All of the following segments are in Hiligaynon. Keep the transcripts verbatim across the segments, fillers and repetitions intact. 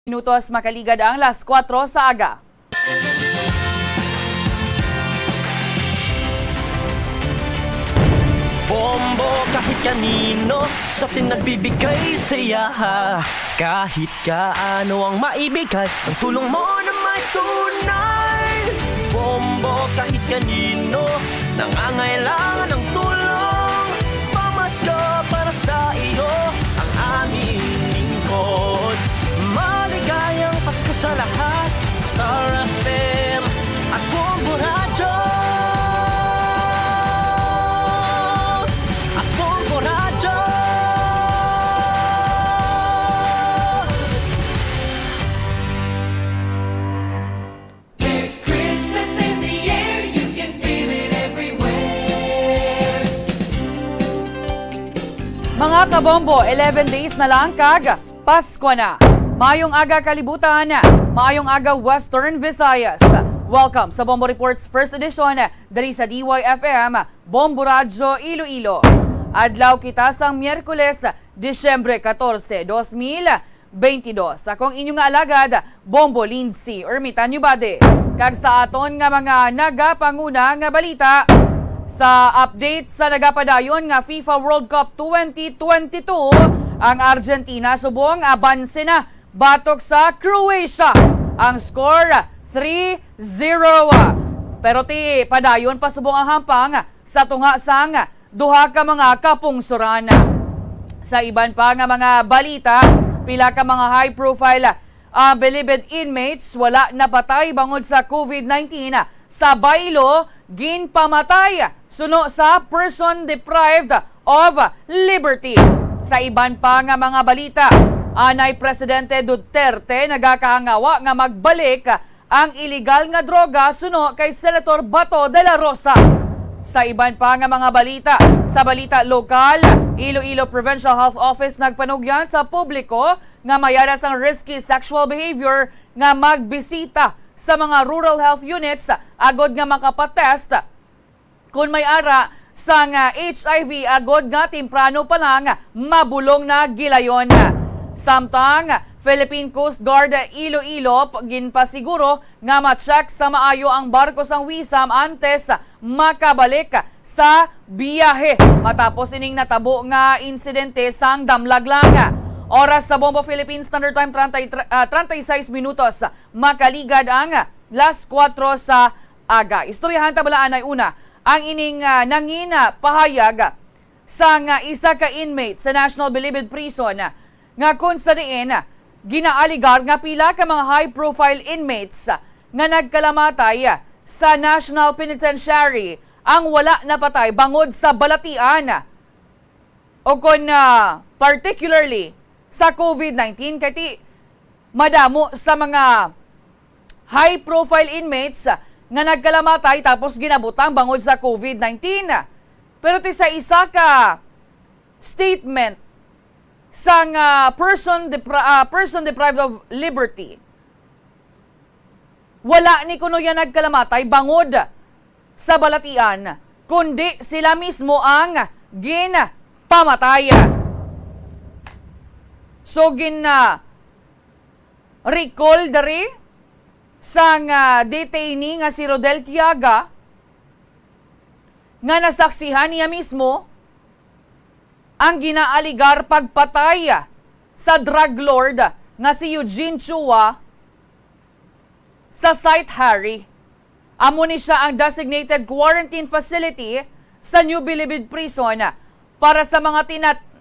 Minutos makaligad ang las kuwatro sa aga. Bombo kahit kanino sa atin nagbibigay saya. Kahit kaano ang maibigay, ang tulong mo na may tunay. Bombo kahit kanino nangangailangan ng tulong. Pamasko para sa iyo ang aming lingkod. Maligayang Pasko sa lahat. Star F M at Bombo Radyo. At Bombo Radyo. There's Christmas in the air, you can feel it everywhere. Mga kabombo, eleven days na lang kag Pasko na. Maayong aga, kalibutan. Maayong aga, Western Visayas. Welcome sa Bombo Reports First Edition diri sa D Y F M, Bombo Radyo Iloilo. Adlaw kita sang Miyerkules, Disyembre katorse, dos mil beintidos. Ako ang inyo nga alagad, Bombo Lindsay Ermitanyo Bade. Kag sa aton nga mga nagapanguna nga balita, sa update sa nagapadayon nga FIFA World Cup twenty twenty-two, ang Argentina subong abanse na batok sa Croatia. Ang score, three zero. Pero ti padayon pa subong ang hampang sa tunga sang duha ka mga kapungsoran. Sa iban pa nga mga balita, pila ka mga high-profile, ah, bilibid inmates wala napatay bangod sa COVID nineteen sa baylo ginpamatay suno sa prison deprived of liberty. Sa iban pa nga mga balita, anay Presidente Duterte nagakahangawa nga magbalik ang iligal nga droga suno kay Senator Bato de la Rosa. Sa iban pa nga mga balita, sa balita lokal, Iloilo Provincial Health Office nagpanugyan sa publiko nga mayara sang risky sexual behavior nga magbisita sa mga rural health units agod nga makapatest kon may ara sang, ah, H I V agod nga temprano pa lang mabulong na gilayon. Samtang Philippine Coast Guard Iloilo p-, ginpasiguro nga ma-check sa maayo ang barko sang WISAM antes makabalik sa biyahe matapos ining natabo nga insidente sang damlag lang. Oras sa Bombo Philippine Standard Time, treinta y tres, ah, treinta y seis minutos. Makaligad ang las kuwatro sa aga. Istoryahan ta bala anay una ang ining, ah, nangin, ah, pahayag sang, ah, isa ka inmate sa National Bilibid Prison, ah, nga kun sa diin, ah, ginaaligar nga pila ka mga high-profile inmates, ah, nga nagkalamatay, ah, sa National Penitentiary ang wala napatay bangod sa balatian. O kon, ah, particularly sa COVID nineteen, kay ti madamo sa mga high-profile inmates nga nagkalamatay tapos ginabutang bangod sa COVID nineteen. Pero ti sa isa ka statement sang, ah, person depri-, ah, person deprived of liberty, wala ni kuno yan nagkalamatay bangod sa balatian, kundi sila mismo ang ginpamatay. So, gin, ah, recall diri sang, ah, detainee nga si Rodel Tiaga, nga nasaksihan niya mismo ang ginaaligar pagpatay sa drug lord nga si Eugene Chua sa Saint Harry. Amo ni sia ang designated quarantine facility sa New Bilibid Prison para sa mga tinat-,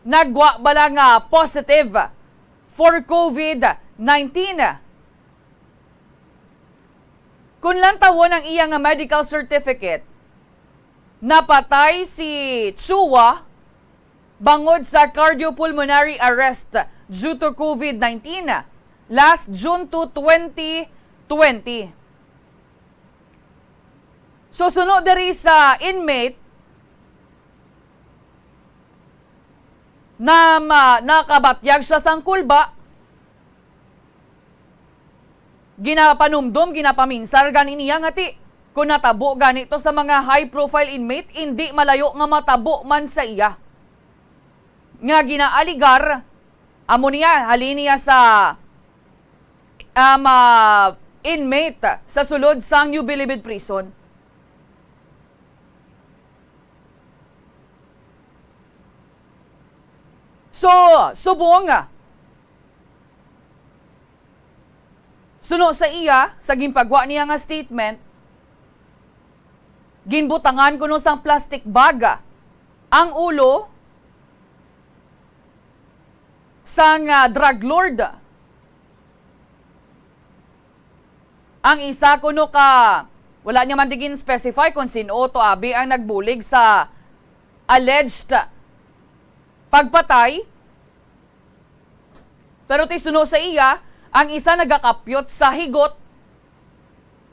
nagwa bala nga positive for COVID nineteen. Kun lantawon ang iya nga medical certificate, napatay si Chua bangod sa cardiopulmonary arrest due to COVID nineteen last June two, twenty twenty. So, suno diri sa inmate, na ma-, nakabatyag siya sang kulba, ginapanumdom, ginapaminsar gani niya nga ti, kung natabo gani to sa mga high-profile inmate, indi malayo nga matabo man sa iya. Nga ginaaligar, amo niya, halin niya sa um, ah, inmate sa sulod sang New Bilibid Prison. So, subong, suno sa iya, sa ginpagwa niya nga statement, ginbutangan kuno sang plastic bag ang ulo sang, ah, drug lord. Ang isa kuno ka, wala niya man di gin-specify kung sin-o to abi ang nagbulig sa alleged pagpatay. Pero ti suno sa iya, ang isa nagakapyot sa higot,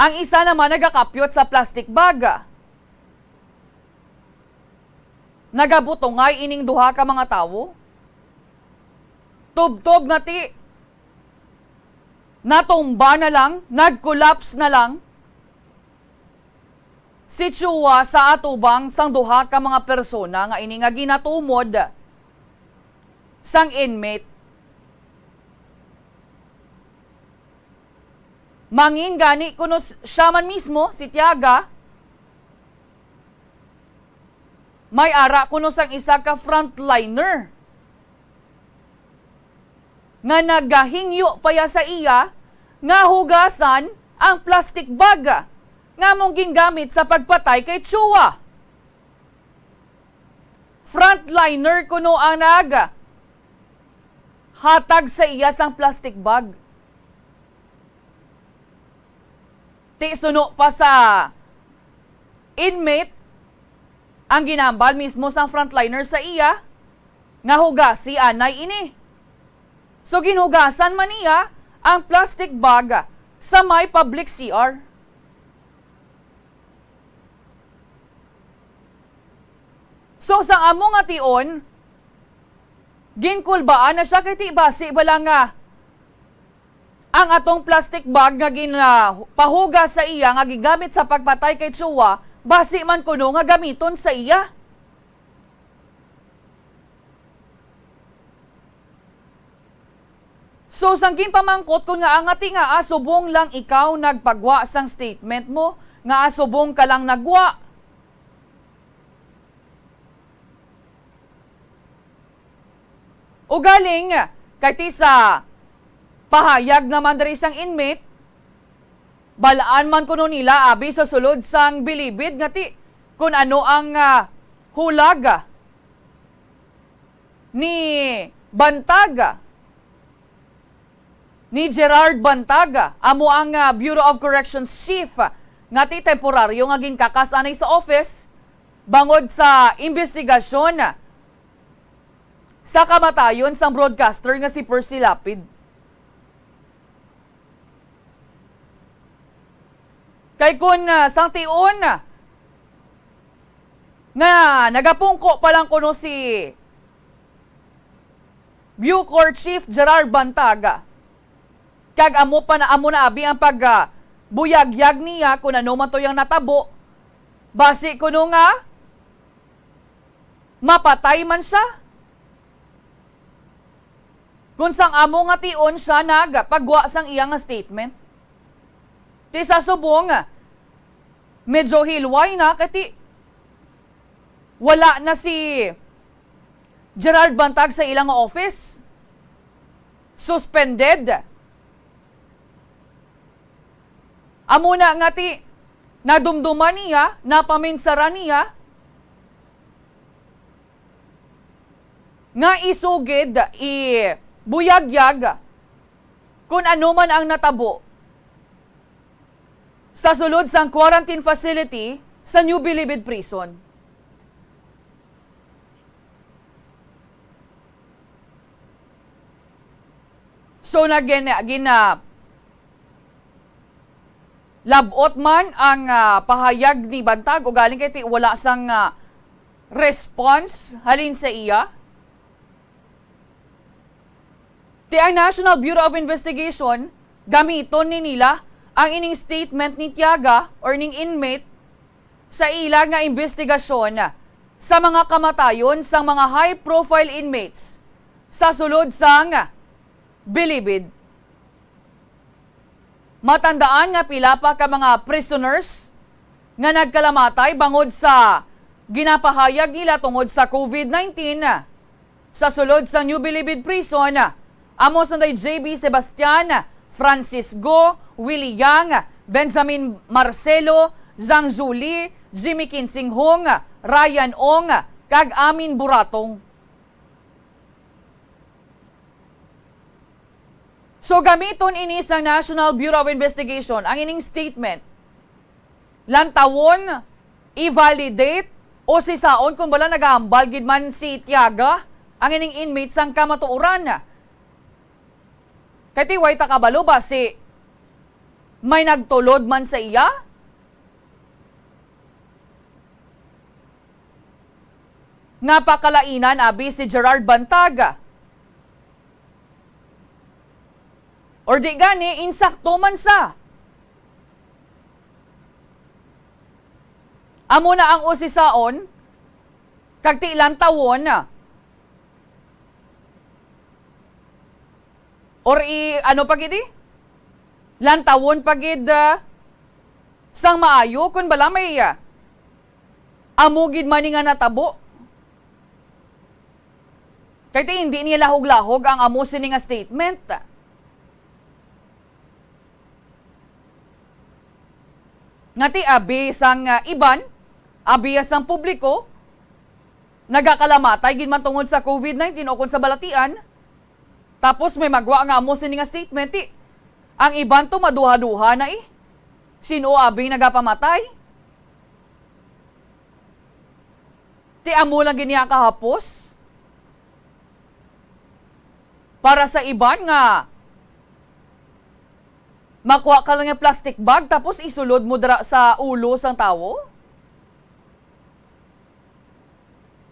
ang isa naman nagakapyot sa plastic bag. Nagabutongay ining duha ka mga tawo. Tubtob nga ti natumba na lang, nag-collapse na lang si Chua sa atubang sang duha ka mga persona nga ini nga ginatumod sang inmate. Mangin gani kuno s-, siya man mismo, si Tiaga, may ara kuno sang isa ka frontliner nga nagahingyo pa ya sa iya nga hugasan ang plastic bag nga among gingamit sa pagpatay kay Chua. Frontliner kuno ang nag hatag sa iya sang plastic bag. Ti suno pa sa inmate ang ginhambal mismo sang frontliner sa iya nga hugasi anay ini. So, ginhugasan man niya ang plastic bag sa may public C R. So, sa amo nga tion, ginkulbaan na siya kay ti basi bala nga ang atong plastic bag nga gin-, ah, pahugas sa iya nga gigamit sa pagpatay kay Chua, basi man kuno nga gamiton sa iya. So, sang ginpamangkot kon ngaa nga ti ngaa subong lang ikaw nagpagwa sang statement mo, ngaa subong ka lang nagwa. Ugaling, kay ti sa pahayag naman diri sang inmate, balaan man kuno nila abi sa sulod sang bilibid nga ti kun ano ang, ah, hulag ni Bantag, ni Gerard Bantag, amo ang, ah, Bureau of Corrections Chief nga ti temporaryo nga ginkakas anay sa office bangod sa imbestigasyon sa kamatayon sang broadcaster nga si Percy Lapid. Kay kun, ah, sang tion, ah, nga nagapungko pa lang kuno si Bucor Chief Gerard Bantag, kag amo pa na, amo na abi ang pag, ah, buyagyag niya kun ano man to yang natabo, basi kuno nga mapatay man siya. Kung sang amo nga tion siya nagpagwa sang iya nga statement. Ti sa subong, medyo hilway na kay ti wala na si Gerard Bantag sa ila nga office. Suspended. Amo na nga ti nadumduman niya, napaminsara niya, nga isugid, ibuyagyag kun ano man ang natabo sa sulod sang quarantine facility sa New Bilibid Prison. So, nagin-, gina-, labot man ang, ah, pahayag ni Bantag, ugaling kay ti-, wala sang, ah, response halin sa iya. Ti ang National Bureau of Investigation, gamiton ni nila ang ining statement ni Tiaga or ning inmate sa ila nga imbestigasyon sa mga kamatayon sang mga high-profile inmates sa sulod sang bilibid. Matandaan nga pila pa ka mga prisoners nga nagkalamatay bangod sa ginapahayag nila tungod sa COVID nineteen sa sulod sa New Bilibid Prison, amo sanday J B Sebastian, Francisco, Willie Yang, Benjamin Marcelo, Zhang Zuli, Jimmy Kinsing Hung, Ryan Ong, kag Amin Buratong. So, gamiton ini sa National Bureau of Investigation ang ining statement. Lantawon, i-validate, o sisaon kung bala nagahambal gid man si Tiaga, ang ining inmate, sang kamatuoran. Kay ti way ta kabalo ba si may nagtulod man sa iya? Nga pakalainan abi si Gerard Bantag? Or di gani, insakto man sa? Amo na ang usisaon, kag ti lantawon na. Or i-, ano pa gid, eh? Lantawon pa gid, ah, sang maayo kung bala may, ah, amo gid man ni nga natabo. Kay ti hindi niya lahog-lahog ang amo sini nga statement. Nga ti abi sang, ah, iban, abi sang publiko, nagakalamatay gid man tungod sa COVID nineteen o kon sa balatian, tapos may magwa nga amo sini nga statement, ti ang iban to maduha-duha na, eh. Sin-o abi nagapamatay? Ti amo lang gid niya kahapos? Para sa iban nga makuha ka lang nga plastic bag tapos isulod mo dira sa ulo sang tawo?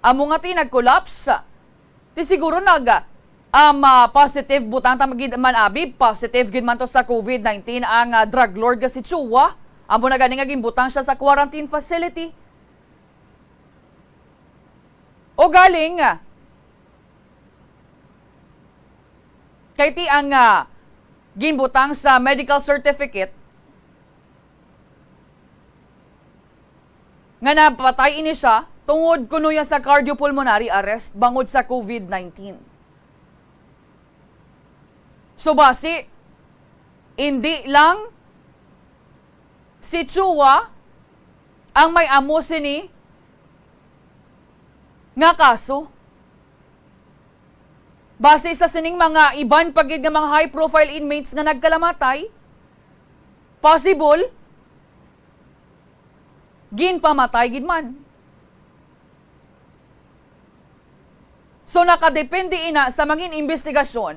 Amo nga ti nag-collapse. Ti siguro nag, um, ah, positive butang ta gid man abi, positive gid man to sa COVID nineteen ang, ah, drug lord nga si Chua. Amo na gani nga ginbutang siya sa quarantine facility. O galing, ah, kay ti ang, ah, ginbutang sa medical certificate nga napatay ini siya tungod kuno ya sa cardiopulmonary arrest bangod sa COVID nineteen. So basi, indi lang si Chua ang may amo sini nga kaso. Base sa sining mga iban pa gid nga mga high-profile inmates nga nagkalamatay, possible, ginpamatay gid man. So, nakadepende ina sa mangin imbestigasyon.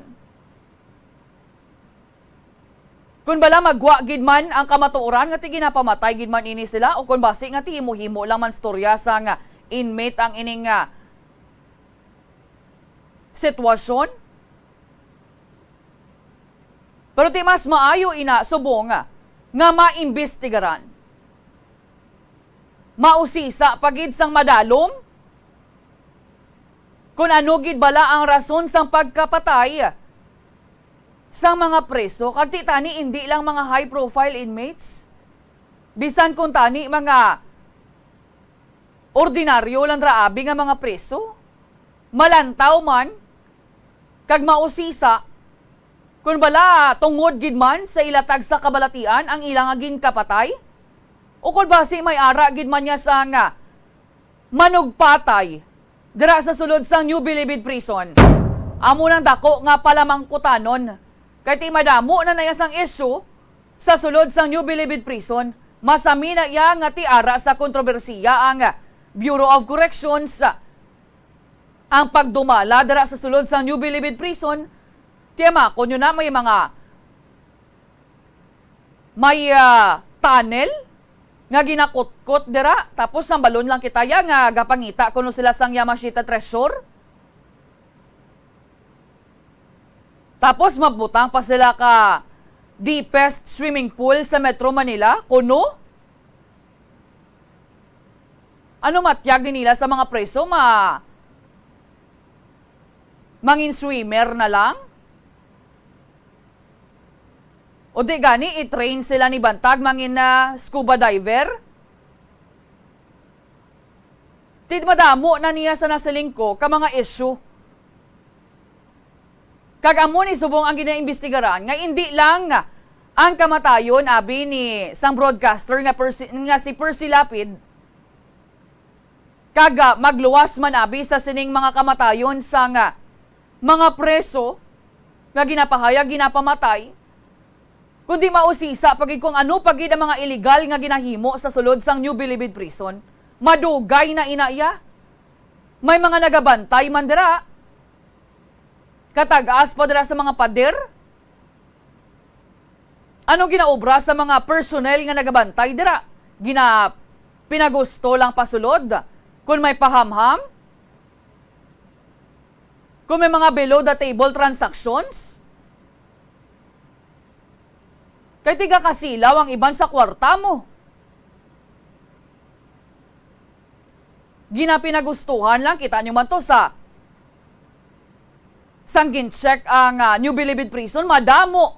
Kon bala magwa gid man ang kamatuoran nga ti ginapamatay gid man ini sila, o kon basi nga ti himo-himo lang man storya sang inmate ang ining, ah, sitwasyon. Pero ti mas maayo ina subong nga maimbestigaran. Mausisa pa gid sang madalom kon ano gid bala ang rason sang pagkapatay sang mga preso, kag ti tani indi lang mga high-profile inmates, bisan kon tani mga ordinaryo lang ra abi nga mga preso, malantaw man kag mausisa kon bala tungod gid man sa ila tagsa kabalatian ang ila nga ginkapatay, o kon basi may ara gid man niya sang manugpatay dira sa sulod sang New Bilibid Prison. Amo nang dako nga palamangkutanon, kay ti madamo na naya sang isyu sa sulod sang New Bilibid Prison. Masami na iya nga ti ara sa kontrobersiya ang Bureau of Corrections. Ang pagdumala dira sa sulod sang New Bilibid Prison, tiyamakon nyo na may mga, may, ah, tunnel nga ginakutkot dira, tapos ang balon lang kita ya nga gapangita kuno sila sang Yamashita Treasure. Tapos mabutang pa sila ka deepest swimming pool sa Metro Manila, kuno? Ano matyag ni nila sa mga preso? Ma-, mangin swimmer na lang? O di gani, i-train sila ni bantag mangin na scuba diver? Ti madamo na niya sa nasiling ko ka mga issue. Kag amo ni subong ang ginaimbestigaran nga indi lang ang kamatayon, abi ni sang broadcaster nga Percy, nga si Percy Lapid, kag, ah, magluwas man abi sa sining mga kamatayon sang, ah, mga preso nga ginapahayag, ginapamatay, kundi mausisa pa gid kung ano pa gid ang mga iligal nga ginahimo sa sulod sang New Bilibid Prison. Madugay na ina iya. May mga nagabantay man dira. Katag-as pa dira sa mga pader. Ano ginaobra sa mga personnel nga nagabantay dira? Gina-, pinagusto lang pasulod? Kung may pahamham? Kung may mga below the table transactions? Kay tiga-kasilaw ang iban sa kwarta mo. Ginapinagustuhan lang, kita nyo man to sa sang gin-check ang, ah, New Bilibid Prison, madamo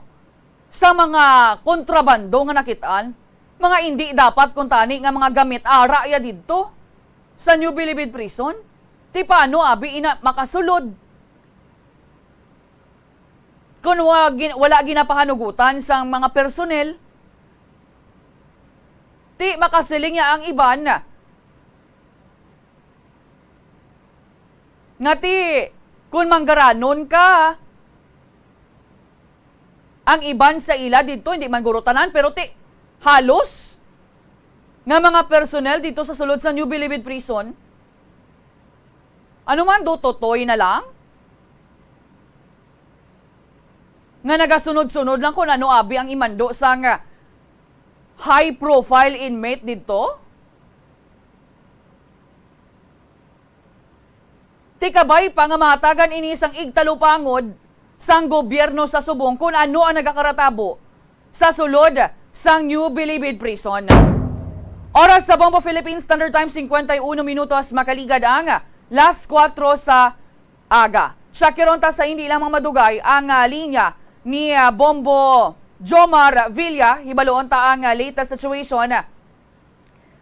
sa mga kontrabando nga nakitaan, mga indi dapat kuntani nga mga gamit ara ya didto sa New Bilibid Prison. Ti paano abi ina makasulod? Kung wa-, gin-, wala ginapahanugutan sang mga personnel, ti makasiling ya ang iban nga ti kun manggaranon ka, ang iban sa ila didto, hindi man guro tanan, pero ti halos nga mga personnel didto sa sulod sa New Bilibid Prison, ano man, do totoy na lang? Nga nagasunod-sunod lang kung ano abi ang imando sang high profile inmate didto? Ti kabay pa nga mahatagan ini sang igtalupangod sang gobyerno sa subong kung ano ang nagakaratabo sa sulod sang New Bilibid Prison. Oras sa Bombo Philippines Standard Time, cincuenta y uno minutos makaligad ang las kuwatro sa aga. Check-on ta sa hindi lamang madugay ang, ah, linya ni, ah, Bombo Jomar Villa. Hibaluon ta ang, ah, latest situation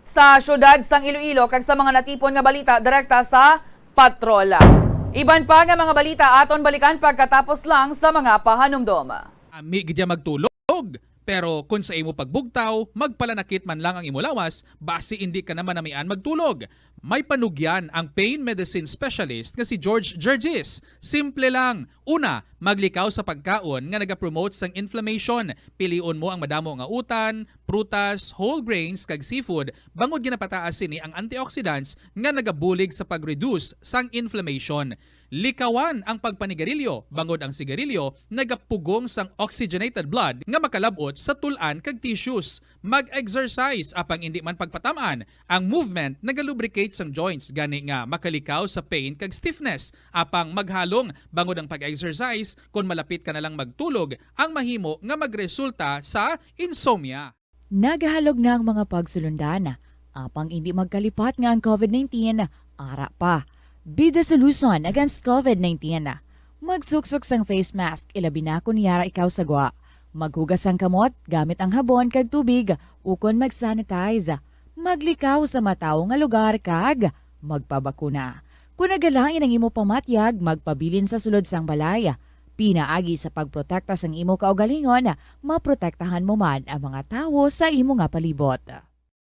sa siyudad sang Iloilo kag sa mga natipon nga balita direkta sa patrol. Iban pa nga mga balita aton balikan pagkatapos lang sa mga pahanumdom. Ami gid ya magtulog, pero kon sa imo pagbugtaw, magpalanakit man lang ang imo lawas, basi indi ka na manamian magtulog. May panugyan ang pain medicine specialist nga si George Gergis. Simple lang. Una, maglikaw sa pagkaon nga nagapromote sang inflammation. Pilion mo ang madamo nga utan, prutas, whole grains, kag seafood, bangod ginapataas sini ang antioxidants nga nagabulig sa pag-reduce sang inflammation. Likawan ang pagpanigarilyo, bangod ang sigarilyo nagapugong sang oxygenated blood nga makalab-ot sa tul-an kag tissues. Mag-exercise, apang indi man pagpatam-an. Ang movement nagalubricate sang joints, gani nga makalikaw sa pain kag stiffness. Apang maghalong, bangod ang pag-exercise, kon malapit ka na lang magtulog, ang mahimo nga magresulta sa insomnia. Nagahalog na ang mga pagsulundan, apang indi magkalipat nga ang covid nineteen ara pa. Be the solution against covid nineteen. Magsuksok sang face mask, ilabi na kon yara ikaw sa gwa. Maghugas sang kamot gamit ang habon kag tubig, ukon mag-sanitize. Maglikaw sa matawo nga lugar kag magpabakuna. Kon nagalain ang imo pamatyag, magpabilin sa sulod sang balay. Pinaagi sa pagprotekta sang imo kaugalingon, maprotektahan mo man ang mga tawo sa imo nga palibot.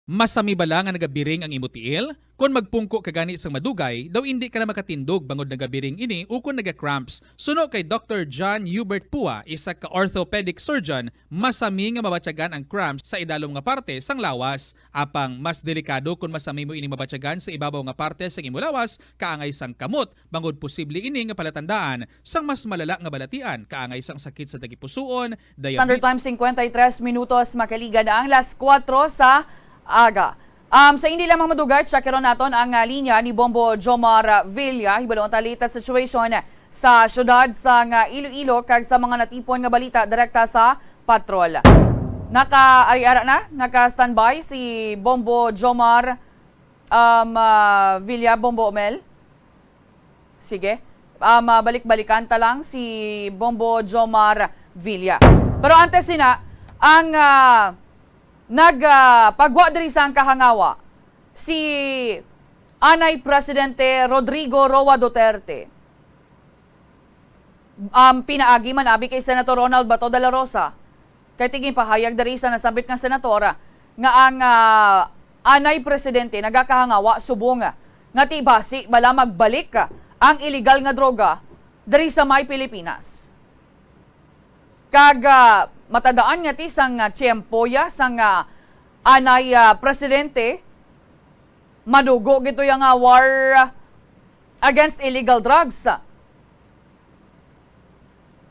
Masami bala nga nagabiring ang imo tiil? Kon magpungko ka gani sang madugay, daw indi ka na makatindog bangod nagabiring ini ukon naga-cramps. Suno kay Doktor John Hubert Pua, isa ka orthopedic surgeon, masami nga mabatyagan ang cramps sa idalom nga parte sang lawas. Apang mas delikado kon masami mo ini mabatyagan sa ibabaw nga parte sang imo lawas, kaangay sang kamot, bangod posible ini nga palatandaan sang mas malala nga balatian, kaangay sang sakit sa tagipusoon, Standard diabetes. Time, cincuenta y tres minutos, makaligad ang las kuwatro sa aga. Um, sa hindi lamang madugay, check-on naton ang, ah, linya ni Bombo Jomar Villa. Hibaluon ta latest situation sa siyudad sang Iloilo kag sa mga natipon nga balita direkta sa patrol. Naka, ay, ara na, naka-standby si Bombo Jomar, um, ah, Villa, Bombo Omel. Sige. Um, ah, balik-balikan ta lang si Bombo Jomar Villa. Pero antes sina, Ang, ah, nag, ah, pagwa diri sang kahangawa, si Anay Presidente Rodrigo Roa Duterte. Um, pinaagi man abi kay Senator Ronald Bato de la Rosa. Kay tingin pahayag diri sa nasambit nga senator nga ang, ah, Anay Presidente nagakahangawa subong nga ti basi bala magbalik ang iligal nga droga diri sa may Pilipinas. Kag, ah, matandaan nga ti sang, ah, tiyempo ya sang, ah, Anay, ah, Presidente, madugo gito ya nga war against illegal drugs.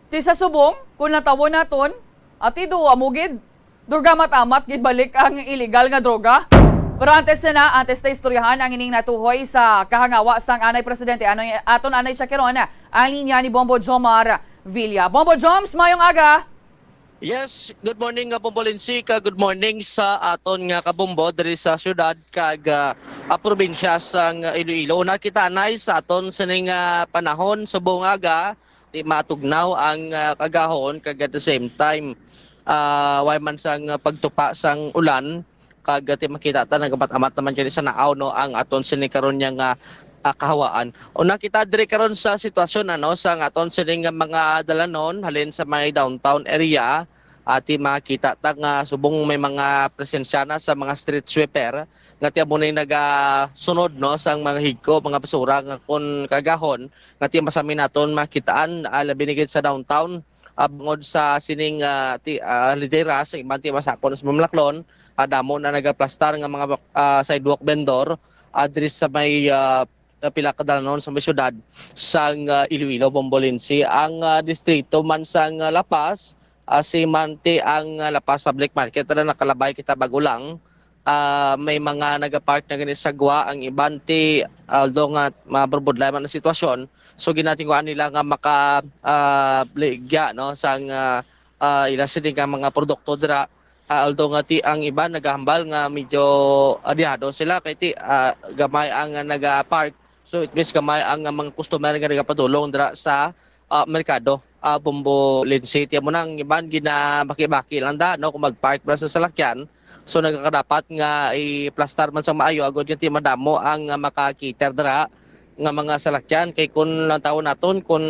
Ti sa subong, kung natawon naton, ati do amo gid, durga matamat gid balik ang illegal nga droga. Pero antes na na, antes na istoryahan ang ining natuhoy sa kahangawa sang Anay Presidente, ano, aton anay siya karon ang linya ni Bombo Jomar Villa. Bombo Joms, mayong aga! Yes, good morning nga Bombo Lindsay, ka good morning sa aton nga kabombo diri sa syudad kag ah, ah, probinsya sang Iloilo. Una kita anay sa aton sining ah, panahon subong nga aga, di matugnaw ang ah, kagahon kag at the same time ah, way man sang ah, pagtupa sang ulan kag ah, ti makita ta nagamat-amat naman kini sa naaw no ang aton sini karon niya nga ah, kahawaan. Una kita diri karon sa sitwasyon ano sa aton sini nga mga dalanon halin sa may downtown area. Ati makita ta nga subong may mga presensya na sa mga street sweeper nga ti amo ni nagasunod no sang mga higko, mga basura nga kun kagahon nga ti masami naton makitaan ah, labi na gid sa downtown ah, bangod sa sining ah, ti ah, lidera sa iban ti masakon sa Mamlaklon ah, damo na nagaplastar nga mga ah, sidewalk vendor ah, diri sa may ah, ah, pila ka dalanon sa may syudad sang ah, Iloilo, Bombolinsi. Ang ah, distrito man sang ah, La Paz, ah, si Manti ang ah, La Paz Public Market na nakalabay kita bago lang. Ah, may mga nagapark na gani sa gwa ang iban ti although nga maburbudlay man ang sitwasyon, so ginatinguan nila nga maka ah, ligya no sang ah, ah, ila sini nga mga produkto dira. Ah, although nga ti ang iban nagahambal nga medyo adihado sila kay ti ah, gamay ang nagapark. So it means gamay ang ah, mga customer nga nagapadulong dira sa ah, merkado, ah, Bombo Lindsay. Ti amo na ang iban ginabaki-baki lang da no kung magpark ba sa salakyan. So nagakadapat nga iplastar man sa maayo agod nga ti madamo ang ah, makakiter dira nga mga salakyan kay kung lang taon naton kung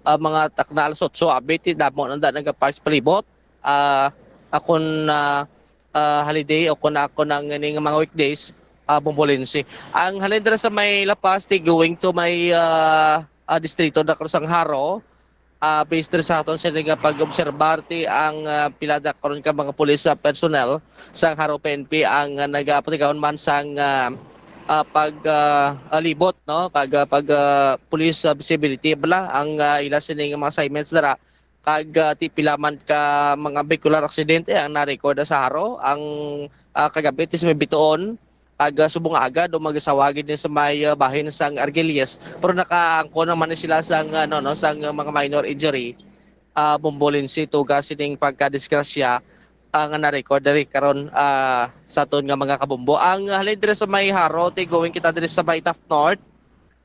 ah, mga takna alas otso abi ti damo nanda nagapark sa palibot ah, akon ah, ah, holiday o kung ako nang ining mga weekdays ah, Bombolinsi. Ang halin dira sa may La Paz ti going to may ah, ah, distrito na sang Jaro ah, based diri sa aton sini nga pag-obserbar ti ang ah, pila da karon ka mga pulis ah, personnel sang Jaro P N P ang ah, nagapatigawon man sang ah, ah, pag ah, ah, libot no kag ah, pag ah, police ah, visibility bala ang ah, ila sini nga mga assignments dira kag ah, ti pila man ka mga vehicular aksidente ang na-record sa Jaro ang ah, kagabi ti sa may bituon kag ah, subong nga agad o magasawagid ni sa may ah, bahin sang Argelies pero nakaangkon naman ni sila sang ano no sang ah, mga minor injury ah, Bombolinsi tuga sining pagkadisgrasya ah, nga na-record diri karon ah, sa aton nga mga kabombo. Ang halin diri sa may Jaro, ti going kita diri sa may Taft North,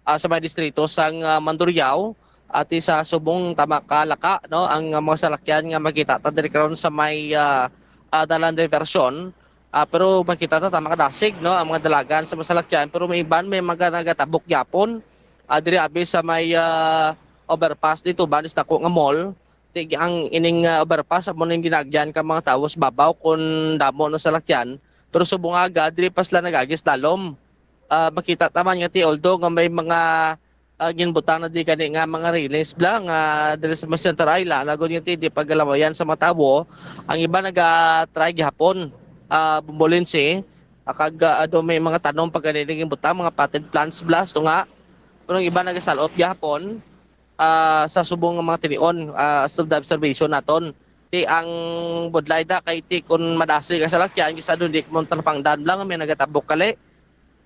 ah, sa may distrito sang ah, Mandurriao, ati sa subong tama ka Laka, no, ang ah, mga salakyan nga makita ta diri karon sa may ah, ah, dalan diversion. Ah, pero makita ta tama ka dasig, no, ang mga dalagan sa mga salakyan, pero may iban may mga nagatabok gyapon. Ah, diri abi sa may ah, overpass dito, banis dako nga mall. Ti ang ining ah, overpass amo ning ginaagyan ka mga tawo sa babaw kun damo na salakyan, pero subong aga diri pa sila nag-agi sa dalom. Ah, makita ta man nga ti although nga may mga ah, ginbutang na di gani nga mga railings bla nga diri sa may center island agod nga ti di pagalawayan sa mga tawo, ang iba naga-try gihapon ah, Bombolinsi, ah, kag ah, ado may mga tanom pa gani nga ginbutang mga potted plants bla so nga, pero ang iba nagasalot gihapon ah, sa subong nga mga tinion ah, sa observation naton. Ti ang budlay da kay ti kun madasig ang salakyan kisa doon di mo talapangdan lang may nagatabok kali.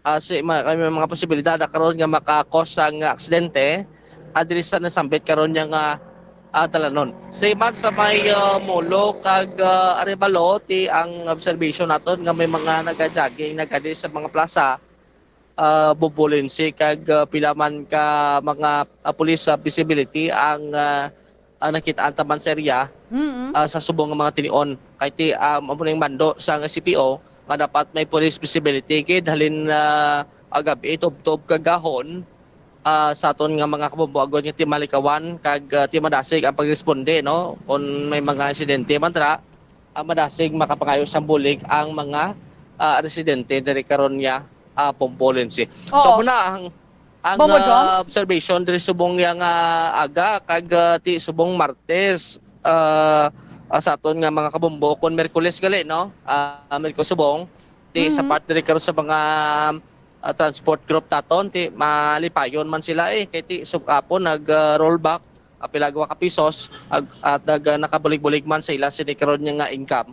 Ah, si ma, may mga posibilidad na karon nga maka-cause ang aksidente ah, diri sa nasambit karon niya nga ah, dalanon. Same man sa may ah, Molo kag ah, Arevalo ti ang observation naton nga may mga nagajogging nagadi sa mga plaza ah, Bombolinsi kag ah, pila man ka mga ah, pulis sa visibility ang ah, ah, nakit-an ta man sa area, Mm-mm. ah, sa subong nga mga tinion. Kay ti, ah, amo ning mando sa C P O nga dapat may police visibility gid halin, ah, ah, gab-i tubtob kag gahon, ah, sa aton nga mga kabombo agod nga ti malikawan kag, ah, ti madasig ang pagresponde, no? Kung may mga insidente man dira, ah, madasig makapangayo sang bulig ang mga, ah, residente diri karon nga, ah, Bombo Lindsay. So, Oo. Muna ang, ang, Bombo ah, Joms? Observation diri subong yang, ah, aga kag, ah, ti subong Martes, ah, ah, sa aton nga mga kabombo kon Miyerkules gali, no? Ah, Miyerkules subong, ti sa Mhm. part diri karon sa mga, ah, transport group naton, ti malipayon man sila, eh, kay ti sugapon nag, ah, rollback, ah, pila ka pisos, ag-, at nag, ah, nakabulig-bulig man sa ila sini karon nga income,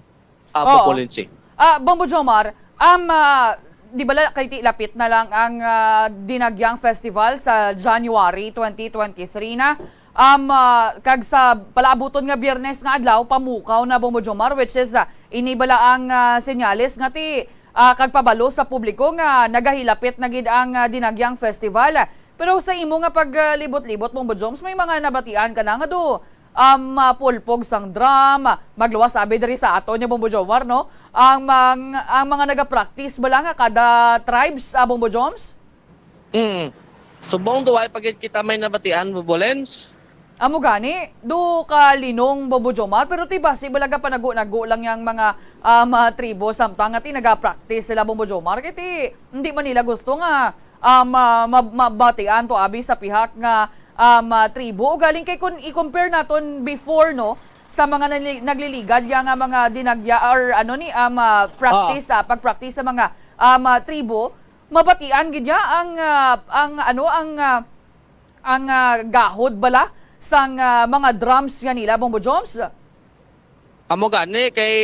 ah, Oo. Bubulinsi. Ah, Bombo Jomar, um, ah, di bala kay ti lapit na lang ang, ah, Dinagyang Festival sa January twenty twenty-three na. Um, ah, kag sa palaabuton nga Biyernes nga adlaw, pamukaw na, Bombo Jomar, which is, ah, ini bala ang, ah, senyales nga ti, ah, kag pabalo sa publiko nga nagahilapit na gid ang, ah, Dinagyang Festival. Pero sa imo nga paglibot-libot, Bombo Joms, may mga nabatian ka na nga do, um, ah, pulpog sang drum, magluwas abi diri sa aton ni Bombo Jomar, no? Ang mang-, ang mga nagapractice bala nga kada tribes, ah, Bombo Joms? Mm. Subong duway pa gid kita may nabatian, Bombo Lens. Amo gani, do ka linong, Bombo Jomar, pero ti basi bala gapanago-nago lang yang mga, ah, mga tribo samtang nga ti nagapractice sila, Bombo Jomar, kay ti hindi man nila gusto nga, ah, ma-, ma-, mabatian to abi sa pihak nga, ah, mga tribo. Ugaling kay kung i-compare naton before, no, sa mga nali-, nagliligad ya nga mga dinagya or ano ni, ah, ma-, practice, ah, pag-practice sa mga, ah, mga tribo, mabatian gid ya ang, ah, ang ano, ang, ah, ang, ah, gahod bala sang, ah, mga drums nga nila, Bombo Joms? Amo gani kay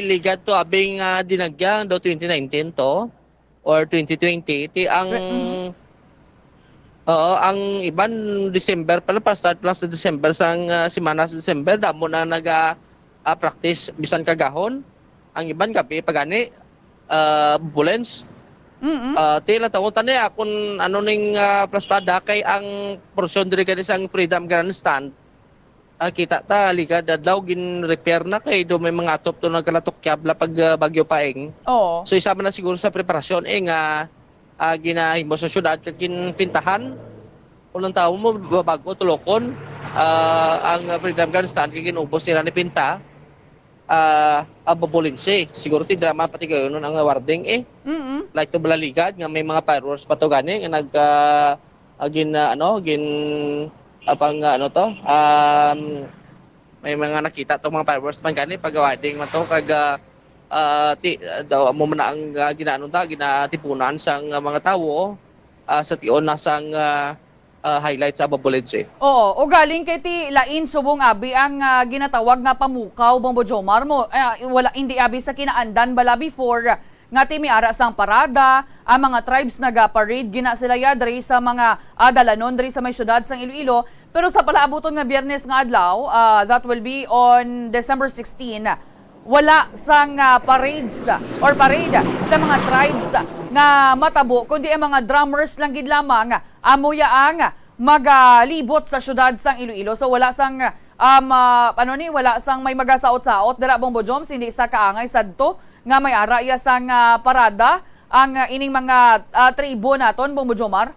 ligad to abing, ah, dinagya do twenty nineteen to or twenty twenty ti ang Re-, mhm. Oo, ang iban December pala, pa-start lang sa December, sang, ah, semana sa December damo na naga, ah, practice bisan kagahon. Ang iban gabi pa gani, ah, Bulens. Mm-mm. Ah, ti lang tawon tani akon ano ning, ah, plastada kay ang porsyon diri gani sang Freedom Grandstand, ah, kita ta ligad adlaw gin-repair na kay do may mga atop to nagkalatok kyabla pag, ah, Bagyo Paeng. Oo. So, isa man na siguro sa preparasyon, eh, nga, ah, ginahimo sa syudad kag ginpintahan. Kung ang tawo mo, ba-, bag-o tulokon, ah, ang Freedom Grandstand kay ginubos nila ni pinta, ah, ang Babulinsi. Siguro ti drama pati gayonon ang warding, eh. Mm-mm. Like to balaligad nga may mga fireworks pa to gani nga nag, ah, ah, gin, ah, ano, gin, ah, pang, ah, ano to, um, may mga nakita to mga fireworks man gani pag wedding man to kag, ah, ah, ti, ah, daw amo man na ang, ah, ginaano ta, ginatipunan sang, ah, mga tawo, ah, sa tion na sang, ah, ah, highlight sa Babulinsi. Oo, ugaling kay ti lain subong abi ang, ah, ginatawag nga pamukaw, Bombo Jomar mo, ah, wala, hindi abi sa kinaandan bala before, nga ti may ara sang parada, ang mga tribes naga-parade gina sila ya diri sa mga, ah, dalanon diri sa may siyudad sang Iloilo. Pero sa palaabuton nga Biyernes nga adlaw, ah, that will be on December sixteen, wala sang, ah, parades or parade sa mga tribes nga matabo, kundi ang mga drummers lang gid lamang amo ya ang magalibot sa siyudad sang Iloilo. So wala sang, um, ah, ano ni, wala sang may magasaot-saot dira, Bombo Joms, hindi sa kaangay sadto nga may ara iya sang, ah, parada ang, ah, ining mga, ah, tribo naton, Bombo Jomar?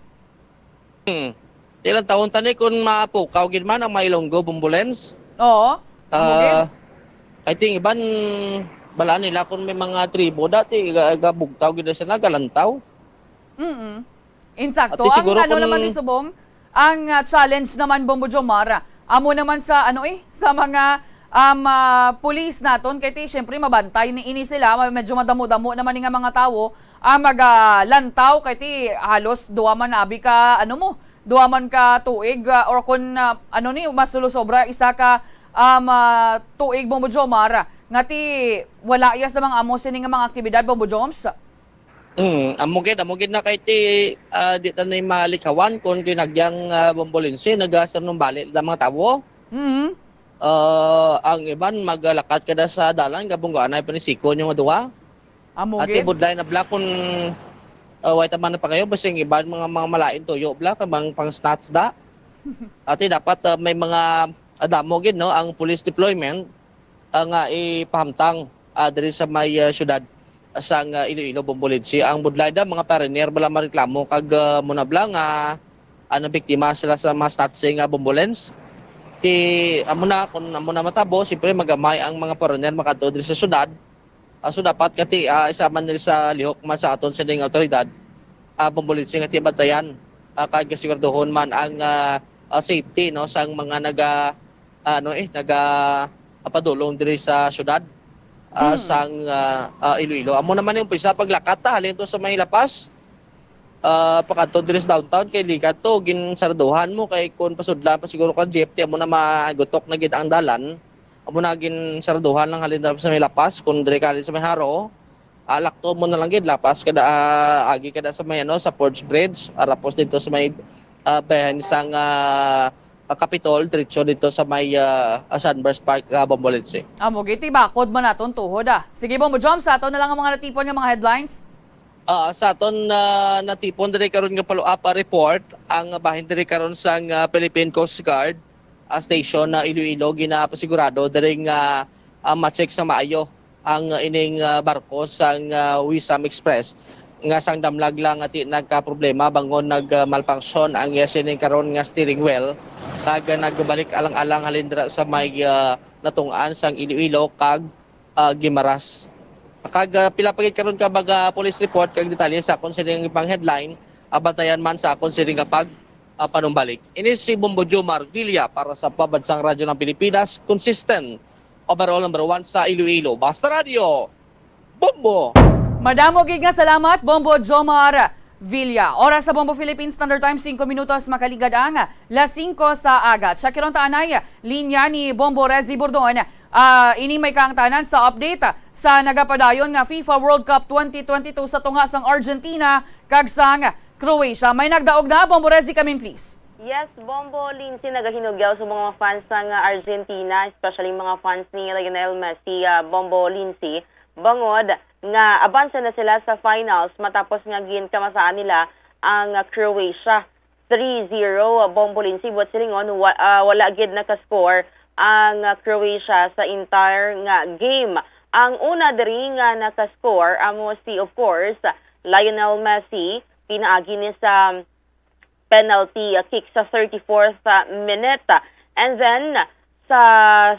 Hmm. Ilang taon tani kung mapukaw gid man ang mga Ilonggo, Bombo Lens? Oo. Amo gid. Ah, I think iban, balaan nila kung may mga tribo dati, ga-, gabugtaw gid sila, galantaw. Mm-mm. Insakto. At siguro ang ano kung naman ni Subong, ang, ah, challenge naman, Bombo Jomar, amo naman sa, ano eh, sa mga, um, ah, police naton, kay ti, syempre, mabantay ni ini sila, ma-, medyo madamo-damo naman ni nga mga tawo, ah, magalantaw, kay ti, halos duwa man abi ka, ano mo, duwa man ka tuig, ah, or kung, ah, ano ni, mas sobra, isa ka, um, ah, tuig, Bombo Jomar, nga ti, wala iya sa mga amo sini nga mga aktibidad, Bombo Joms? Mm, amo gid, amo gid na kay ti, ah, di ta na malikawan kung dinagyang, ah, Bombolinsi, nagasanumbali na mga tawo. Mm. Ah, ang iban maglakat kada sa dalan, gabunggaan ay panisikon yung duwa. Amo Ati gid. Budlay na bla kung, ah, way taman na pangayo, basta yung iban mga, mga malain tuyo bla, kamang pang stats da. Ati dapat, ah, may mga Ah, damo gid, no, ang police deployment, ah, nga ipahamtang, ah, diri sa may, ah, syudad sang, ah, Iloilo, Bombo Lindsay. Ang budlay da, mga foreigner bala mareklamo kag, ah, muna bala nga, ah, nabiktima sila sa mga statsy nga bombolens. Ti, amo na, kung amo na matabo, siyempre magamay ang mga foreigner makadto diri sa syudad. Ah, so dapat nga ti, ah, isa man diri sa lihok man sa aton sining awtoridad, ah, Bombo Lindsay, nga ti bantayan, ah, kag siguraduhon man ang, ah, ah, safety, no, sang mga naga, ano, eh, naga, ah, padulong diri sa syudad, ah, Hmm. sang, ah, ah, Iloilo. Amo naman yung umpisa, paglakat ta halin to sa may La Paz, ah, pakadto diri sa downtown, kay ligat to, ginsaraduhan mo, kay kung pasudlan pa siguro ka jeep, ti amo na magutok na gid ang dalan. Amo na ginsaraduhan lang halin sa may La Paz, kung diri ka halin sa may Jaro, alak to mo na lang gid, La Paz kada, ah, agi kada sa may, ano, sa Forbes Bridge, arapos dito sa may, ah, bayan sang, ah, ah, Capitol, diretso dito sa may, ah, ah, Sunburst Park, ah, Bombo Lindsay. Amo gid, ti bakod man naton tuhod, ah. Sige, Bombo Jom, sa ato na lang ang mga natipon nga mga headlines. Ah, sa aton, ah, natipon diri karon nga follow-up, ah, report, ang bahin diri karon sang, ah, Philippine Coast Guard, ah, station na Iloilo, ginapasigurado diri nga, ah, ma-check sa maayo ang, ah, ining, ah, barko sang, ah, Wisam Express nga sang damlag lang nga ti nagkaproblema bangon nag, ah, malfunction ang iya sining karon nga steering wheel, kag, ah, nagbalik alang-alang halin dira sa may, ah, natungaan sang Iloilo kag, ah, Guimaras. Kag, ah, pila pa gid karon ka mga police report kag detalye sa akon sining pang headline, abantayan man sa akon sining nga pag, ah, panumbalik. Ini si Bombo Jomar Villa para sa Pambansang Radyo ng Pilipinas, consistent, overall number one sa Iloilo. Basta Radyo, Bombo! Madamo gid nga salamat, Bombo Jomar Villa. Oras sa Bombo Philippine Standard Time, singko minutos makaligad ang las singko sa aga. Check ron ta anay linya ni Bombo Rezi Bordon. Ah, ini may kaangtanan sa update sa nagapadayon nga FIFA World Cup twenty twenty-two sa tunga sang Argentina kag sang Croatia. May nagdaog na, Bombo Rezi, come in, please. Yes, Bombo Lindsay, nagahinugyaw sa mga fans sang Argentina, especially mga fans ni Lionel Messi, ah, Bombo Lindsay, bangod nga abanse na sila sa finals matapos nga ginkamasaan nila ang Croatia three zero, Bombo Lindsay. Buot silingon, wa-, ah, wala gid nakascore ang Croatia sa entire nga game. Ang una diri nga nakascore amo si, of course, Lionel Messi, pinaagi ni sa penalty, uh, kick sa thirty-fourth, uh, minute. And then, sa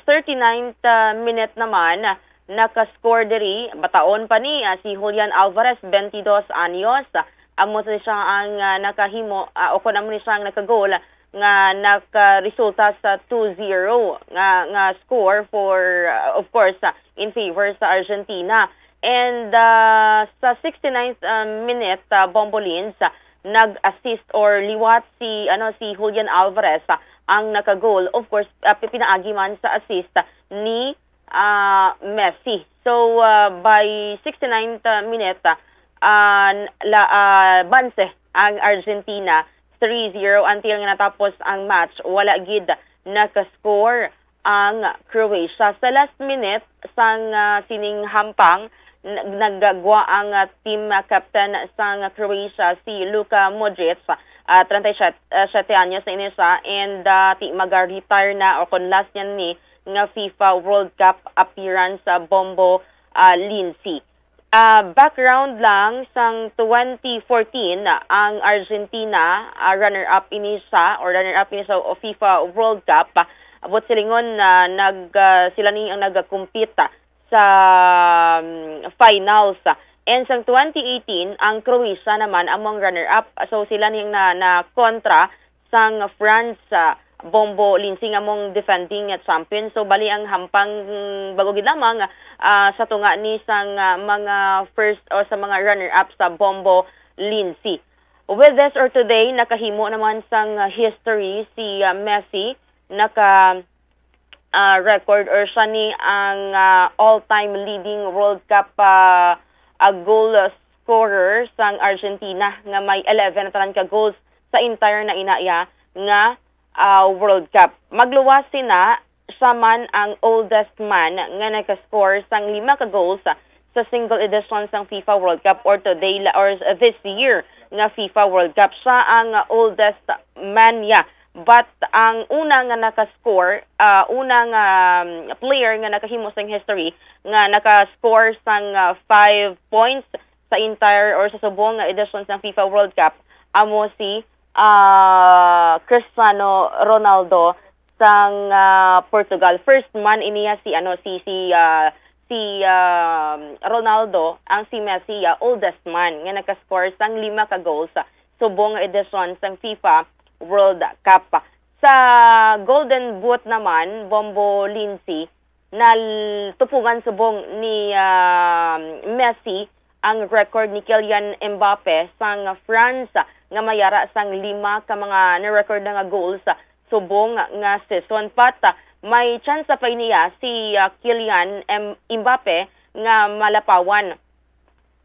thirty-ninth, uh, minute naman, uh, nakascore diri, bataon pa ni, uh, si Julian Alvarez, twenty-dos anyos. Uh, amo ni siya ang, uh, nakahimo, uh, o kon amo ni siya ang nakagol nga nakaresulta sa two zero nga, nga score for, uh, of course, uh, in favor sa Argentina. And, uh, sa sixty-ninth, uh, minute, uh, Bombo Lindsay, nag-assist or liwat si, ano, si Julian Alvarez, ah, ang naka-goal. Of course, ah, pi-, pinaagi man sa assist ni, ah, Messi. So, ah, by sixty-ninth minute, ah, ah, la, ah, banse ang Argentina, three zero, until nga natapos ang match. Wala gid naka-score ang Croatia. Sa last minute sang, ah, sining hampang, n-, nagagwa ang, ah, team, ah, captain sang Croatia, si Luka Modric. Ah, treinta y siete, ah, siete anyos na ini siya, and, ah, ti maga-retire na, o kon last niya ni nga FIFA World Cup appearance, ah, Bombo, ah, Lindsay. Ah, background lang, sang twenty fourteen, ang Argentina, ah, runner-up ini siya, or runner-up ini sa FIFA World Cup. Buot silingon, ah, nag, ah, sila ni ang nag-compete, ah, sa, um, finals. And sang twenty eighteen, ang Croatia naman amo ang runner-up. So, sila ni ang na, na kontra sang France, ah, Bombo Lindsay, nga among defending, ah, champion. So, bali ang hampang, mm, bag-o gid lamang, ah, sa tunga ni sang, ah, mga first o sa mga runner-up sa Bombo Lindsay. With this or today, nakahimo naman sang, ah, history si, ah, Messi, naka, ah, record, or siya ni ang, ah, all-time leading World Cup, ah, ah, goal scorer sang Argentina nga may eleven na tanan ka goals sa entire na ina iya nga, ah, World Cup. Magluwas sina, siya man ang oldest man nga nakascore sang lima ka goals sa single edition sang FIFA World Cup, or today la, or this year nga FIFA World Cup. Siya ang oldest man niya But ang una nga naka-score, ah, una nga, um, player nga nakahimo sang history nga naka-score sang, ah, five points sa entire or sa subong nga edisyon sang FIFA World Cup amo si, ah, Cristiano Ronaldo sang, ah, Portugal. First man iniya si, ano, si, si, ah, si, ah, Ronaldo, ang si Messi, ah, oldest man nga naka-score sang lima ka goals sa subong nga edisyon sang FIFA World Cup. Sa Golden Boot naman, Bombo Lindsay, natupungan subong ni, ah, Messi ang record ni Kylian Mbappe sang France nga may ara sang lima ka mga na-record na nga goals subong nga season. But, ah, may tsansa pa niya si, ah, Kylian M-, Mbappe nga malapawan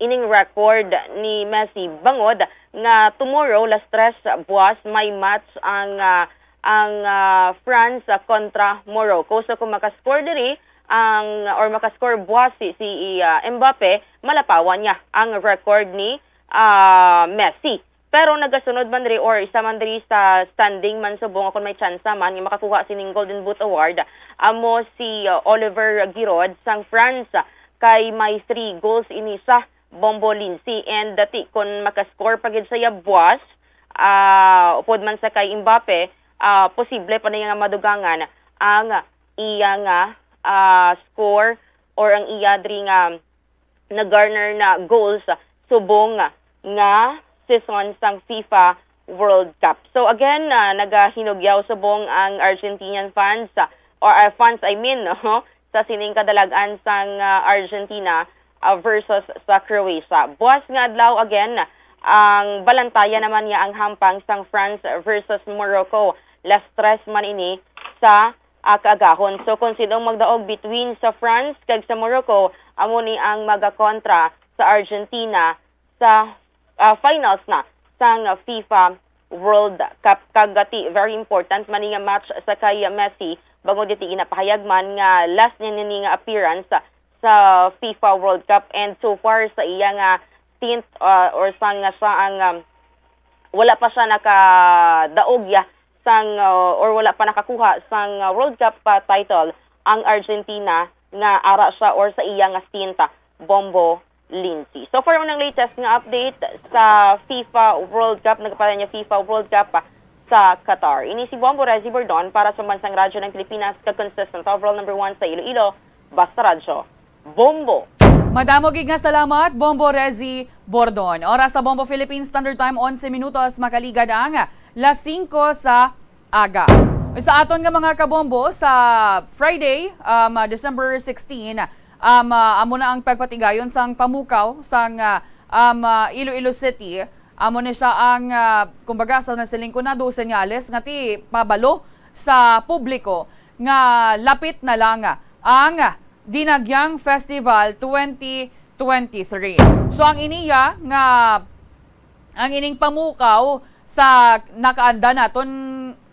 ining record ni Messi, bangod nga tomorrow, las tres buas, may match ang, ah, ang, ah, France kontra Morocco. So kung makascore diri ang, or makascore buas si, si, ah, Mbappe, malapawan niya ang record ni, ah, Messi. Pero nagasunod man diri or isa man diri sa standing man subong, kung may tsansa man nga makakuha sining Golden Boot Award, amo si, uh, Oliver Giroud sang France, kay may three goals ini sa Bombo Lindsay. And dati, kung makascore pa gid siya buas, ah, upod man sa kay Mbappe, ah, posible pa niya nga madugangan ang iya nga, ah, score or ang iya diri nga na-garner na goals subong nga season sang FIFA World Cup. So again, ah, nagahinugyaw subong ang Argentinian fans, ah, or, ah, fans, I mean, no, sa sining kadalag-an sang, ah, Argentina, ah, versus sa Croatia. Buas nga adlaw again, ang balantayan naman niya ang hampang sang France versus Morocco. Las tres man ini sa, ah, kaagahon. So, kung sino ang magdaog between sa France kag sa Morocco, amo ni ang magakontra sa Argentina sa, ah, finals na sang FIFA World Cup. Kag ati, very important man ni nga match sa kay Messi, bangod iti ginapahayag man nga last niya nini nga appearance sa FIFA World Cup, and so far sa iya nga stint, ah, or sang nga siya ang, um, wala pa siya nakadaog ya sang, uh, or wala pa nakakuha sang, uh, World Cup, uh, title ang Argentina nga ara siya or sa iya nga stint, uh, Bombo Lindsay. So far, unang latest nga update sa FIFA World Cup, nagapadayon nga FIFA World Cup, uh, sa Qatar. Ini si Bombo Rezi Bordon para sa Pambansang Radyo ng Pilipinas, ka consistent overall number one sa Iloilo, Basta Radyo. Bombo. Madamo gid nga salamat, Bombo Rezi Bordon. Oras sa Bombo Philippine Standard Time, onse minutos, makaligad ang las singko sa aga. Sa aton nga mga kabombo, sa Friday, um, December sixteen, um, uh, amo na ang pagpatigayon sang pamukaw sang, uh, um, uh, Iloilo City. Amo ni siya ang, uh, kumbaga, sa nasiling ko na, dos senyales nga ti pabalo sa publiko nga lapit na lang ang Dinagyang Festival twenty twenty-three. So, ang iniya nga, ang ining pamukaw sa nakaanda naton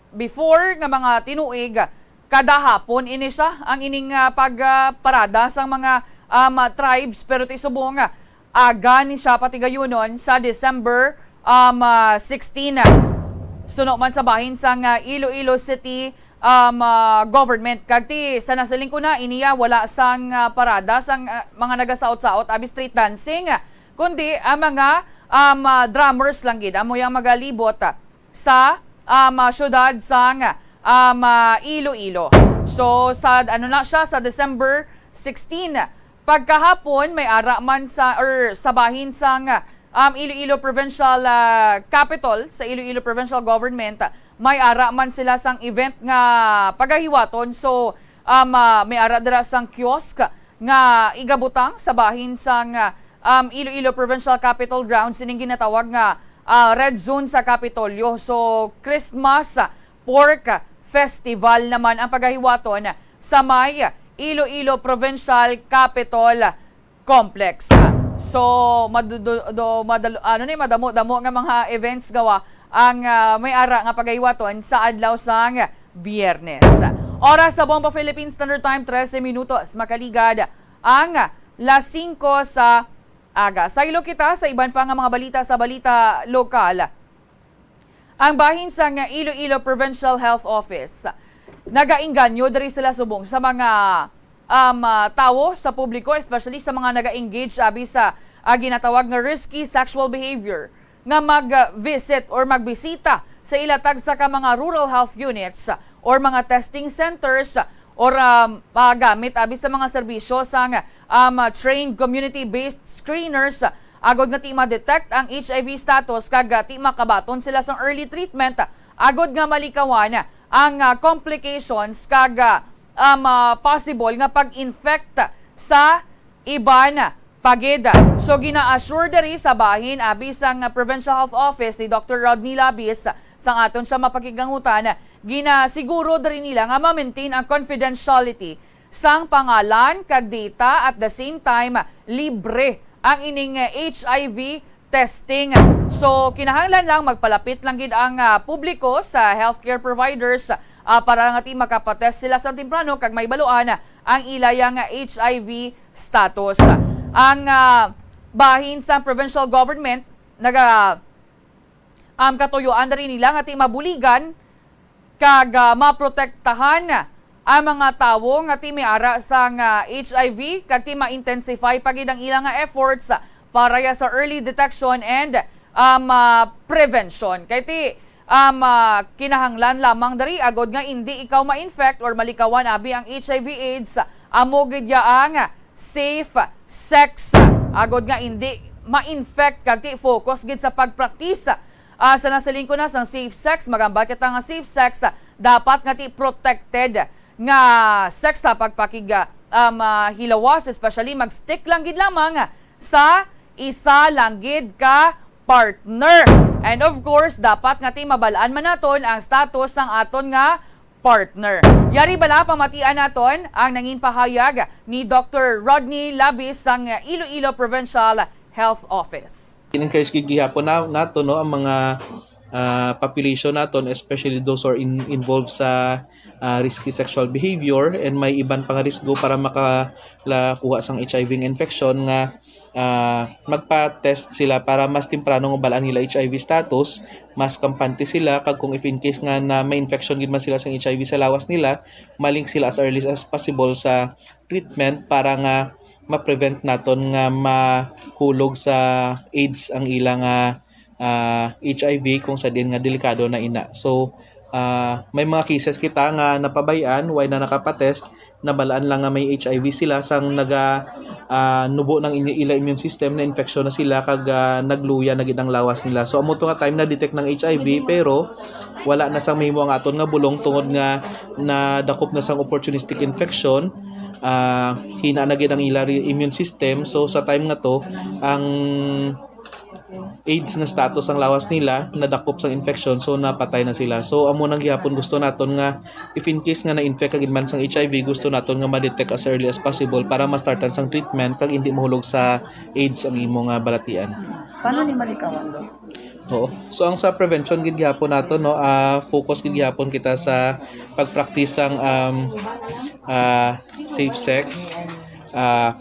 before nga mga tinuig, kada hapon ini siya ang ining, ah, pag, ah, parada sang mga, um, tribes, pero ti subong, ah, aga ni siya patigayunon sa December, um, ah, sixteen. Suno man sa bahin sang, ah, Iloilo City, um, ah, government. Kag ti sa nasiling ko na, iniya wala sang, ah, parada sang, ah, mga nagasaot-saot abi street dancing, kundi ang mga, um, ah, drummers lang gid amo yang magalibot, ah, sa, um, ah, syudad sang, um, ah, Iloilo. So sa, ano na siya, sa December sixteen, pagkahapon, may ara man sa, or sa bahin sang, um, Iloilo Provincial, ah, Capitol, sa Iloilo Provincial Government, may ara man sila sang event nga pagahiwaton. So, um, ah, may ara dira sang kiosk nga igabutang sa bahin sang, ah, um, Iloilo Provincial Capitol Grounds, ining ginatawag nga, ah, Red Zone sa Kapitolyo. So, Christmas, ah, Pork Festival naman ang pagahiwaton sa may Iloilo Provincial Capitol Complex. So, madu-, do-, do-, madalo-, ano ni, madamo-damo nga mga events gawa ang, ah, may ara nga pagahiwaton sa adlaw sang Biyernes. Oras sa Bombo Philippine Standard Time, trese minutos. Makaligad ang las singko sa aga. Saylo kita sa iban pa nga mga balita sa balita lokal. Ang bahin sang Iloilo Provincial Health Office, nagaengganyo diri sila subong sa mga, um, ah, tawo, sa publiko, especially sa mga naga-engage abi sa, ah, ginatawag nga risky sexual behavior, nga mag-visit or magbisita sa ila tagsa ka mga rural health units or mga testing centers or, um, magamit abi sa mga serbisyo sang, um, trained community-based screeners agod nga ti ma-detect ang H I V status kag, ah, ti makabaton sila sang early treatment agod nga malikawan ang, ah, complications kag, ah, um, ah, possible nga pag-infect sa iban pa gid. So, gina-assure diri sa bahin abi sang Provincial Health Office ni Doctor Rodney Labis sang aton siya mapakiglangutan, ginasiguro diri nila nga ma-maintain ang confidentiality sang pangalan kag data, at the same time libre ang ining H I V testing. So, kinahanglan lang magpalapit lang gid ang, ah, publiko sa healthcare providers, ah, para nga ti makapatest sila sa temprano kag mahibaluan ang ilay nga H I V status. Ang, ah, bahin sa provincial government naga, um, katuyuan diri nila nga ti mabuligan kag, ah, maprotektahan ang mga tawo nga ti may ara sang, ah, H I V kag ti ma-intensify pa gid ang ila nga efforts para ya sa early detection and, um, ah, prevention. Kay ti, um, ah, kinahanglan lamang diri agod nga indi ikaw ma-infect or malikawan abi ang H I V AIDS, amo gid ya ang safe sex, agod nga indi ma-infect kag ti focus gid sa pagpraktis, ah, sa nasiling ko na sang safe sex. Magambal kita nga safe sex, ah, dapat nga ti protected nga sex sa pagpakig, ah, um, ah, hilawas, especially mag-stick lang gid lamang sa isa lang gid ka partner. And of course, dapat nga ti mabalaan man naton ang status sang aton nga partner. Yari bala pamatian naton ang nangin pahayag ni Doctor Rodney Labis sang Iloilo Provincial Health Office. In-encourage gid gihapon na, nato, no, ang mga, ah, population naton, especially those who are in, involved sa, ah, risky sexual behavior and may iban pa nga risgo para makalakuha sang H I V nga infection nga, ah, magpa-test sila para mas temprano nga balaan nila H I V status, mas kampante sila, kag kung if in case nga na may infection gid man sila sang H I V sa lawas nila, malink sila as early as possible sa treatment para nga ma-prevent naton nga mahulog sa AIDS ang ila nga, ah, H I V kung sa diin nga delikado na ina. So, ah, may mga cases kita nga napabay-an, way na nakapatest, nabalaan lang nga may H I V sila, sang naga, ah, nubo ng inyo, ila immune system, na infection na sila, kag, ah, nagluya na gid ang lawas nila. So, amo to nga time na-detect ng H I V, pero wala na sang mahimo ang aton nga bulong tungod nga nadakop na sang opportunistic infection. Ah, hina na gid ang ila re-, immune system. So, sa time nga to, ang AIDS nga status ang lawas nila, nadakop sang infection, so napatay na sila. So, amo nang gihapon gusto naton nga, if in case nga na-infect ka gid man sang H I V, gusto naton nga ma-detect as early as possible para ma-startan sang treatment kag hindi mahulog sa AIDS ang imo nga balatian. Paano ni malikawan, Doc? Oo. So, ang sa prevention gid gihapon nato, no, ah, focus gid gihapon kita sa pag-practice sang, um, ah, safe sex. Ah,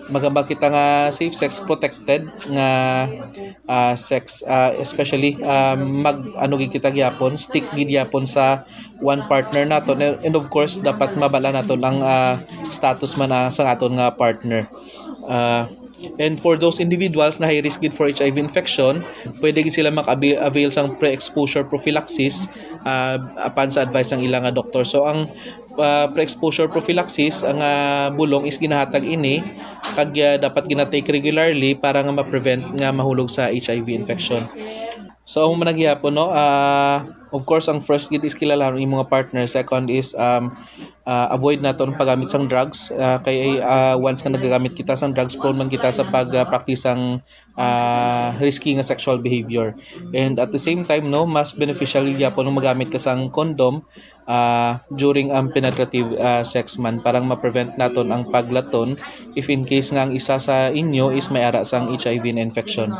magamba kita nga safe sex, protected nga, ah, sex, ah, especially, ah, mag, ano gid kita gihapon, stick gid gihapon sa one partner naton. And, and of course, dapat mabala naton ang, ah, status man, ah, sa aton nga partner. Ah, and for those individuals nga high risk gid for H I V infection, pwede gid sila mag-avail, avail sang pre-exposure prophylaxis, ah, apan sa advice ng ila nga doktor. So, ang, ah, pre-exposure prophylaxis, ang, ah, bulong is ginahatag ini, kag, ah, dapat gina-take regularly para nga ma-prevent nga mahulog sa H I V infection. So, amo man na gihapon, no? Ah, of course, ang first gid is kilalanon imo nga partner. Second is, um, ah, avoid naton ang paggamit sang drugs. Ah, kay, ah, once nga nagagamit kita sang drugs, prone man kita sa pag, ah, practice sang, ah, risky nga sexual behavior. And at the same time, no, mas beneficial gihapon ang magamit ka sang condom, ah, during ang penetrative, ah, sex man, para ma-prevent naton ang paglaton if in case nga ang isa sa inyo is may ara sang H I V na infection.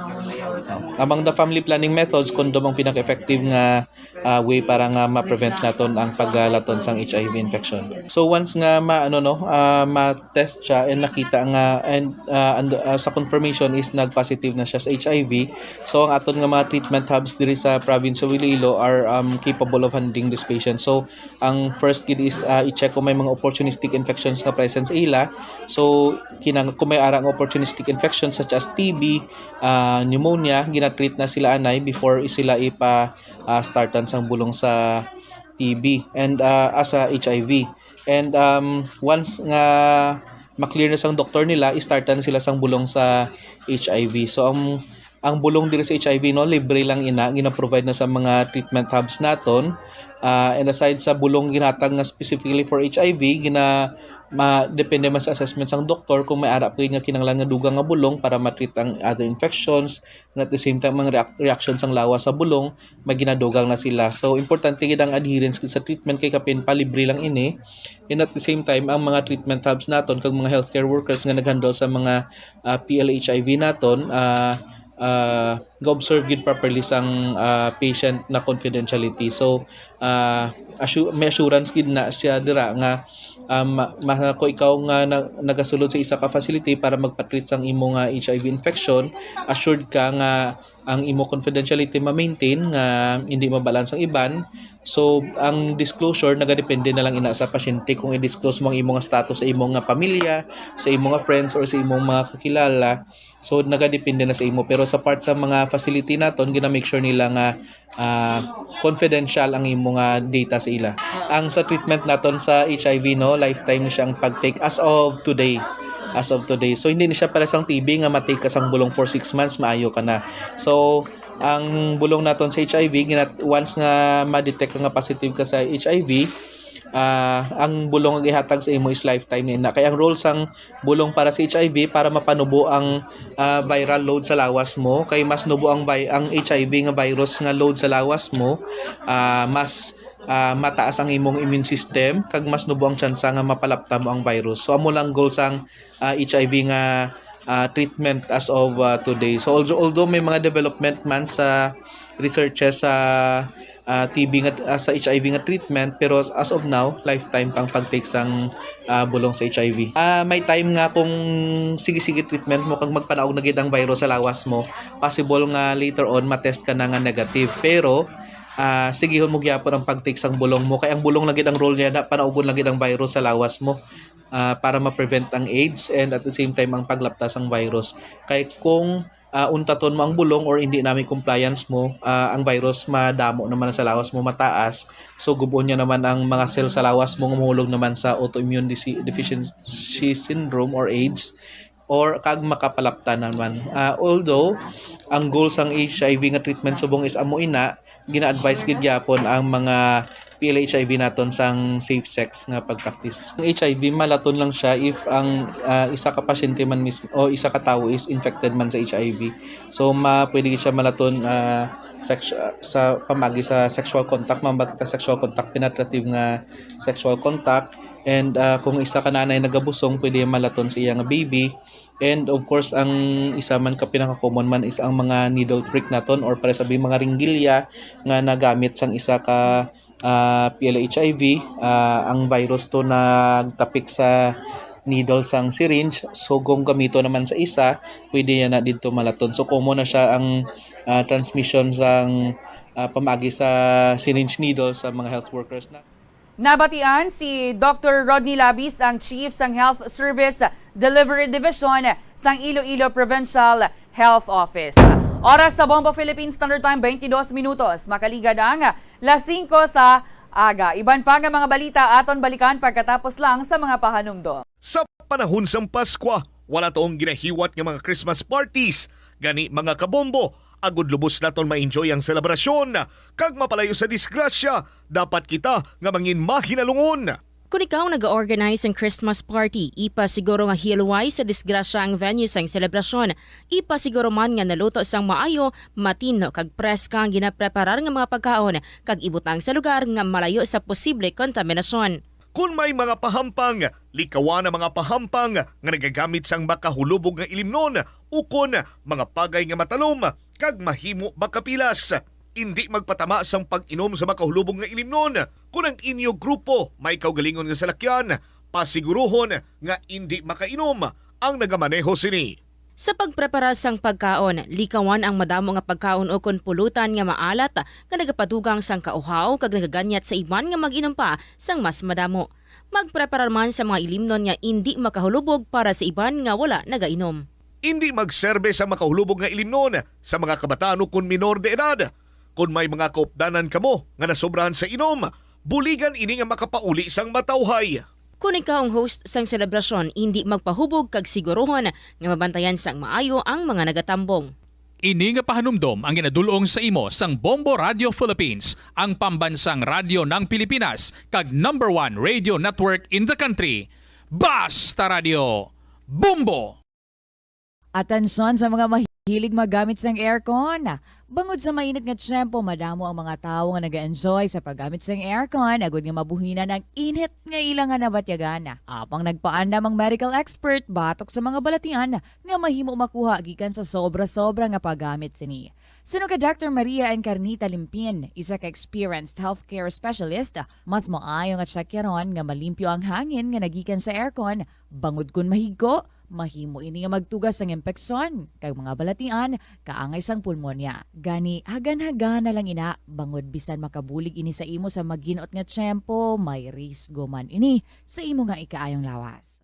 Among the family planning methods, condom ang pinaka-effective nga ah, way para nga ma-prevent naton ang paglaton sang H I V infection. So once nga ma-, ano, no, ah, ma-test siya and nakita nga, and, ah, and, ah, sa confirmation is nag-positive na siya sa H I V, so ang aton nga mga treatment hubs diri sa province of Iloilo are, um, capable of handling this patient. So ang first gid is, ah, i-check kung may mga opportunistic infections nga present sa ila. So kinang-, kung may ara nga opportunistic infections such as T B, ah, pneumonia, ginatreat na sila anay before sila ipa ah, startan sang bulong sa T B and, ah, ah, sa H I V. And, um, once nga ma-clear na sang doktor nila, i-startan sila sang bulong sa H I V. So ang, ang bulong diri sa H I V, no, libre lang ina, gina-provide na sa mga treatment hubs naton. Ah, and aside sa bulong ginatag nga specifically for H I V, gina-, ma-, depende man sa assessment sang doktor kung may ara pa gid nga kinahanglan nga dugang nga bulong para ma-treat ang other infections, and at the same time ang reac-, reaction sang lawas sa bulong, may ginadugang na sila. So importante gid ang adherence gid sa treatment kay kapin pa libre lang ini. And at the same time, ang mga treatment hubs naton kag mga healthcare workers nga naghandle sa mga, ah, P L H I V naton, ah, ah, ga-observe gid properly sang, ah, patient na confidentiality. So ah, assu-, may assurance gid na siya dira nga, ah, ma-, ma-, kung ikaw nga na-, nagasulod sa isa ka facility para magpa-treat sang imo nga H I V infection, assured ka nga ang imo confidentiality ma-maintain, nga hindi mabalaan sang iban. So ang disclosure nagadepende na lang ina sa pasyente kung i-disclose mo ang imo nga status sa imo nga pamilya, sa imo nga friends, or sa imo mga kakilala. So nagadepende na sa imo, pero sa part sa mga facility naton, gina-make sure nila nga, ah, confidential ang imo nga data sa ila. Ang sa treatment naton sa H I V, no, lifetime ni siya ang pag-take as of today. As of today. So hindi ni siya para sang T B nga ma-take ka sang bulong for six months, maayo ka na. So ang bulong naton sa H I V, gina-, once nga ma-detect ka nga positive ka sa H I V, ah, ang bulong nga ihatag sa imo is lifetime ni na. Kay ang role sang bulong para sa H I V para mapanubo ang, ah, viral load sa lawas mo. Kay mas nubo ang vi-, ang H I V nga virus nga load sa lawas mo, ah, mas, ah, mataas ang imong immune system, kag mas nubo ang tsansa nga mapalapta mo ang virus. So amo lang goal sang, ah, H I V nga, ah, treatment as of, ah, today. So although, although may mga development man sa researches sa, ah, T B nga, ah, sa H I V nga treatment, pero as of now, lifetime pa ang pag-take sang, ah, bulong sa H I V. Ah, may time nga kung sige-sige treatment mo kag magpanaog na gid ang virus sa lawas mo, possible nga later on ma-test ka na nga negative. Pero, ah, sigihon mo gyapon ang pag-take sang bulong mo, kay ang bulong lang gid ang role niya na panaugon lang gid ang virus sa lawas mo, ah, para ma-prevent ang AIDS and at the same time ang paglapta sang virus. Kay kung ah, untaton mo ang bulong or hindi na may compliance mo, ah, ang virus madamo naman sa lawas mo, mataas. So gub-on niya naman ang mga cell sa lawas mo nga mahulog naman sa autoimmune disi-, deficiency syndrome or AIDS, or kag makapalapta naman. Ah, although ang goal sang H I V nga treatment subong is amo ina, gina-advise gid gyapon ang mga P L H I V naton sang safe sex nga pag-practice. Ang H I V, malaton lang siya if ang, ah, isa ka pasyente man mismo o isa ka tawo is infected man sa H I V. So ma-, pwede gid siya malaton, ah, sex-, sa pamagi sa sexual contact, mambati ta sexual contact, penetrative nga sexual contact. And, ah, kung isa ka nanay nagabusong, pwede malaton sa iya nga baby. And of course, ang isa man ka pinaka-common man is ang mga needle prick naton or para sabi mga ringgilya nga nagamit sang isa ka, ah, P L H I V. Ah, ang virus to nagtapik sa needle sang syringe. So kung gamito naman sa isa, pwede yan na dito malaton. So common na siya ang, ah, transmission sang, ah, pamagi sa syringe needle sa mga health workers na. Nabatian si Doctor Rodney Labis, ang Chief sang Health Service Delivery Division sang Iloilo Provincial Health Office. Oras sa Bombo Philippine Standard Time, twenty-dos minutos. Makaligad ang las singko sa aga. Iban pa nga mga balita aton balikan pagkatapos lang sa mga pahanumdom. Sa panahon sang Paskwa, wala taong ginahiwat nga mga Christmas parties. Gani, mga kabombo, agud lubos naton ma-enjoy ang selebrasyon kag mapalayo sa disgrasya, dapat kita nga mangin mahinalungon. Kon ikaw naga-organize sang Christmas party, ipasiguro nga hiluway sa disgrasya ang venue sang selebrasyon. Ipasiguro man nga naluto sang maayo, matinlo kag preska ang ginapreparar nga mga pagkaon, kag ibutang sa lugar nga malayo sa posible kontaminasyon. Kon may mga pahampang, likawan ang mga pahampang nga nagagamit sang makahulubog nga ilimnon ukon mga pagay nga matalom, kag mahimo makapilas. Indi magpatama sang pag-inom sa makahulubog nga ilimnon. Kon ang inyo grupo may kaugalingon nga salakyan, pasiguruhon nga indi makainom ang nagamaneho sini. Sa pagprepara sang pagkaon, likawan ang madamo nga pagkaon ukon pulutan nga maalat nga nagapadugang sang kauhaw kag nagaganyat sa iban nga mag-inom pa sang mas madamo. Magpreparar man sa mga ilimnon nga indi makahulubog para sa iban nga wala nagainom. Indi magserbe sa makahulubog nga ilimnon sa mga kabataan ukon minor de edad. Kon may mga kaupdanan kamo nga nasobrahan sa inom, buligan ini nga makapauli sang matawhay. Kon ikaw ang host sang selebrasyon, indi magpahubog kag siguruhon nga mabantayan sang maayo ang mga nagatambong. Ini nga pahanumdom ang ginadul-ong sa imo sang Bombo Radio Philippines, ang pambansang radyo ng Pilipinas, kag number one radio network in the country. Basta Radio, Bombo! Atensyon sa mga mahilig maggamit sang aircon. Bangod sa mainit nga tiyempo, madamo ang mga tawo nga nag-enjoy sa paggamit sang aircon agud nga mabuhinan ang init nga ila nga nabatyagan. Apang nagpaandam ang medical expert batok sa mga balatian nga mahimo makuha gikan sa sobra-sobra nga paggamit sini. Suno kay Doctor Maria Encarnita Limpin, isa ka experienced healthcare specialist, mas maayo nga tsekyaron nga malimpyo ang hangin nga nagikan sa aircon, bangod kon mahigko, mahimo ini nga magtugas sang impeksyon kag mga balatian kaangay sang pulmonya. Gani, hagan-hagana lang ina, bangod bisan makabulig ini sa imo sa maginot nga tiyempo, may risgo man ini sa imo nga ikaayong lawas.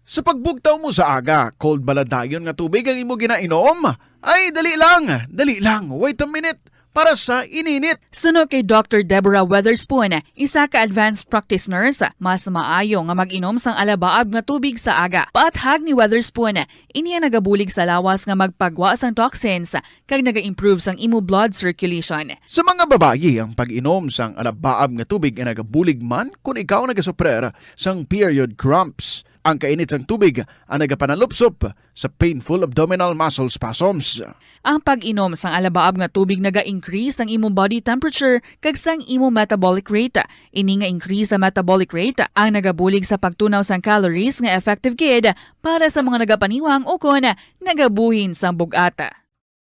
Sa pagbugtaw mo sa aga, cold ba la dayon nga tubig ang imo ginainom? Ay, dali lang, dali lang, wait a minute, para sa ininit. Suno kay Doctor Deborah Weatherspoon, isa ka advanced practice nurse, mas maayo nga mag-inom sang alabaab nga tubig sa aga. Paathag ni Weatherspoon, ini ang nagabulig sa lawas nga magpagwa sang toxins kag naga-improve sang imo blood circulation. Sa mga babayi, ang pag-inom sang alabaab nga tubig ay nagabulig man kon ikaw nagasuprer sang period cramps. Ang kainit sang tubig ang nagapanalupsop sa painful abdominal muscle spasms. Ang pag-inom sang alabaab nga tubig naga-increase sang imo body temperature kag sang imo metabolic rate. Ini nga increase sa metabolic rate ang nagabulig sa pagtunaw sang calories nga effective gid para sa mga nagapaniwang ukon nagabuhin sang bug-at.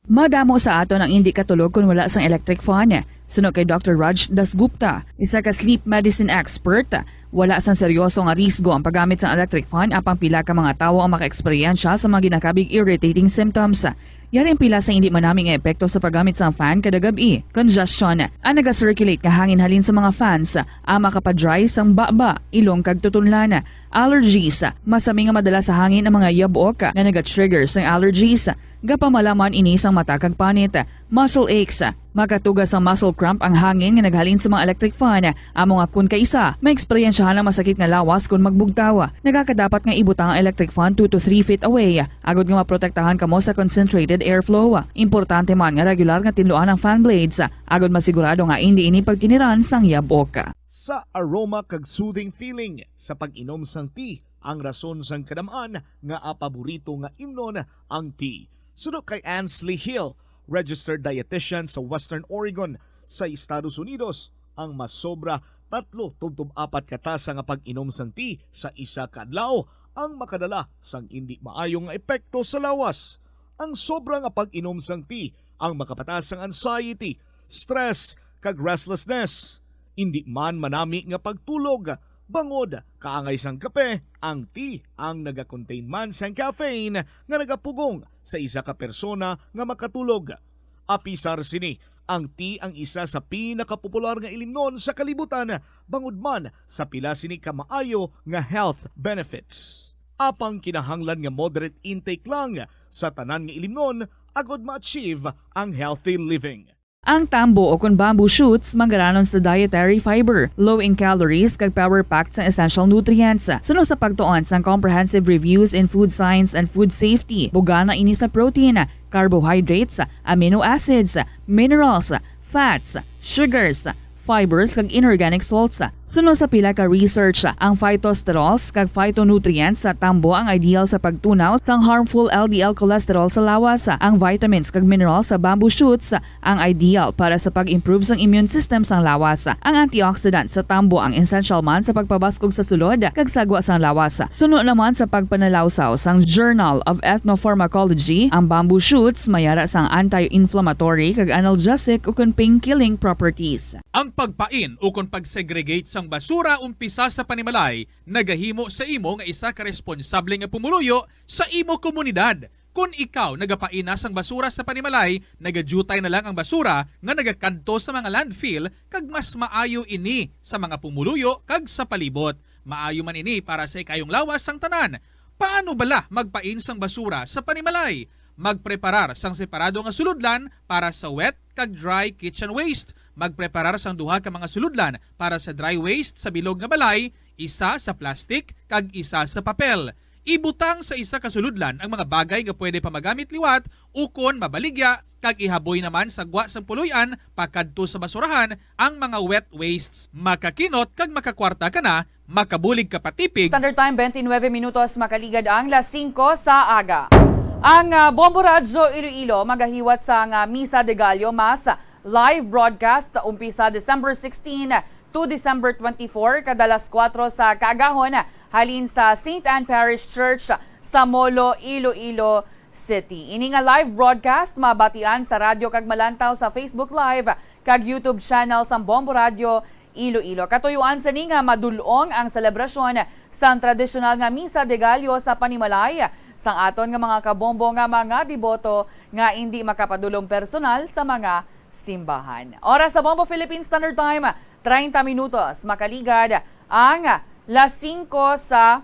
Madamo sa aton ang indi katulog kon wala sang electric fan. Suno kay Doctor Raj Dasgupta, isa ka sleep medicine expert, wala sang seryoso nga risgo ang paggamit sang electric fan, apang pila ka mga tawo ang maka-eksperyensya sa mga ginakabig irritating symptoms. Yari ang pila sa indi manami nga epekto sa paggamit sang fan kada gab-i. Congestion, ang naga-circulate nga hangin halin sa mga fans, ang makapa-dry sang baba, ilong kag tutunlan. Allergies, masami nga madala sa hangin ang mga yabok nga naga-trigger sang allergies. Gapamalaman ini sang mata kag panit. Muscle aches, makatuga sang muscle cramp ang hangin nga naghalin sa mga electric fan. Amo nga kon kaisa, maeksperiensyahan ang masakit nga lawas kon magbugtaw. Nagakadapat nga ibutang ang electric fan two to three feet away, agod nga maprotektahan kamo sa concentrated airflow. Importante man nga regular nga tinluan ang fan blades, agod masigurado nga indi ini pagkiniran sang yabok. Sa aroma kag soothing feeling sa pag-inom sang tea ang rason sang kadam-an nga paborito nga imnon ang tea. Suno kay Ansley Hill, registered dietitian sa Western Oregon sa Estados Unidos, ang masobra tatlo tubtob apat ka tasa nga pag-inom sang tea sa isa ka adlaw ang makadala sang indi maayo nga epekto sa lawas. Ang sobra nga pag-inom sang tea ang makapataas sang anxiety, stress, kag restlessness. Indi man manami nga pagtulog, bangod kaangay sang kape, ang tea ang nagakontain man sang caffeine nga nagapugong sa isa ka persona nga makatulog. Apisar sini, ang tea ang isa sa pinakapopular nga ilimnon sa kalibutan, bangod man sa pila sini ka maayo nga health benefits. Apang kinahanglan nga moderate intake lang sa tanan nga ilimnon agod ma-achieve ang healthy living. Ang tambo o kon bamboo shoots manggaranon sa dietary fiber, low in calories, kag power-packed sa essential nutrients. Suno sa pagtuon sang Comprehensive Reviews in Food Science and Food Safety, bugana ini sa protein, carbohydrates, amino acids, minerals, fats, sugars, fibers, kag inorganic salts. Suno sa pila ka research, ang phytosterols kag phytonutrients sa tambo ang ideal sa pagtunaw sang harmful L D L cholesterol sa lawas. Ang vitamins kag minerals sa bamboo shoots ang ideal para sa pag-improve sang immune system sang lawas. Ang antioxidant sa tambo ang essential man sa pagpabaskog sa sulod kag sagwa sang lawas. Suno naman sa pagpanalawsaw sang Journal of Ethnopharmacology, ang bamboo shoots may ara sang anti-inflammatory kag analgesic ukon pain-killing properties. Ang pagpain ukon pag-segregate sang basura umpisa sa panimalay nagahimo sa imo nga isa ka responsable nga pumuluyo sa imo komunidad. Kon ikaw nagapaina sang basura sa panimalay, nagadyutay na lang ang basura nga nagakadto sa mga landfill, kag mas maayo ini sa mga pumuluyo kag sa palibot. Maayo man ini para sa ikayong lawas sang tanan. Paano bala magpain sang basura sa panimalay? Magpreparar sang separado nga sulodlan para sa wet kag dry kitchen waste. Magpreparar sang duha ka mga sulodlan para sa dry waste sa bilog nga balay, isa sa plastic kag isa sa papel. Ibutang sa isa ka sulodlan ang mga bagay nga pwede pa magamit liwat ukon mabaligya, kag ihaboy naman sa gwa sang puloy-an pakadto sa basurahan ang mga wet wastes. Makakinot kag makakwarta ka na, makabulig ka pa tipig. Standard Time, twenty-nine minutos, makaligad ang las singko sa aga. Ang, ah, Bombo Radyo Iloilo magahiwat sang, ah, Misa de Gallo Mass live broadcast umpisa December sixteen to December twenty-four, kada alas kuwatro sa kaagahon, halin sa Saint Anne Parish Church sa Molo, Iloilo City. Ini nga live broadcast mabatian sa radyo kag malantaw sa Facebook Live kag YouTube channel sang Bombo Radyo Iloilo. Katuyuan sini nga madul-ong ang selebrasyon sang tradisyonal nga Misa de Gallo sa panimalay sang aton nga mga kabombo nga mga deboto nga indi makapadulong personal sa mga simbahan. Oras sa Bombo Philippine Standard Time, treinta minutos. Makaligad ang las singko sa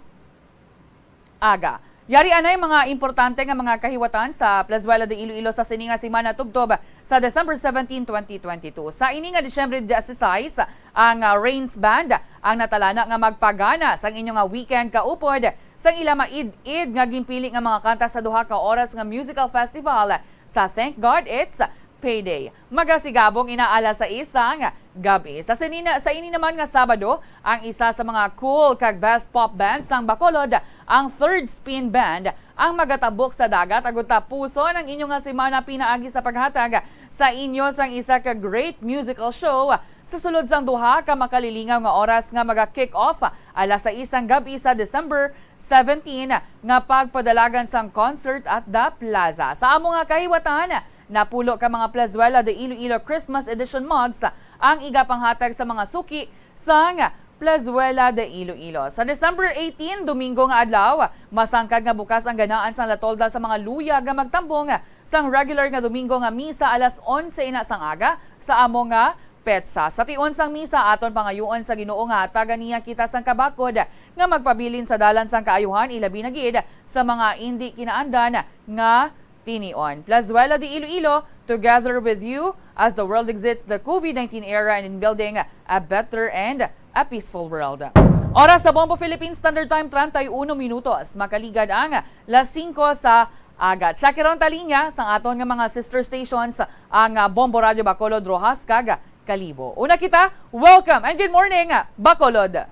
aga. Yari anay mga importante nga mga kahiwatan sa Plazuela de Iloilo sa sini nga semana tubtob sa December seventeen, twenty twenty-two. Sa ini nga Disyembre dieciséis, ang, ah, Rains Band ang natalana nga magpagana sang inyo nga weekend kaupod sang ila maid-id nga ginpili nga mga kanta sa duha ka oras nga musical festival sa Thank God It's Payday. Magasigabong ina alas sais sang gab-i. Sa sinina-, sa ini naman nga Sabado, ang isa sa mga cool kag best pop band sang Bacolod, ang Third Spin Band, ang magatabok sa dagat agud tapuson ang inyo nga semana pinaagi sa paghatag sa inyo sang isa ka great musical show sa sulod sang duha ka makalilingaw nga oras nga maga-kick off alas sais sang gab-i sa December seventeen nga pagpadalagan sang Concert at the Plaza. Sa amo nga kahiwatan, napulo ka mga Plazuela de Iloilo Christmas Edition mugs ang igapanghatag sa mga suki sang Plazuela de Iloilo. Sa December eighteen, Domingo nga adlaw, masangkad nga bukas ang ganaan sang La Tolda sa mga luyag nga magtambong sang regular nga Domingo nga misa alas onse ina sang aga sa amo nga petsa. Sa tion sang misa, aton pangayuon sa Ginoo nga hatagan niya kita sang kabakod nga magpabilin sa dalan sang kaayuhan, ilabi na gid sa mga indi kinaandan nga tinion. Plazuela de Iloilo, together with you as the world exits the COVID nineteen era and in building a better and a peaceful world. Oras sa Bombo Philippine Standard Time, treinta y uno minutos. Makaligad ang las singko sa aga. Check ron ta linya sang aton nga mga sister stations, ang, ah, Bombo Radio Bacolod, Roxas, kag Kalibo. Una kita, welcome and good morning, Bacolod.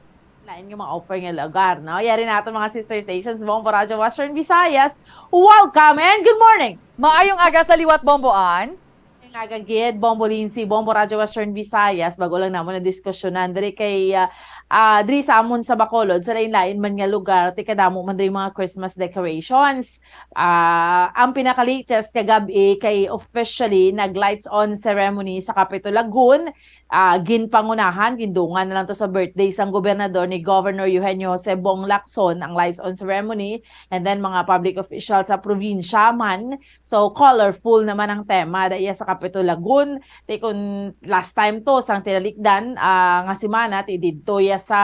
Lain nga mga offer nga lugar, no? Yari nato mga sister stations, Bombo Radio Western Visayas. Welcome and good morning! Maayong aga sa liwat, Bombo Ann. Maayong aga gid, Bombo Lindsay, Bombo Radio Western Visayas. Bago lang namon na diskusyonan diri kay, ah, ah, diri sa amon sa Bacolod, sa lain-lain man nga lugar, ti kadamo man diri mga Christmas decorations. Ah, ang pinaka-latest kagab-i kay officially nag-lights on ceremony sa Capitol Lagoon. Ah, ginpangunahan, gindungan na lang to sa birthday sang gobernador ni Governor Eugenio Jose Bong Lacson ang lights on ceremony, and then mga public official sa probinsya man. So, colorful naman ang tema da iya sa Capitol Lagoon. Ti kun last time to, sang tinalikdan, ah, nga semana, ti didto iya sa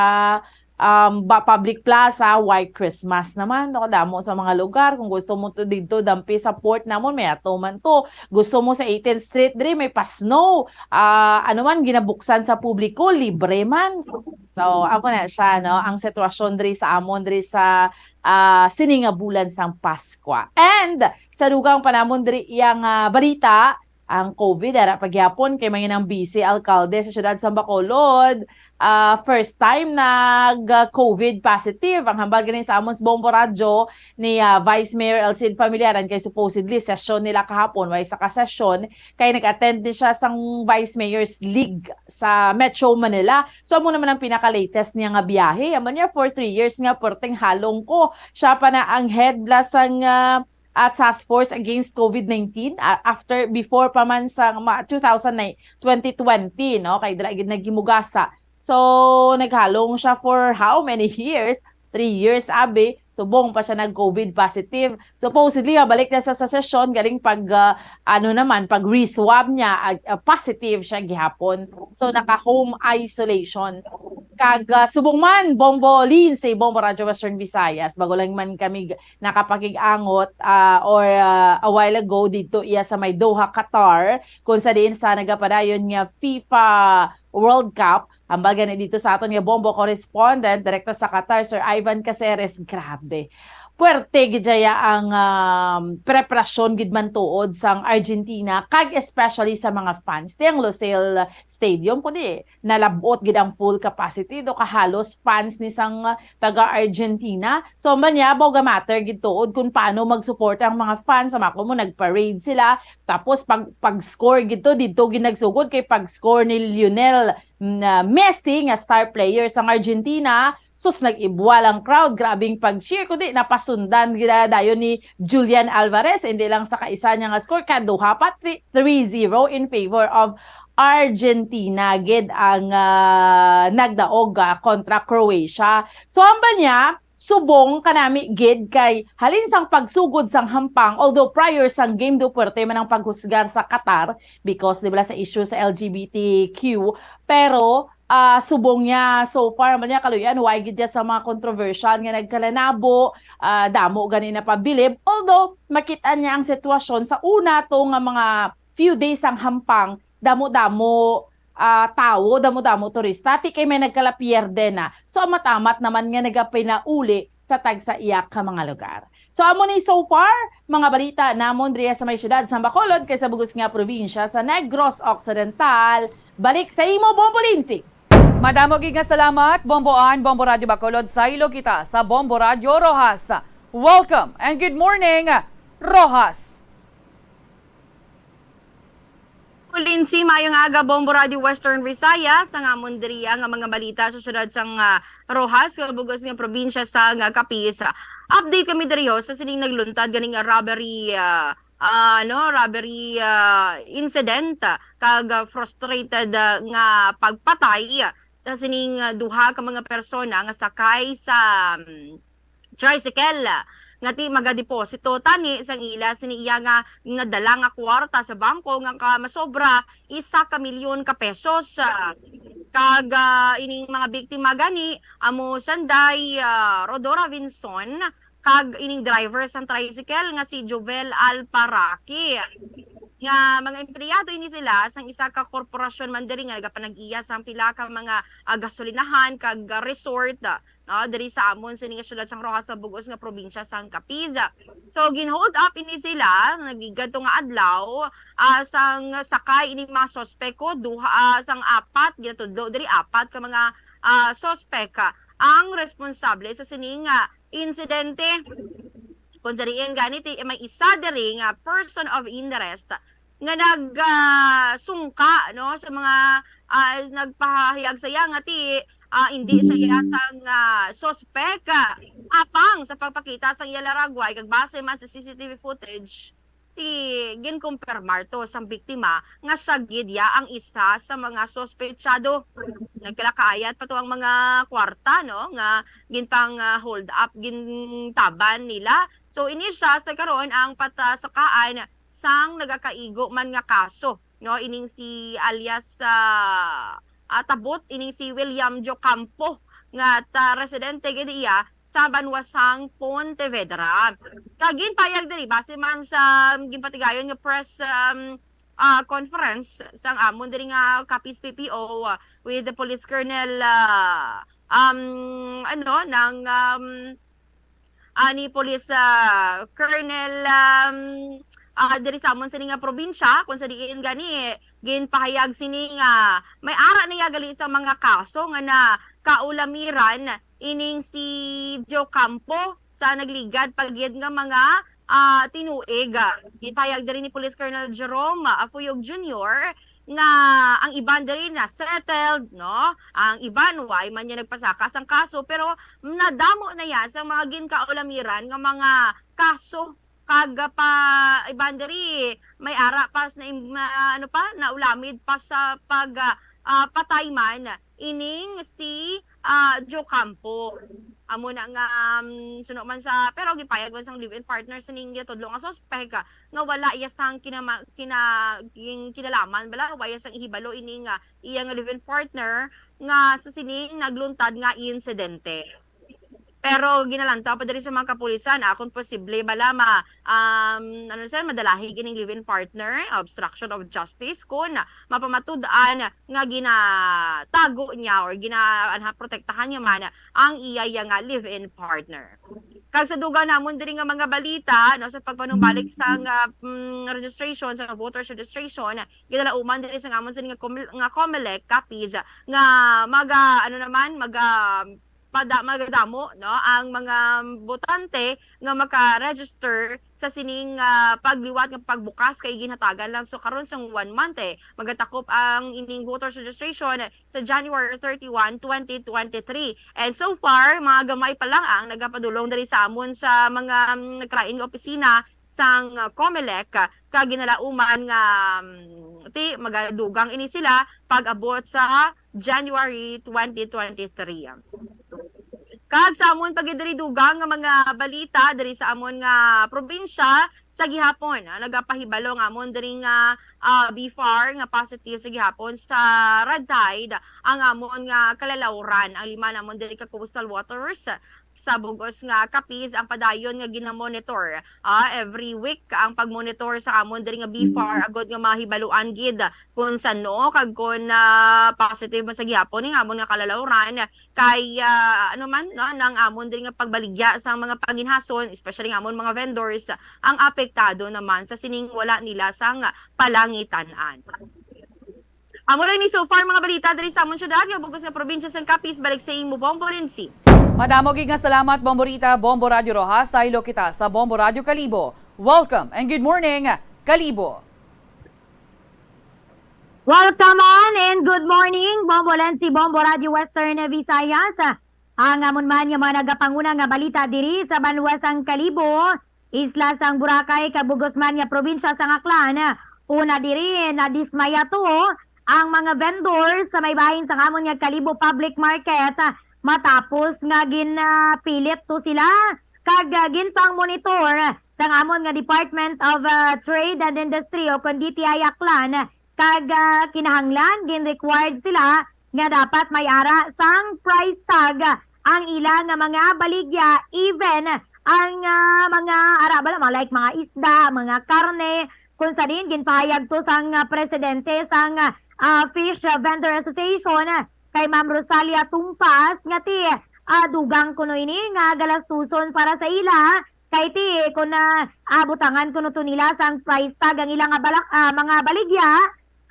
um, ba, public plaza, White Christmas naman. No? Damo sa mga lugar. Kung gusto mo to dito, dampi sa port namon, may ato man to. Gusto mo sa eighteenth Street, diri, may pa-snow. Ah, ano man, ginabuksan sa publiko, libre man. So, amo na siya, no? Ang sitwasyon diri sa amon, diri sa, ah, sini nga bulan sang Paskwa. And, sa dugang pa namon diri iyang, ah, balita, ang COVID, ara pa gyapon kay may nang vice alkalde sa siyudad sa Bacolod. Ah, first time nag-COVID positive. Ang hambal gani sa amon sa Bombo Radyo ni, ah, Vice Mayor Elcid Familiaran kay supposedly session nila kahapon, way sa ka-session, kay nag-attend ni siya sang Vice Mayor's League sa Metro Manila. So, amo naman ang pinaka-latest niya nga biyahe. Amo niya, for three years nga, perting halong ko. Siya pa na ang head la sang, ah, ah, Task Force Against COVID nineteen, ah, after, before pa man sa ma-, two thousand nine, twenty twenty, no? Kay dala gid naghimugasa. So, naghalong siya for how many years? Three years, abi. Subong pa siya nag-COVID positive. Supposedly, mabalik na sa, sa session, galing pag, ah, ano naman, pag re-swab niya, ah, ah, positive siya gihapon. So, naka-home isolation. Kag, ah, subong man, Bombo Lindsay, Bombo Radyo Western Visayas, bago lang man kami g-, nakapakig-angot, ah, or, ah, a while ago dito iya sa may Doha, Qatar, kung sa diin sa nagapadayon nga FIFA World Cup, hambal gani dito sa aton nga Bombo correspondent, direkta sa Qatar, Sir Ivan Caceres. Grabe. Puwerte gid daya ang, um, preparasyon gid man tuod sang Argentina, kag especially sa mga fans. Ti ang Lusail Stadium, kundi nalab-ot gid ang full capacity, do kahalos fans ni sang, uh, taga Argentina. So, man niya, baw ga matter gid tuod kung paano magsuporta ang mga fans. Sa mako mo, nag-parade sila. Tapos, pag, pag-score gid to, dito gid nagsugod kay pag-score ni Lionel, mm, Messi, nga star player sang Argentina. Sus, nag-ibwal ang crowd. Grabing pag-cheer. Kundi, napasundan gid dayon ni Julian Alvarez. Hindi lang sa kaisa niya nga score, kaduha pa, three, three zero in favor of Argentina gid ang, ah, nagdaog, ah, kontra Croatia. So, hambal niya, subong kanami gid kay halin sang pagsugod sang hampang, although prior sang game do puwerte man ang paghusgar sa Qatar because, di ba, sa issue sa L G B T Q, pero, ah, subong niya so far man niya kaluyan, way gid niya sa mga controversial nga nagkalanabo, ah, damo gani napabilib, although makit-an niya ang sitwasyon sa una to nga mga few days sang hampang, damo-damo, ah, tawo, damo-damo turista, ti kay may nagkalapierde na. So, amat-amat naman nga nagapinauli sa tagsa iya ka mga lugar. So, amo ni so far, mga balita namon diriya sa may siyudad sa Bacolod, kay sa bug-os nga probinsya sa Negros Occidental. Balik sa imo, Bombo Lindsay. Madamo gid nga salamat, Bombo Ann, Bombo Radyo Bacolod, saylo kita sa Bombo Radyo Roxas. Welcome and good morning, Roxas. Lindsay, maayong aga, Bombo Radio Western Visayas. Ang amon diriya nga mga balita sa siyudad sang, ah, Roxas, nga bug-os nga probinsya sang, ah, Capiz. Update kami diri, ho, sa sining nagluntad ganing robbery, ah, ah, ano, robbery, ah, incident, ah, kag, ah, frustrated, ah, nga pagpatay, ah, sa sining, ah, duha ka mga persona nga sakay sa, mm, tricycle, ah, nga ti magadeposito tani sang ila sini iya nga nadala nga kwarta sa bangko nga ka masobra isa ka milyon ka pesos, ah, kag, ah, ining mga biktima gani amo sanday, ah, Rodora Vinson kag ining driver sang tricycle nga si Jovel Alparaki. Nga mga empleyado ini sila sang isa ka korporasyon man diri nga nagapanag-iya sang pila ka mga, ah, gasolinahan kag, ah, resort, ah, no, diri sa amon sini nga siyudad sang Roxas sa bug-os nga probinsya sang Capiz. So, gin-hold up ini sila nagigad to nga adlaw, ah, sang sakay ini mga suspek ko, duha, ah, sang apat, ginatudlo diri apat ka mga, ah, suspek, ah, ang responsable sa sini nga insidente. Kung sa diin gani ti may isa diri nga person of interest nga nag, ah, sungka, no, sa mga, ah, nagpahayag sa iya nga ti, ah, indi siya iya sang, ah, suspek, ah, apang sa pagpakita sang iya laragway kag base man sa C C T V footage, ti ginkumpirmar to sang biktima nga siya gid ya ang isa sa mga suspetsado. Nagkalakayan pa to ang mga kwarta, no, nga ginpang, ah, hold up, gintaban nila. So, ini siya sa karon ang patasakaan sang nagakaigo man nga kaso, no, ining si alias, ah, ah, Tabot, ining si William Jocampo nga ta residente gid iya sa banwa sang Pontevedra. Kag ginpayag diri base man sa ginpatigayon nga press, um, ah, conference sang amon diri nga Capiz P P O, ah, with the Police Colonel, ah, um, ano, nang, um, ah, ni Police, ah, Colonel, um, ah, diri sa amon sini nga probinsya, kung sa diin gani ginpahayag sini nga may ara niya gali sa mga kaso nga nakaulamiran ining si Joe Campo sa nagligad pa gid nga mga, ah, tinuig. Ginpahayag diri ni Police Colonel Jerome Afuyog Junior nga ang iban diri na settled, no? Ang iban, way man niya nagpasaka sang kaso, pero nadamo na yan sa mga ginkaulamiran nga mga kaso. Kag, ah, pa, iban diri, may ara pa sa na, na, ano pa, naulamid pa sa pag, ah, ah, patay man ining si, ah, Joe Campo. Amo na nga, um, suno man sa, pero gipayag man sang live-in partner sining gitudlo nga suspek, ah, nga wala iya sang kinama-, kina-, ging-, kinalaman bala, wala iya sang ihibalo ini nga iya nga live-in partner nga sa sining nagluntad nga insidente. Pero ginalantaw pa diri sa mga kapulisan, ah, kung posible bala ma-, um, ano sila, madalahi gining live-in partner, obstruction of justice, kung mapamatud-an nga ginatago niya or gina-, ano, protektahan niya man ang iya, iya nga live-in partner. Kag sa dugang namon diri nga mga balita, no, sa pagpanumbalik sa nga, mm, registration, sa voters registration, ginalauman diri sa amon sini nga Com-, nga Comelec, Capiz, nga maga-, ano naman, maga-, pada-, magadamo, no, ang mga botante nga maka-register sa sining, ah, pagliwat nga pagbukas kay ginhatagan lang. So, karon sang one month, eh, magatakop ang ining voters registration sa January thirty-one, twenty twenty-three. And so far, mga gamay pa lang ang nagapadulong diri sa amon sa mga, mm, nagkalain nga opisina sang, ah, Comelec, ah, kag ginalauman nga, mm, ti, magadugang ini sila pag-abot sa January twenty twenty-three. Kag sa amon pa gid diri dugang nga mga balita diri sa amon nga probinsya, sa gihapon, ah, nagapahibalo nga amon diri nga, ah, B far nga positive sa gihapon sa Red Tide ang amon nga kalalawran. Ang lima namon diri ka coastal waters sa bug-os nga Capiz ang padayon nga ginamonitor. Ah, every week ang pagmonitor sa amon diri nga B far agod nga mahibaluan gid kung san-o kag kung, ah, positive man sa gihapon ning amon nga kalalawran. Kay, ah, ano man, no, nang amon diri nga pagbaligya sa mga panginhason, especially nga amon mga vendors, ang apektado naman sa sining wala nila sang palangitan-an. Amo lang ni so far mga balita diri sa amon syudad, nga bug-os nga probinsya sang Capiz. Balik sa imo, Bombo Lindsay. Madamo gid nga salamat, Bombo Rita, Bombo Radyo Rojas. Saylo kita sa Bombo Radyo Kalibo. Welcome and good morning, Kalibo. Welcome on and good morning, Bombo Lensi, Bombo Radyo Western Visayas. Ang amon man nga mga nagapanguna nga balita diri sa banwa sang Kalibo, isla sang Boracay, kag bug-os man nga probinsya sang Aklan. Una diri, nadismaya to ang mga vendors sa may bahin sang amon nga Kalibo Public Market matapos nga ginpilit to sila kag, ah, ginpang-monitor sang amon nga Department of, ah, Trade and Industry o kon D T I Aklan, kag, ah, kinahanglan gin-required sila nga dapat may ara sang price tag ang ila nga mga baligya, even ang, ah, mga ara bala, mga like mga isda, mga karne, kung sa diin ginpahayag to sang, ah, presidente sang, ah, Fish Vendor Association, kay Ma'am Rosalia Tumpas, nga ti, ah, dugang kuno ini nga galastuson para sa ila, kay ti, kun, ah, ah, butangan kuno to nila sang price tag ang ila nga balak-, ah, mga baligya,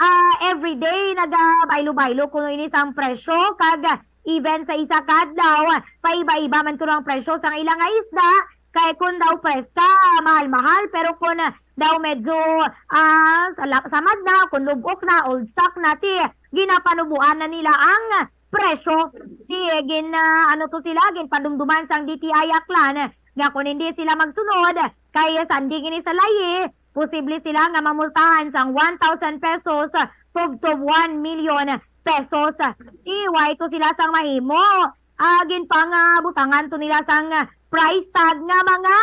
ah, everyday nagabaylo-baylo kuno ini sang presyo, kag even sa isa ka adlaw, paiba-iba man kuno ang presyo sang ila nga isda, kay kun daw preska, mahal-mahal, pero kun, ah, daw medyo, ah, sala-, samad na, kun lub-ok na, old stock na, ti, ginapanuboan na nila ang presyo. Ti, gin-, ah, ano to sila, ginpadumduman sang D T I Aklan nga kung hindi sila magsunod, kay sanding ini sa layi, posible sila nga mamultahan sang one thousand pesos tubtob one million pesos. Ti, way to sila sang mahimo. Ah, ginpang, ah, butangan to nila sang, ah, price tag nga mga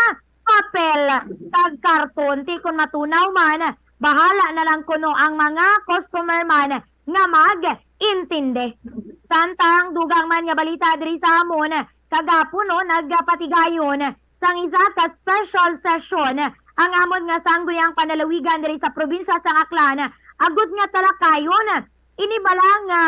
papel kag karton. Ti, kun matunaw man, bahala na lang kuno ang mga customer man nga mag-intindi. Samtang dugang man nga balita diri sa amon, kagapon, no, nagapatigayon sang isa ka special session ang amon nga Sangguniang Panlalawigan diri sa probinsya sang Aklan, agud nga talakayon ini bala nga,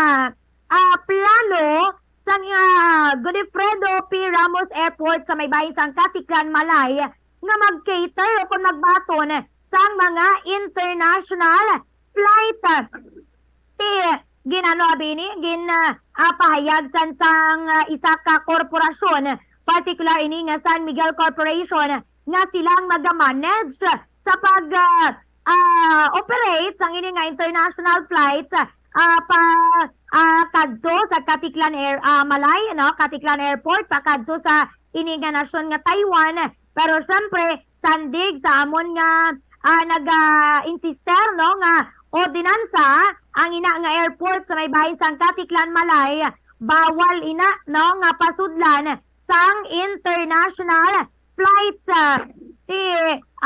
ah, plano sang, ah, Godofredo P. Ramos Airport sa may bahin sang Caticlan, Malay, nga mag-cater o kon magbaton sang mga international flight. Ti, gin-ano abi ini, gin, ah, ah, pahayag san sang, ah, isa ka korporasyon, partikular ini nga San Miguel Corporation, nga sila ang maga-manage sa pag, ah, ah, operate sang ini nga international flight, ah, pa, ah, kadto sa Caticlan Air, ah, Malay, no? Caticlan Airport, pakadto sa ini nga nasyon nga Taiwan. Pero syempre, sandig sa amon nga, ah, naga-insister, no, nga ordinansa, ang ina nga airport sa may bahin sang Caticlan, Malay, bawal ina, no, nga pasudlan sang international flights. Ti,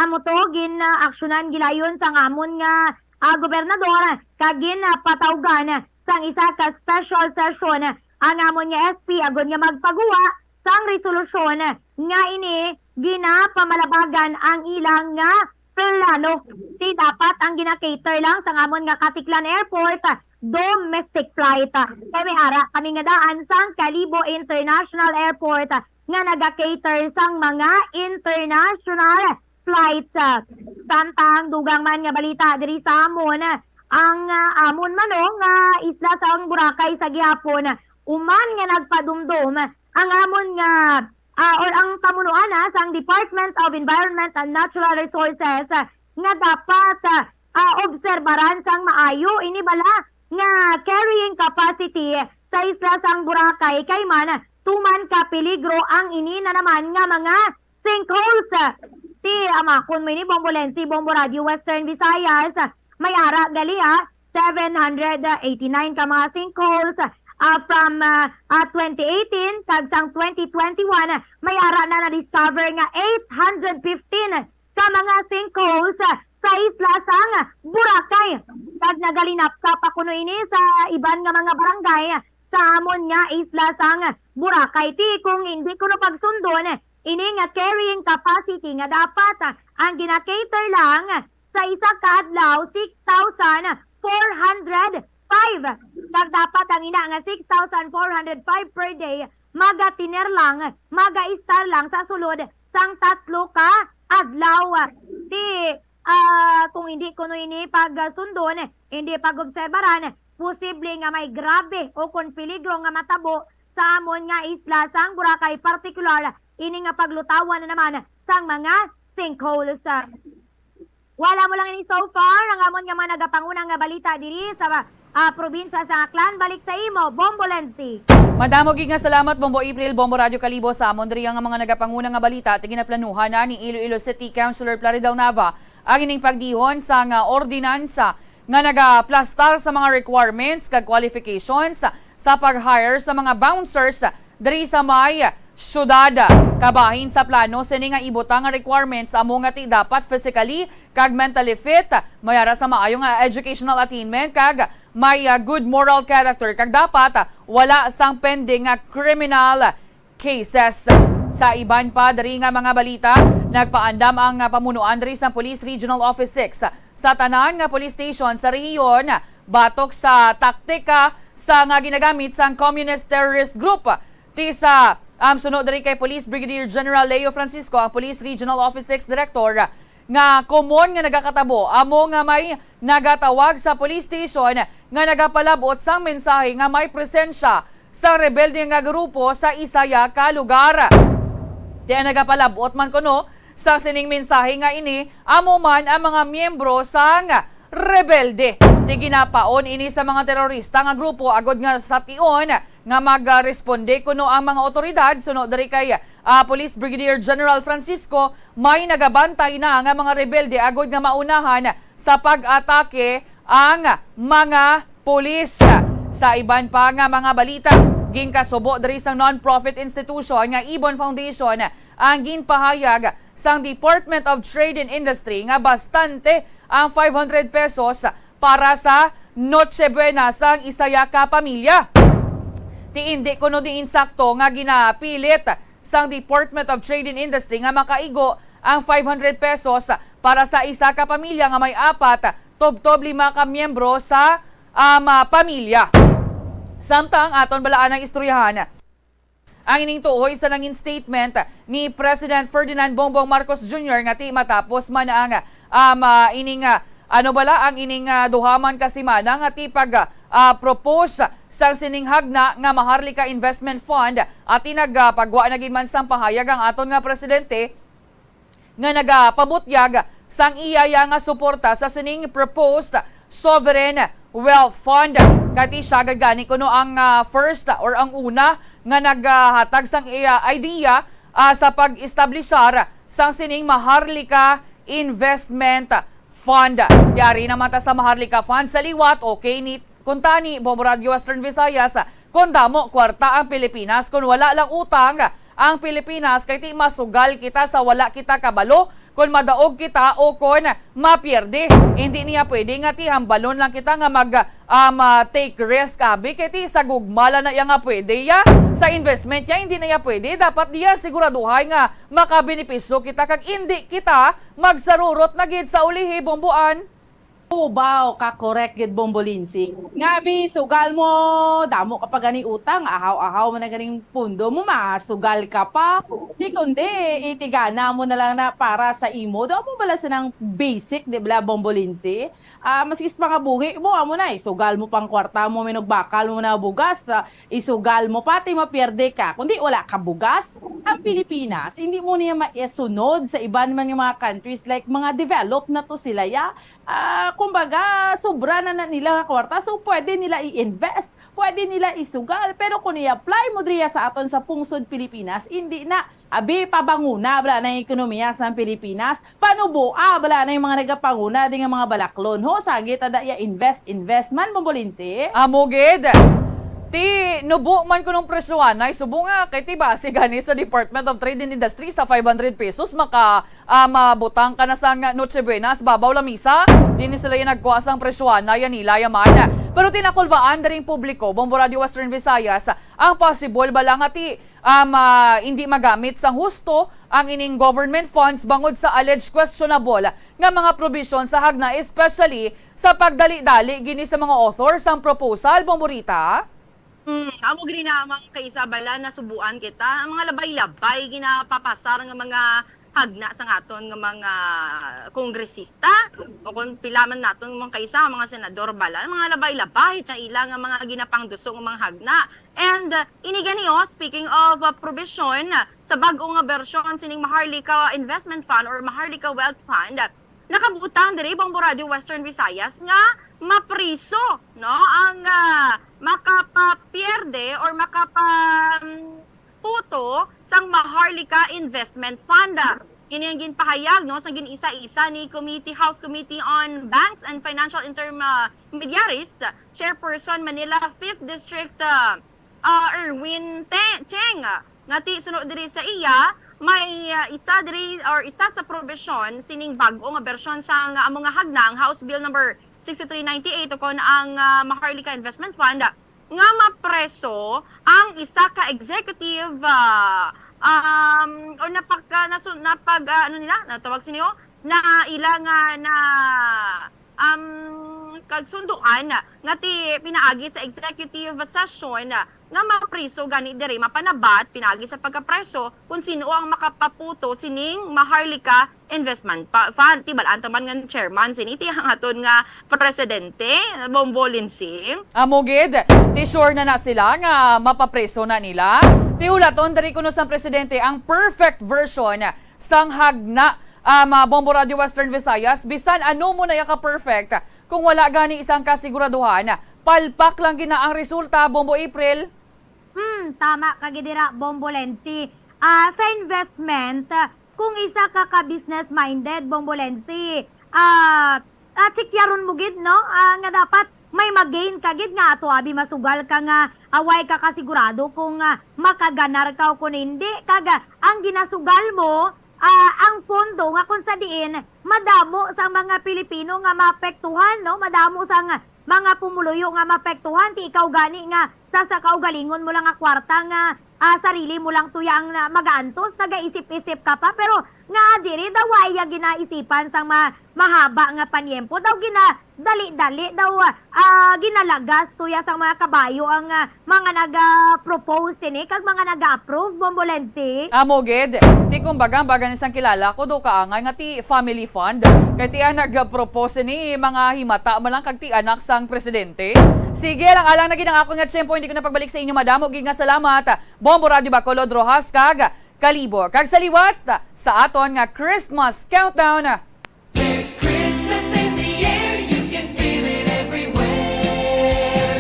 amo to, gin, ah, aksyonan gilayon sang amon nga, ah, gobernador, kag gin, ah, patawgan sang isa ka special session ang amon nga S P agod nga magpaguwa sang resolusyon nga ini ginapamalabagan ang ilang nga plano. Ti, dapat ang gina-cater lang sang amon nga Caticlan Airport, domestic flight. Kay may ara kami nga daan sang Kalibo International Airport nga naga-cater sang mga international flights. Samtang dugang man nga balita diri sa amon, ang, ah, amon mano nga isla sang Boracay sa gihapon, uman nga nagpadumdom ang amon nga, ah, or ang pamunuan, ah, sang Department of Environment and Natural Resources, ah, nga dapat, ah, ah, obserbaran sang maayo ini bala nga carrying capacity sa isla sang Boracay, kay man tuman ka peligro ang ini na naman nga mga sinkholes. Ti, amakon mo ini, Bombo Lensi, Bombo Radio Western Visayas. May ara gali, ah, seven hundred eighty-nine ka mga sinkholes, ah, from, ah, ah, twenty eighteen, kag sang twenty twenty-one, may ara na na-discover nga eight hundred fifteen ka mga sinkholes sa isla sang Boracay. Kag nagalinapsa pa kuno ini sa iban nga mga barangay sa amon nga isla sang Boracay. Ti, kung hindi kuno pagsundon ini nga carrying capacity nga dapat ang gina-cater lang sa isa ka adlaw, six thousand four hundred five. Kag dapat ang ina nga six thousand four hundred five per day, maga-tener lang, maga-estar lang sa sulod sang tatlo ka adlaw. Ti, ah, kung hindi kuno ini pagsundon, hindi pag-obserbaran, posible nga may grabe o kon peligro nga matabo sa amon nga isla sang Boracay, partikular ini nga paglutawan na naman sang mga sinkholes. Wala mo lang ini so far ang amon nga mga nagapanguna nga balita diri sa, ah, probinsya sa Aklan. Balik sa imo, Bombo Lensi. Madamo gid nga salamat, Bombo April, Bombo Radyo Kalibo. Sa amon diri nga mga nagapanguna nga balita, ti ginaplanuhan na ni Iloilo City Councilor Plaridel Nava ang ining pagdihon sa nga ordinansa nga nagaplastar sa mga requirements kag qualifications sa pag-hire sa mga bouncers diri sa may syudad. Kabahin sa plano sini nga ibutang nga requirements amo nga ti dapat physically kag mentally fit, may ara sa maayo nga educational attainment kag may, ah, good moral character kag dapat, ah, wala sang pending nga criminal cases. Sa iban pa diri nga mga balita, nagpaandam ang, ah, pamunuan diri sa Police Regional Office six sa tanan nga police station sa rehiyon batok sa taktika sa nga ginagamit sang communist terrorist group. Ti sa, um, suno diri kay Police Brigadier General Leo Francisco, ang Police Regional Office six Director, nga komon nga nagakatabo amo nga may nagatawag sa police station nga nagapalab-ot sang mensahe nga may presensya sa rebelde nga grupo sa isaya ka lugar. Ti ang nagapalab-ot man kuno sa sining mensahe nga ini amo man ang mga miyembro sang rebelde. Ti ginapaon ini sa mga terorista nga grupo agod nga sa tion nga magresponde kuno ang mga otoridad. Suno diri kay, ah, Police Brigadier General Francisco, may nagabantay na nga mga rebelde agod nga maunahan sa pag-atake ang mga pulis. Sa iban pa nga mga balita, ginkasubo diri sang non-profit institution nga Ibon Foundation ang ginpahayag sang Department of Trade and Industry nga bastante ang five hundred pesos para sa Noche Buena sang isaya ka pamilya. Ti indi kuno diin sakto nga ginapilit sang Department of Trade and Industry nga makaigo ang five hundred pesos para sa isa ka pamilya nga may apat tubtob lima ka miyembro sa, um, ah, pamilya. Samtang aton balaan ang istoryahan ang ining tuhoy sa nangin statement ni President Ferdinand Bongbong Marcos Junior nga ti matapos man ang Um, ah, ining, ah, ano bala ang ining, ah, duha man ka semana nga ti pag, ah, propose sang sining hagna nga Maharlika Investment Fund, ati nagapagwa na gid man sang pahayag ang aton nga presidente nga nagapabutyag sang iya ya nga suporta sa sining proposed sovereign wealth fund. Kay ti siya gani kuno ang, ah, first or ang una nga naghatag sang iya idea, ah, sa pag-establishar sang sining Maharlika Investment Fund. Yari naman ta sa Maharlika Fund sa liwat, okay ni kuntani, Bombo Radio Western Visayas, kung damo kwarta ang Pilipinas, kung wala lang utang ang Pilipinas, kay ti masugal kita sa wala kita kabalo, kung madaog kita o kung mapierde. Hindi niya pwede nga ti hambalon lang kita nga mag, um, ah, take risk, abi, kay ti sa gugma lang na iya nga pwede ya, sa investment ya, hindi na iya pwede. Dapat diya siguraduhay nga makabenepisyo kita kag hindi kita magsarurot na gid sa ulihi, Bomboan. Ubaw ka, correct gid, Bombo Lindsay. Nga bi, sugal mo, damo ka pa gani utang, ahaw-ahaw man na ganing pundo mo, masugal ka pa. Di kundi, itigana mo na lang na para sa imo. Do mo bala sa nang basic, di bala, Bombo Lindsay? Ah, maski sa pangabuhi mo, amo na, isugal mo pang kwarta mo, minugbakal mo na bugas, ah, isugal mo, pati mapierde ka. Kundi wala ka bugas, ang Pilipinas, hindi mo niya maisunod sa iban man nga mga countries like mga developed na to sila, ya. Ah, kumbaga, sobra na, na nila nga kwarta, so pwede nila i-invest, pwede nila isugal. Pero kung i-apply mo diriya sa aton sa pungsod Pilipinas, hindi na. Abi, pabanguna bala na yung ekonomiya sa Pilipinas, panuboa bala na yung mga nagapanguna di nga mga balaklon. Ho, sagi ta da ya invest, invest man, Bombo Lindsay. Amo gid. Ti nubo man kunong presyohan na isubo nga kay ti base gani sa Department of Trade and Industry sa five hundred pesos maka, ah, mabutang ka na sang Noche Buena sa babaw lamisa. Di ni sila yung nagkuha sang presyohan na yan nila yaman. Pero tinakulbaan daring publiko, Bombo Radio Western Visayas, ang possible bala nga ti, um, ah, hindi magamit sang husto ang ining government funds bangod sa alleged questionable nga mga provision sa hagna, especially sa pagdali-dali gini sa mga author sang proposal, Bombo Rita. Hmm, amo gid na, Mang Kaisa, bala nasubuan kita ang mga labay-labay ginapapasar nga mga hagna sang aton nga mga kongresista o kung pila man naton, Mang Kaisa, mga senador bala, mga labay-labay sa ila nga mga ginapangduso nga mga hagna. And, uh, ini gani, oh, speaking of, uh, provision, uh, sa bag-o nga bersyon sining Maharlika Investment Fund or Maharlika Wealth Fund, uh, nakabutang diri, Bombo Radio Western Visayas, nga mapriso, no, ang, ah, makapapierde or makapa-, um, puto sang Maharlika Investment Fund. Ini ang ginpahayag, no, sa gin-isa-isa ni Committee, House Committee on Banks and Financial Intermediaries, Chairperson Manila Fifth District, ah, ah, Erwin Te-, Cheng, nga ti suno diri sa iya, may, ah, isa diri or isa sa probisyon sining bag-o nga bersyon sang amo nga hagnang, House Bill number sixty-three ninety-eight, ukon ang, ah, Maharlika Investment Fund, nga mapreso ang isa ka executive, ah, um, o napag-, ah, nasu-, napag-, ah, ano nila, natawag sini, oh, na ila nga na, um, kagsunduan nga ti pinaagi sa executive session nga mapriso gani diri mapanabat pinaagi sa pagkapreso kung sino ang makapaputo sining Maharlika Investment pa-, Fund. Ti bal-an ta man nga chairman sini ti ang aton nga presidente, Bombo Lindsay. Amo gid, ti sure na na sila nga mapapreso na nila. Ti hulaton diri kuno sang presidente ang perfect version sang hagna, ah, mga Bombo Radio Western Visayas, bisan ano mo na ya ka-perfect, kung wala gani isang kasiguraduhan, palpak lang gina ang resulta, Bombo April. Hmm, tama ka gid dira, Bombo Lensi. Ah, sa investment, ah, kung isa ka ka business minded, Bombo Lensi, ah, ah, sikyaron mo gid, no? Ah, nga dapat may mag-gain ka gid nga ato abi masugal ka nga away ka kasigurado kung, ah, makaganar ka o kung hindi. Kag, ah, ang ginasugal mo, ah, ang pondo nga kung sa diin madamo sa mga Pilipino nga maapektuhan, no? Madamo sa nga mga pumuluyo nga maapektuhan, ti ikaw gani nga sa, sa kaugalingon mo lang nga kwarta nga, ah, sarili mo lang tuya ang na-, magaantos, nagaisip-isip ka pa. Pero Nga diri daw wa iya ginaisipan sang ma-, mahaba nga panyempo, daw ginadali-dali daw, ah, ginalagas tuya sang mga kabayo ang, ah, mga naga-propose sini kag mga naga-approve, Bombo Lenzi. Amo gid, ti kumbaga, ang baga ni sang kilala ko, do kaangay nga ti family fund. Kay ti ang nag-propose ni mga himata mo lang kag ti anak sang presidente. Sige, alang-alang na gid ang akon nga tiyempo, hindi ko na pagbalik sa inyo. Madamo gid nga salamat, Bombo Radyo Bacolod, Roxas kag Kalibo. Kag sa liwat, sa aton nga Christmas countdown. There's Christmas in the air, you can feel it everywhere.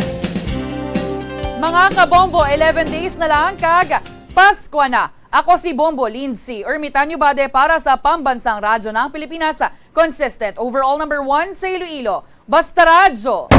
Mga kabombo, eleven days na lang kag Pasko na. Ako si Bombo Lindsay Ermitanio Bade para sa Pambansang Radyo ng Pilipinas, consistent overall number one sa Iloilo. Basta Radyo,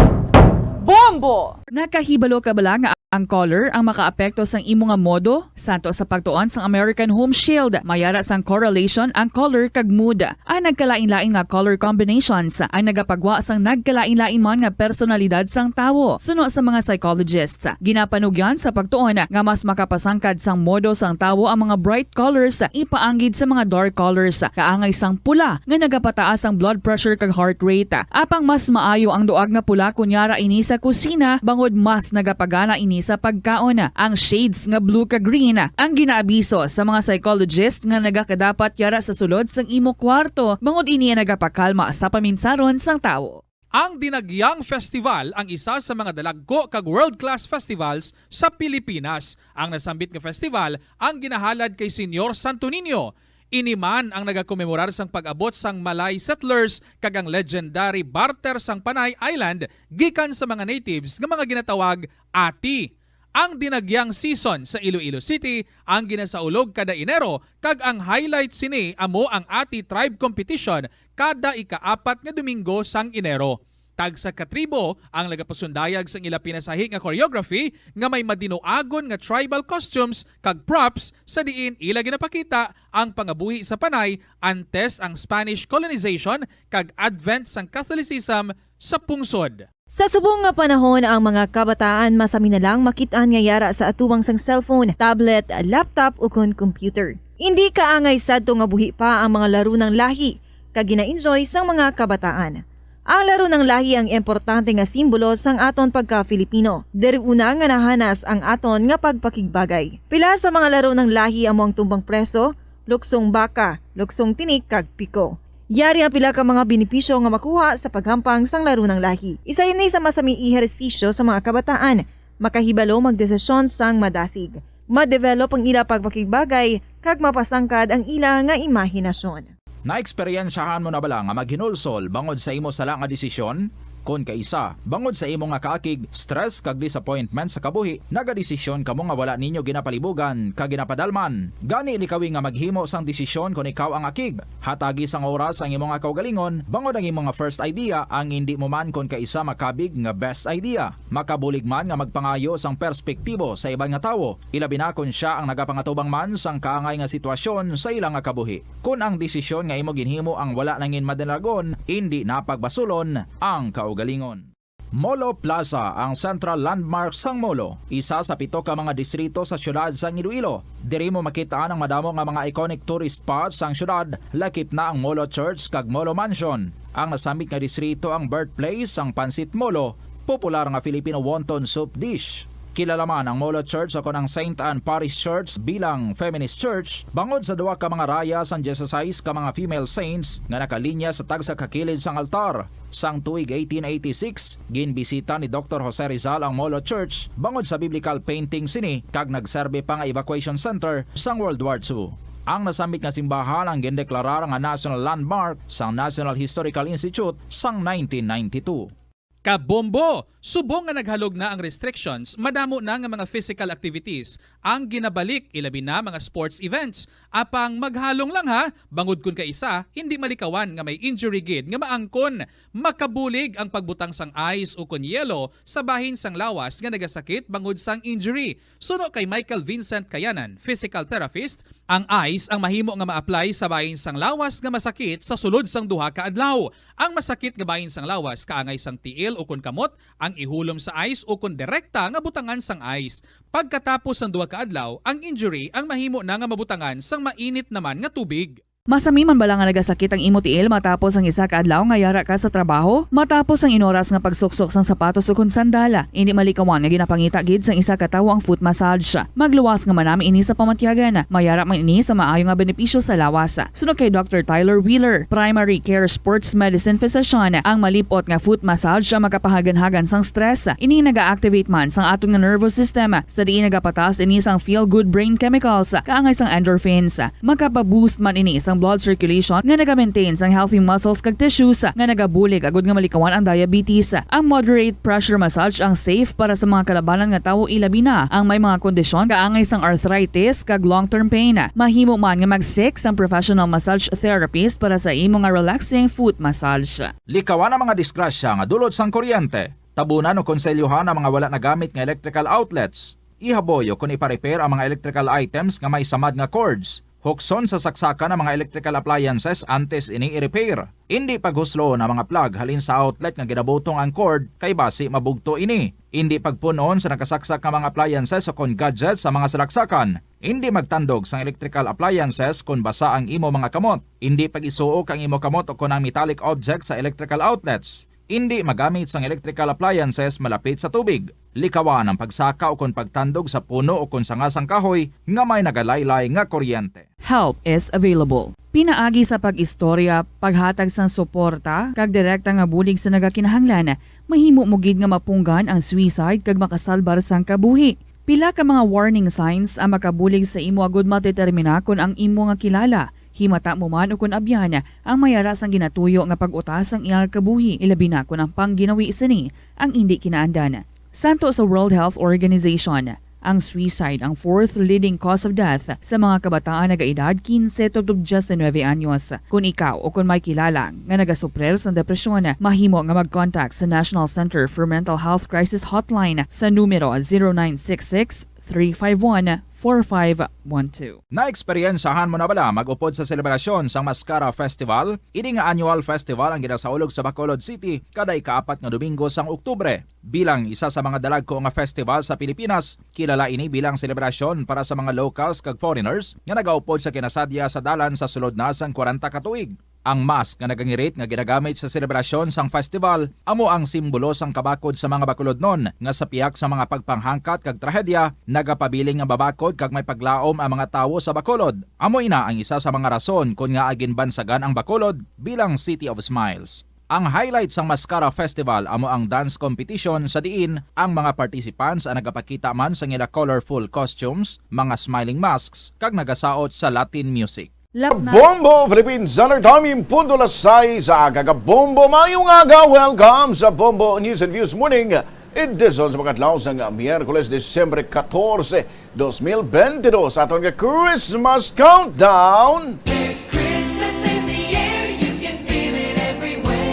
Bombo! Nakahibalo ka bala nga ang color ang makaapekto sang imo nga modo? Santo sa pagtuon sang American Home Shield, may ara sang correlation ang color kag mood. Ang nagkalain-lain nga color combinations ang nagapagwa sang nagkalain-lain man nga personalidad sang tawo. Suno sa mga psychologists, ginapanugyan sa pagtuon nga mas makapasangkad sang modo sang tawo ang mga bright colors ipaanggid sa mga dark colors, kaangay sang pula nga nagapataas ang blood pressure kag heart rate. Apang mas maayo ang duag nga pula kon yara ini sa kusina, bangod mas nagapagana ini sa pagkaon. Ang shades nga blue kag green ang ginaabiso sa mga psychologist nga nagakadapat yara sa sulod sang imo kwarto, bangod ini ang nagapakalma sa paminsaron sang tawo. Ang Dinagyang Festival ang isa sa mga dalagko kag world-class festivals sa Pilipinas. Ang nasambit nga festival ang ginahalad kay Señor Santo Niño. Ini man ang nagakomemorar sang pag-abot sang Malay settlers kag ang legendary barter sang Panay Island gikan sa mga natives nga mga ginatawag ati. Ang Dinagyang season sa Iloilo City ang ginasaulog kada Enero, kag ang highlight sini amo ang Ati Tribe Competition kada ikaapat nga Domingo sang Enero. Tagsa ka tribo ang nagapasundayag sang ila pinasahi nga choreography nga may madinuagon nga tribal costumes kag props, sa diin ila ginapakita ang pangabuhi sa Panay antes ang Spanish colonization kag advent sang Catholicism sa pungsod. Sa subong nga panahon, ang mga kabataan masami na lang makit-an nga yara sa atubangan sang cellphone, tablet, laptop, ukon computer. Indi kaangay sadto nga buhi pa ang mga laro ng lahi kag gina-enjoy sang mga kabataan. Ang laro ng lahi ang importante nga simbolo sang aton pagka-Filipino. Diri una nga nahanas ang aton nga pagpakigbagay. Pila sa mga laro ng lahi amo ang tumbang preso, luksong baka, luksong tinik, kag piko. Yari ang pila ka mga benepisyo nga makuha sa paghampang sang laro ng lahi. Isa ini sa masami ehersisyo sa mga kabataan, makahibalo magdesisyon sang madasig, ma-develop ang ila pagpakigbagay, kag mapasangkad ang ila nga imahinasyon. Naeksperyensyahan mo na bala nga maghinulsol bangod sa imo sala nga desisyon? Kon kaisa, bangod sa imo nga kaakig, stress, kag disappointment sa kabuhi, nagadesisyon kamo nga wala ninyo ginapalibugan kag ginapadalman. Gani, likawi nga maghimo sang desisyon kon ikaw ang akig. Hatagi sang oras ang imo nga kaugalingon, bangod ang imo nga first idea ang indi mo man kon kaisa makabig nga best idea. Makabulig man nga magpangayo sang perspektibo sa iban nga tawo, ilabi na kon sia ang nagapangatubang man sang kaangay nga sitwasyon sa ila nga kabuhi. Kon ang desisyon nga imo ginhimo ang wala nangin madalagon, indi na pagbasulon ang kaugalingon. Molo Plaza, ang central landmark sang Molo, isa sa pito ka mga distrito sa siyudad sang Iloilo. Diri mo makit-an ang madamo nga mga iconic tourist spots sang siyudad, lakip na ang Molo Church kag Molo Mansion. Ang nasambit nga distrito ang birthplace sang Pancit Molo, popular nga Filipino wonton soup dish. Kilala man ang Molo Church o kon ang Saint Anne Parish Church bilang feminist church bangod sa duha ka mga raya sang dieciséis ka mga female saints nga nakalinya sa tagsa ka kilid sang altar. Sang tuig eighteen eighty-six, ginbisita ni Doktor Jose Rizal ang Molo Church bangod sa biblical painting sini kag nagserbi pa nga evacuation center sang World War Two. Ang nasambit nga simbahan ang gindeklarar nga National Landmark sang National Historical Institute sang nineteen ninety-two. Kabombo! Subong nga naghalog na ang restrictions, madamo na nga mga physical activities ang ginabalik, ilabi na mga sports events. Apang maghalong lang ha, bangod kun kaisa, hindi malikawan nga may injury gid nga maangkon. Makabulig ang pagbutang sang ice ukon yelo sa bahin sang lawas nga nagasakit bangod sang injury. Suno kay Michael Vincent Kayanan, physical therapist, ang ice ang mahimo nga ma-apply sa bahin sang lawas nga masakit sa sulod sang duha ka adlaw. Ang masakit nga bahin sang lawas kaangay sang tiil ukon kamot ang ihulom sa ice ukon direkta nga butangan sang ice. Pagkatapos sang duha ka adlaw, ang injury ang mahimo na nga mabutangan sang mainit naman nga tubig. Masami man bala nga nagasakit ang imo tiil matapos ang isa ka adlaw nga yara ka sa trabaho? Matapos ang inoras nga pagsuksok sang sapatos ukon sandal, indi malikawan nga ginapangita gid sang isa ka tawo ang foot massage. Magluwas nga manami ini sa pamatyagan. Mayara man ini sa maayo nga benepisyo sa lawas. Suno kay Doctor Tyler Wheeler, primary care sports medicine physician, ang malip-ot nga foot massage ang makapahaganhagan sang stress. Ini naga-activate man sang aton nga nervous system, sa diin nagapataas ini sang feel-good brain chemicals, kaangay sang endorphins. Makapaboost man ini sang blood circulation nga naga-maintain sang healthy muscles kag tissues nga nagabulig agud nga malikawan ang diabetes. Ang moderate pressure massage ang safe para sa mga kalabanan nga tawo, ilabi na ang may mga kondisyon kaangay sang arthritis kag long-term pain. Mahimo man nga mag-seek sang professional massage therapist para sa imo nga relaxing foot massage. Likawan ang mga disgrasya nga dulot sang kuryente. Tabunan o konselyuhan ang mga wala nagamit nga electrical outlets. Ihaboy o kon ipa-repair ang mga electrical items nga may samad nga cords. Hukson sa saksakan ang mga electrical appliances antes ini i-repair. Indi paghusloon ang mga plug halin sa outlet nga ginabutong ang cord, kay basi mabugto ini. Indi pagpun-on sa nakasaksak nga mga appliances o kon gadgets sa mga salaksakan. Indi magtandog sang electrical appliances kon basa ang imo mga kamot. Indi pag-isuok ang imo kamot o kon ang metallic object sa electrical outlets. Indi magamit sang electrical appliances malapit sa tubig. Likawan ang pagsaka o kon pagtandog sa puno o kon sanga sang kahoy nga may nagalaylay nga kuryente. Help is available. Pinaagi sa pag-istorya, paghatag sang suporta, kag direkta nga bulig sa nagakinahanglan, mahimo mo gid nga mapunggan ang suicide kag makasalbar sang kabuhi. Pila ka mga warning signs ang makabulig sa imo agud madetermina kon ang imo nga kilala, himata mo man ukon abyan, ang may ara sang ginatuyo nga pag-utas sang iya nga kabuhi, ilabi na kon ang pangginawi sini ang indi kinaandan. Santo sa World Health Organization, ang suicide ang fourth leading cause of death sa mga kabataan nagaedad quince tubtob diecinuebe anyos. Kon ikaw o kon may kilala nga nagasuprir sang depresyon, mahimo nga mag-contact sa National Center for Mental Health Crisis Hotline sa numero zero nine six six, three five one, four five one two. Naeksperyensahan mo na bala mag-upod sa selebrasyon sang Mascara Festival? Ini nga annual festival ang ginasaulog sa Bacolod City kada ikaapat nga Domingo sang Oktubre. Bilang isa sa mga dalagko nga festival sa Pilipinas, kilala ini bilang selebrasyon para sa mga locals kag foreigners nga nagaupod sa kinasadya sa dalan sa sulod na sang kwarenta ka tuig. Ang mask nga nagangirit nga ginagamit sa selebrasyon sang festival amo ang simbolo sang kabakod sa mga Bacolodnon nga sa pihak sa mga pagpanghangkat kag trahedya nagapabilin nga mabakod kag may paglaom ang mga tawo sa Bacolod. Amo ina ang isa sa mga rason kon ngaa ginbansagan ang Bacolod bilang City of Smiles. Ang highlight sang Mascara Festival amo ang dance competition sa diin ang mga participants ang nagapakita man sang ila colorful costumes, mga smiling masks, kag nagasaot sa Latin music. Lap na. Bombo Philippines Standard Time, punto alas sais sa aga. Bombo, maayong aga. Welcome sa Bombo News and Views Morning Edition sa mga adlaw sang Miyerkules, Disyembre katorse, dos mil benti dos. Aton nga Christmas Countdown. There's Christmas in the air, you can feel it everywhere.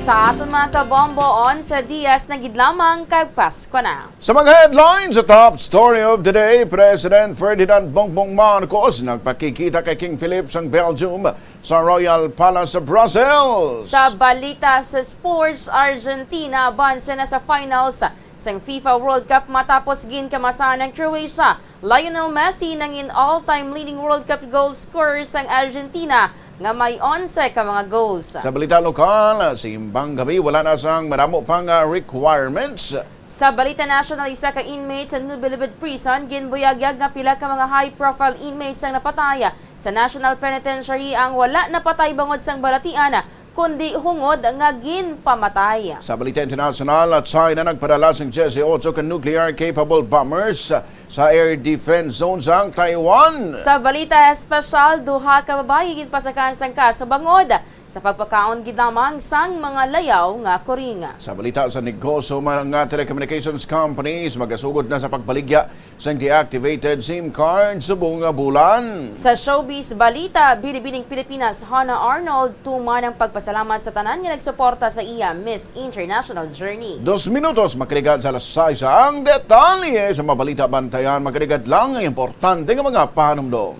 Sa aton mga kabombo, onse dias na gid lamang kag Pasko na. Sa mga headlines sa Top Story of the Day, President Ferdinand Bongbong Marcos nagpakigkita kay King Philip sang Belgium sa Royal Palace sa Brussels. Sa balita sa sports, Argentina abanse na sa finals sang FIFA World Cup matapos ginkamasahan ang Croatia. Lionel Messi nangin all-time leading World Cup goal scorer sang Argentina nga may onse ka mga goals. Sa balita lokal, simbang gabi, wala na sang madamo pang, ah, requirements. Sa balita national, isa ka inmate sa Nubilibid Prison ginbuyagyag nga pila ka mga high-profile inmates ang napatay sa National Penitentiary, ang wala napatay bangod sang balatian, kundi hungod nga ginpamatay. Sa balita international, China nagpadala sing diyesyoto ka nuclear-capable bombers sa air defense zone sang Taiwan. Sa balita espesyal, duha ka babayi ginpasakan sang kaso bangod sa pagpakaon gid lamang sang mga layaw nga kuring. Sa balita sa negosyo, mga telecommunications companies magasugod na sa pagbaligya sang deactivated SIM card subong nga bulan. Sa showbiz balita, binibining Pilipinas Hannah Arnold tuman ang pagpasalamat sa tanan nga nagsuporta sa iya Miss International journey. Dos minutos, makaligat sa alas sais ang detalye sa mga balita. Bantayan, makaligat lang ang importante nga mga panumdom.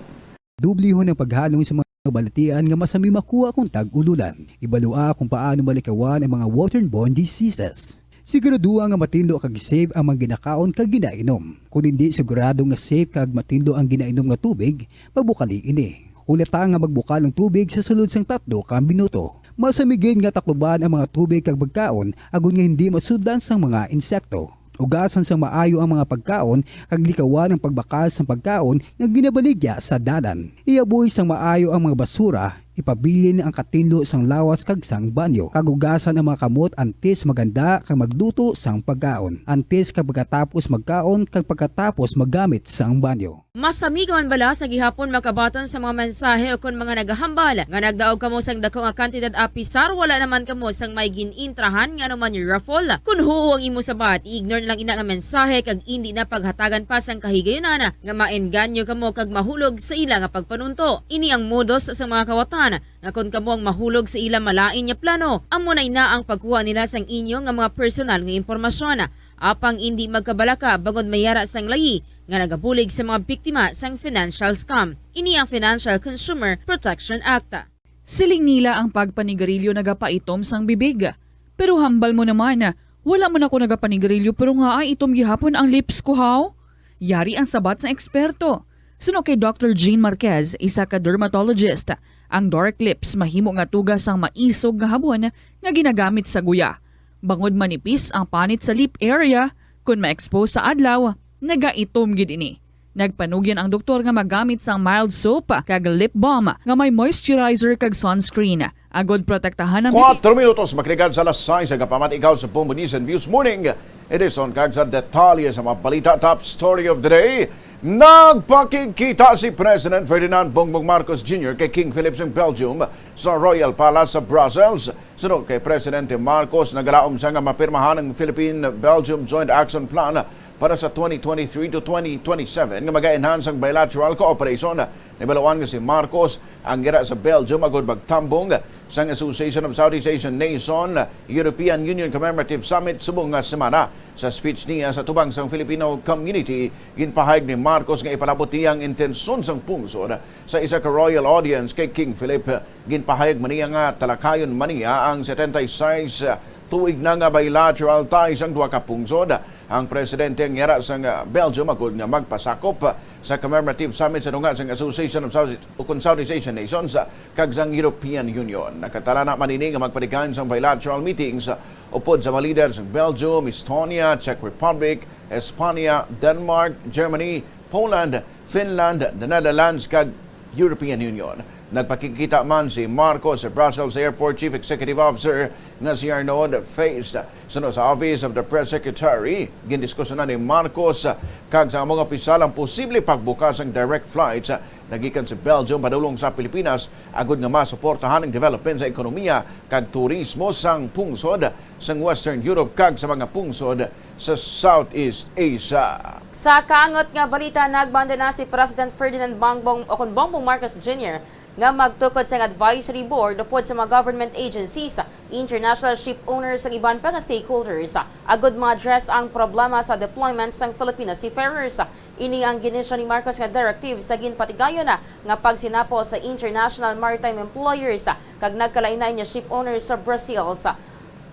Dublihon ang paghalong sa mga balatian nga masami makuha kon tag-ululan. Ibalua kung paano malikawan ang mga waterborne diseases. Siguraduha nga matinlo kag safe ang mga ginakaon kag ginainom. Kon hindi sigurado nga safe kag matinlo ang ginainom nga tubig, mabukali ini. Hulata nga magbukal ang tubig sa sulod sang tatlo ka minuto. Masamigid nga takluban ang mga tubig kag pagkaon agod nga hindi masudlan sang mga insekto. Ugasan sang maayo ang mga pagkaon kag likawan ang pagbakal sang pagkaon nga ginabaligya sa dalan. Ihaboy sang maayo ang mga basura, ipabilin ang katinlo sang lawas kag sang banyo, kag ugasan ang mga kamot antes maghanda kag magluto sang pagkaon, antes kag pagkatapos magkaon kag pagkatapos maggamit sang banyo. Masamig man bala sa gihapon makabaton sa mga mensahe o kon mga nagahambal nga nagdaog kamo sang dako nga kantidad, apisar wala naman kamo sang may gin-intrahan nga anuman raffle? Kon huo ang imo sabat, i-ignore na lang ina nga mensahe kag indi na paghatagan pa sang kahigayunan nga maengganyo kamo kag mahulog sa ila nga pagpanunto. Ini ang modus sa mga kawatan nga kon kamo ang mahulog sa ila malain nga plano, amo na ina ang pagkuha nila sang inyo nga mga personal nga impormasyon. Apang indi magkabalaka bangod may yara sang layi nga nagabulig sa mga biktima sang financial scam. Ini ang Financial Consumer Protection Act. Siling nila ang pagpanigarilyo nagapaitom sang bibig. Pero hambal mo naman, wala man ako nagapanigarilyo pero nga ay itom gihapon ang lips ko, haw? Yari ang sabat sang eksperto. Suno kay Doctor Jean Marquez, isa ka dermatologist, ang dark lips mahimo nga tuga sang maisog nga habon nga ginagamit sa guya. Bangod manipis ang panit sa lip area, kon ma-expose sa adlaw, nagaitom gid ini. Nagpanugyan ang doktor nga magamit sang mild soap kag lip balm nga may moisturizer kag sunscreen, agod protektahan ang bibig. Kuwatro minutos makalikan sa alas sais, ang kapamati ikaw sa Bombo News and Views Morning Edition. Kag sa detalye sa mga balita, top story of the day, nagpakigkita si President Ferdinand Bongbong Marcos Junior kay King Philip sang Belgium sa Royal Palace sa Brussels. Suno kay Presidente Marcos, nagalaom siya nga mapirmahan ang Philippine-Belgium Joint Action Plan para sa twenty twenty-three to twenty twenty-seven nga maga-enhance ang bilateral cooperation. Nahibaluan nga si Marcos ang yara sa Belgium agud magtambong sang Association of Southeast Asian Nation European Union Commemorative Summit subong nga semana. Sa speech niya sa tubang sang Filipino community, ginpahayag ni Marcos nga ipalabot niya ang intensyon sang pungsod sa isa ka royal audience kay King Philip. Ginpahayag man niya nga talakayon man niya ang setenta y seis tuig na nga bilateral ties ang duha ka pungsod. Ang presidente ang yara sang Belgium agud nga magpasakop sa commemorative summit sa dunga sang Association of South, ukon Southeast Asian Nations kag sang European Union. Nakatalana man ini nga magpatigayon sang bilateral meetings upod sa mga leader sang Belgium, Estonia, Czech Republic, Espanya, Denmark, Germany, Poland, Finland, the Netherlands, kag European Union. Nagpakigkita man si Marcos sa Brussels Airport Chief Executive Officer nga si Arnaud Feist. Suno sa Office of the Press Secretary, gindiskusyonan ni Marcos kag sa mga opisyal ang posible pagbukas sang direct flights nagikan sa Belgium padulong sa Pilipinas agud nga masuportahan ang development sa ekonomiya kag turismo sang pungsod sang Western Europe kag sa mga pungsod sa Southeast Asia. Sa kaangot nga balita, nagbanda na si President Ferdinand Bongbong o kon Bongbong Marcos Junior nga magtukod sang advisory board upod sa mga government agencies, international ship owners, ug iban pa nga stakeholders, agud ma-address ang problema sa deployment sang Filipino seafarers. Ini ang ginisyo ni Marcos nga directive sa ginpatigayon nga pagsinapo sa international maritime employers kag nagkalain-lain nga ship owners sa Brussels,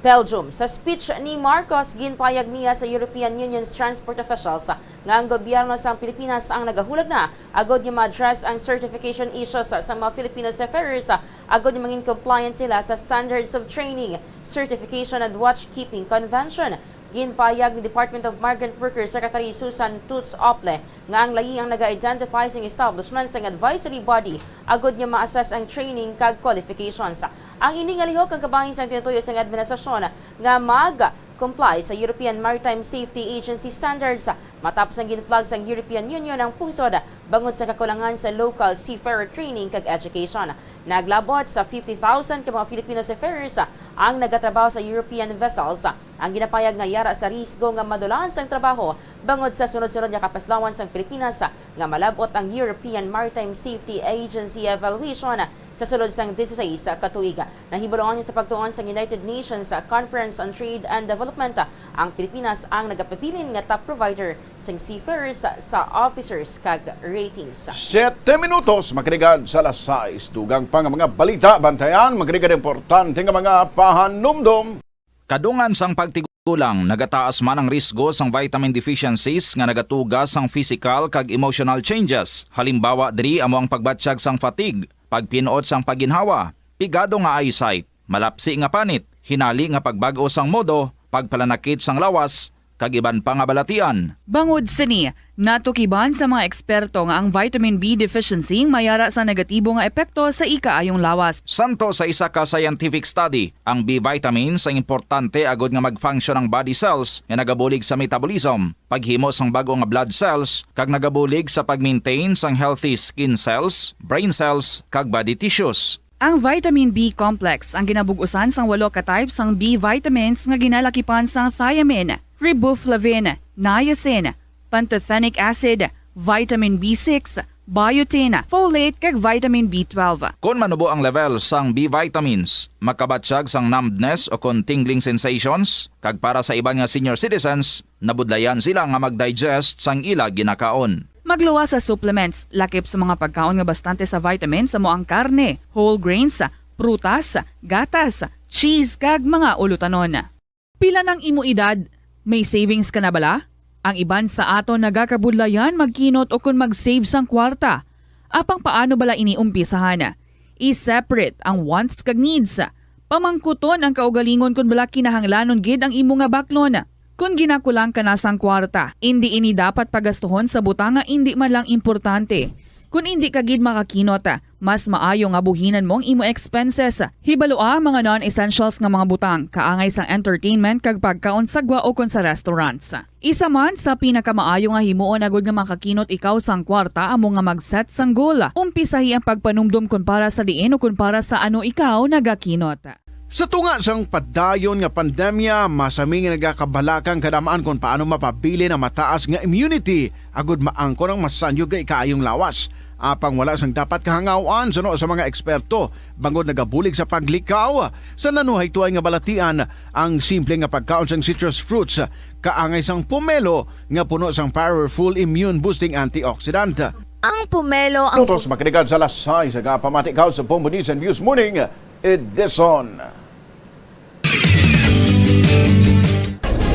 Belgium. Sa speech ni Marcos, ginpahayag niya sa European Union's transport officials nga ang gobyerno sang Pilipinas ang nagahulat na agud nga ma-address ang certification issues sa mga Filipino seafarers, agud nga mangin compliant sila sa Standards of Training, Certification and Watchkeeping Convention. Ginpahayag ni Department of Migrant Workers Secretary Susan Toots Ople nga ang layi ang naga-identify sing establishment sang advisory body agud nga ma-assess ang training kag qualifications. Ang ini nga lihok ang kabahin sang tinutuyo sang administrasyon nga mag-comply sa European Maritime Safety Agency standards, matapos ang gin-flag sang European Union ang pungsod bangod sa kakulangan sa local seafarer training kag education. Naglabot sa fifty thousand ka mga Filipino seafarers ang nagatrabaho sa European vessels. Ang ginapahayag nga yara sa risgo nga madulaan sang trabaho bangod sa sunod-sunod nga kapaslawan sang Pilipinas nga malab-ot ang European Maritime Safety Agency evaluation sa sulod sang dieciséis ka tuig. Nahibaluan niya sa pagtuon sang United Nations Conference on Trade and Development, ang Pilipinas ang nagapabilin nga top provider sang seafarers sa officers kag ratings. Siyete minutos makalikan sa alas sais. Dugang pa nga mga balita, bantayan, makalikan importante nga mga pahanumdom. Kadungan sang pagtig- Kulang, nagataas man ang risgo sang vitamin deficiencies nga nagatuga sang physical kag emotional changes. Halimbawa diri amo ang pagbatyag sang fatigue, pagpin-ot sang paginhawa, pigado nga eyesight, malapsi nga panit, hinali nga pagbag-o sang modo, pagpalanakit sang lawas, kag iban pa nga balatian. Bangod sini, natukiban sa mga eksperto nga ang vitamin B deficiency may ara sa negatibo nga epekto sa ikaayong lawas. Santo sa isa ka scientific study, ang B vitamins ang importante agud nga mag-function ang body cells nga nagabulig sa metabolism, paghimo sang bag-o nga blood cells, kag nagabulig sa pag-maintain sang healthy skin cells, brain cells, kag body tissues. Ang vitamin B complex ang ginabug-usan sang walo ka type sang B vitamins nga ginalakipan sang thiamine, riboflavin, niacin, pantothenic acid, vitamin B six, biotin, folate, kag vitamin B twelve. Kon manubo ang level sang B vitamins, makabatyag sang numbness o kon tingling sensations, kag para sa iban nga senior citizens, nabudlayan sila nga mag-digest sang ila ginakaon. Magluwas sa supplements, lakip sa mga pagkaon nga bastante sa vitamins amo ang karne, whole grains, prutas, gatas, cheese, kag mga ulutanon. Pila nang imo edad? May savings ka na bala? Ang iban sa aton nagakabudlayan magkinot o kon mag-save sang kwarta. Apang paano bala ini umpisahan? I-separate ang wants kag needs. Pamangkuton ang kaugalingon kon bala kinahanglanon gid ang imo nga baklon. Kon ginakulang ka na sang kwarta, indi ini dapat pagastuhon sa butang nga indi man lang importante. Kon indi ka gid makakinot, mas maayo nga buhinan mo ang imo expenses. Hibalua ang mga non-essentials nga mga butang, kaangay sang entertainment kag pagkaon sa gwa o kon sa restaurants. Isa man sa pinakamaayo nga himuon agud nga makakinot ikaw sang kwarta amo nga mag-set sang goal. Umpisahi ang pagpanumdom kon para sa diin o kon para sa ano ikaw nagakinot. Sa tunga sang padayon nga pandemya, masami nga nagakabalakang kadamaan kon paano mapabilin ang mataas nga immunity agud maangkon ang masanyog nga ikaayong lawas. Apang wala sang dapat kahangaw-an suno sa mga eksperto, bangod nagabulig sa paglikaw sa nanuhaytoay nga balatian ang simple nga pagkaon sang citrus fruits, kaangay sang pomelo nga puno sang powerful immune-boosting antioxidant. Ang pomelo ang Tutos makinig sa alas sais, agapamati ka sa Bombo News and Views Morning Edition.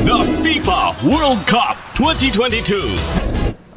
The FIFA World Cup twenty twenty-two.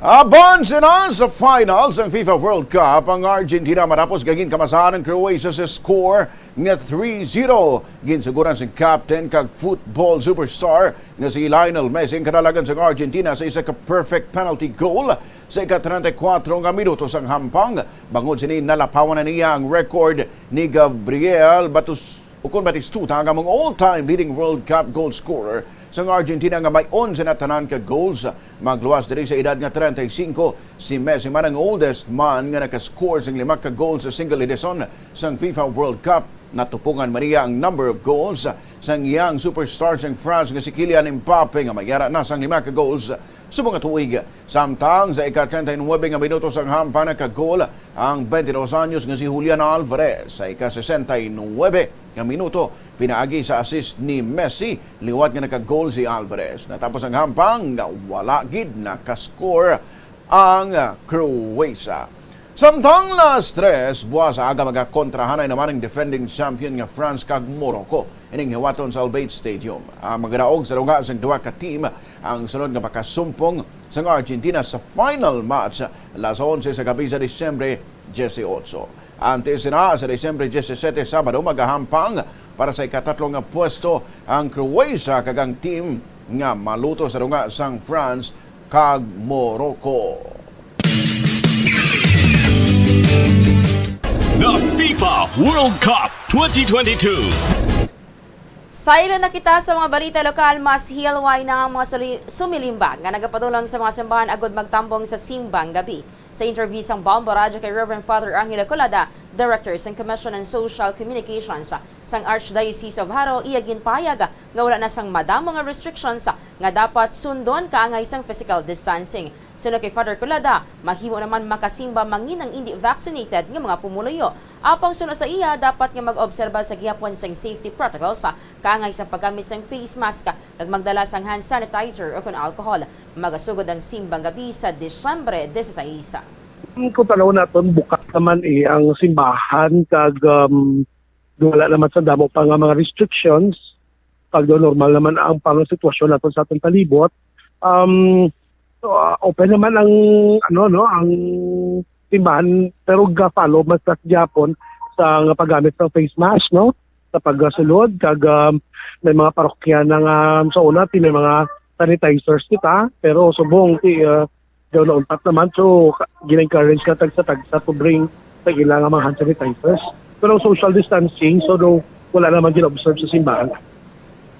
Aban sina sa finals sang FIFA World Cup ang Argentina matapos gangin kamasahan ang Croatia sa score nga three zero. Ginsuguran sang captain kag football superstar nga si Lionel Messi ang kadalagan sang Argentina sa isa ka perfect penalty goal sa ika-treinta y cuatro nga minuto sang hampang. Bangod sini, nalapawan na niya ang record ni Gabriel Batus-, ukon Batistuta nga among all-time leading World Cup goal scorer sang Argentina nga may onse na tanan ka goals. Magluwas diri sa edad nga treinta y cinco, si Messi man ang oldest man nga nakascore sing lima ka goals sa single edition sang FIFA World Cup. Natupungan man niya ang number of goals sang iyang superstar sang France nga si Kylian Mbappe nga may ara na sang lima ka goals subong nga tuig. Samtang sa ika-treinta y nuebe nga minuto sang hampang nakagol ang twenty-dos anyos nga si Julian Alvarez sa ika-sesenta y nuebe nga minuto pinaagi sa assist ni Messi liwat nga nakagol si Alvarez. Natapos ang hampang nga wala gid nakascore ang Croatia. Samtang las tres buas sa aga, magakontrahanay naman ang defending champion nga France kag Morocco ining hiwaton sa Albeit Stadium. Ang magdaog sa duga sang duha ka team ang sunod nga makasumpong sang Argentina sa final match las onse sa gabi sa Disyembre dieciocho. Antes na, sa Disyembre diecisiete, Sabado, magahampang para sa ikatatlo nga pwesto ang Croatia kag ang team nga maluto sa duga sang France kag Morocco. The FIFA World Cup twenty twenty-two. Saylo na kita sa mga balita lokal. Mas hialway na ang mga suli-, sumilimbang nga nagapadulong sa mga simbahan agud magtambong sa simbang gabi. Sa interview sang Bombo Radyo kay Reverend Father Angelo Colada, Director sang Commission on Social Communications sang Archdiocese of Jaro, iya ginpahayag nga wala na sang madamo nga restrictions nga dapat sundon kaangay sang physical distancing. Suno kay Father Colada, mahimo naman makasimba mangin ang indi vaccinated nga mga pumuluyo. Apang suno sa iya, dapat nga mag-obserba sa gihapon sang safety protocols, kaangay sang paggamit sang face mask kag magdala sang hand sanitizer o kon alcohol. Magasugod ang simbang gabi sa Disyembre dieciséis. Kung tanaw naton, bukas naman, eh, ang simbahan kag, um, wala naman sa damo pa nga mga restrictions. pag daw normal naman ang pang sitwasyon naton sa atong palibot, um, so, ah, open naman ang, ano, no, ang simbahan, pero ga-follow man sa gihapon sa nga paggamit ng face mask, no, sa pagsulod, kag, um, may mga parokya na nga sa una, ti may mga sanitizers kita, pero subong ti, uh, daw nauntat naman, so ka-, gina-encourage ka tagsa-tagsa to bring sa ila nga mga hand sanitizers. Pero social distancing, so daw wala naman gina-observe sa simbahan.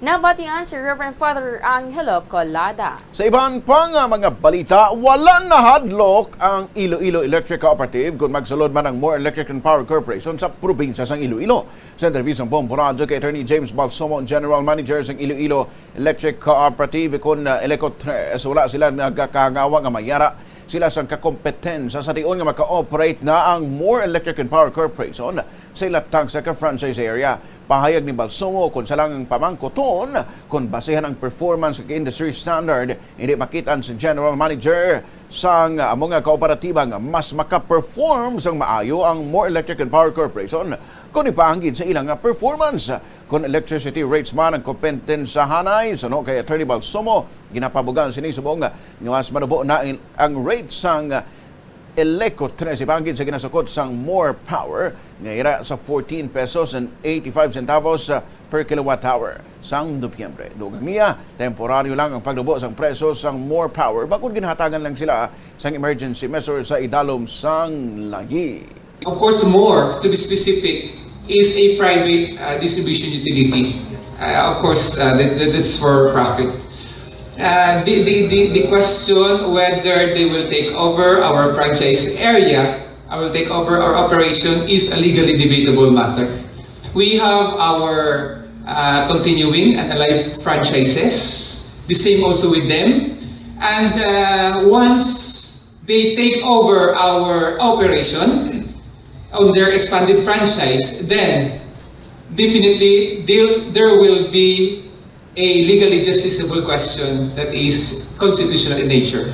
Nabatian si Reverend Father Angelo Colada. Sa iban pa nga mga balita, wala nahadlok ang Iloilo Electric Cooperative kon magsulod man ang More Electric and Power Corporation sa probinsya sang Iloilo. Sa interview sang Bombo Radyo kay Attorney James Balsomo, General Manager sang Iloilo Electric Cooperative, kon, uh, Eleco Tres, wala sila nagakahangawa nga mayara sila sang kakompetensya sa tion nga maka-operate na ang More Electric and Power Corporation sa ila tagsa ka franchise area. Pahayag ni Balsomo, kon sa lang ang pamangkuton, kon basehan ang performance kag industry standard, hindi makit-an sa general manager sang amo nga kooperatiba nga mas maka-perform sang maayo ang More Electric and Power Corporation kon ipaanggid sa ilang performance. Kon electricity rates man ang kompetensahanay, suno kay Attorney Balsomo, ginapabugal sini subong nga mas manubo na in-, ang rate sang Eleco Tres ipaanggid sa ginasukod sang More Power nga ira sa fourteen pesos and eighty-five centavos, ah, per kilowatt hour sang Nobyembre. Dugang niya, temporaryo lang ang pagnubo sang presyo sang More Power, bangod ginhatagan lang sila sang emergency measure sa idalom sang layi. Of course, More, to be specific, is a private, uh, distribution utility. Uh, of course, uh, that, that- that's for profit. Uh, the, the, the, the question whether they will take over our franchise area, I will take over our operation, is a legally debatable matter. We have our, uh, continuing and alive franchises. The same also with them. And, uh, once they take over our operation on their expanded franchise, then definitely there, there will be a legally justiciable question that is constitutional in nature.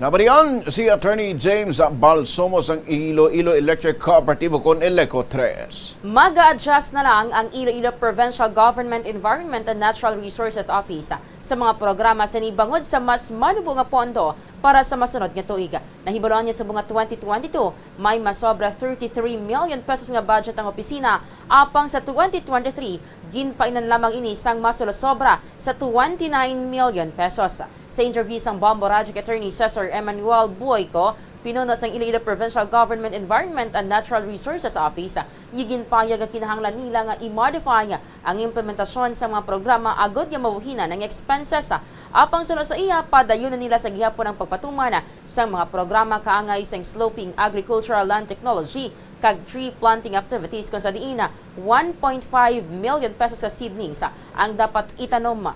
Nabatian si Attorney James Balsomo sang Iloilo Electric Cooperative, kon Eleco Tres. Mag-a-adjust na lang ang Iloilo Provincial Government Environment and Natural Resources Office sa mga programa sini bangod sa mas manubo nga pondo para sa masunod nga tuig. Nahibaluan niya sa mga twenty twenty-two, may masobra thirty-three million pesos nga budget ang opisina, apang sa twenty twenty-three, ginpainan lamang ini sang mas sobra sa twenty-nine million pesos. Sa interview sang Bombo Radyo kay Attorney Cesar Emmanuel Boyco, pinuno sang Iloilo Provincial Government Environment and Natural Resources Office, ginpahayag nga kinahanglan nila nga i-modify ang implementasyon sa mga programa agod nga mabuhinan ang expenses. Apang suno sa iya, padayon na nila sa gihapon ang pagpatuman sang mga programa kaangay sang sloping agricultural land technology kag tree planting activities, kung sa diin one point five million pesos sa seedlings ang dapat itanom,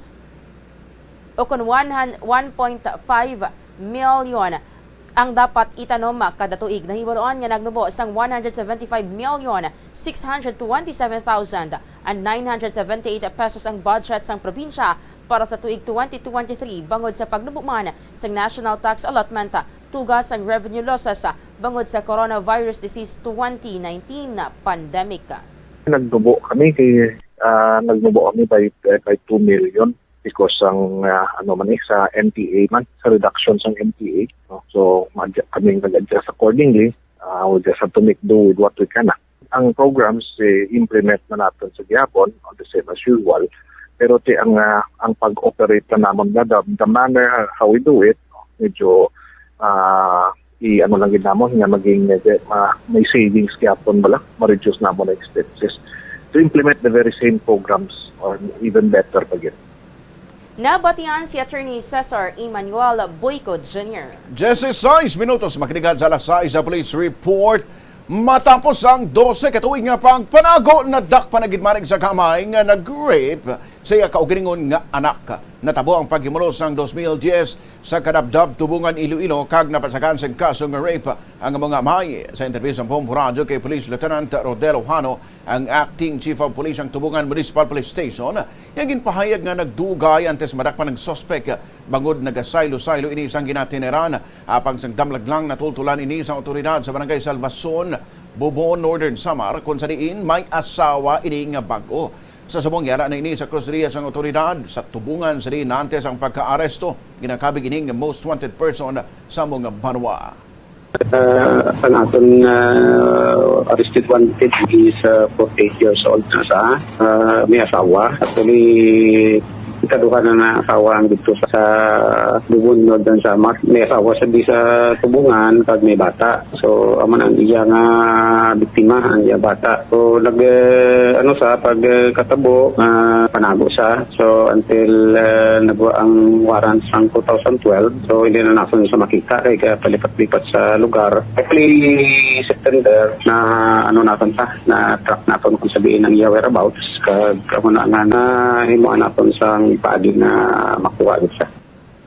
o kon one hun-, one point five million ang dapat itanom kada tuig. Nahibaluan nga nagnubo sang one hundred seventy-five million six hundred twenty-seven thousand and nine hundred seventy-eight pesos ang budget sang probinsya para sa tuig twenty twenty-three bangod sa pagnubo man sang national tax allotment, tuga sang revenue losses bangod sa coronavirus disease twenty nineteen pandemic. Nagnubo kami kay, ah, nagnubo kami by, by two million because ang, ah, ano man eh, sa N T A man, sa reduction sang N T A, no? So, ma-adjust, kami nag-adjust accordingly. Ah, we just have to make do with what we can, ah. Ang programs, eh, implement na naton sa gihapon on the same as usual. Pero ti ang, ah, ang pag-operate na namon na, the, the manner how we do it, medyo, ah, i-ano lang gid namon nga maging, eh, ma-, may savings gihapon bala, ma-reduce namon ang expenses to implement the very same programs or even better pa gid. Nabatian si Attorney Cesar Emmanuel Boyco Junior. Diyesisais minutos makaligal sa alas sais sa police report. Matapos ang dose ka tuig nga pagpanago, nadakpan na gid man sa gamay nga nag-rape sa iya kaugalingon nga anak. Natabo ang paghimulos sang dos mil diyes sa Kadabdab, Tubungan, Iloilo, kag napasakan sing kaso nga rape ang amo nga amay. Sa interview sang Bombo Radyo kay Police Lieutenant Rodel Ojano, ang Acting Chief of Police sang Tubungan Municipal Police Station, iya ginpahayag nga nagdugay antes madakpan ang suspek, bangod nagasaylo-saylo ini sang ginatineran. Apang sang damlag lang, natultulan ini sang awtoridad sa Barangay Salvacion, Bobo, Northern Samar, kon sa diin may asawa ini nga bag-o. Sa subong, yara na ini sa kustodiya sang awtoridad sa tubungan sa diin naantes ang pagkaaresto. Ginakabig ining most wanted person sa among banwa. Uh, ang aton uh, arrested wanted is uh, forty-eight years old na sa uh, may asawa. Actually, ikaduha na na asawa ang dito sa Lubon, Northern Samar. May asawa sa di sa Tubungan, kag may bata. So, amo na ang iya nga biktima, ang iya bata. So, nag, uh, ano sa pag uh, katabo, uh, panago sa. So, until uh, nagwa ang warrant sang two thousand twelve, so hindi na nason sa makita kay palipat-lipat sa lugar. Actually, September na ano naton sa, na track naton kung sabihin ang iya whereabouts, kag amo na nga na himo naton sang paagi na makuha gid sa.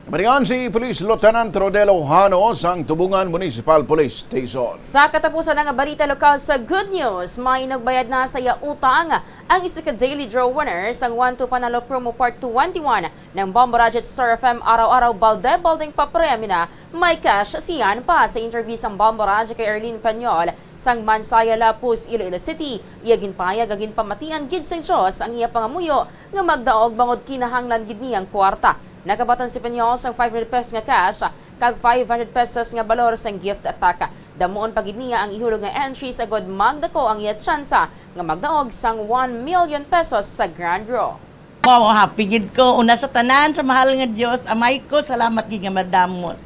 Maringan si Police Lieutenant Rodel Ojano sang Tubungan Municipal Police Station. Sa katapusan nga balita lokal sa Good News, may nagbayad na sa iya utang ang isa ka Daily Draw winner sang One to Panalo Promo Part twenty-one ng Bombo Radyo at Star F M. Araw-araw balde-baldeng papremyo na may cash siyan pa. Sa interview sang Bombo Radyo kay Erlene Peñol sang Mansaya Lapuz, Iloilo City, iya ginpahayag nga ginpamatian gid sang Dios ang iya pangamuyo nga magdaog bangod kinahanglan gid niya ang kwarta. Nakabatan si Peñol sang five hundred pesos nga cash kag five hundred pesos nga balor sang gift pack. Damuon pa gid niya ang ihulog nga entries agud magdako ang iya tsansa nga magdaog sang one million pesos sa grand draw. Wow, happy gid ko. Una sa tanan, sa mahal nga Dios, Amay ko, salamat gid nga madamos.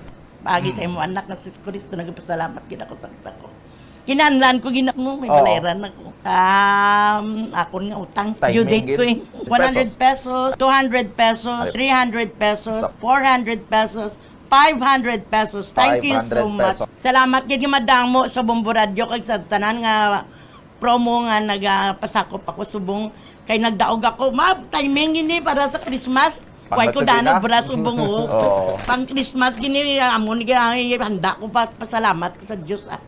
Paagi sa imo anak nga si Cristo, nagpasalamat gid ako sa kita ko. Kinahanglan ko gina mo, may Oo. Balayran ako. Um, akon nga utang. Timing Due date gid. ko eh. One hundred pesos, two hundred pesos, Ay. Three hundred pesos, Sa- four hundred pesos, five hundred pesos. Thank you so Five hundred much. Pesos. Salamat gid nga madamo sa Bombo Radyo kag sa tanan nga promo nga nagapasakop ako subong kay nagdaog ako. Ma, timing ini para sa Christmas. Way ko Panggasolina. Dana bra subong oh. Oo. Pang Christmas gini amo ni handa ko pa pasalamat ko sa Dios ah.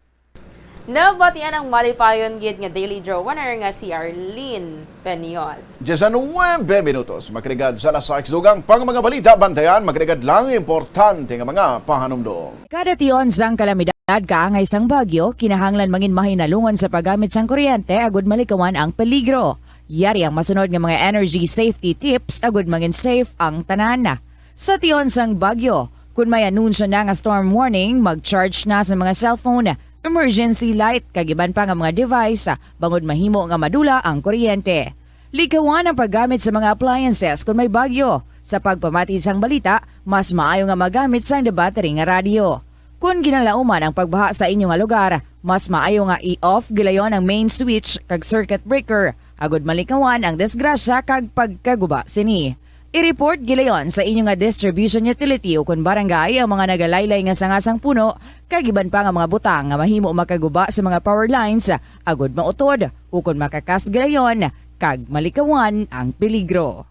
Nabatian ang malipayon gid nga Daily Draw winner nga si Arlene Peñol. Diyes a nuebe minutos, makrigad sa alas sais dugang pang mga balita, bantayan, makrigad lang importante nga mga pahanumdom. Kada tion sang kalamidad kaangay sang bagyo, kinahanglan mangin mahinalungon sa paggamit sang kuryente agud malikawan ang peligro. Yari ang masunod nga mga energy safety tips agud mangin safe ang tanan. Sa tion sang bagyo, kun may anunsyo na nga storm warning, mag-charge na sa mga cellphone, emergency light, kag iban pa nga mga device, bangod mahimo nga madula ang kuryente. Likawan ang paggamit sa mga appliances kun may bagyo. Sa pagpamati sang balita, mas maayo nga magamit sang debattery nga radyo. Kon ginalauman ang pagbaha sa inyo nga lugar, mas maayo nga i-off gilayon ang main switch kag circuit breaker agud malikawan ang disgrasya kag pagkaguba sini. I-report gilayon sa inyo nga distribution utility ukon barangay ang mga nagalaylay nga sanga sang puno kag iban pa nga mga butang nga mahimo makaguba sa mga power lines agud mautod ukon makakas gilayon kag malikawan ang peligro.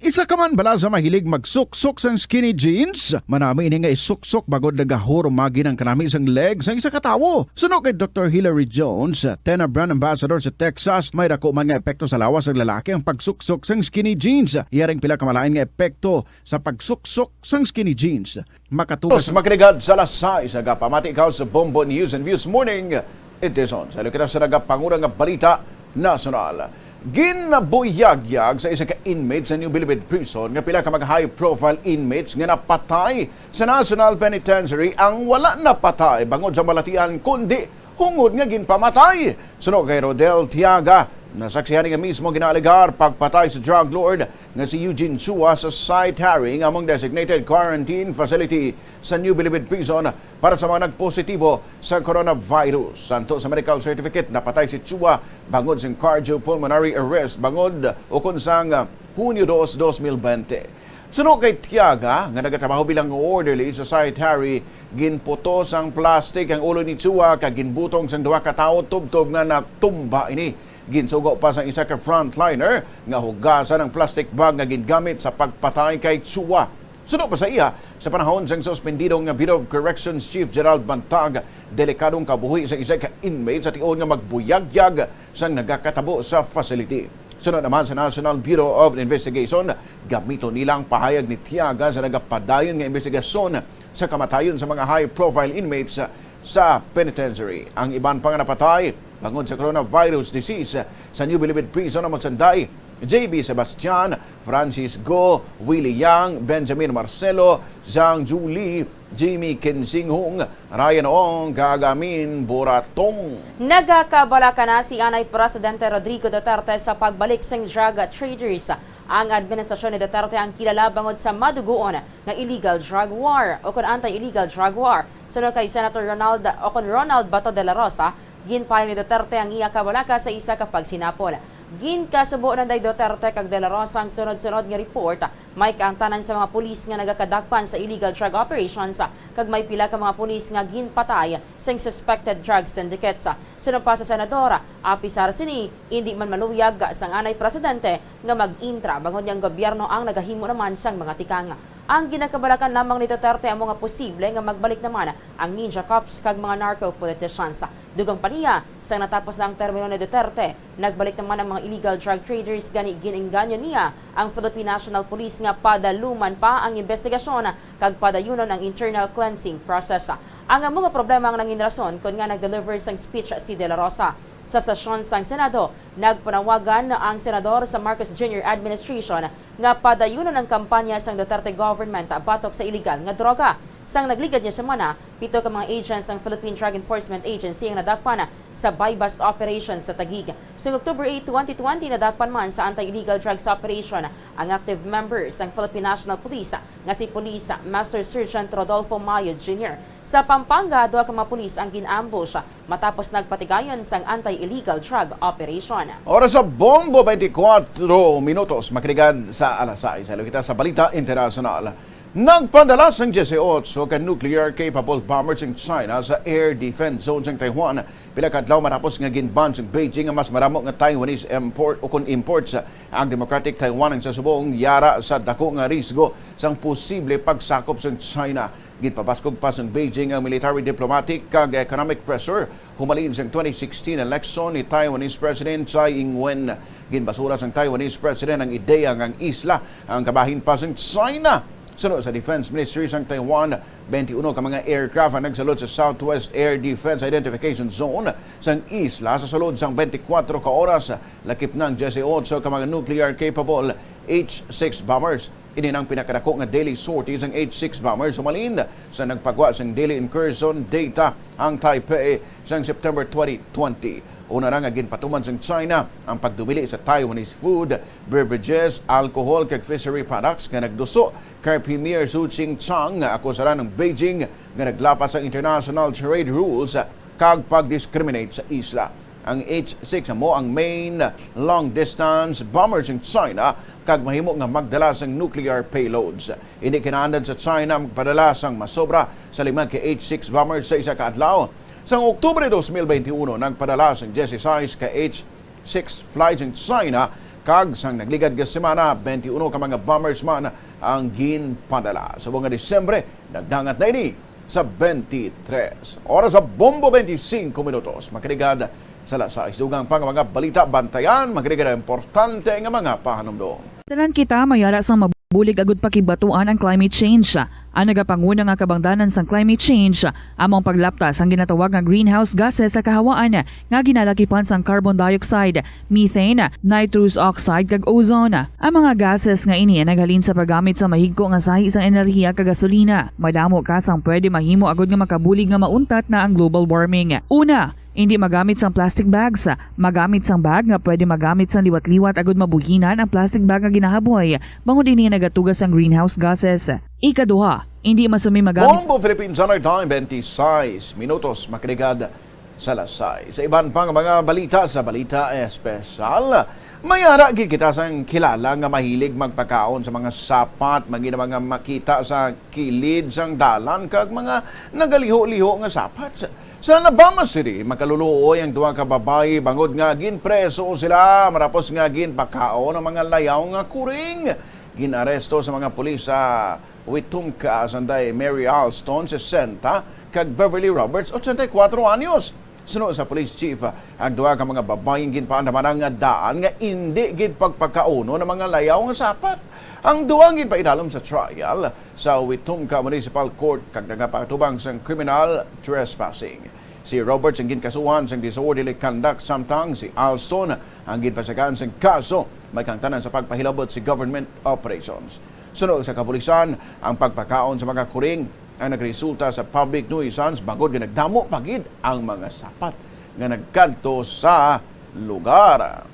Isa ka man bala sa mahilig magsuksok sang skinny jeans? Manami ini nga isuksok bangod nagahurumagi ang kanami sang leg sang isa ka tawo. Suno kay Doktor Hilary Jones, Tena brand ambassador sa Texas, may dako man nga epekto sa lawas sang lalaki ang pagsuksok sang skinny jeans. Iya ring pila ka malain nga epekto sa pagsuksok sang skinny jeans. Makatugas Tos makrigad sa alas sais, nagapamati ikaw sa Bombo News and Views Morning Edition. Sa kita sa nagapanguna nga balita nasyonal. Ginabuyagyag sa isa ka inmate sa New Bilibid Prison nga pila ka mga high-profile inmates nga napatay sa National Penitentiary ang wala napatay bangod sa balatian, kundi hungod nga ginpamatay. Suno kay Rodel Tiaga, nasaksihan nga mismo ginaalegar pagpatay sa drug lord nga si Eugene Chua sa Site Harry nga among designated quarantine facility sa New Bilibid Prison para sa mga nagpositibo sa coronavirus. Santo sa medical certificate, napatay si Chua bangod sang cardiopulmonary arrest bangod ukon sang Hunyo dos, dos mil bente. Suno kay Tiaga, nga nagatrabaho bilang orderly sa Site Harry, ginputos ang plastic ang ulo ni Chua kag ginbutong sang duha ka tawo tubtob nga natumba ini. Ginsugo pa sang isa ka frontliner nga hugasan ang plastic bag nga gingamit sa pagpatay kay Chua. Suno pa sa iya, sa panahon sang suspendido nga Bureau of Corrections Chief Gerald Bantag, delikadong kabuhi sa isa ka inmate sa tion nga magbuyagyag sang nagakatabo sa facility. Sunod naman sa National Bureau of Investigation, gamiton nila ang pahayag ni Tiaga sa nagapadayon nga imbestigasyon sa kamatayon sa mga high-profile inmates sa penitentiary. Ang iban pa nga napatay bangod sa coronavirus disease sa New Bilibid Prison amo sanday J B Sebastian, Francis Go, Willie Yang, Benjamin Marcelo, Zhang Julie, Jimmy Kinzinghong, Ryan Ong, kag Amin Boratong. Nagakabalaka na si anay Presidente Rodrigo Duterte sa pagbalik sing drug traders. Ang administrasyon ni Duterte ang kilala bangod sa madugoon nga illegal drug war o kon anti-illegal drug war. Suno kay Senator Ronald o kon Ronald Bato de la Rosa, ginpahayag ni Duterte ang iya kabalaka sa isa ka pagsinapol. Ginkasubo nanday Duterte kag de la Rosa ang sunod-sunod nga report, may kaangtanan sa mga pulis nga nagakadakpan sa illegal drug operations, kag may pila ka mga pulis nga ginpatay sang suspected drug syndicates. Suno pa sa senador, apisar sini, indi man maluyag sang anay presidente nga mag-intra bangod nga ang gobyerno ang nagahimo naman sang mga tikang. Ang ginakabalakan lamang ni Duterte amo nga posible nga magbalik naman ang ninja cops kag mga narco politicians. Dugang pa niya, sang natapos na ang termino ni Duterte, nagbalik naman ang mga illegal drug traders, gani gin-engganyo niya ang Philippine National Police nga padaluman pa ang investigasyon kag padayunon ang internal cleansing process. Ang amo nga problema ang nangin rason kon nga nag-deliver sang speech si De La Rosa. Sa sesyon sang Senado, nagpanawagan ang senador sa Marcos Junior administration nga padayunon ang kampanya sang Duterte government batok sa iligal nga droga. Sang nagligad nga semana, pito ka mga agents sang Philippine Drug Enforcement Agency ang nadakpan sa buy-bust operation sa Taguig. Sang October eight, twenty twenty, nadakpan man sa anti-illegal drugs operation ang active member sang Philippine National Police nga si Police Master Sergeant Rodolfo Mayo Junior. Sa Pampanga, duha ka mga pulis ang gin-ambush matapos nagpatigayon sang anti-illegal drug operation. Oras sa Bombo, twenty-four minutos, makiligad sa alas sais. Sa kita sa balita internasyonal. Nagpadala sang diyesotso ka nuclear-capable bombers ang China sa air defense zone sang Taiwan. Pila ka adlaw matapos nga gin-ban sang Beijing ang mas maramo nga Taiwanese import o kon imports. Ang Democratic Taiwan ang sa subong yara sa dako nga risgo sang posible pagsakop sang China. Ginpabaskog pa sang Beijing ang military, diplomatic kag economic pressure humalin sang twenty sixteen election ni Taiwanese President Tsai Ing-wen. Ginbasura sang Taiwanese President ang ideya nga ang isla ang kabahin pa sang China. Suno sa Defense Ministry sang Taiwan, twenty-one ka mga aircraft ang nagsulod sa Southwest Air Defense Identification Zone sang isla sa sulod sang twenty-four ka oras. Lakip na ang diyesotso ka mga nuclear-capable H six bombers. Ini na ang pinakadako nga daily sortie sang H six bombers humalin sa nagpagwa sang daily incursion data ang Taipei sang September twenty twenty. Una na nga ginpatuman sang China ang pagdumili sa Taiwanese food, beverages, alcohol, kag fishery products nga nagduso kay Premier Su Tsing-chang nga akusaran ang Beijing nga naglapas sa international trade rules kag pag-discriminate sa isla. Ang H six amo ang main long-distance bomber sang China kag mahimo nga magdala sang nuclear payloads. Indi kinahanglan sa China magpadala sang masobra sa lima ka H six bombers sa isa ka adlaw. Sang Oktubre dos mil benti uno, nagpadala sang diyesisais ka H six flights ang China, kag sang nagligad nga semana, twenty-one ka mga bombers man ang ginpadala. Subong nga Disyembre, nagdangat na ini sa twenty-three. Oras sa Bombo, twenty-five minutos. Makiligad sa alas sais. Dugang pa nga mga balita, bantayan, makiligad ang importante nga mga pahanumdom. Tanan kita mayara sang mabulig agud pakigbatuan ang climate change. Ang nagapanguna nga kabangdanan sang climate change amo ang paglapta sang ginatawag nga greenhouse gases sa kahawaan nga ginalakipan sang carbon dioxide, methane, nitrous oxide, kag ozone. Ang mga gases nga ini naghalin sa paggamit sa mahigko nga sahi sang enerhiya kag gasolina. Madamo ka sang pwede mahimo agud nga makabulig nga mauntat na ang global warming. Una, indi magamit sang plastic bags. Magamit sang bag nga pwede magamit sang liwat-liwat agud mabuhinan ang plastic bag nga ginahaboy, bangod ini nagatuga sang greenhouse gases. Ikaduha, indi masumi magamit Bombo Philippine Standard Time, twenty-six minutos, makiligad sa alas sais. Sa iban pang mga balita, sa Balita Espesyal, may ara gid kita sang kilala nga mahilig magpakaon sa mga sapat, mangina mga makita sa kilid sang dalan, kag mga nagaliho-liho nga sapat. Sa Labama City, makaluluoy ang duha ka babayi bangod nga ginpreso sila matapos nga ginpakaon ang mga layaw nga kuring. Ginaresto sa mga pulis sa Wetumpka sanday Mary Alston, sesenta, kag Beverly Roberts, ochenta y cuatro anyos. Suno sa police chief, ang duha ka mga babayi ginpaandamana nga daan nga indi gid pagpakaunon ang mga layaw nga sapat. Ang duha ginpaidalom sa trial sa Wetumpka Municipal Court kag nagapatubang sang criminal trespassing. Si Roberts ang ginkasuhan sang disorderly conduct, samtang si Alston ang ginpasagaan sang kaso may kahangtanan sa pagpahilabot sa government operations. Suno sa kapulisan, ang pagpakaon sa mga kuring ang nagresulta sa public nuisance, bangod nga nagdamo pa gid ang mga sapat nga nagkadto sa lugar.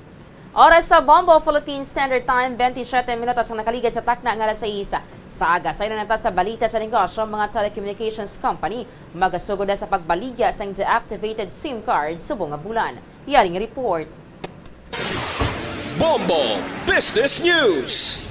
Oras sa Bombo, Philippine Standard Time, twenty-seven minutos ang nakaligad sa takna nga alas sais. Sa aga, saylo na ta sa balita sa negosyo, mga telecommunications company magasugod na sa pagbaligya sang deactivated SIM card subong nga bulan. Yaring report. Bombo Business News.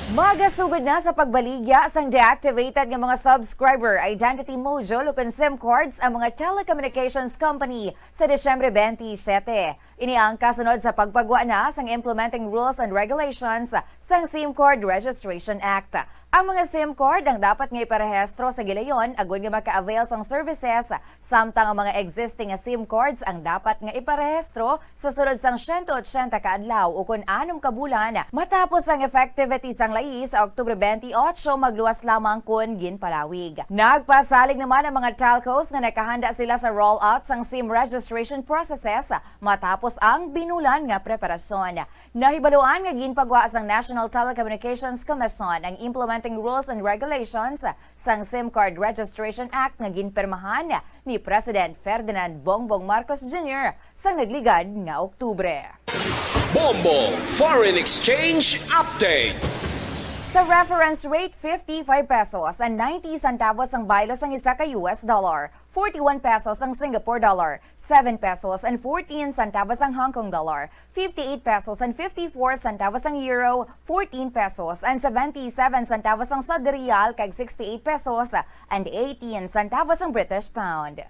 Magasugod na sa pagbaligya sang deactivated nga mga subscriber identity module ukon SIM cards ang mga telecommunications company sa Disyembre twenty-seven. Ini ang kasunod sa pagpagwa na sang Implementing Rules and Regulations sang SIM Card Registration Act. Ang mga SIM card ang dapat nga iparehistro sa gilayon agod nga maka-avail sang services, samtang ang mga existing nga SIM cards ang dapat nga iparehistro sa sulod sang siyento otsenta ka adlaw ukon anom ka bulan matapos ang effectivity sang lais sa Oktubre twenty-eight, magluwas lamang kon ginpalawig. Nagpasalig naman ang mga telcos nga nakahanda sila sa rollout sang SIM registration processes matapos ang binulan nga preparasyon. Nahibaluan nga ginpagwa sang National Telecommunications Commission ang Implementing Rules and Regulations sang SIM Card Registration Act nga ginpirmahan ni President Ferdinand Bongbong Marcos Junior sang nagligad nga Oktubre. Bombo Foreign Exchange Update. Sa reference rate, fifty-five pesos and ninety centavos ang baylo sang isa ka U S dollar, forty-one pesos ang Singapore dollar, seven pesos and fourteen centavos ang Hong Kong dollar, fifty-eight pesos and fifty-four centavos ang euro, fourteen pesos and seventy-seven centavos ang Saudi riyal, kag sixty-eight pesos and eighteen centavos ang British pound.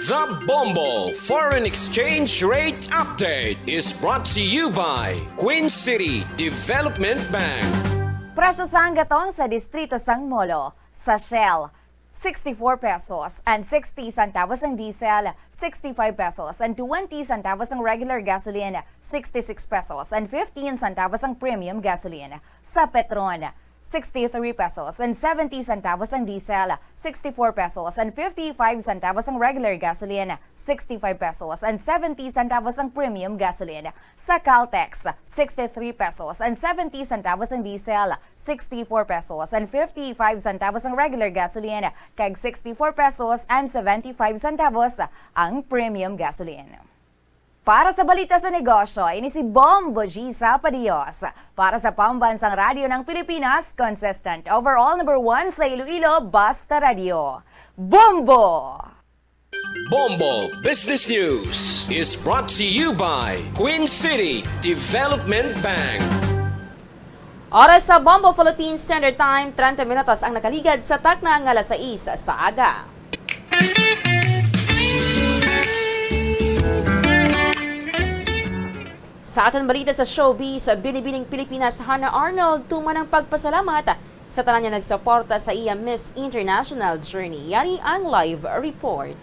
The Bombo Foreign Exchange Rate Update is brought to you by Queen City Development Bank. Presyo sang gatong sa distrito sang Molo. Sa Shell, sixty-four pesos and sixty centavos ang diesel, sixty-five pesos and twenty centavos ang regular gasoline, sixty-six pesos and fifteen centavos ang premium gasoline. Sa Petron, sixty-three pesos and seventy centavos ang diesel, sixty-four pesos and fifty-five centavos ang regular gasoline, sixty-five pesos and seventy centavos ang premium gasoline. Sa Caltex, sixty-three pesos and seventy centavos ang diesel, sixty-four pesos and fifty-five centavos ang regular gasoline, kag sixty-four pesos and seventy-five centavos ang premium gasoline. Para sa balita sa negosyo, ini si Bombo G Sapadios. Para sa Pambansang Radyo ng Pilipinas, consistent overall number one sa Iloilo, Basta Radyo. Bombo! Bombo Business News is brought to you by Queen City Development Bank. Oras sa Bombo Philippine Standard Time, treinta minutos ang nakaligad sa takna nga alas sais sa aga. Sa aton balita sa showbiz, binibining Pilipinas Hannah Arnold tuman ang pagpasalamat sa tanan nga nagsuporta sa iya Miss International journey. Yari ang live report.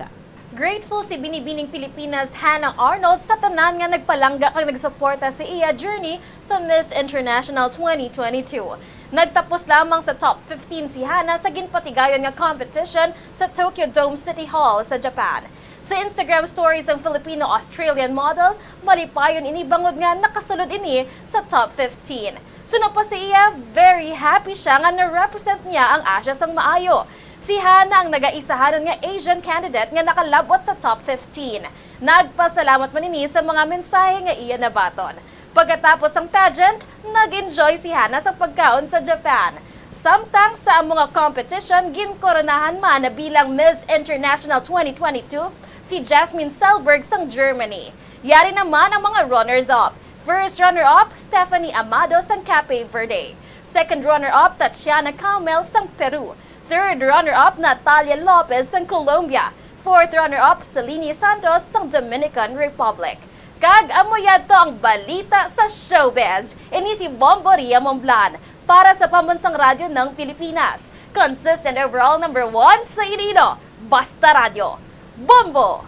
Grateful si binibining Pilipinas Hannah Arnold sa tanan nga nagpalangga kag nagsuporta sa iya journey sa Miss International twenty twenty-two. Nagtapos lamang sa top fifteen si Hannah sa ginpatigayon nga competition sa Tokyo Dome City Hall sa Japan. Sa Instagram stories ang Filipino-Australian model, malipayon ini bangod nga nakasulod ini sa top fifteen. Suno pa sa iya, very happy siya nga na-represent niya ang Asia sang maayo. Si Hannah ang nagaisahanon nga Asian candidate nga nakalab-ot sa top fifteen. Nagpasalamat man ini sa mga mensahe nga iya nabaton. Pagkatapos sang pageant, nag-enjoy si Hannah sa pagkaon sa Japan. Samtang sa amo nga competition, ginkoronahan man bilang Miss International twenty twenty-two si Jasmine Selberg sang Germany. Yari naman ang mga runners-up. First runner-up, Stephanie Amado sang Cape Verde. Second runner-up, Tatiana Caumel sang Peru. Third runner-up, Natalia Lopez sang Colombia. Fourth runner-up, Celine Santos sang Dominican Republic. Kag amo yadto ang balita sa showbiz. Ini si Bombo Ria Momblan para sa Pambansang Radyo ng Pilipinas. Consistent overall number one sa Iloilo. Basta Radyo. Bombo!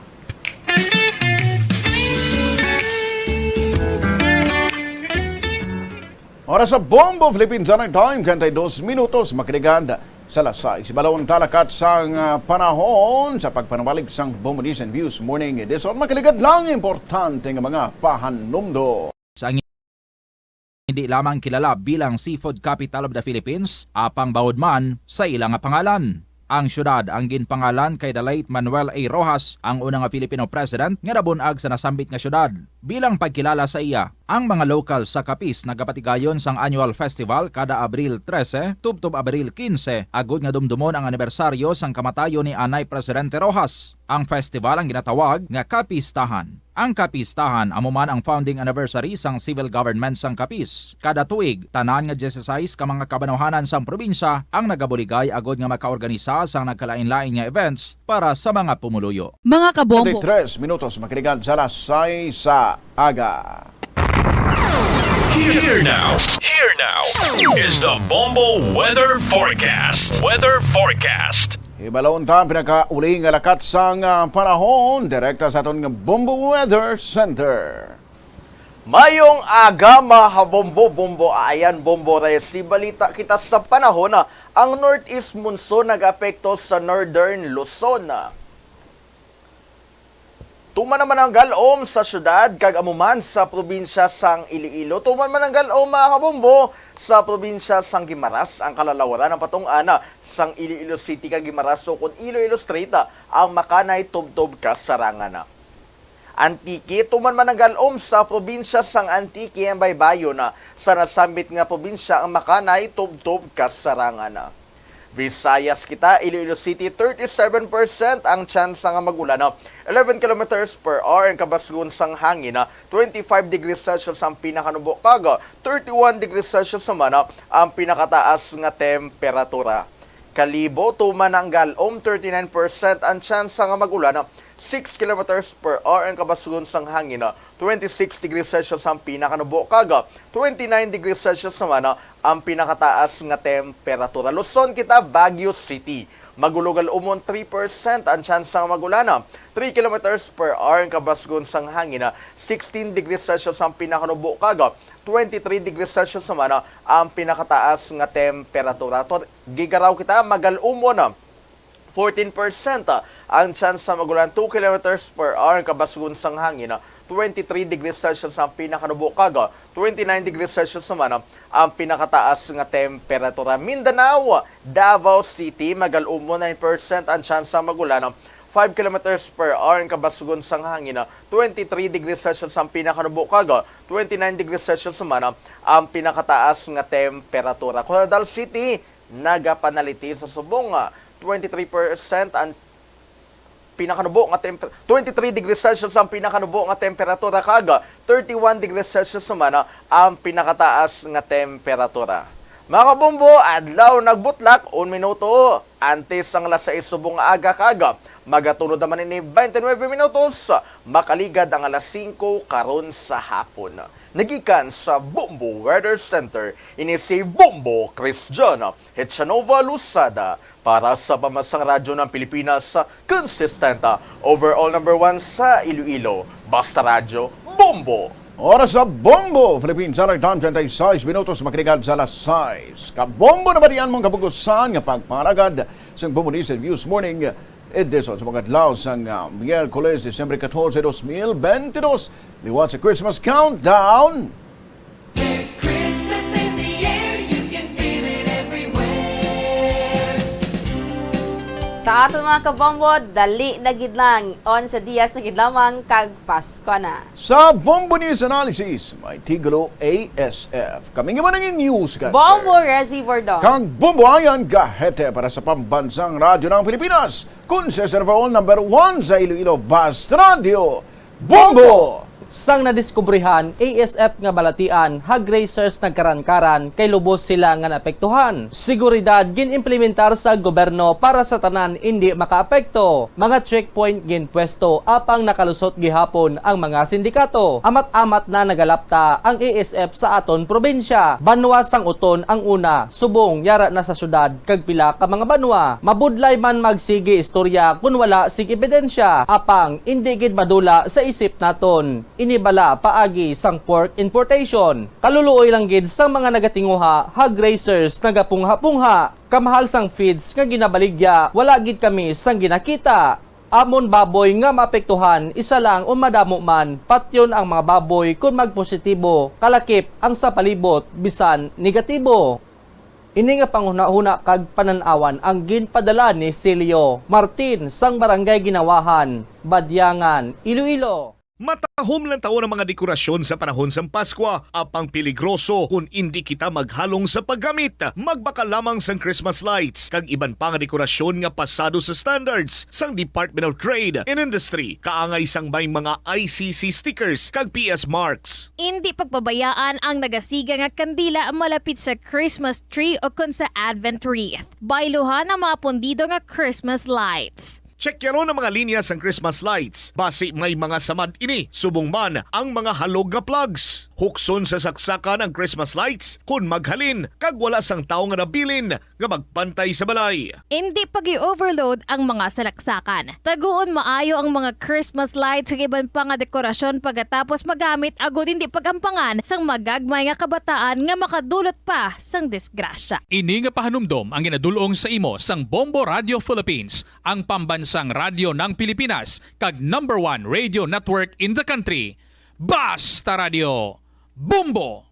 Oras sa Bombo Philippine Standard Time, kantay dos minutos, makiligad Sa alas sais, ibalon ta lakat sang, ah, panahon sa pagpanabalik sang Bombo News and Views Morning Edition. Makaligad lang importante nga mga pahanumdo. Sa hindi lamang kilala bilang Seafood Capital of the Philippines, apang bahod man sa ila nga pangalan. Ang siyudad ang ginpangalan kay the late Manuel A. Roxas, ang una nga Filipino president nga nabun-ag sa nasambit nga siyudad. Bilang pagkilala sa iya, ang mga lokal sa Capiz nagapatigayon sang annual festival kada Abril trese tubtob Abril kinse, agod nga dumdumon ang anibersaryo sang kamatayon ni anay Presidente Roxas. Ang festival ang ginatawag nga Kapistahan. Ang Kapistahan amo man ang founding anniversary sang civil government sang Capiz. Kada tuig, tanan nga dieciséis ka mga kabanwahanan sang probinsya ang nagabuligay agod nga makaorganisa sang nagkalain-lain nga events para sa mga pumuluyo. Mga kabombo. Tres minutos makiligan sa alas sais sa aga. Here now. Here now is the Bombo Weather Forecast. Weather Forecast. Ibalon ta ang pinakauli nga lakat sang, ah, panahon direkta sa aton nga Bombo Weather Center. Mayong aga, mga kabombo, bombo, ayan, bombo, resi. Balita kita sa panahon, ah, ang northeast monsoon nag-apekto sa northern Luzon. Tuman naman ang gal-om sa siyudad kag amo man sa probinsya sang Iloilo. Tuman man ang gal-om, mga kabombo, sa probinsya sang Guimaras, ang kalalawaran ang patungana sang Iloilo City kag Guimaras, ukon Iloilo Strait, ang makanay tubtob kasarangan. Antique, tuman man ang gal-om sa probinsya sang Antique, ang baybayon sa nasambit nga probinsya ang makanay tubtob kasarangan. Visayas kita, Iloilo City, thirty-seven percent ang tsansa nga mag-ulan, eleven kilometers per hour ang kabasgon sang hangin, twenty-five degrees Celsius ang pinakanubo, kag thirty-one degrees Celsius naman ang pinakataas nga temperatura. Kalibo, tuman ang gal-om, thirty-nine percent ang tsansa nga mag-ulan, six kilometers per hour ang kabasgon sang hangin, twenty-six degrees Celsius ang pinakanubo, kag twenty-nine degrees Celsius naman ang pinakataas nga temperatura. Luzon kita, Baguio City. Magulogal umon, three percent ang tsansa nga mag-ulan, three kilometers per hour ang kabasgon sang hangin, sixteen degrees Celsius ang pinakanubo, kag twenty-three degrees Celsius naman ang pinakataas nga temperatura. Tor-, Gigaraw kita, magal-umon, fourteen percent ang tsansa mag-ulan, two kilometers per hour ang kabasgon sang hangin, twenty-three degrees Celsius ang pinakanubo, kag twenty-nine degrees Celsius naman ang pinakataas nga temperatura. Mindanao, Davao City, magal-umon, nine percent ang tsansa mag-ulan, five kilometers per hour ang kabasgon sang hangin, twenty-three degrees Celsius ang pinakanubo, kag twenty-nine degrees Celsius naman ang pinakataas nga temperatura. Coronadal City, nagapanaliti sa subong, ah, twenty-three percent ang pinakanubo nga temper-, twenty-three degrees Celsius ang pinakanubo nga temperatura, kag thirty-one degrees Celsius naman, ah, ang pinakataas nga temperatura. Mga kabombo, adlaw nagbutlak, un minuto antes ang alas sais subong nga aga, kag magatulod naman ini twenty-nine minutos, makaligad ang alas singko karon sa hapon. Nagikan sa Bombo Weather Center, ini si Bombo Christian Hechanova Losada para sa Pambansang Radyo ng Pilipinas, consistent, overall number one sa Iloilo. Basta Radyo, Bombo! Oras sa Bombo Philippines Standard Time, treinta y seis minutos, makiligan sa alas sais. Kabombo, nabatian mo ang kapugusan nga pagpangalagad sa Bombo News and Views Morning Edition sa mga adlaw sang, ah, Miyerkules, Disyembre catorce, dos mil veintidós. Liwat sa Christmas countdown. There's Christmas in the air, you can feel it everywhere. Sa aton mga kabombo, dali na gid lang, onse dias na gid lamang kag Pasko na. Sa Bombo News Analysis, may titulo, A S F. Kami nga manangin news, guys, Bombo sir. Resi Bordon. Kag Bombo Ayan Gahete para sa Pambansang Radyo ng Pilipinas. Consistent overall number one sa Iloilo, Basta Radyo, Bombo! Sang nadiskubrihan, A S F nga balatian, hog raisers nagkaran-karan kay lubos sila nga naapektuhan. Seguridad gin-implementar sa gobyerno para sa tanan indi makaapekto. Mga checkpoint ginpwesto, apang nakalusot gihapon ang mga sindikato. Amat-amat na nagalapta ang A S F sa aton probinsya. Banwa sang Oton ang una, subong yara na sa syudad kag pila ka mga banwa. Mabudlay man magsigi istorya kun wala sing ebidensya. Apang indi gid madula sa isip naton. Ini bala paagi sang pork importation. Kaluluoy lang gid sang mga nagatinguha, hog raisers nagapungha-pungha. Kamahal sang feeds nga ginabaligya, wala gid kami sang ginakita. Amon baboy nga maapektuhan, isa lang o madamo man, patyon ang mga baboy kon magpositibo, kalakip ang sa palibot, bisan negatibo. Ini nga panghunahuna kag panan-awan ang ginpadala ni Celio Martin sang Barangay Ginawahan, Badiangan, Iloilo. Matahom lang taon ang mga dekorasyon sa panahon sang Paskwa, apang peligroso kon indi kita maghalong sa paggamit. Magbakal lamang sang Christmas lights kag iban pa nga dekorasyon nga pasado sa standards sang Department of Trade and Industry, kaangay sang may mga I C C stickers kag P S marks. Indi pagpabayaan ang nagasiga nga kandila malapit sa Christmas tree o kon sa Advent wreath. Bayluhan ang mga pundido nga Christmas lights. Tsekyaron ang mga linya sang Christmas lights, basi may mga samad ini, subong man ang mga halog nga plugs. Hukson sa saksakan ang Christmas lights kon maghalin kag wala sang tawo nga nabilin nga magpantay sa balay. Indi pag-i-overload ang mga salaksakan. Taguon maayo ang mga Christmas lights kag iban pa nga dekorasyon pagkatapos magamit, agod indi pag-ampangan sang magagmay nga kabataan nga makadulot pa sang disgrasya. Ini nga pahanumdom ang ginadul-ong sa imo sang Bombo Radio Philippines, ang pambansang radyo ng Pilipinas, kag number one radio network in the country. Basta Radio, Bombo!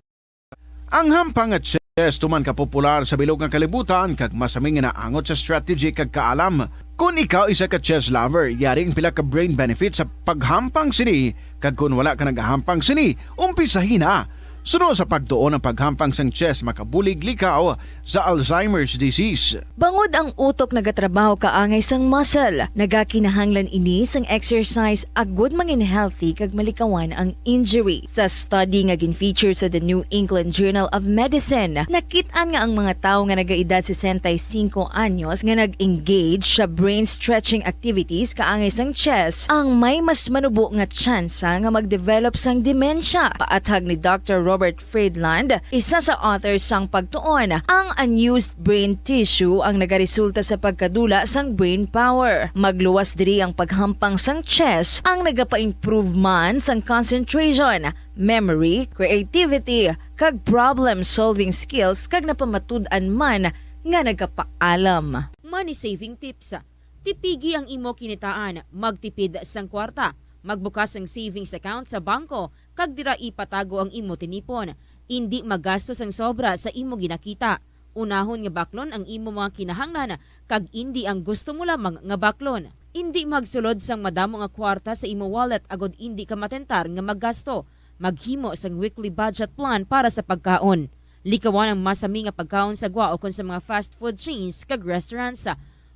Ang hampang nga chess tuman ka popular sa bilog nga kalibutan kag masami nga naangot sa strategy kag kaalam. Kon ikaw isa ka chess lover, yari ang pila ka brain benefits sa paghampang sini, kag kon wala ka nagahampang sini, umpisahi na. Suno sa pagtuon, ang paghampang sang chess makabulig likaw sa Alzheimer's disease. Bangod ang utok nagatrabaho kaangay sang muscle, nagakinahanglan ini sang exercise agud mangin healthy kag malikawan ang injury. Sa study nga gin-feature sa The New England Journal of Medicine, nakit-an nga ang mga tawo nga nagaedad sesenta y cinco anyos nga nag-engage sa brain stretching activities kaangay sang chess ang may mas manubo nga tsansa nga mag-develop sang demensya. Paathag ni Doctor Robert Friedland, isa sa author sang pagtuon, ang unused brain tissue ang nagaresulta sa pagkadula sang brain power. Magluwas diri ang paghampang sang chess ang nagapa-improve man sang concentration, memory, creativity, kag problem-solving skills, kag napamatud-an man nga nagapaalam. Money saving tips. Tipigi ang imo kinitaan, magtipid sang kwarta, magbukas sang savings account sa bangko, kag dira ipatago ang imo tinipon. Indi magasto sang sobra sa imo ginakita. Unahon nga baklon ang imo mga kinahanglan, kag indi ang gusto mo lamang nga baklon. Indi magsulod sang madamo nga kwarta sa imo wallet agod indi ka matentar nga maggasto. Maghimo sang weekly budget plan para sa pagkaon. Likawan ang masami nga pagkaon sa gwa ukon sa mga fast food chains kag restaurants.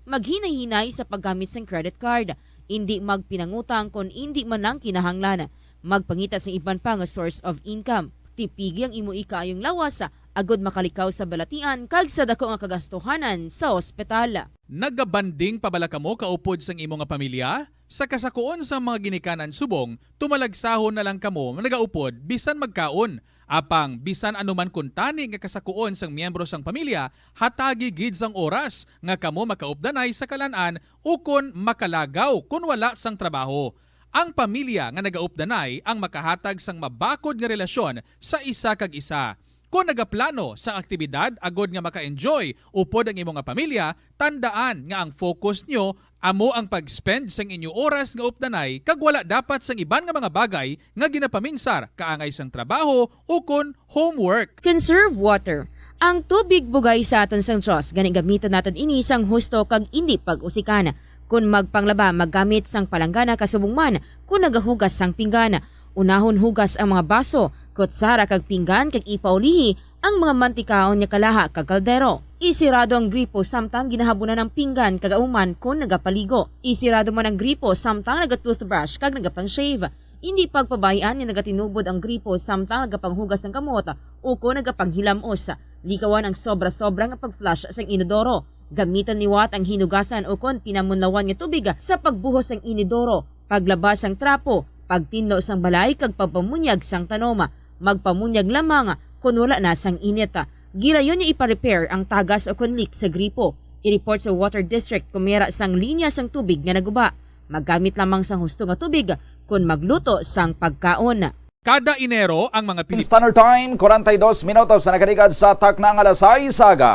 Maghinay-hinay sa paggamit sang credit card. Indi magpinangutang kon indi man lang kinahanglan. Magpangita sang iban pa nga source of income. Tipigi ang imo ikaayong lawas agod makalikaw sa balatian kag sa daku nga kagastuhanan sa ospital. Nagabanding pa bala kamo kaupod sang imo nga pamilya? Sa kasakuon sang mga ginikanan subong, tumalagsahon na lang kamo nagaupod bisan magkaon. Apang bisan ano man kuntani nga kasakuon sang miyembro sang pamilya, hatagi gid sang oras nga kamo makaupdanay sa kalan-an ukon makalagaw kon wala sang trabaho. Ang pamilya nga nagaupdanay ang makahatag sang mabakod nga relasyon sa isa kag isa. Kon nagaplano sang aktibidad agod nga maka-enjoy upod ang imo nga pamilya, tandaan nga ang focus nyo amo ang pag-spend sang inyo oras nga updanay kag wala dapat sang iban nga mga bagay nga ginapaminsar kaangay sang trabaho ukon homework. Conserve water. Ang tubig bugay sa aton sang Dios, gani gamitan naton ini sang husto kag indi pag-usikan. Kon magpanglaba, maggamit sang palanggana kasubong man kon nagahugas sang pinggan. Unahon hugas ang mga baso, kutsara kag pinggan kag ipaulihi ang mga mantikaon nga kalaha kag kaldero. Isirado ang gripo samtang ginahabunan ang pinggan kag auman kon nagapaligo. Isirado man ang gripo samtang naga-toothbrush kag nagapang-shave. Indi pagpabayaan nga nagatinubod ang gripo samtang nagapanghugas sang kamot ukon nagapanghilamos. Likawan ang sobra-sobra nga pag-flush sang inodoro. Gamitan liwat ang hinugasan ukon pinamunlawan nga tubig sa pagbuhos sang inodoro, paglaba sang trapo, pagtinlo sang balay kag pagpamunyag sang tanom. Magpamunyag lamang kon wala na sang init. Gilayon nga ipa-repair ang tagas ukon leak sa gripo. I-report sa water district kon may ara sang linya sang tubig nga naguba. Maggamit lamang sang husto nga tubig kon magluto sang pagkaon. Kada Enero ang mga Pilipino. Standard Time, forty-two minutos na nakaligad sa takna nga alas sais aga.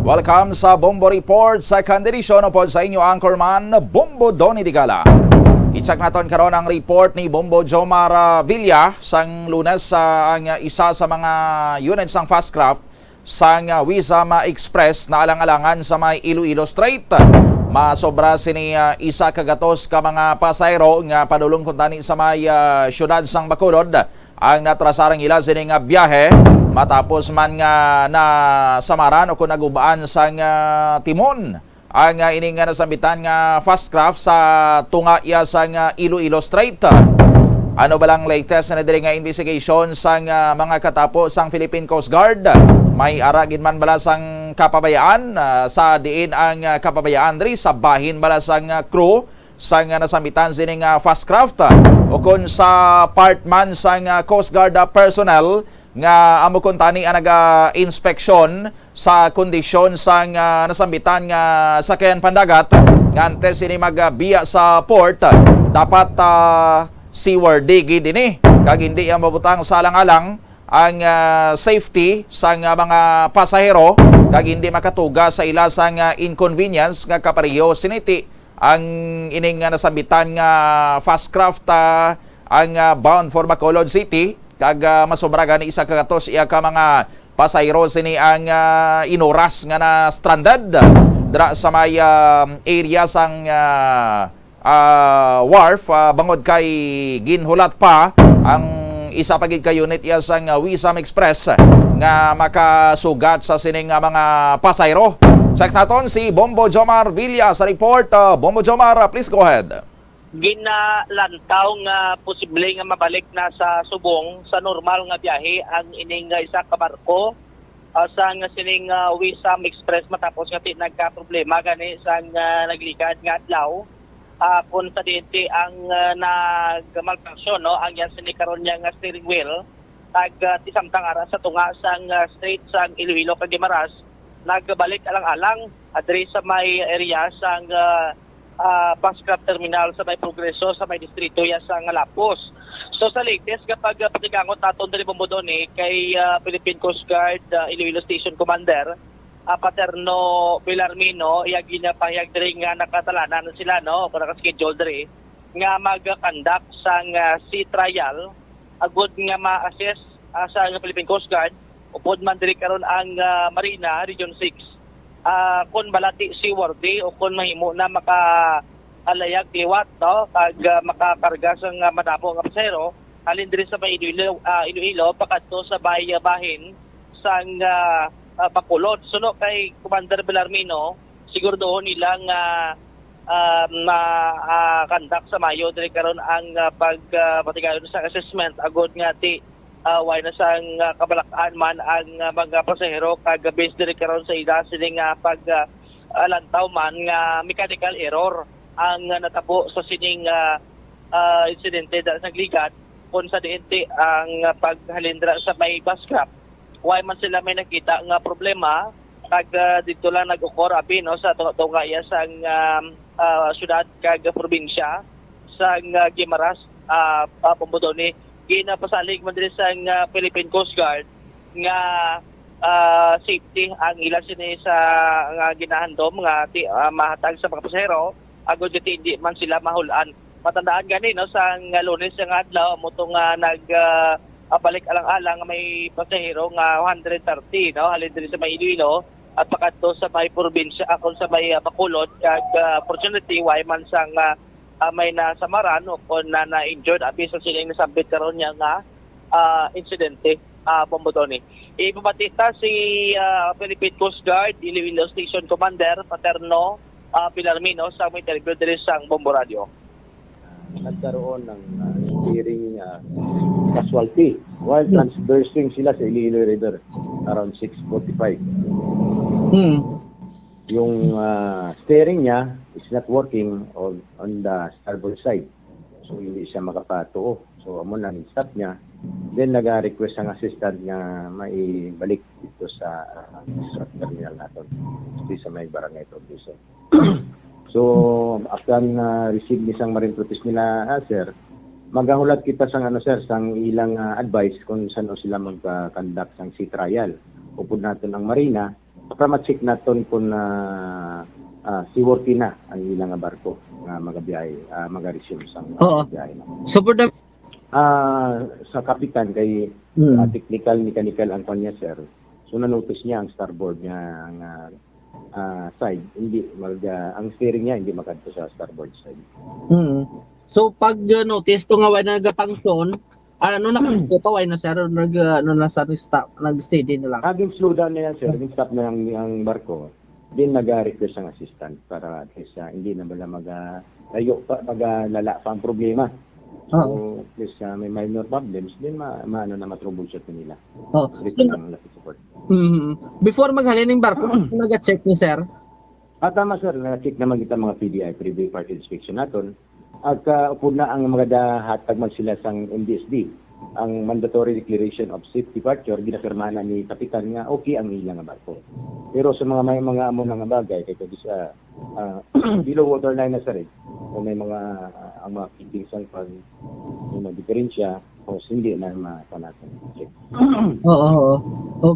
Welcome sa Bombo Report, second edition, upod sa inyo anchorman, Bombo Donny Digala. I-check naton karon ang report ni Bombo Jomar ah, Villa sang Lunes sa ang ah, isa sa mga unit sang Fastcraft sang ah, Wizam Express na alang-alangan sa may Iloilo Strait. Masobra sini ah, isa ka gatos ka mga pasahero nga padulong kuntani sa may ah, siyudad sang Bacolod ang natrasar ang ila sini nga biyahe matapos man nga nasamaran o kung nagubaan sang ah, timon ang ah, ini nga nasambitan nga Fastcraft sa tunga iya sang ah, Iloilo Strait. Ano ba lang latest na diri nga investigation sang ah, mga katapo sang Philippine Coast Guard? May ara gid man bala sang kapabayaan ah, sa diin ang ah, kapabayaan diri sa bahin bala sang ah, crew sang ah, nasambitan sining ah, Fastcraft ah, ukon sa part man sang ah, Coast Guard ah, personnel nga amo kuntani ang naga-inspeksyon sa kondisyon sang ah, nasambitan nga sakayan pandagat nga antes ini magbiya sa port, dapat ah, seaworthy gid ini kag hindi ang mabutang sa alang-alang ang ah, safety sang ah, mga pasahero kag hindi makatuga sa ila sang ah, inconvenience nga kapareho siniti ang ining nga nasambitan nga Fastcraft ah, ang ah, bound for Bacolod City kag ah, masobra gani isa ka gatos iya ka mga pasahero sini ang ah, inuras nga na stranded dira sa may ah, area sang ah, ah, wharf ah, bangod kay ginhulat pa ang isa pa gid ka unit iya sang ah, Wisam Express nga makasugat sa sining ah, mga pasahero. Check naton si Bombo Jomar Villa sa report. Ah, Bombo Jomar, ah, please go ahead. Ginalantaw nga posible nga mabalik na sa subong sa normal nga biyahe ang ining nga isa ka barko ah, sang sining ah, Wisam Express matapos nga ti nagkaproblema gani sang ah, nagligad nga adlaw. Ah, kung sa diin ti ang ah, nagmalfunction, no, ang iya sini karon niya nga steering wheel, tag ah, ti samtang ara sa tunga sang ah, Strait sang Iloilo kag Guimaras, nagbalik alang-alang adri sa may area sang ah, ah, Fastcraft Terminal sa may Progreso sa may distrito ya sang Lapus. So sa latest nga pag ah, patikangot naton diri, Bombo Donny, kay ah, Philippine Coast Guard ah, Iloilo Station Commander ah, Paterno Villarmino, iya ginapahayag diri nga nakatalanan na sila, no, o naka-schedule diri nga mag-conduct sang ah, sea trial agud nga ma-assess ah, sa Philippine Coast Guard, upod man diri karon ang ah, Marina Region six, ah, kon bala ti seaworthy o kon mahimo na makalayag liwat, no, kag ah, makakarga sang ah, madamo nga pasahero halin diri sa may Iloilo, ah, Iloilo pakadto sa bay ah, bahin sang ah, ah, Bacolod. Suno kay Commander Belarmino, siguraduhon nila nga ah, ma-conduct sa Mayo diri karon ang ah, pag ah, patigayon sa assessment agud nga ti ah, way na sang ah, kabalak-an man ang ah, mga pasahero kag based diri karon sa ila sini nga pag ah, ah, lantaw man nga mechanical error ang ah, natabo sa sining ah, ah, insidente dala sa nagligad, kung sa diin ti ang ah, paghalindra sa may Fastcraft, way man sila may nakita nga problema kag ah, dito lang nag-occur abi, no, sa tunga-tunga iya sang ah, ah, syudad kag probinsya sang ah, Guimaras, ah, ah, Bombo Donny. Ginapasalig man diri sang ah, Philippine Coast Guard nga ah, safety ang ila sini sa nga ginahandom nga ti, ah, mahatag sa mga pasahero agud nga ti hindi man sila mahul-an. Matandaan gani, no, sang Lunes nga adlaw amo to nga nag ah, ah, balik alang-alang nga may pasahero nga one hundred thirty, no, halin diri sa may Iloilo at pakadto sa may probinsya, akon sa may ah, Bacolod, kag ah, fortunately way man sang ah, ah, may nasamaran o kon na na-injured abi sa sining nasambit karon niya nga ah, insidente, ah, Bombo Donny. Ipapati ta si ah, Philippine Coast Guard Iloilo Station Commander Paterno ah, Pilarmino sa may interview diri sang Bombo Radio. Nagkaroon ng ah, steering ah, casualty while transversing sila sa Iloilo River around six forty-five. Hmm. Yung ah, steering niya is not working on, on the starboard side. So hindi siya makapatuo. So amo na stop niya. Then nag-request ang assistant nga maibalik dito sa, ah, sa terminal natin. Dito sa may barangay Progreso. So, after na receive ni sang Marine Protest nila, ah, sir, Magahulat kita sang, ano, sir, sang ilang, ah, advice kung san-o sila mag-, ah, conduct sang sea trial. Upod naton ang Marina para ma-check naton kung, ah, ah, seaworthy na ang ilang nga barko nga magabiyahe, ah, mag-resume sang, ah, Oo. biyahe na. So, for the Ah, sa kapitan kay, Mm. ah, technical, mechanical ang kanya, sir. So, na-notice niya ang starboard niya, ang, ah, ah, side. Hindi mag-, ah, ang steering niya hindi makadto sa starboard side. Mm. So, pag, uh, notice to nga wala nagafunction, ano na, kutaway na, sir, nag, uh, ano na sa, nag-stop, nag-steady na lang? Naging slow down na yan, sir. Naging stop na ang, ang barko. Then, nag-request ang assistant para at least, ah, hindi na bala mag, ah, layo pa, magalala pa ang problema. So, Oo. at least, ah, may minor problems, then ma-, maano na, ma-troubleshoot na nila. Oo. At least So, lang, laki support. Mm. Before maghalin ning barko, naga-check ni sir? Ah, tama, sir. Na-check naman kita mga P D I, pre-departure inspection naton. Ag, ah, upod na ang magadahatag man sila sang M D S D, ang mandatory declaration of safe departure, ginapirmahan na ni kapitan nga okay ang ila nga barko. Pero sa mga may mga amo na nga bagay, kay kung sa, ah, below waterline na, sir, eh, kung may mga, ah, ang mga fittings ang pag-, yung mga diferensya, o hindi na ma-, pa natin check. Oo, oo.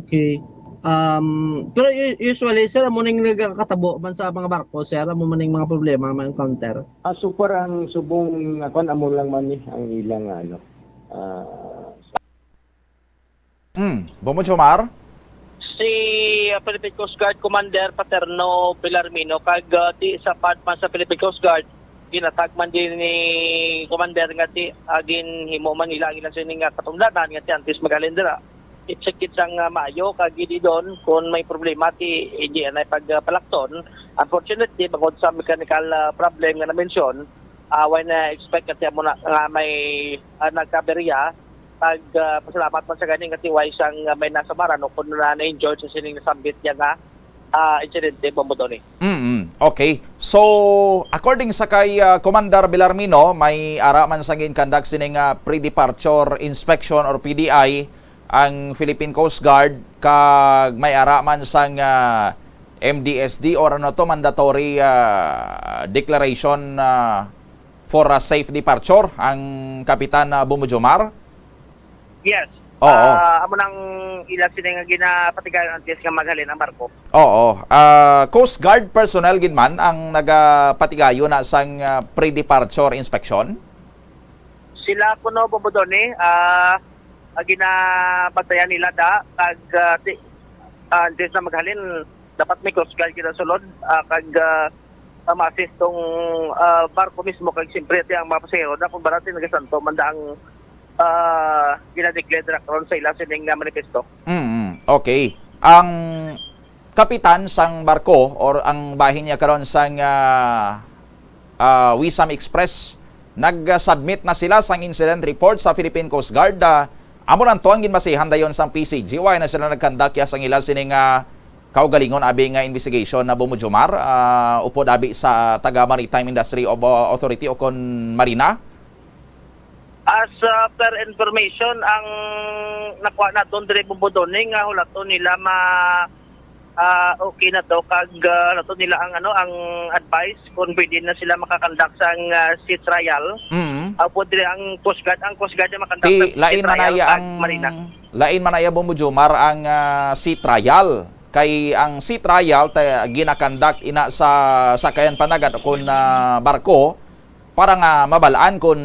Okay. Um, pero u-, usually, sir, amo ning nagakatabo man sa mga barko, sir, amo man ning mga problema ma-encounter. Ah, so far ang subong nga kwan, amo lang man ni ang ilang, ano, ah, Hmm, Bombo Jomar? Si, ah, Philippine Coast Guard Commander Paterno Belarmino kag, ah, ti sa part man sa Philippine Coast Guard, ginatag man din ni Commander nga ti, ah, ginhimo man nila ang ilang sining nga katungdanan nga ti antes maghalin dira. I-check it sang, ah, maayo kag gididon kung may problema ti hindi anay pag, ah, palakton. Unfortunately, bangod sa mechanical, ah, problem nga na-mention, ah, way na expect nga ti amo na nga may, ah, nagkaberya. Pag, ah, pasalamat man sa gani nga ti way sang, ah, may nasamaran o kung na, na-injured sa sining nasambit niya nga, ah, insidente, Bombo Tony. Mm, okay. So, according sa kay, ah, Commander Belarmino, may ara man sang gin-conduct sining, ah, pre-departure inspection or P D I ang Philippine Coast Guard, kag may ara man sang, ah, M D S D or ano to, mandatory, ah, declaration, ah, for a safe departure ang Kapitan, ah, Bombo Jomar? Yes. Oo. Ah, amo nang ila sini nga ginapatigayon antes nga maghalin ang barko. Oo. Ah, Coast Guard personnel gid man ang nagapatigayon na sang, ah, pre-departure inspection? Sila kuno, Bombo Tony, ah, ang ginabantayan nila da, kag, ah, ti-, ah, antes na maghalin, dapat may Coast Guard ginasulod, ah, kag, ah, ah, ma-assist tong, ah, barko mismo, kag siyempre, ti ang mga pasahero na kung barati nagasanto man da ang, ah, ginadeclare dira karon sa ila sining, ah, manifesto. Mm, okay. Ang kapitan sang barko or ang bahin niya karon sang, ah, ah, Wisam Express, nag-submit na sila sang incident report sa Philippine Coast Guard. Ah, amo lang to ang ginbasihan dayon sang P C G. Wala na sila nagkandak ya sang ila sining, ah, kaugalingon abi nga investigation na, Bombo Jomar, ah, upod abi sa taga Maritime Industry of, ah, Authority o kon Marina. As, ah, per information, ang nakuha naton diri, Bombo Tony, nga hulaton nila ma-, ah, okay na to, kag, ah, hulaton nila ang, ano, ang advice kung pwede na sila makakandak sang, ah, sea trial. Mm. Ah, pwede ang Coast Guard, ang Coast Guard na makandak Ti, sang sea lain man trial aya kag ang, Marina. Lain man aya, Bombo Jomar, ang, ah, sea trial. Kay ang sea trial ta-, ginakandak ina sa sakayan panagat o kon, ah, barko, para nga mabal-an kon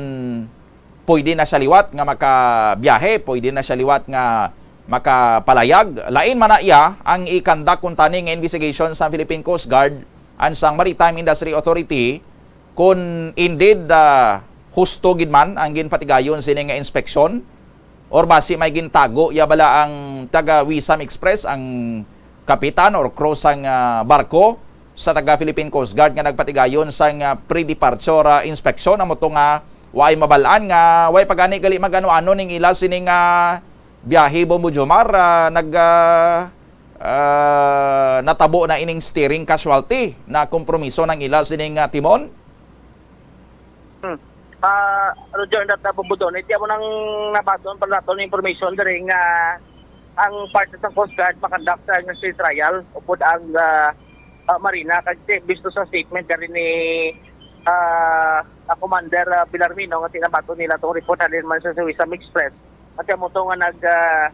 pwede na siya liwat nga makabiyahe, pwede na siya liwat nga makapalayag. Lain man na iya ang i-conduct kuntani nga investigation sa Philippine Coast Guard and sang Maritime Industry Authority, kun indeed, ah, husto gid man ang ginpatigayon sini nga inspeksyon, or basi may gintago ya bala ang taga Wisam Express, ang kapitan or crew sang, ah, barko sa taga Philippine Coast Guard nga nagpatigayon sang, ah, pre-departure, ah, inspection, amo to nga waay mabal-an nga way pa gani gali mag-ano-ano ning ila sining, ah, biyahe, Bombo Jomar, ah, nag, ah, ah, natabo na ining steering casualty na kompromiso ng ila sining, ah, timon. Hmm. Ah, Roger, and that, ah, Bombo Tony, iti amo nang nabaton pala naton information diri nga ang parte sa Coast Guard makandak sa nga sea trial upod ang, ah, ah, Marina, kag ti-, bisto sa statement diri ni, ah, ah, Commander, ah, Villarmino, nga tinabaton nila tong report halin man sa, sa Wisam Express. At amo to nga nag, ah,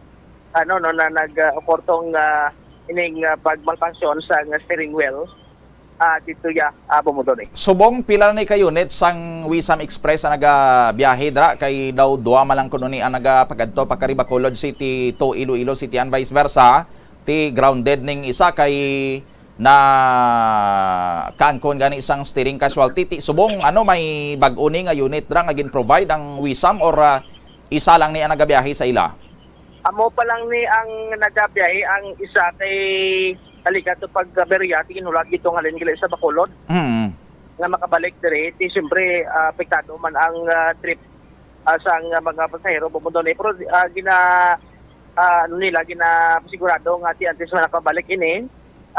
ano, no, na nag, ah, occur tong, ah, ining, ah, pagmalfunction sa, ah, steering wheel, ah, dito ya, ah, Bombo Donny. Subong pila na ni ka unit sang Wisam Express ang nagabiyahe dira? Kay daw duha man lang kuno ni ang nagapagadto pagkari Bacolod City to Iloilo City and vice versa. Ti grounded ning isa kay na kaangkon gani sang steering casualty. Ti subong, ano, may bag-o ni nga unit dira nga gin-provide ang Wisam, or, ah, isa lang ni ang nagabiyahe sa ila? Amo pa lang ni ang nagabiyahe, ang isa kay naligat to pag Beria, ti ginhulat gid to nga halin gali sa Bacolod. Mm. Nga makabalik diri, ti siyempre, ah, apektado man ang, ah, trip, ah, sang, ah, mga pasahero, Bombo Donny. Pero, ah, gina-, ah, ano nila, ginasigurado nga ti antes man nakabalik ini,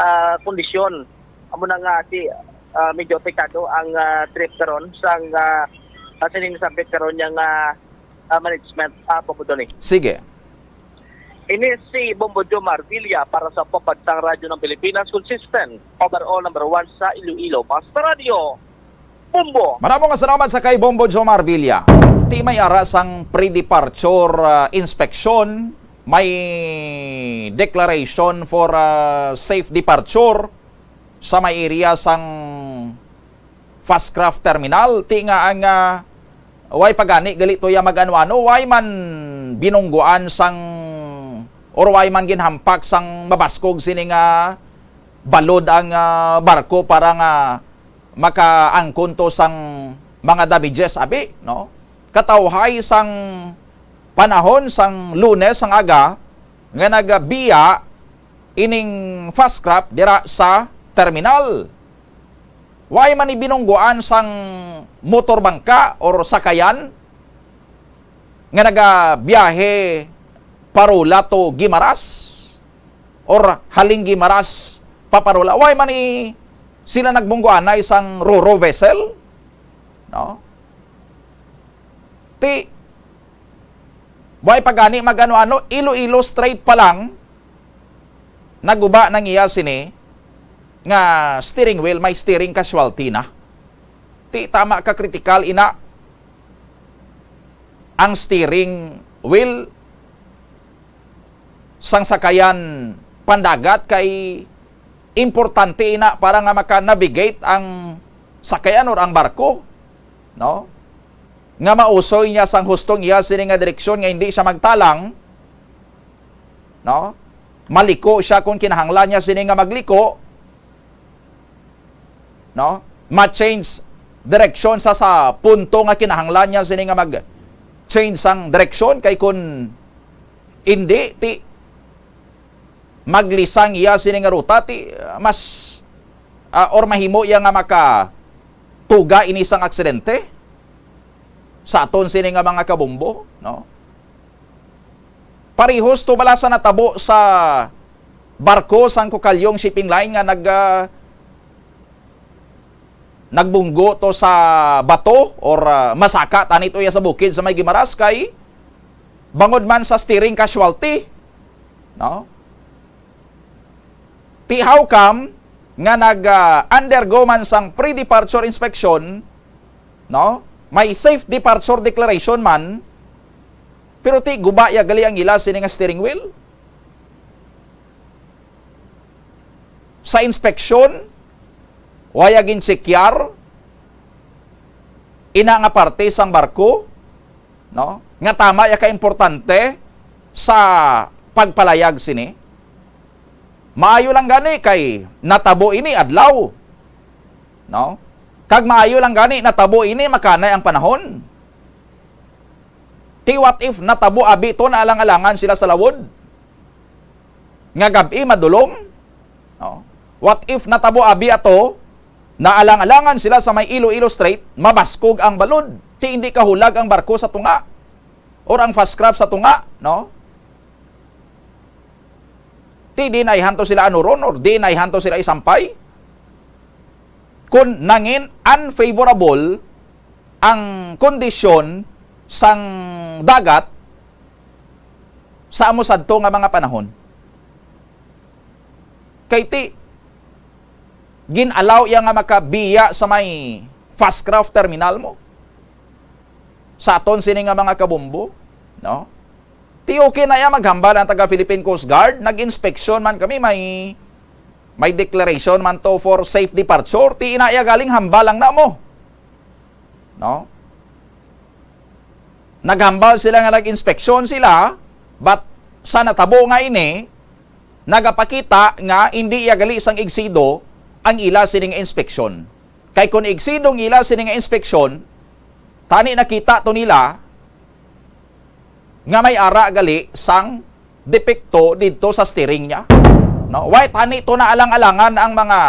ah, kondisyon. Amo na nga ti, ah, medyo apektado ang, ah, trip karon sang, ah, ah, sining nasambit karon niya nga, ah, management, ah, Bombo Donny. Sige. Ini si Bombo Jomar Villa para sa Pambansang Radyo ng Pilipinas, consistent, overall number one sa Iloilo. Basta Radyo, Bombo. Maramo nga salamat sa kay Bombo Jomar Villa. Ti may ara sang pre-departure, ah, inspection, may declaration for, ah, safe departure sa may area sang Fastcraft Terminal. Ti nga ang, ah, way pa gani gali to ya mag-ano-ano, way man binungguan sang, or way man ginhampak sang mabaskog sini nga balod ang, ah, barko para nga makaangkon to sang mga damages, abi, no? Katawhay sang panahon sang Lunes ang aga nga nagabiya ining Fastcraft dira sa terminal. Way man ni binungguan sang motor bangka or sakayan nga nagabiyahe parola to Guimaras or halin Guimaras paparola. Way man ni sila nagbungguanay sang ro-ro vessel, no? Ti, way pa gani mag-ano-ano, Iloilo Strait pa lang, naguba na niya sini nga steering wheel, may steering casualty na. Ti, tama ka, kritikal ina ang steering wheel sang sakayan pandagat, kay importante ina para nga maka-navigate ang sakayan or ang barko, no? Nga mausoy niya sang hustong iya sini nga direksyon, nga hindi siya magtalang, no? Maliko siya kung kinahanglan niya sini nga magliko, no? Ma-change direksyon sa, sa punto nga kinahanglan niya sini nga mag-change sang direksyon, kay kun hindi, ti maglisang iya sini nga ruta, ti, ah, mas, ah, or mahimo iya nga makatuga ini sang aksidente sa aton sini nga mga kabombo, no? Parehos to bala sa natabo sa barko sang Kokalyong Shipping Line nga nag, ah, nagbunggo to sa bato or, ah, masaka tani to iya sa bukid sa may Guimaras, kay bangod man sa steering casualty, no? Ti how come nga nag, ah, undergo man sang pre-departure inspection, no? May safe departure declaration man, pero ti guba ya gali ang ila sini nga steering wheel. Sa inspeksyon, waya ginchekyar ina nga parte sang barko, no? Nga tama ya ka importante sa pagpalayag sini. Maayo lang gani kay natabo ini adlaw, no? Kag maayo lang gani natabo ini makanay ang panahon. Ti what if natabo abi to naalang-alangan sila sa lawod? Nga gab-i madulom? No? What if natabo abi ato, naalang-alangan sila sa may Iloilo Strait, mabaskog ang balod, ti hindi kahulag ang barko sa tunga, or ang fast craft sa tunga, no? Ti di na ihanto sila anuron, or di na ihanto sila isampay. Kung nangin unfavorable ang kondisyon sang dagat sa amo sadto nga mga panahon. Kay ti, gin-allow iya nga makabiya sa may fast craft terminal mo. sa aton sini nga mga kabombo, no? Ti okay na ya maghambal ang taga Philippine Coast Guard, nag-inspeksyon man kami, may, may declaration man to for safe departure, ti ina ya galing hambal lang na mo. No? Naghambal sila nga nag-inspeksyon sila, but sa natabo nga ini, nagapakita nga hindi ya gali sang igsido ang ila sini nga inspeksyon. Kay kung igsido ang ila sini nga inspeksyon, tani nakita to nila nga may ara gali sang depekto didto sa steering niya. No? Why tani to na alang-alangan ang mga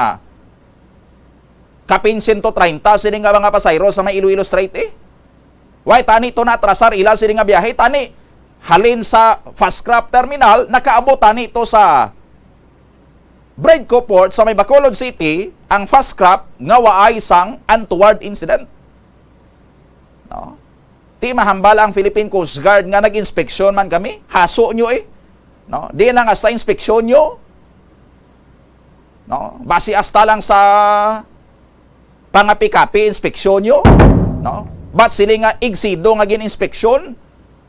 kapin sento treinta sini nga mga pasahero sa may Iloilo Strait, eh? Why tani to na atrasar ila sini nga biyahe? Tani halin sa Fast Craft Terminal, nakaabot tani to sa Bridco Port sa may Bacolod City ang Fast Craft nga waay sang untoward incident. No? Ti mahambal ang Philippine Coast Guard nga nag-inspeksyon man kami. Haso nyo, eh. No? Di lang hasta inspeksyon nyo. No? Basi hasta lang sa pangapi-kapi inspeksyon nyo. No? But sila nga igsido nga gin-inspeksyon,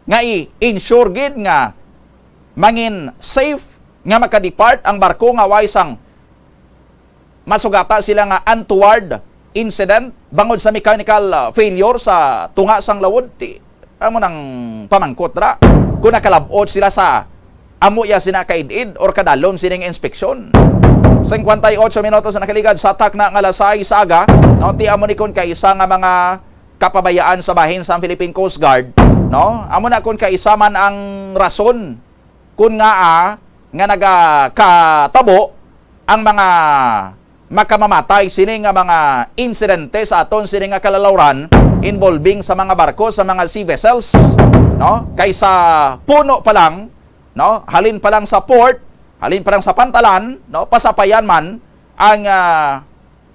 nga i-ensure gid nga mangin safe nga makadepart ang barko nga way sang masugata sila nga untoward incident bangod sa mechanical, ah, failure sa tunga sang lawod. Ti, amo nang pamangkot ra kung nakalabot sila sa amo ya sina kaid-id or kadalom sining inspeksyon. Singkwenta y otso minutos na nakaligad sa takna nga alas sais sa aga, no, ti amo ni kon kaisa nga mga kapabayaan sa bahin sang Philippine Coast Guard, no? Amo na kon kaisa man ang rason kon ngaa nga nagakatabo ang mga makamamatay sini nga mga insidente sa aton sini nga kalalawran involving sa mga barko, sa mga sea vessels, no? Kay sa puno pa lang, no? Halin pa lang sa port, halin pa lang sa pantalan, no? Pasapayan man ang, ah,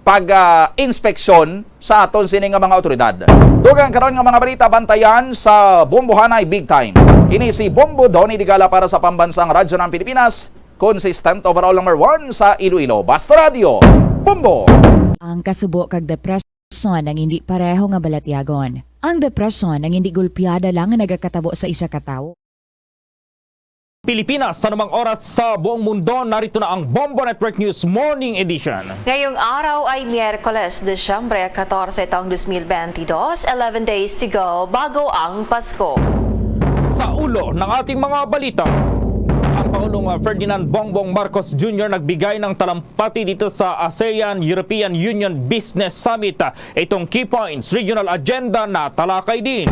pag, ah, inspeksyon sa aton sini nga mga awtoridad. Dugang karon nga mga balita bantayan sa Bombohanay Big Time. Ini si Bombo Donny Digala para sa Pambansang Radyo ng Pilipinas, consistent overall number one sa Iloilo. Basta Radyo, Bombo! Ang kasubo kag depresyon ang hindi pareho nga balatyagon. Ang depresyon ang hindi gulpiada lang nga nagakatabo sa isa ka tawo. Pilipinas, sa anumang oras sa buong mundo, narito na ang Bombo Network News Morning Edition. Ngayong araw ay Miyerkules, Disyembre katorse, taong dos mil bentidós, eleven days to go bago ang Pasko. Sa ulo ng ating mga balita, ang Pangulong, uh, Ferdinand Bongbong Marcos Junior nagbigay ng talam- pati dito sa ASEAN European Union Business Summit. Itong key points, regional agenda na talakay din.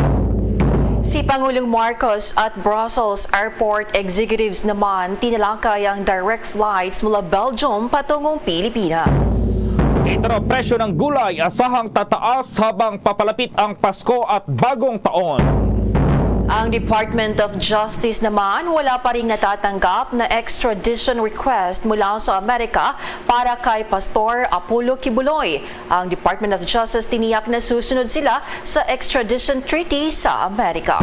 Si Pangulong Marcos at Brussels Airport executives naman tinalakay ang direct flights mula Belgium patungong Pilipinas. Ito raw, presyo ng gulay asahang tataas habang papalapit ang Pasko at Bagong Taon. Ang Department of Justice naman wala pa ring natatanggap na extradition request mula sa Amerika para kay Pastor Apollo Quiboloy. Ang Department of Justice tiniyak na susunod sila sa extradition treaty sa Amerika.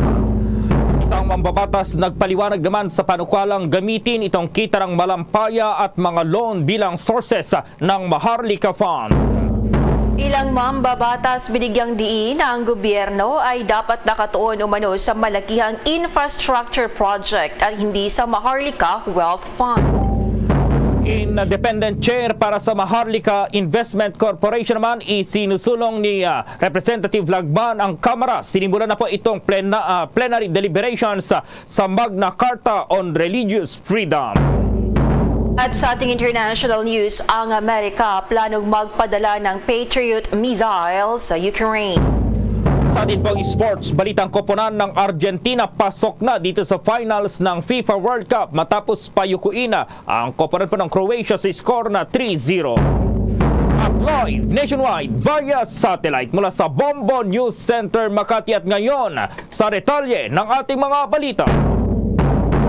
Isang mambabatas nagpaliwanag naman sa panukalang gamitin itong kita ng malampaya at mga loan bilang sources ng Maharlika Fund. Ilang mambabatas binigyang diin na ang gobyerno ay dapat nakatuon umano sa malakihang infrastructure project at hindi sa Maharlika Wealth Fund. Independent chair para sa Maharlika Investment Corporation naman, isinusulong ni, ah, Representative Lagban ang Kamara. Sinimulan na po itong plena-, ah, plenary deliberations, ah, sa Magna Carta on Religious Freedom. At sa ating international news, ang Amerika planong magpadala ng Patriot missile sa Ukraine. Sa atin pong sports, balitang koponan ng Argentina pasok na dito sa finals ng FIFA World Cup matapos payukuin ang koponan po ng Croatia sa score na three zero. At live nationwide via satellite mula sa Bombo News Center Makati at ngayon, sa detalye ng ating mga balita.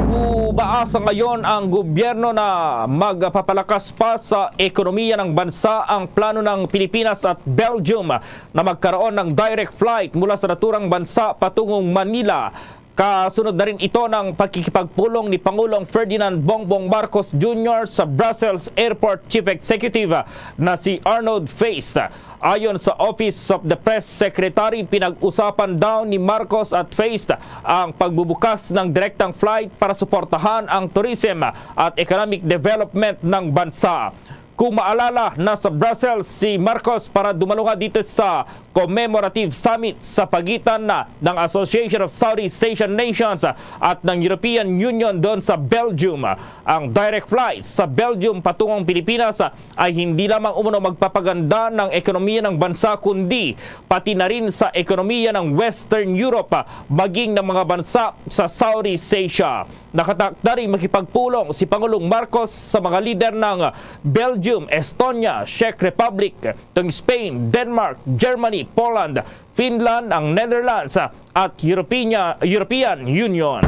Umaasa ngayon ang gobyerno na magpapalakas pa sa ekonomiya ng bansa ang plano ng Pilipinas at Belgium na magkaroon ng direct flight mula sa naturang bansa patungong Manila Kasunod na rin ito ng pagkikipagpulong ni Pangulong Ferdinand Bongbong Marcos Junior sa Brussels Airport Chief Executive na si Arnaud Feist. Ayon sa Office of the Press Secretary, pinag-usapan daw ni Marcos at Feist ang pagbubukas ng direktang flight para suportahan ang tourism at economic development ng bansa. Kung maalala, nasa Brussels si Marcos para dumalunga dito sa commemorative summit sa pagitan na ng Association of Southeast Asian Nations at ng European Union doon sa Belgium. Ang direct flight sa Belgium patungong Pilipinas ay hindi lamang umano magpapaganda ng ekonomiya ng bansa, kundi pati na rin sa ekonomiya ng Western Europe, maging ng mga bansa sa Southeast Asia. Nakatakda rin makipagpulong si Pangulong Marcos sa mga lider ng Belgium, Estonia, Czech Republic, ng Spain, Denmark, Germany, Poland, Finland, ang Netherlands, at European, European Union.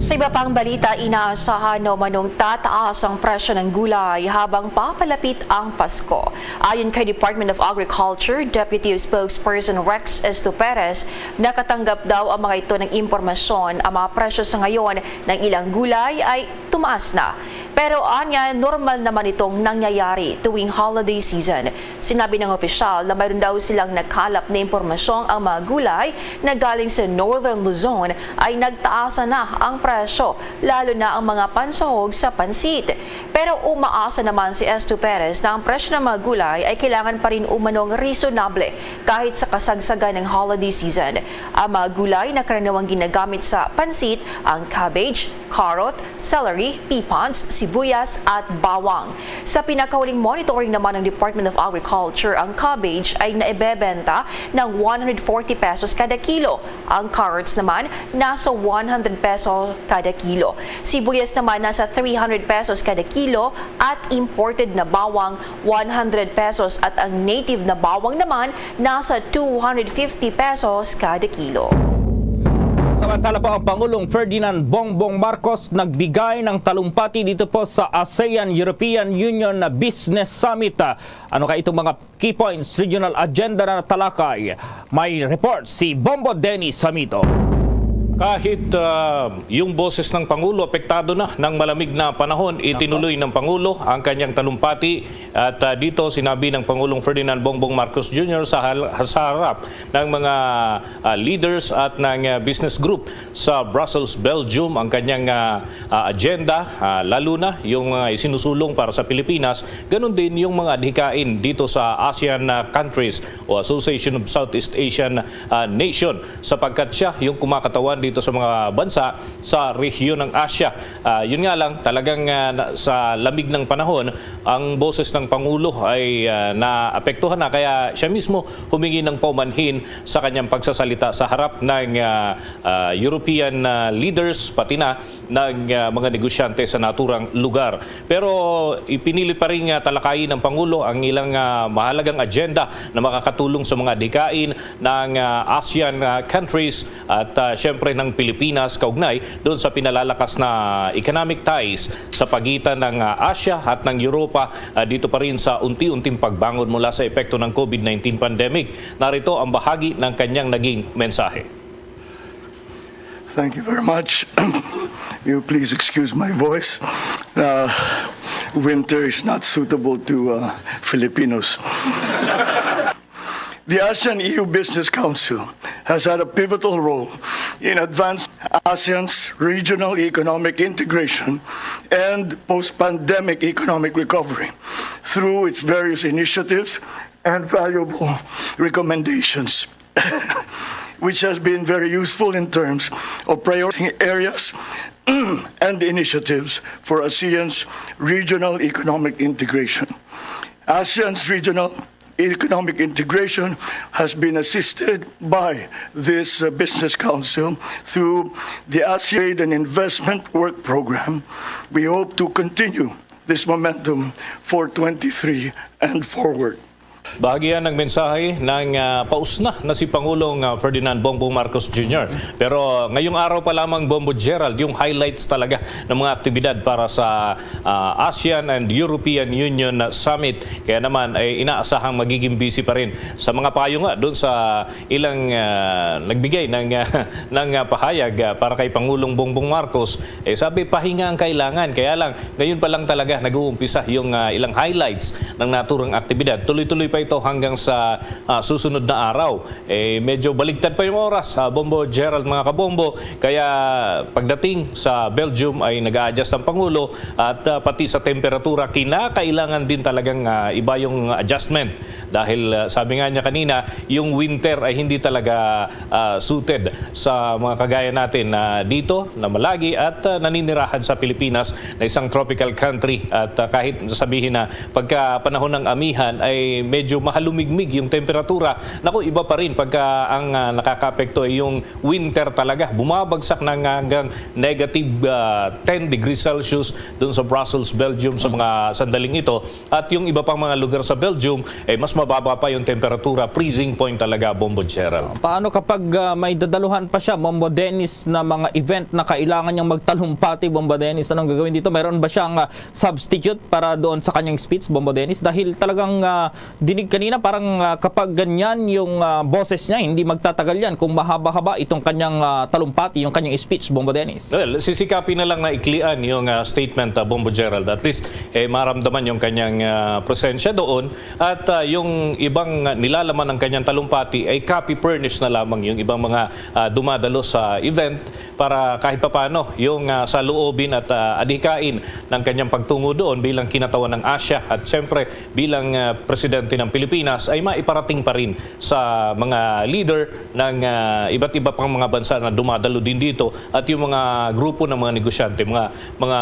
Sa iba pang balita, inaasahan na umanong tataas ang presyo ng gulay habang papalapit ang Pasko. Ayon kay Department of Agriculture Deputy Spokesperson Rex Esto Perez, nakatanggap daw ang mga ito ng impormasyon ang mga presyo sa ngayon ng ilang gulay ay tumaas na. Pero anya, normal naman itong nangyayari tuwing holiday season. Sinabi ng opisyal na mayroon daw silang nakalap na impormasyong ang mga gulay na galing sa Northern Luzon ay nagtaasan na ang presyo, lalo na ang mga pansahog sa pansit. Pero umaasa naman si Esto Perez na ang presyo ng mga gulay ay kailangan pa rin umanong reasonable kahit sa kasagsagan ng holiday season. Ang mga gulay na karaniwang ginagamit sa pansit, ang cabbage, carrot, celery, pipons, sibuyas, at bawang. Sa pinakahuling monitoring naman ng Department of Agriculture, ang cabbage ay naibebenta ng one hundred forty pesos kada kilo. Ang carrots naman, nasa one hundred peso kada kilo. Sibuyas naman, nasa three hundred pesos kada kilo, at imported na bawang, one hundred pesos, at ang native na bawang naman, nasa two hundred fifty pesos kada kilo. Samantala po, ang Pangulong Ferdinand Bongbong Marcos nagbigay ng talumpati dito po sa ASEAN European Union na Business Summit. Ah, ano kaya itong mga key points, regional agenda na natalakay? May report si Bombo Dennis Samito. Kahit, ah, yung boses ng Pangulo apektado na ng malamig na panahon, itinuloy ng Pangulo ang kanyang talumpati. At, ah, dito sinabi ng Pangulong Ferdinand Bongbong Marcos Junior sa hal-, sa harap ng mga, ah, leaders at ng, ah, business group sa Brussels, Belgium, ang kanyang, ah, ah, agenda, ah, lalo na yung, ah, isinusulong para sa Pilipinas, ganun din yung mga adhikain dito sa ASEAN, ah, countries o Association of Southeast Asian, ah, Nation, sapagkat siya yung kumakatawan dito sa mga bansa sa rehiyon ng Asia. Ah, yun nga lang, talagang, ah, na-, sa lamig ng panahon, ang boses ng Pangulo ay, ah, naapektuhan na, kaya siya mismo humingi ng paumanhin sa kanyang pagsasalita sa harap ng, ah, ah, European, ah, leaders, pati na ng, ah, mga negosyante sa naturang lugar. Pero ipinilit pa rin nga talakayin ng Pangulo ang ilang, ah, mahalagang agenda na makakatulong sa mga adhikain ng, ah, ASEAN, ah, countries at, ah, siyempre ng Pilipinas kaugnay doon sa pinalalakas na economic ties sa pagitan ng, ah, Asia at ng Europa, ah, dito pa rin sa unti-unting pagbangon mula sa epekto ng COVID nineteen pandemic. Narito ang bahagi ng kanyang naging mensahe. Thank you very much. You please excuse my voice. Uh, winter is not suitable to uh, Filipinos. The ASEAN E U Business Council has had a pivotal role in advancing ASEAN's regional economic integration and post pandemic economic recovery through its various initiatives and valuable recommendations, which has been very useful in terms of priority areas and initiatives for ASEAN's regional economic integration. ASEAN's regional economic integration has been assisted by this uh, Business Council through the ASEAN Trade and Investment Work Program. We hope to continue this momentum for twenty-three and forward. Bahagi yan ng mensahe ng, ah, pausna na si Pangulong, ah, Ferdinand Bongbong Marcos Junior. Pero ngayong araw pa lamang, Bombo Gerald, yung highlights talaga ng mga aktibidad para sa, ah, ASEAN and European Union, ah, Summit. Kaya naman ay inaasahang magiging busy pa rin sa mga payo nga doon sa ilang, ah, nagbigay ng, ah, ng, ah, pahayag, ah, para kay Pangulong Bongbong Marcos. Eh, sabi, pahinga ang kailangan. Kaya lang, ngayon pa lang talaga nag-uumpisa yung, ah, ilang highlights ng naturang aktibidad. Tuloy-tuloy pa ito hanggang sa, ah, susunod na araw. Eh, medyo baligtad pa yung oras, ah, Bombo Gerald, mga kabombo. Kaya pagdating sa Belgium ay nag-a-adjust ang Pangulo at, ah, pati sa temperatura, kinakailangan din talagang, ah, iba yung adjustment. Dahil, ah, sabi nga niya kanina, yung winter ay hindi talaga, ah, suited sa mga kagaya natin na dito, na malagi at, ah, naninirahan sa Pilipinas na isang tropical country. At, ah, kahit sabihin na pagka panahon ng amihan ay medyo mahalumigmig yung temperatura, naku, iba pa rin pagka ang, ah, nakakaapekto ay yung winter talaga. Bumabagsak na nga hanggang negative, ah, ten degrees Celsius doon sa Brussels, Belgium, sa mga sandaling ito. At yung iba pang mga lugar sa Belgium, eh, mas mababa pa yung temperatura, freezing point talaga, Bombo Gerald. Paano kapag, ah, may dadaluhan pa siya, Bombo Dennis, na mga event na kailangan niyang magtalumpati, Bombo Dennis? Anong gagawin dito? Mayroon ba siyang, ah, substitute para doon sa kanyang speech, Bombo Dennis? Dahil talagang, ah, dinig kanina, parang, ah, kapag ganyan yung, ah, boses niya, hindi magtatagal yan kung mahaba-haba itong kanyang, ah, talumpati, yung kanyang speech, Bombo Dennis. Well, sisikapin na lang na iklian yung, ah, statement, ah, Bombo Gerald. At least, eh, maramdaman yung kanyang, ah, presensya doon. At, ah, yung ibang nilalaman ng kanyang talumpati ay copy furnish na lamang yung ibang mga, ah, dumadalo sa event para kahit papano yung, ah, saloobin at, ah, adhikain ng kanyang pagtungo doon bilang kinatawan ng ASEAN at siyempre bilang, ah, presidente ng Pilipinas ay maiparating pa rin sa mga leader ng, ah, iba't iba pang mga bansa na dumadalo din dito at yung mga grupo ng mga negosyante, mga, mga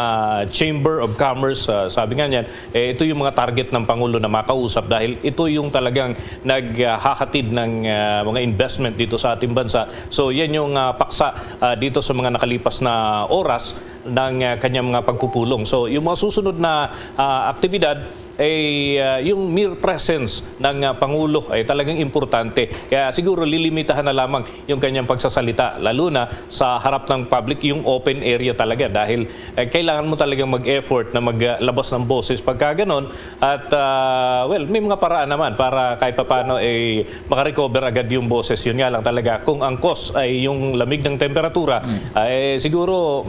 Chamber of Commerce, ah, sabi nga niyan, eh, ito yung mga target ng Pangulo na makausap dahil ito yung talagang naghahatid ng, ah, mga investment dito sa ating bansa. So, yan yung, ah, paksa, ah, dito sa mga nakalipas na oras ng, ah, kanyang mga pagpupulong. So, yung mga susunod na, ah, aktibidad ay, ah, yung mere presence ng, ah, Pangulo ay talagang importante. Kaya siguro lilimitahan na lamang yung kanyang pagsasalita, lalo na sa harap ng public, yung open area talaga. Dahil, eh, kailangan mo talagang mag-effort na maglabas ng boses pagka ganon. At, ah, well, may mga paraan naman para kahit papaano, eh, makarecover agad yung boses. Yun nga lang talaga, kung ang cause ay yung lamig ng temperatura, ay siguro,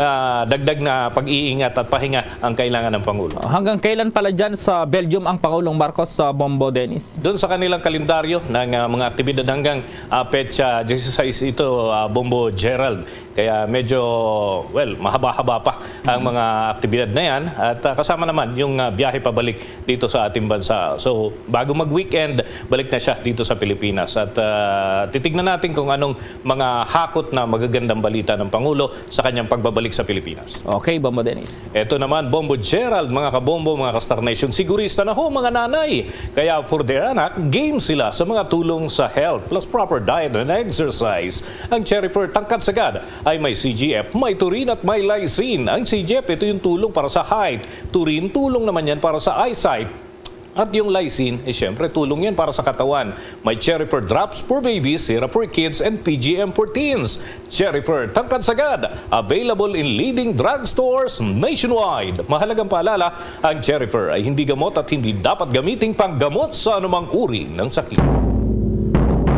ah, dagdag na pag-iingat at pahinga ang kailangan ng Pangulo. Hanggang kailan pala dyan sa Belgium ang Pangulong Marcos, sa Bombo Dennis? Doon sa kanilang kalendaryo ng, ah, mga aktibidad, hanggang, ah, petsa dieciséis ito, ah, Bombo Gerald. Kaya medyo, well, mahaba-haba pa ang mga aktibidad na yan. At, ah, kasama naman yung, ah, biyahe pabalik dito sa ating bansa. So, bago mag-weekend, balik na siya dito sa Pilipinas. At, ah, titignan natin kung anong mga hakot na magagandang balita ng Pangulo sa kanyang pagbabalik sa Pilipinas. Okay, Bombo Dennis. Eto naman, Bombo Gerald, mga kabombo, mga ka-Star Nation, sigurista na ho, mga nanay. Kaya for their anak, game sila sa mga tulong sa health, plus proper diet and exercise. Ang Cherry Fer Tangkad Sagad ay may C G F, may taurine at may lysine. Ang C G F, ito yung tulong para sa height. Taurine, tulong naman yan para sa eyesight. At yung lysine, eh, syempre, tulong yan para sa katawan. May Cherry Fer Drops for Babies, Syrup for Kids, and P G M for Teens. Cherry Fer Tangkad Sagad, available in leading drugstores nationwide. Mahalagang paalala, ang Cherry Fer ay hindi gamot at hindi dapat gamiting panggamot sa anumang uri ng sakit.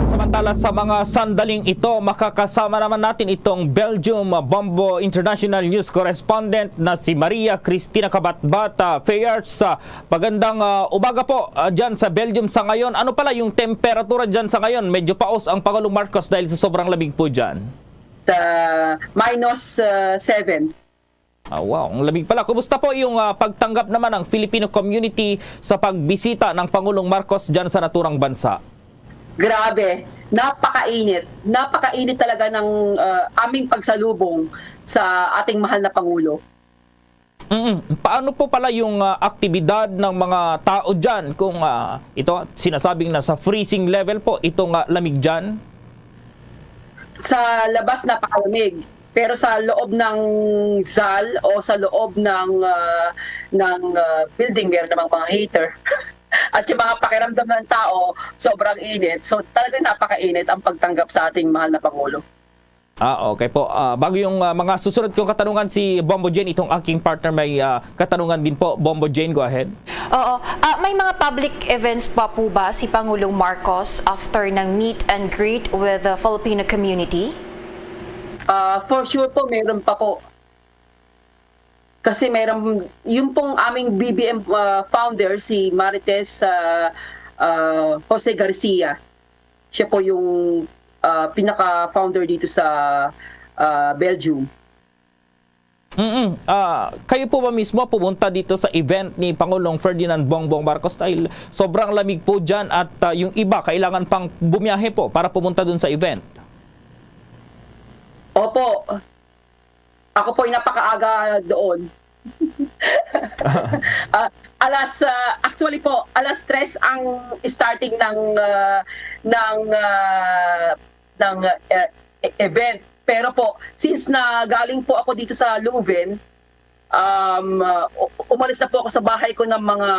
Samantala, sa mga sandaling ito, makakasama naman natin itong Belgium Bombo International News Correspondent na si Maria Cristina Kabatbat. Ah, Fayarts, ah, magandang, ah, umaga po, ah, dyan sa Belgium sa ngayon. Ano pala yung temperatura dyan sa ngayon? Medyo paos ang Pangulong Marcos dahil sa sobrang lamig po dyan. Sa minus, ah, seven. Ah, wow, ang lamig pala. Kumusta po yung, ah, pagtanggap naman ng Filipino community sa pagbisita ng Pangulong Marcos dyan sa naturang bansa? Grabe, napakainit. Napakainit talaga ng, ah, aming pagsalubong sa ating mahal na Pangulo. Mm. Paano po pala yung, ah, aktibidad ng mga tao dyan kung, ah, ito, sinasabing nasa freezing level po itong, ah, lamig dyan? Sa labas, napakalamig. Pero sa loob ng zal o sa loob ng, ah, ng, ah, building, meron namang mga heater. at yung mga pakiramdam ng tao, sobrang init. So, talagang napakainit ang pagtanggap sa ating mahal na Pangulo. Ah, okay po. Ah, bago yung ah, mga susunod kong katanungan, si Bombo Jane, itong aking partner, may ah, katanungan din po. Bombo Jane, go ahead. Oo. Ah, may mga public events pa po ba si Pangulong Marcos after ng meet and greet with the Filipino community? Ah, for sure po, meron pa po. Kasi meron, yung pong aming B B M ah, founder, si Marites ah, ah, Jose Garcia, siya po yung ah, pinaka-founder dito sa ah, Belgium. Mm-mm. Ah, kayo po ba mismo pumunta dito sa event ni Pangulong Ferdinand Bongbong Marcos? Dahil sobrang lamig po dyan at ah, yung iba kailangan pang bumiyahe po para pumunta dun sa event. Opo. Ako po'y napakaaga doon. Ah, alas ah, actually po, alas tres ang starting ng ah, ng ah, ng ah, e- event. Pero po, since na galing po ako dito sa Leuven, um, ah, u- umalis na po ako sa bahay ko ng mga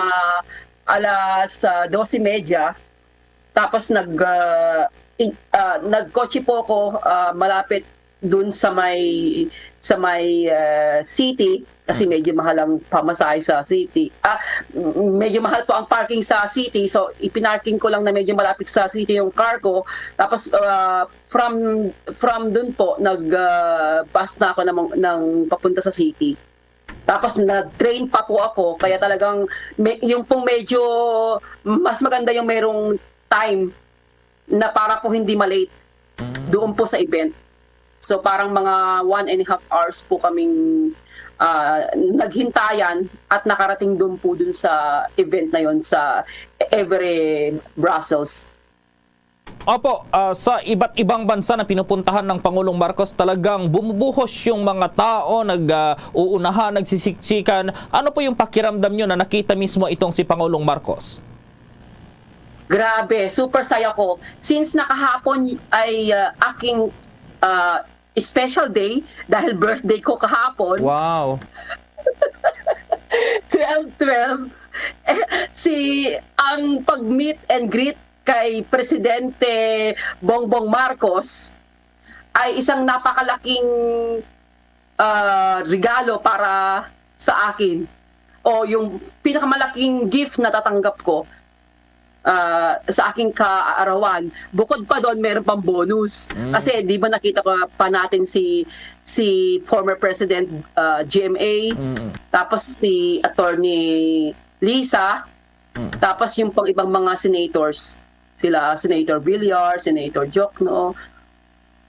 alas ah, dose y media. Tapos nag ah, in- ah, nagkotse po ako ah, malapit dun sa may sa may ah, city kasi medyo mahal ang pamasahe sa city. Ah, m- medyo mahal po ang parking sa city, so ipinarking ko lang na medyo malapit sa city yung car ko. Tapos ah, from from dun po nag ah, bus na ako ng, ng papunta sa city. Tapos nag-train pa po ako, kaya talagang me- yung pong medyo mas maganda yung merong time na para po hindi ma-late doon po sa event. So parang mga one and a half hours po kaming ah, naghintayan at nakarating doon po dun sa event na yon sa Evere, Brussels. Opo, ah, sa iba't ibang bansa na pinupuntahan ng Pangulong Marcos, talagang bumubuhos yung mga tao, nag-uunahan, nagsisiksikan. Ano po yung pakiramdam nyo na nakita mismo itong si Pangulong Marcos? Grabe, super saya ko. Since nakahapon ay ah, aking ah, special day dahil birthday ko kahapon. Wow. Twelve twelve, eh, si ang pag-meet and greet kay Presidente Bongbong Marcos ay isang napakalaking ah, regalo para sa akin o yung pinakamalaking gift na tatanggap ko ah, sa aking kaarawan. Bukod pa doon, meron pang bonus. Mm. Kasi di ba nakita ko pa natin si si former President ah, G M A, Mm. tapos si Attorney Lisa, Mm. tapos yung pang ibang mga senators. Sila Senator Villar, Senator Diokno.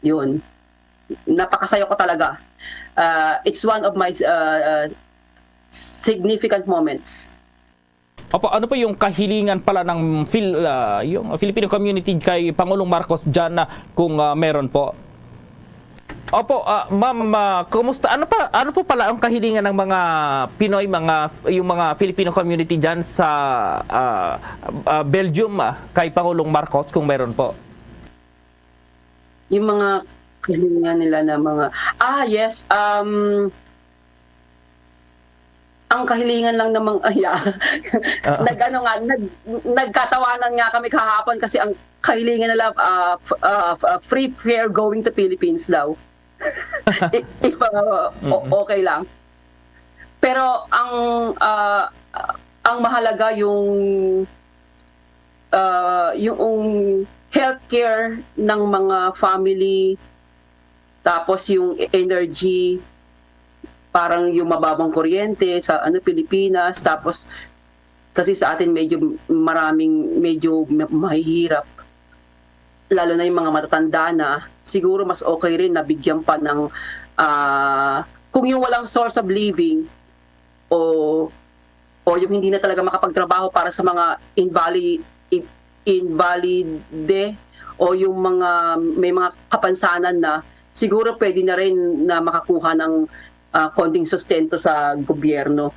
Yun. Napakasaya ko talaga. Ah, it's one of my ah, ah, significant moments. Opo, ano po yung kahilingan pala ng Phil, ah, yung Filipino community kay Pangulong Marcos dyan na kung ah, meron po? Opo, ah, ma'am, ah, kumusta? Ano pa ano po pala ang kahilingan ng mga Pinoy, mga yung mga Filipino community diyan sa ah, ah, Belgium ah, kay Pangulong Marcos kung meron po? Yung mga kahilingan nila na mga ah yes um ang kahilingan lang namang aya nag-ano nga nag, nagkatawanan nga kami kahapon kasi ang kahilingan nila ah, f- ah, f- ah, free fare going to Philippines daw. I- if uh, o- okay lang. Pero ang ah, ang mahalaga yung ah, yung healthcare ng mga family, tapos yung energy, parang yung mababang kuryente sa ano Pilipinas, tapos kasi sa atin medyo maraming medyo ma- mahihirap, lalo na yung mga matatanda na, siguro mas okay rin na bigyan pa ng ah, kung yung walang source of living o o yung hindi na talaga makapagtrabaho para sa mga invalid invalide o yung mga may mga kapansanan na, siguro pwede na rin na makakuha ng ah, konting sustento sa gobyerno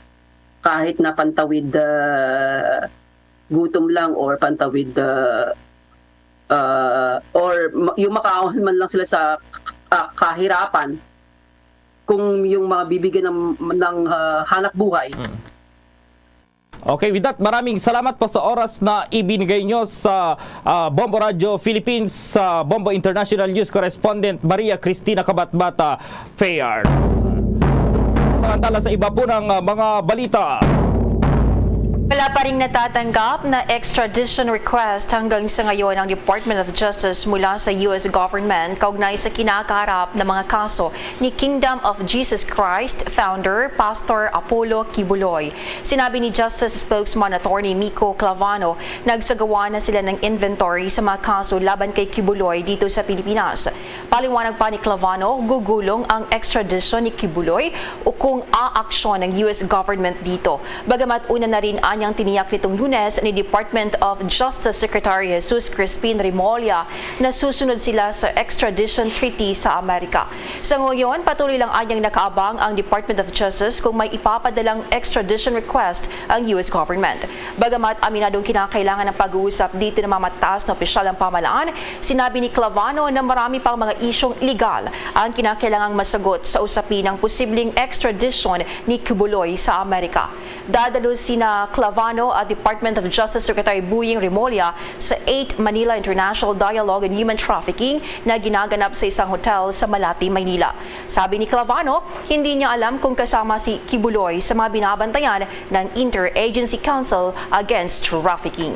kahit na pantawid ah, gutom lang or pantawid ah, ah, or ma- yung makaon man lang sila sa ah, kahirapan kung yung mga bibigyan ng, ng ah, hanap buhay. Okay, with that, maraming salamat po sa oras na ibinigay nyo sa, ah, Bombo Radio Philippines, sa Bombo International News Correspondent Maria Cristina Kabatbata Fayard. Samantala, sa iba po ng, ah, mga balita. Wala pa ring natatanggap na extradition request hanggang sa ngayon ang Department of Justice mula sa U S government kaugnay sa kinakaharap na mga kaso ni Kingdom of Jesus Christ founder Pastor Apollo Quiboloy. Sinabi ni Justice Spokesman Attorney Miko Clavano, nagsagawa na sila ng inventory sa mga kaso laban kay Quiboloy dito sa Pilipinas. Paliwanag pa ni Clavano, gugulong ang extradition ni Quiboloy o kung aaksyon ng U S government dito. Bagamat una na rin anyang tiniyak nitong Lunes ni Department of Justice Secretary Jesus Crispin Remulla na susunod sila sa extradition treaty sa Amerika. Sa ngayon, patuloy lang anyang nakaabang ang Department of Justice kung may ipapadalang extradition request ang U S government. Bagamat aminadong kinakailangan ng pag-uusap dito ng mga mataas na opisyal ng pamahalaan, sinabi ni Clavano na marami pang mga isyong legal ang kinakailangang masagot sa usapin ng posibleng extradition ni Quiboloy sa Amerika. Dadalo sina Clavano at Department of Justice Secretary Boying Remulla sa eighth Manila International Dialogue on Human Trafficking na ginaganap sa isang hotel sa Malate, Maynila. Sabi ni Clavano, hindi niya alam kung kasama si Quiboloy sa mga binabantayan ng Interagency Council Against Trafficking.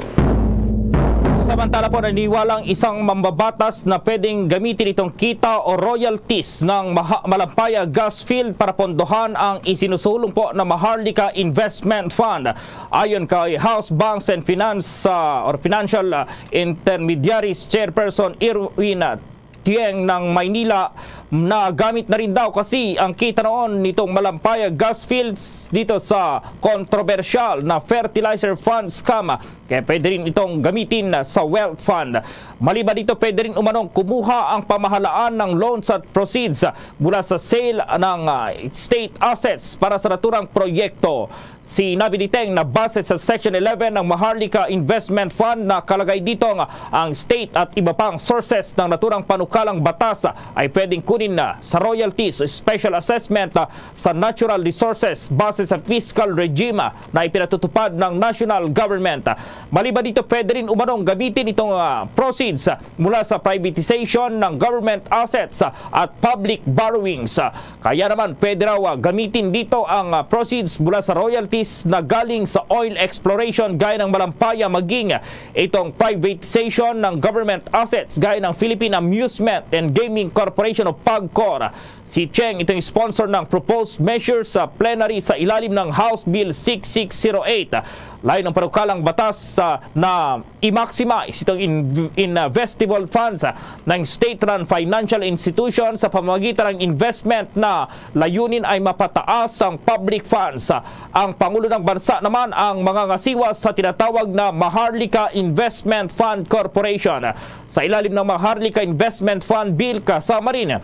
Samantala po, naniniwala ang isang mambabatas na pwedeng gamitin itong kita o royalties ng maha-, Malampaya gas field para pondohan ang isinusulong po na Maharlika Investment Fund. Ayon kay House Banks and Finance, ah, or Financial, ah, Intermediaries Chairperson Irwin, ah, Tieng ng Maynila, nagamit na rin daw kasi ang kita noon nitong Malampaya gas fields dito sa kontrobersyal na fertilizer fund scam. Kaya pwede rin itong gamitin sa wealth fund. Maliban dito, pwede rin umanong kumuha ang pamahalaan ng loans at proceeds mula sa sale ng, ah, state assets para sa naturang proyekto. Sinabi ni Teng na base sa Section eleven ng Maharlika Investment Fund, nakalagay dito ang, ang state at iba pang sources ng naturang panukalang batas ay pwedeng kunin na sa royalties o special assessment, ah, sa natural resources base sa fiscal regime, ah, na ipinatutupad ng national government. Maliban dito, pwede rin umanong gamitin itong, ah, proceeds, ah, mula sa privatization ng government assets, ah, at public borrowings. Kaya naman, pwede raw, ah, gamitin dito ang, ah, proceeds mula sa royalties na galing sa oil exploration gaya ng Malampaya, maging itong privatization ng government assets gaya ng Philippine Amusement and Gaming Corporation o PAGCOR. Si Cheng itong sponsor ng proposed measures sa plenary sa ilalim ng House Bill six six zero eight. Layon ng panukalang batas, ah, na i-maximize itong in-, investable funds, ah, ng state-run financial institution sa pamamagitan ng investment na layunin ay mapataas ang public funds. Ang Pangulo ng Bansa naman ang mangangasiwa sa tinatawag na Maharlika Investment Fund Corporation. Sa ilalim ng Maharlika Investment Fund Bill, kasama rin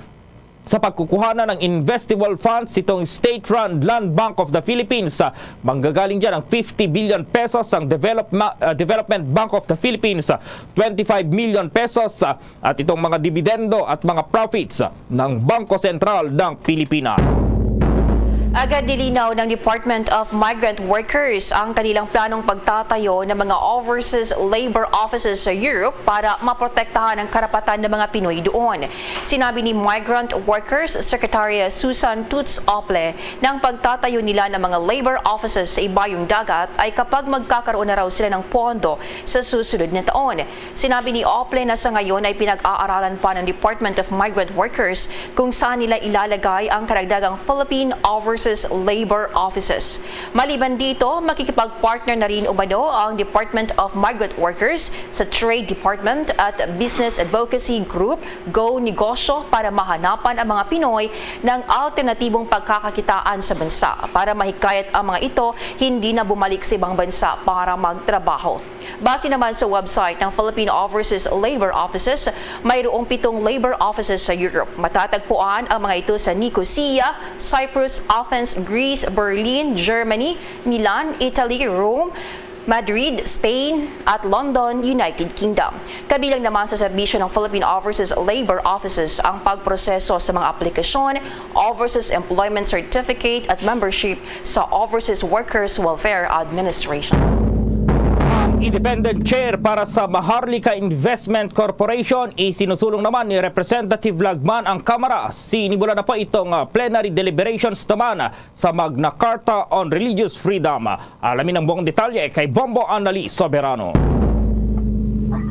sa pagkukuhanan ng investable funds itong state-run Land Bank of the Philippines. Ah, manggagaling dyan ang fifty billion pesos, ang developma-, ah, Development Bank of the Philippines, ah, twenty-five million pesos, ah, at itong mga dibidendo at mga profits, ah, ng Bangko Sentral ng Pilipinas. Agad nilinaw ng Department of Migrant Workers ang kanilang planong pagtatayo ng mga overseas labor offices sa Europe para maprotektahan ang karapatan ng mga Pinoy doon. Sinabi ni Migrant Workers Secretary Susan Toots Ople na ang pagtatayo nila ng mga labor offices sa ibayong dagat ay kapag magkakaroon na raw sila ng pondo sa susunod na taon. Sinabi ni Ople na sa ngayon ay pinag-aaralan pa ng Department of Migrant Workers kung saan nila ilalagay ang karagdagang Philippine Overseas Labor Offices. Maliban dito, makikipag-partner na rin umano ang Department of Migrant Workers sa Trade Department at Business Advocacy Group Go Negosyo para mahanapan ang mga Pinoy ng alternatibong pagkakakitaan sa bansa para mahikayat ang mga ito hindi na bumalik sa ibang bansa para magtrabaho. Base naman sa website ng Philippine Overseas Labor Offices, mayroong pitong labor offices sa Europe. Matatagpuan ang mga ito sa Nicosia, Cyprus, Athens, Greece, Berlin, Germany, Milan, Italy, Rome, Madrid, Spain, at London, United Kingdom. Kabilang naman sa serbisyo ng Philippine Overseas Labor Offices ang pagproseso sa mga aplikasyon, Overseas Employment Certificate, at membership sa Overseas Workers Welfare Administration. Ang independent chair para sa Maharlika Investment Corporation, isinusulong naman ni Representative Lagman ang Kamara. Sinimula na po itong ah, plenary deliberations naman sa Magna Carta on Religious Freedom. Alamin ang buong detalye kay Bombo Anali Soberano.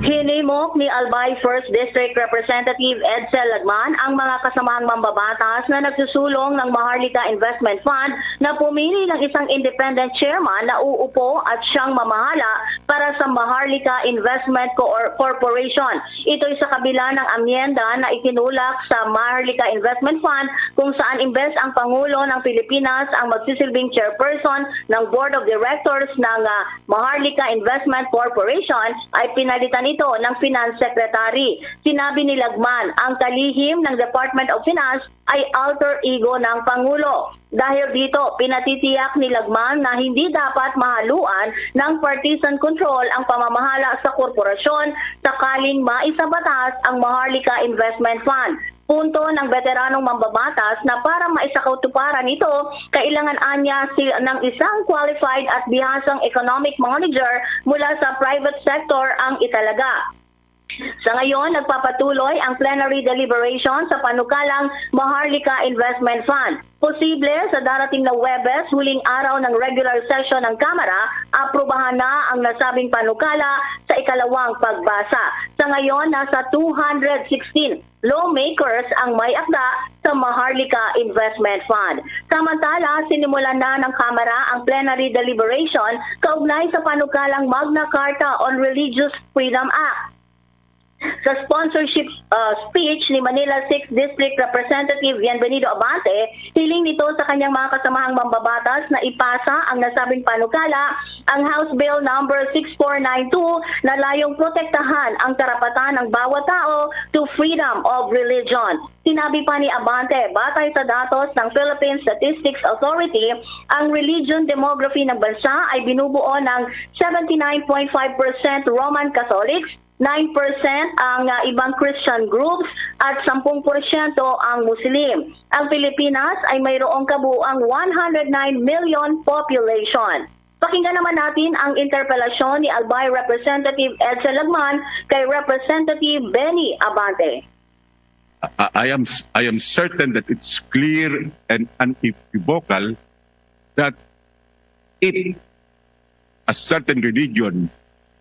Hinimok ni Albay First District Representative Edsel Lagman ang mga kasamang mambabatas na nagsusulong ng Maharlika Investment Fund na pumili ng isang independent chairman na uupo at siyang mamahala para sa Maharlika Investment Cor- Corporation. Ito'y sa kabila ng amyenda na itinulak sa Maharlika Investment Fund kung saan imbes ang Pangulo ng Pilipinas ang magsisilbing chairperson ng Board of Directors ng ah, Maharlika Investment Corporation ay pinalitan ito ng Finance Secretary. Sinabi ni Lagman, ang kalihim ng Department of Finance ay alter ego ng Pangulo. Dahil dito, pinatitiyak ni Lagman na hindi dapat mahaluan ng partisan control ang pamamahala sa korporasyon sakaling maisabatas ang Maharlika Investment Fund. Punto ng veteranong mambabatas na para maisakatuparan ito, kailangan anya si ng isang qualified at bihasang economic manager mula sa private sector ang italaga. Sa ngayon, nagpapatuloy ang plenary deliberation sa panukalang Maharlika Investment Fund. Posible sa darating na Huwebes, huling araw ng regular session ng Kamara, aprubahan na ang nasabing panukala sa ikalawang pagbasa. Sa ngayon, nasa two hundred sixteen lawmakers ang may akda sa Maharlika Investment Fund. Samantala, sinimulan na ng Kamara ang plenary deliberation kaugnay sa panukalang Magna Carta on Religious Freedom Act. Sa sponsorship uh, speech ni Manila sixth District Representative Bienvenido Abante, hiling nito sa kanyang mga kasamahang mambabatas na ipasa ang nasabing panukala ang House Bill Number six four nine two na layong protektahan ang karapatan ng bawat tao to freedom of religion. Sinabi pa ni Abante, batay sa datos ng Philippine Statistics Authority, ang religion demography ng bansa ay binubuo ng seventy-nine point five percent Roman Catholics, nine percent ang ah, ibang Christian groups at sampung porsyento ang Muslim. Ang Pilipinas ay mayroong kabuuang one hundred nine million population. Pakinggan naman natin ang interpelasyon ni Albay Representative Edsel Lagman kay Representative Benny Abante. I I am I am certain that it's clear and unequivocal that if a certain religion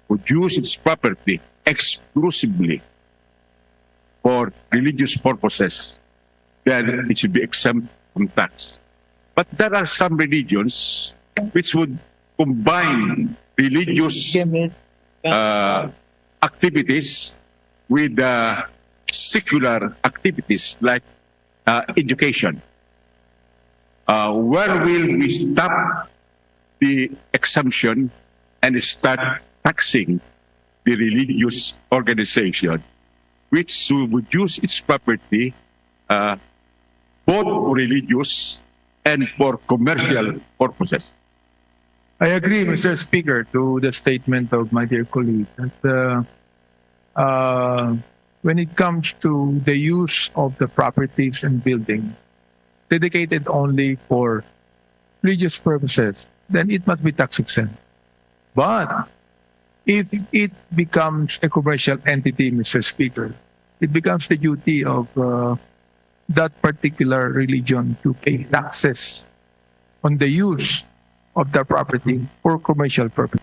would use its property exclusively for religious purposes, then it should be exempt from tax. But there are some religions which would combine religious uh, activities with uh, secular activities like uh, education. Uh, where will we stop the exemption and start taxing the religious organization which would use its property uh, both for religious and for commercial purposes? I agree, Mister Speaker, to the statement of my dear colleague that uh, uh, when it comes to the use of the properties and building dedicated only for religious purposes, then it must be tax exempt. But if it becomes a commercial entity, Mister Speaker, it becomes the duty of uh, that particular religion to pay taxes on the use of the property for commercial purpose.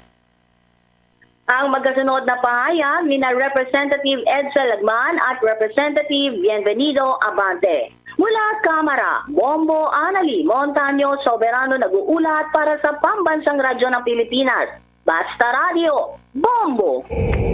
Ang magkasunod na pahayag ni na Representative Edsel Lagman at Representative Bienvenido Abante. Mula Kamara, Bombo Anali Montaño Soberano nag-uulat para sa Pambansang Radyo ng Pilipinas, Basta Radyo. Bombo!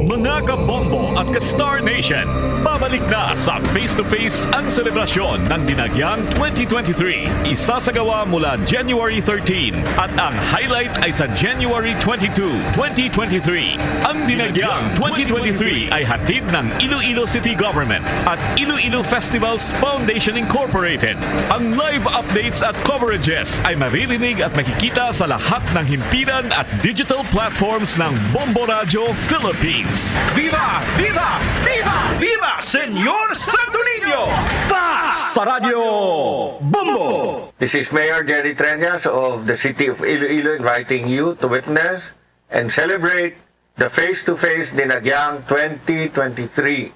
Mga kabombo at ka-Star Nation, babalik na sa Face to Face ang selebrasyon ng Dinagyang twenty twenty-three. Isasagawa mula January thirteen at ang highlight ay sa January twenty-two, twenty twenty-three. Ang Dinagyang twenty twenty-three ay hatid ng Iloilo City Government at Iloilo Festivals Foundation Incorporated. Ang live updates at coverages ay maririnig at makikita sa lahat ng himpilan at digital platforms ng Bombo Radyo Philippines. Viva! Viva! Viva! Viva Señor Santo Niño! Basta Radyo Bombo! This is Mayor Jerry Treñas of the City of Iloilo inviting you to witness and celebrate the Face to Face Dinagyang twenty twenty-three.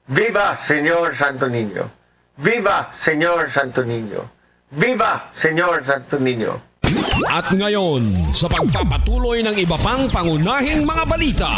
Viva Señor Santo Niño! Viva Señor Santo Niño! Viva Señor Santo Niño! At ngayon, sa pagpapatuloy ng iba pang pangunahing mga balita.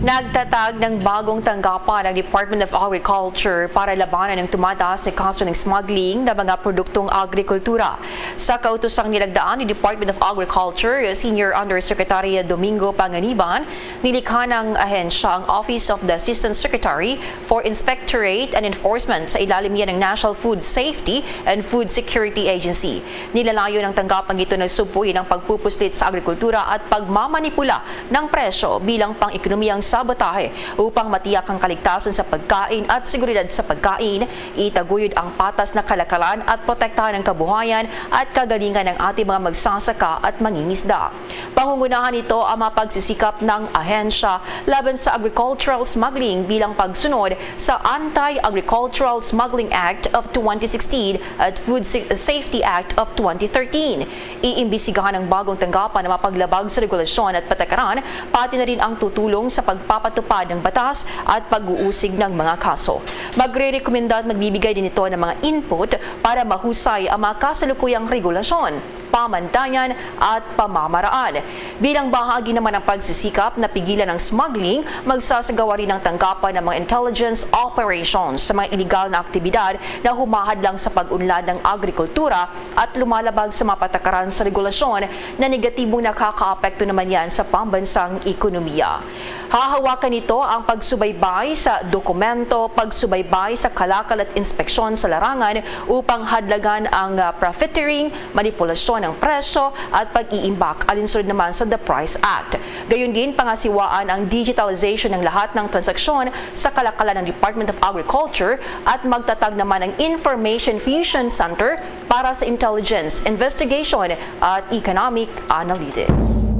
Nagtatag ng bagong tanggapan ang Department of Agriculture para labanan ang tumataas na kaso ng smuggling ng mga produktong agrikultura. Sa kautosang nilagdaan ni Department of Agriculture Senior Undersecretary Domingo Panganiban, nilikha ng ahensya ang Office of the Assistant Secretary for Inspectorate and Enforcement sa ilalim niya ng National Food Safety and Food Security Agency. Nilalayo ng tanggapang ito na subuin ang pagpupuslit sa agrikultura at pagmamanipula ng presyo bilang pang-ekonomiyang sabotahe upang matiyak ang kaligtasan sa pagkain at seguridad sa pagkain, itaguyod ang patas na kalakalan at protektahan ang kabuhayan at kagalingan ng ating mga magsasaka at mangingisda. Pangungunahan nito ang mga pagsisikap ng ahensya laban sa agricultural smuggling bilang pagsunod sa Anti-Agricultural Smuggling Act of twenty sixteen at Food Sa- Safety Act of twenty thirteen. Iimbestigahan ng bagong tanggapan ang mga paglabag sa regulasyon at patakaran, pati na rin ang tutulong sa pagpapatupad ng batas at pag-uusig ng mga kaso. Magrerekomenda at magbibigay din ito ng mga input para mahusay ang mga kasalukuyang regulasyon, pamantayan at pamamaraan. Bilang bahagi naman ng pagsisikap na pigilan ang smuggling, magsasagawa rin ng tanggapan ng mga intelligence operations sa mga iligal na aktibidad na humahadlang sa pag-unlad ng agrikultura at lumalabag sa mga patakaran sa regulasyon na negatibong nakakaapekto naman yan sa pambansang ekonomiya. Hahawakan nito ang pagsubaybay sa dokumento, pagsubaybay sa kalakal at inspeksyon sa larangan upang hadlagan ang, ah, profiteering, manipulasyon ng presyo at pag-iimbak alinsunod naman sa The Price Act. Gayon din, pangasiwaan ang digitalization ng lahat ng transaksyon sa kalakalan ng Department of Agriculture at magtatag naman ang Information Fusion Center para sa Intelligence, Investigation at Economic Analytics.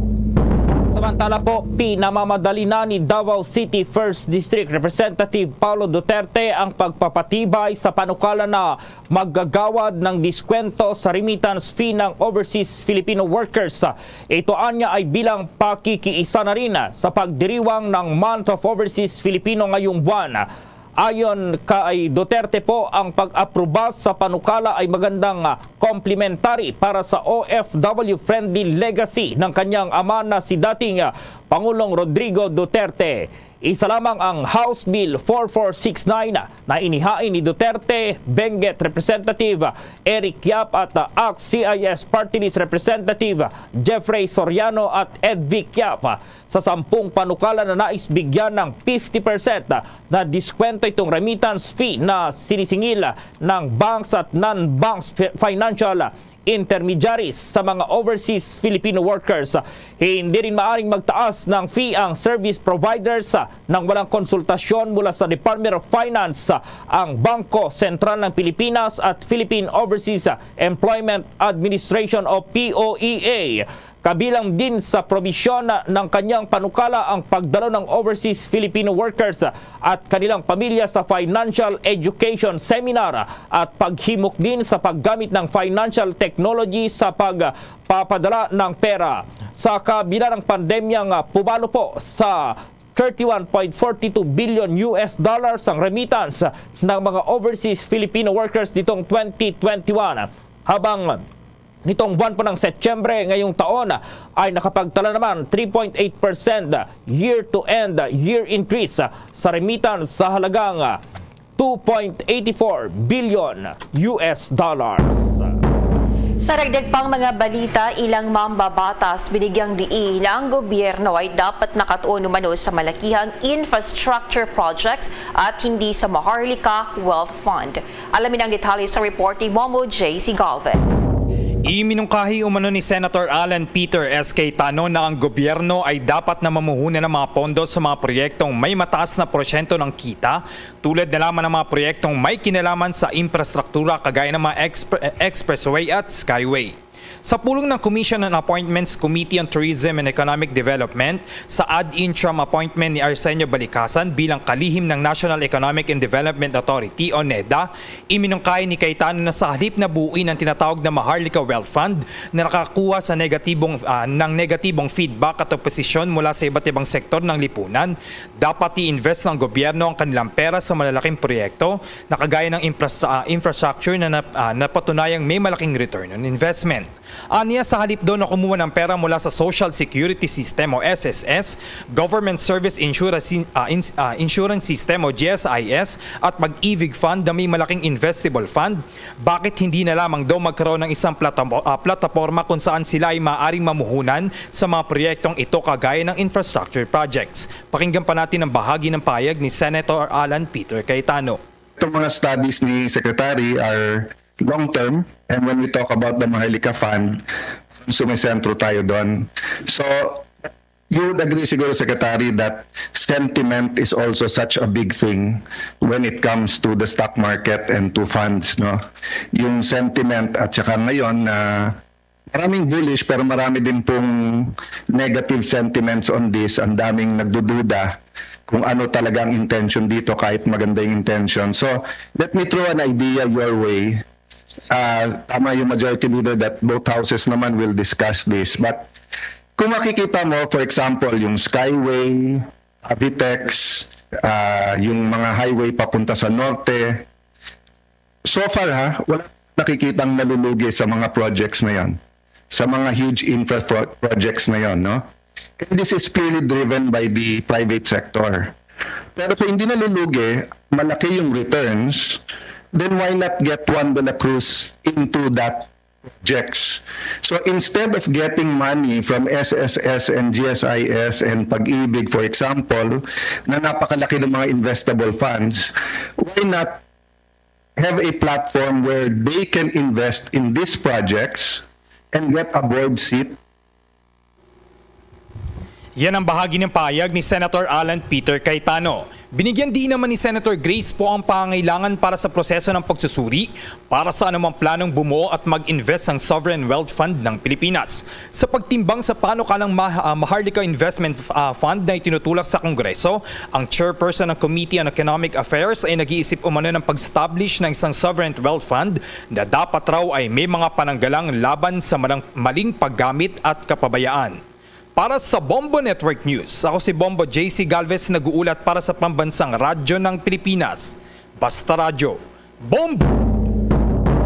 Samantala po, pinamamadali na ni Davao City First District Representative Paolo Duterte ang pagpapatibay sa panukala na maggagawad ng diskwento sa remittance fee ng overseas Filipino workers. Ito anya ay bilang pakikiisa na rin sa pagdiriwang ng Month of Overseas Filipino ngayong buwan. Ayon kay Duterte po, ang pag-aproba sa panukala ay magandang, ah, complementary para sa O F W-friendly legacy ng kanyang ama na si dating, ah, Pangulong Rodrigo Duterte. Isa lamang ang House Bill four four six nine na inihain ni Duterte, Benguet Representative Eric Yap at, ah, A C T-C I S Party List Representative Jeffrey Soriano at Ed Vic Yap. Sa sampung panukala na nais bigyan ng fifty percent na diskwento itong remittance fee na sinisingil ng banks at non-banks fi-, financial intermediaries sa mga overseas Filipino workers. Hindi rin maaring magtaas ng fee ang service providers nang walang konsultasyon mula sa Department of Finance, ang Bangko Sentral ng Pilipinas at Philippine Overseas Employment Administration o P O E A. Kabilang din sa probisyon ng kanyang panukala ang pagdalo ng overseas Filipino workers at kanilang pamilya sa financial education seminar at paghimok din sa paggamit ng financial technology sa pagpapadala ng pera. Sa kabila ng pandemyang pumalo po sa thirty-one point four two billion U S dollars ang remittance ng mga overseas Filipino workers nitong twenty twenty-one, habang nitong buwan po ng Setyembre ngayong taon ay nakapagtala naman three point eight percent year-to-end year increase sa remittance sa halagang two point eight four billion U S dollars. Sa dagdag pang mga balita, ilang mambabatas binigyang diin na ang gobyerno ay dapat nakatuon umano sa malakihang infrastructure projects at hindi sa Maharlika Wealth Fund. Alamin ang detalye sa report ni Momo J C Galvez. Iminungkahi umano ni Senator Alan Peter S. Cayetano na ang gobyerno ay dapat na mamuhunan ng mga pondo sa mga proyektong may mataas na porsyento ng kita, tulad na lamang ng mga proyektong may kinalaman sa infrastruktura kagaya ng mga expre- expressway at skyway. Sa pulong ng Commission on Appointments Committee on Tourism and Economic Development, sa ad interim appointment ni Arsenio Balicasan bilang kalihim ng National Economic and Development Authority o NEDA, iminungkahi ni Cayetano na sa halip na buuin ang tinatawag na Maharlika Wealth Fund na nakakuha sa negatibong, ah, ng negatibong feedback at oposisyon mula sa iba't ibang sektor ng lipunan, dapat i-invest ng gobyerno ang kanilang pera sa malalaking proyekto na kagaya ng infras- ah, infrastructure na nap- ah, napatunayang may malaking return on investment. Aniya, sa halip daw na kumuha ng pera mula sa Social Security System o S S S, Government Service Insurance, ah, Ins- ah, Insurance System o G S I S at Pag-ibig Fund na may malaking investable fund, bakit hindi na lamang daw magkaroon ng isang platamo- ah, plataporma kung saan sila ay maaaring mamuhunan sa mga proyektong ito kagaya ng infrastructure projects? Pakinggan pa natin ang bahagi ng pahayag ni Senator Alan Peter Cayetano. Itong mga studies ni Secretary are long-term, and when we talk about the Maharlika Fund, sumesentro tayo doon. So, you would agree siguro, Secretary, that sentiment is also such a big thing when it comes to the stock market and to funds, no? Yung sentiment at saka ngayon na maraming bullish pero marami din pong negative sentiments on this. Ang daming nagdududa kung ano talaga ang intention dito kahit maganda yung intention. So, let me throw an idea your way. Ah, tama yung Majority Leader that both houses naman will discuss this. But kung makikita mo, for example, yung Skyway, Avitex, ah, yung mga highway papunta sa norte, so far ha, wala nakikitang nalulugi sa mga projects na yan, sa mga huge infra pro- projects na yan, no? And this is purely driven by the private sector. Pero kung hindi nalulugi, malaki yung returns, then why not get Juan de la Cruz into that projects? So instead of getting money from S S S and G S I S and Pag-ibig, for example, na napakalaki ng mga investable funds, why not have a platform where they can invest in these projects and get a board seat? Yan ang bahagi ng pahayag ni Senator Alan Peter Cayetano. Binigyan din naman ni Senator Grace Poe ang pangangailangan para sa proseso ng pagsusuri para sa anumang planong bumuo at mag-invest ang Sovereign Wealth Fund ng Pilipinas. Sa pagtimbang sa panukalang Mah- ah, Maharlika Investment, ah, Fund na itinutulak sa Kongreso, ang chairperson ng Committee on Economic Affairs ay nag-iisip umano ng pag-establish ng isang Sovereign Wealth Fund na dapat raw ay may mga pananggalang laban sa malang- maling paggamit at kapabayaan. Para sa Bombo Network News, ako si Bombo J C Galvez, nag-uulat para sa Pambansang Radyo ng Pilipinas, Basta Radyo, Bombo!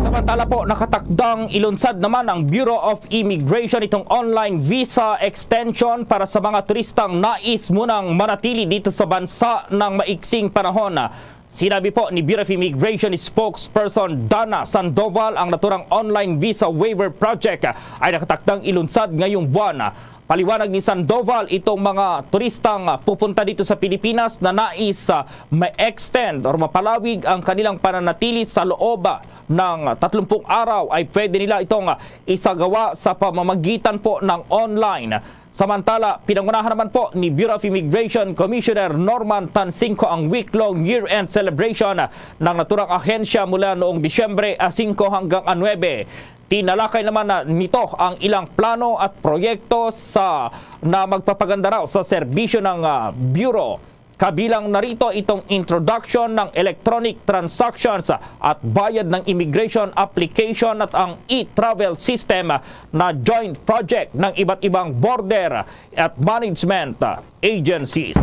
Samantala po, nakatakdang ilunsad naman ng Bureau of Immigration itong online visa extension para sa mga turistang nais munang manatili dito sa bansa ng maiksing panahon. Sinabi po ni Bureau of Immigration Spokesperson Dana Sandoval, ang naturang online visa waiver project ay nakatakdang ilunsad ngayong buwan. Paliwanag ni Sandoval, itong mga turistang pupunta dito sa Pilipinas na nais, ah, ma-extend or mapalawig ang kanilang pananatili sa loob, ah, ng tatlumpung araw ay pwede nila itong, ah, isagawa sa pamamagitan po ng online. Samantala, pinangunahan naman po ni Bureau of Immigration Commissioner Norman Tansingco ang week-long year-end celebration ng naturang ahensya mula noong Disyembre, ah, singko hanggang, ah, nuebe. Tinalakay naman na nito ang ilang plano at proyekto sa, na magpapaganda raw sa serbisyo ng, ah, Bureau. Kabilang na rito itong introduction ng electronic transactions at bayad ng immigration application at ang e-travel system na joint project ng iba't ibang border at management agencies.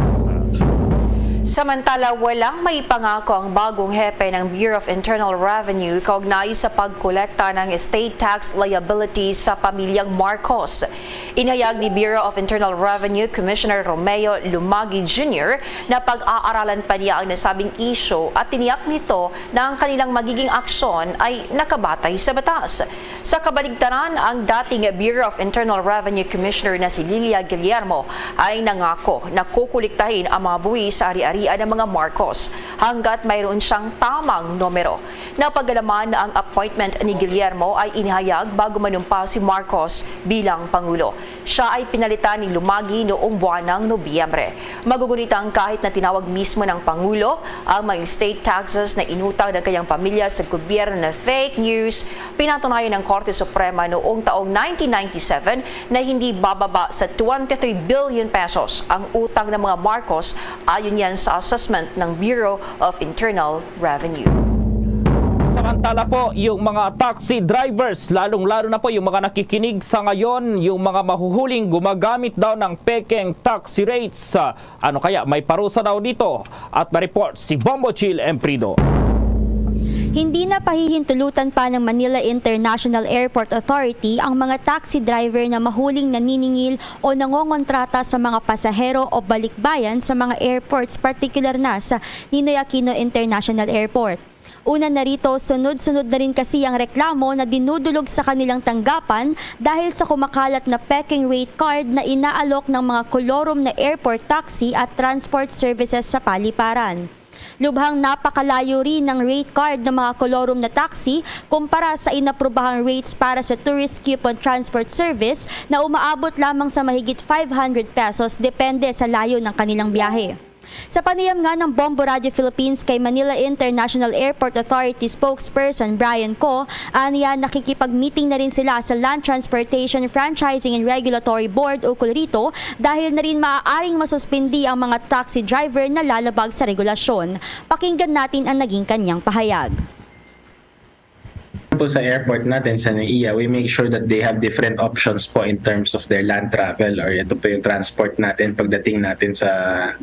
Samantala, walang maipangako ang bagong hepe ng Bureau of Internal Revenue kaugnay sa pagkolekta ng estate tax liabilities sa pamilyang Marcos. Inhayag ni Bureau of Internal Revenue Commissioner Romeo Lumagi Junior na pag-aaralan pa niya ang nasabing isyu at tiniyak nito na ang kanilang magiging aksyon ay nakabatay sa batas. Sa kabaligtaran, ang dating Bureau of Internal Revenue Commissioner na si Lilia Guillermo ay nangako na kukuliktahin ang mga buwis sa ari-arian ng mga Marcos hanggat mayroon siyang tamang numero. Napagalaman na ang appointment ni Guillermo ay inihayag bago manumpa si Marcos bilang Pangulo. Siya ay pinalitan ni Lumagi noong buwan ng Nobyembre. Magugunit ang kahit na tinawag mismo ng Pangulo ang mga state taxes na inutang ng kanyang pamilya sa gobyerno na fake news. Pinatunayan ng Korte Suprema noong taong nineteen ninety-seven na hindi bababa sa twenty-three billion pesos ang utang ng mga Marcos, ayon yan sa assessment ng Bureau of Internal Revenue. Samantala po, yung mga taxi drivers, lalong-lalo na po yung mga nakikinig sa ngayon, yung mga mahuhuling gumagamit daw ng pekeng taxi rates. Ah, ano kaya may parusa daw dito? At ma-report si Bombo Chill Emprido. Hindi na pahihintulutan pa ng Manila International Airport Authority ang mga taxi driver na mahuling naniningil o nangongontrata sa mga pasahero o balikbayan sa mga airports, partikular na sa Ninoy Aquino International Airport. Una na rito, sunod-sunod na rin kasi ang reklamo na dinudulog sa kanilang tanggapan dahil sa kumakalat na peking rate card na inaalok ng mga kolorum na airport taxi at transport services sa paliparan. Lubhang napakalayo rin ng rate card ng mga kolorum na taxi kumpara sa inaprobahang rates para sa tourist coupon transport service na umaabot lamang sa mahigit five hundred pesos depende sa layo ng kanilang biyahe. Sa panayam nga ng Bombo Radio Philippines kay Manila International Airport Authority spokesperson Brian Co, aniya nakikipag-meeting na rin sila sa Land Transportation Franchising and Regulatory Board ukol rito dahil na rin maaaring masuspindi ang mga taxi driver na lalabag sa regulasyon. Pakinggan natin ang naging kanyang pahayag. Po sa airport natin sa NAIA, we make sure that they have different options po in terms of their land travel or ito po yung transport natin pagdating natin sa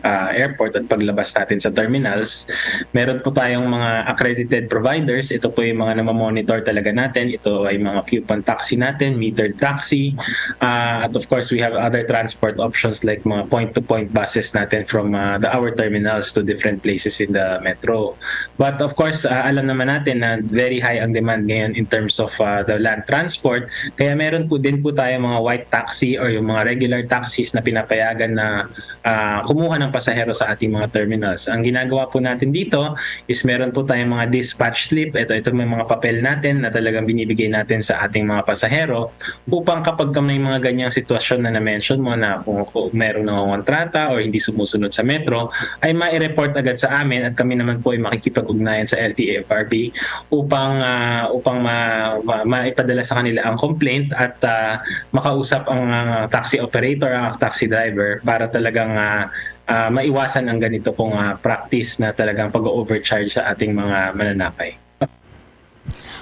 ah, airport at paglabas natin sa terminals. Meron po tayong mga accredited providers. Ito po yung mga namamonitor talaga natin. Ito ay mga coupon taxi natin, metered taxi, ah, at of course we have other transport options like mga point-to-point buses natin from ah, the our terminals to different places in the metro. But of course, ah, alam naman natin na very high ang demand ngayon in terms of ah, the land transport. Kaya meron po din po tayo mga white taxi or yung mga regular taxis na pinapayagan na ah, kumuha ng pasahero sa ating mga terminals. Ang ginagawa po natin dito is meron po tayong mga dispatch slip. Ito, ito may mga papel natin na talagang binibigay natin sa ating mga pasahero upang kapag ka may mga ganyang sitwasyon na na-mention mo na kung, kung merong nangongontrata o hindi sumusunod sa metro, ay mai-report agad sa amin at kami naman po ay makikipag-ugnayan sa L T F R B upang ah, upang ma, ma, maipadala sa kanila ang complaint at ah, makausap ang ah, taxi operator, ang taxi driver para talagang ah, ah, maiwasan ang ganito pong ah, practice na talagang pag-overcharge sa ating mga mananakay.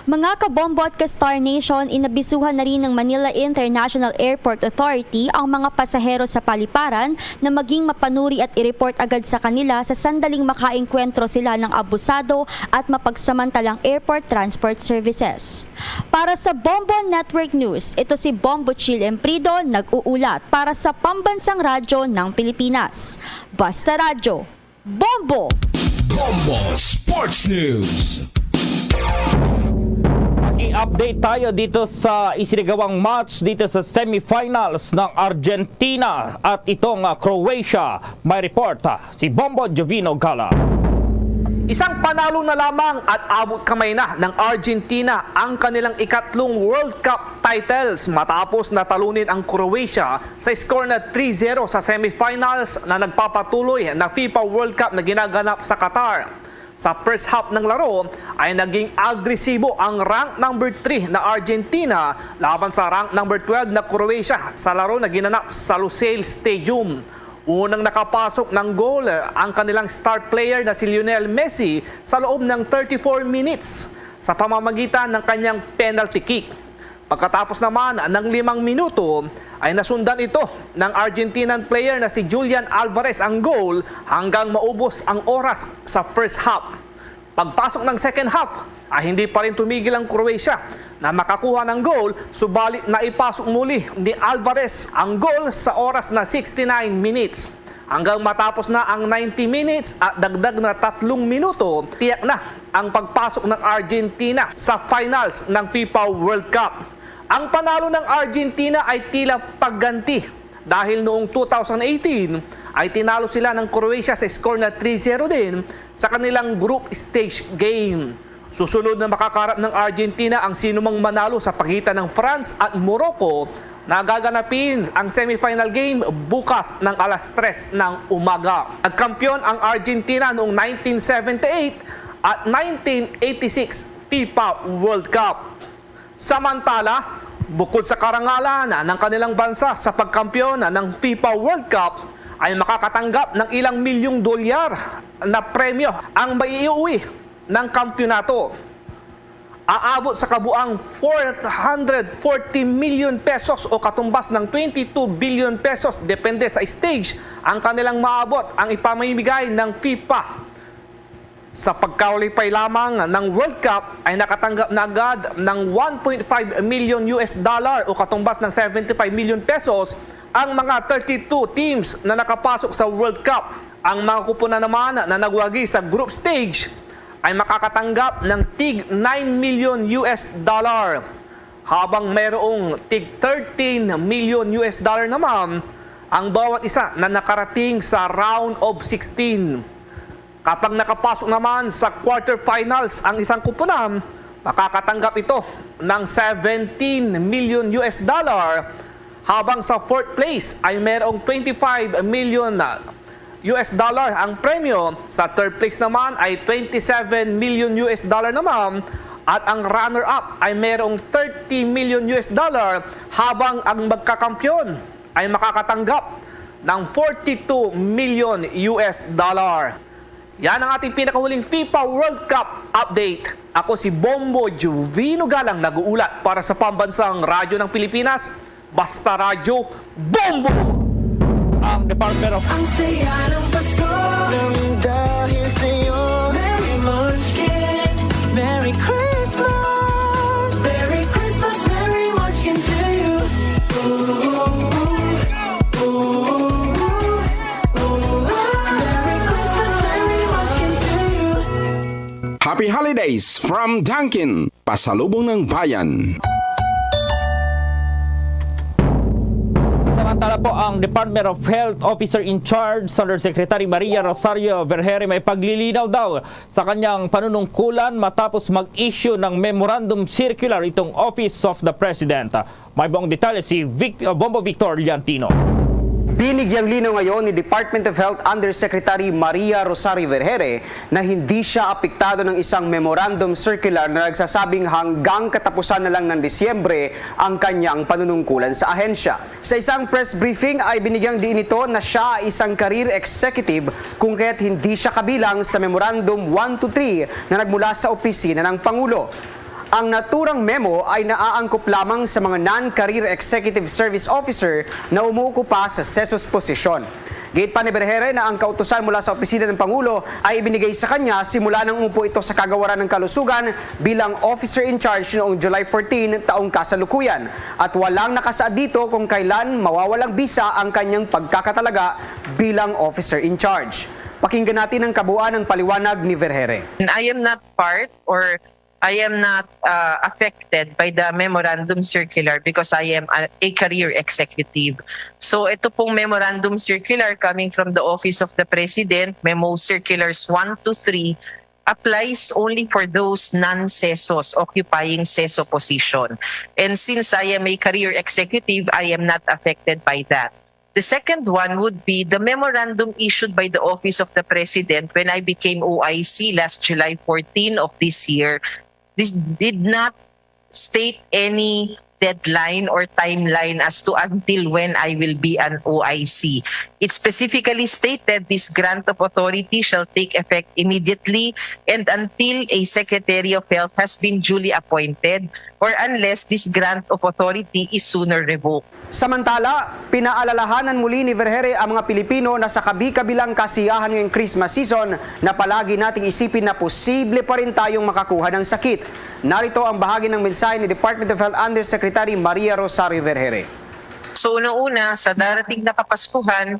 Mga kabombo at ka-Star Nation, inabisuhan na rin ng Manila International Airport Authority ang mga pasahero sa paliparan na maging mapanuri at i-report agad sa kanila sa sandaling makaengkwentro sila ng abusado at mapagsamantalang airport transport services. Para sa Bombo Network News, ito si Bombo Chill Emprido, nag-uulat para sa Pambansang Radyo ng Pilipinas. Basta Radyo, Bombo! Bombo Sports News. Mag-update tayo dito sa isinagawang match dito sa semifinals ng Argentina at itong ah, Croatia. May report ah, si Bombo Jovino Gala. Isang panalo na lamang at abot kamay na ng Argentina ang kanilang ikatlong World Cup titles matapos na talunin ang Croatia sa score na three zero sa semifinals na nagpapatuloy na FIFA World Cup na ginaganap sa Qatar. Sa first half ng laro ay naging agresibo ang rank number three na Argentina laban sa rank number twelve na Croatia sa laro na ginanap sa Lusail Stadium. Unang nakapasok ng goal ang kanilang star player na si Lionel Messi sa loob ng thirty-four minutes sa pamamagitan ng kanyang penalty kick. Pagkatapos naman ng limang minuto ay nasundan ito ng Argentinian player na si Julian Alvarez ang goal hanggang maubos ang oras sa first half. Pagpasok ng second half ay hindi pa rin tumigil ang Croatia na makakuha ng goal, subalit naipasok muli ni Alvarez ang goal sa oras na sixty-nine minutes. Hanggang matapos na ang ninety minutes at dagdag na tatlong minuto, tiyak na ang pagpasok ng Argentina sa finals ng fifa World Cup. Ang panalo ng Argentina ay tila pagganti dahil noong two thousand eighteen ay tinalo sila ng Croatia sa score na three zero din sa kanilang group stage game. Susunod na makakarap ng Argentina ang sinumang manalo sa pagitan ng France at Morocco na gaganapin ang semifinal game bukas ng alas tres ng umaga. Nagkampiyon ang Argentina noong nineteen seventy-eight at nineteen eighty-six fifa World Cup. Samantala, bukod sa karangalan ng kanilang bansa sa pagkampiyon ng fifa World Cup, ay makakatanggap ng ilang milyong dolyar na premyo ang maiuwi ng kampiyonato. Aabot sa kabuang four hundred forty million pesos o katumbas ng twenty-two billion pesos, depende sa stage, ang kanilang maabot ang ipamimigay ng fifa. Sa pagkalipay lamang ng World Cup ay nakatanggap na agad ng one point five million U S dollar o katumbas ng seventy-five million pesos ang mga thirty-two teams na nakapasok sa World Cup. Ang mga kupunan naman na nagwagi sa group stage ay makakatanggap ng tig nine million U S dollar, habang mayroong tig thirteen million U S dollar naman ang bawat isa na nakarating sa round of sixteen. Kapag nakapasok naman sa quarterfinals ang isang kupunan, makakatanggap ito ng seventeen million U S dollar, habang sa fourth place ay mayroong twenty-five million U S dollar ang premyo, sa third place naman ay twenty-seven million U S dollar naman, at ang runner-up ay mayroong thirty million U S dollar, habang ang magkakampiyon ay makakatanggap ng forty-two million U S dollar. Yan ang ating pinakahuling fifa World Cup update. Ako si Bombo Juvino Galang, nag-uulat para sa Pambansang Radyo ng Pilipinas, Basta Radyo, Bombo! Ang Department of Ang saya ng Pasko. Nang dahil sa'yo, Merry Munchkin. Merry Christmas. Merry Christmas, Merry Munchkin to you. Ooh, ooh, ooh, ooh. Merry Christmas, Merry Munchkin to you. Happy Holidays from Dunkin, Pasalubong ng Bayan. Samantala po, ang Department of Health Officer in Charge, Undersecretary Maria Rosario Vergere, may paglilinaw daw sa kanyang panunungkulan matapos mag-issue ng memorandum circular itong Office of the President. May buong detalye si Vic-, uh, Bombo Victor Liantino. Binigyang linaw ngayon ni Department of Health Undersecretary Maria Rosario Vergere na hindi siya apektado ng isang memorandum circular na nagsasabing hanggang katapusan na lang ng Disyembre ang kanyang panunungkulan sa ahensya. Sa isang press briefing ay binigyang diin nito na siya ay isang career executive, kung kaya't hindi siya kabilang sa Memorandum one two three na nagmula sa opisina ng Pangulo. Ang naturang memo ay naaangkop lamang sa mga non-career executive service officer na umuokupa sa CESOS posisyon. Giit pa ni Vergere na ang kautusan mula sa opisina ng Pangulo ay ibinigay sa kanya simula nang umupo ito sa kagawaran ng kalusugan bilang officer in charge noong July fourteen taong kasalukuyan, at walang nakasaad dito kung kailan mawawalang bisa ang kanyang pagkakatalaga bilang officer in charge. Pakinggan natin ang kabuuan ng paliwanag ni Vergere. And I am not part or I am not uh, affected by the memorandum circular because I am a, a career executive. So ito pong memorandum circular coming from the Office of the President, Memo Circulars one to three, applies only for those non-CESOs occupying CESO position. And since I am a career executive, I am not affected by that. The second one would be the memorandum issued by the Office of the President when I became O I C last July fourteen of this year. This did not state any deadline or timeline as to until when I will be an O I C. It specifically stated this grant of authority shall take effect immediately and until a Secretary of Health has been duly appointed or unless this grant of authority is sooner revoked. Samantala, pinaalalahanan muli ni Vergeire ang mga Pilipino na sa kabi-kabilang kasiyahan ngayong Christmas season, na palagi nating isipin na posible pa rin tayong makakuha ng sakit. Narito ang bahagi ng mensahe ni Department of Health Undersecretary Maria Rosario Vergeire. So, una-una, sa darating na Kapaskuhan,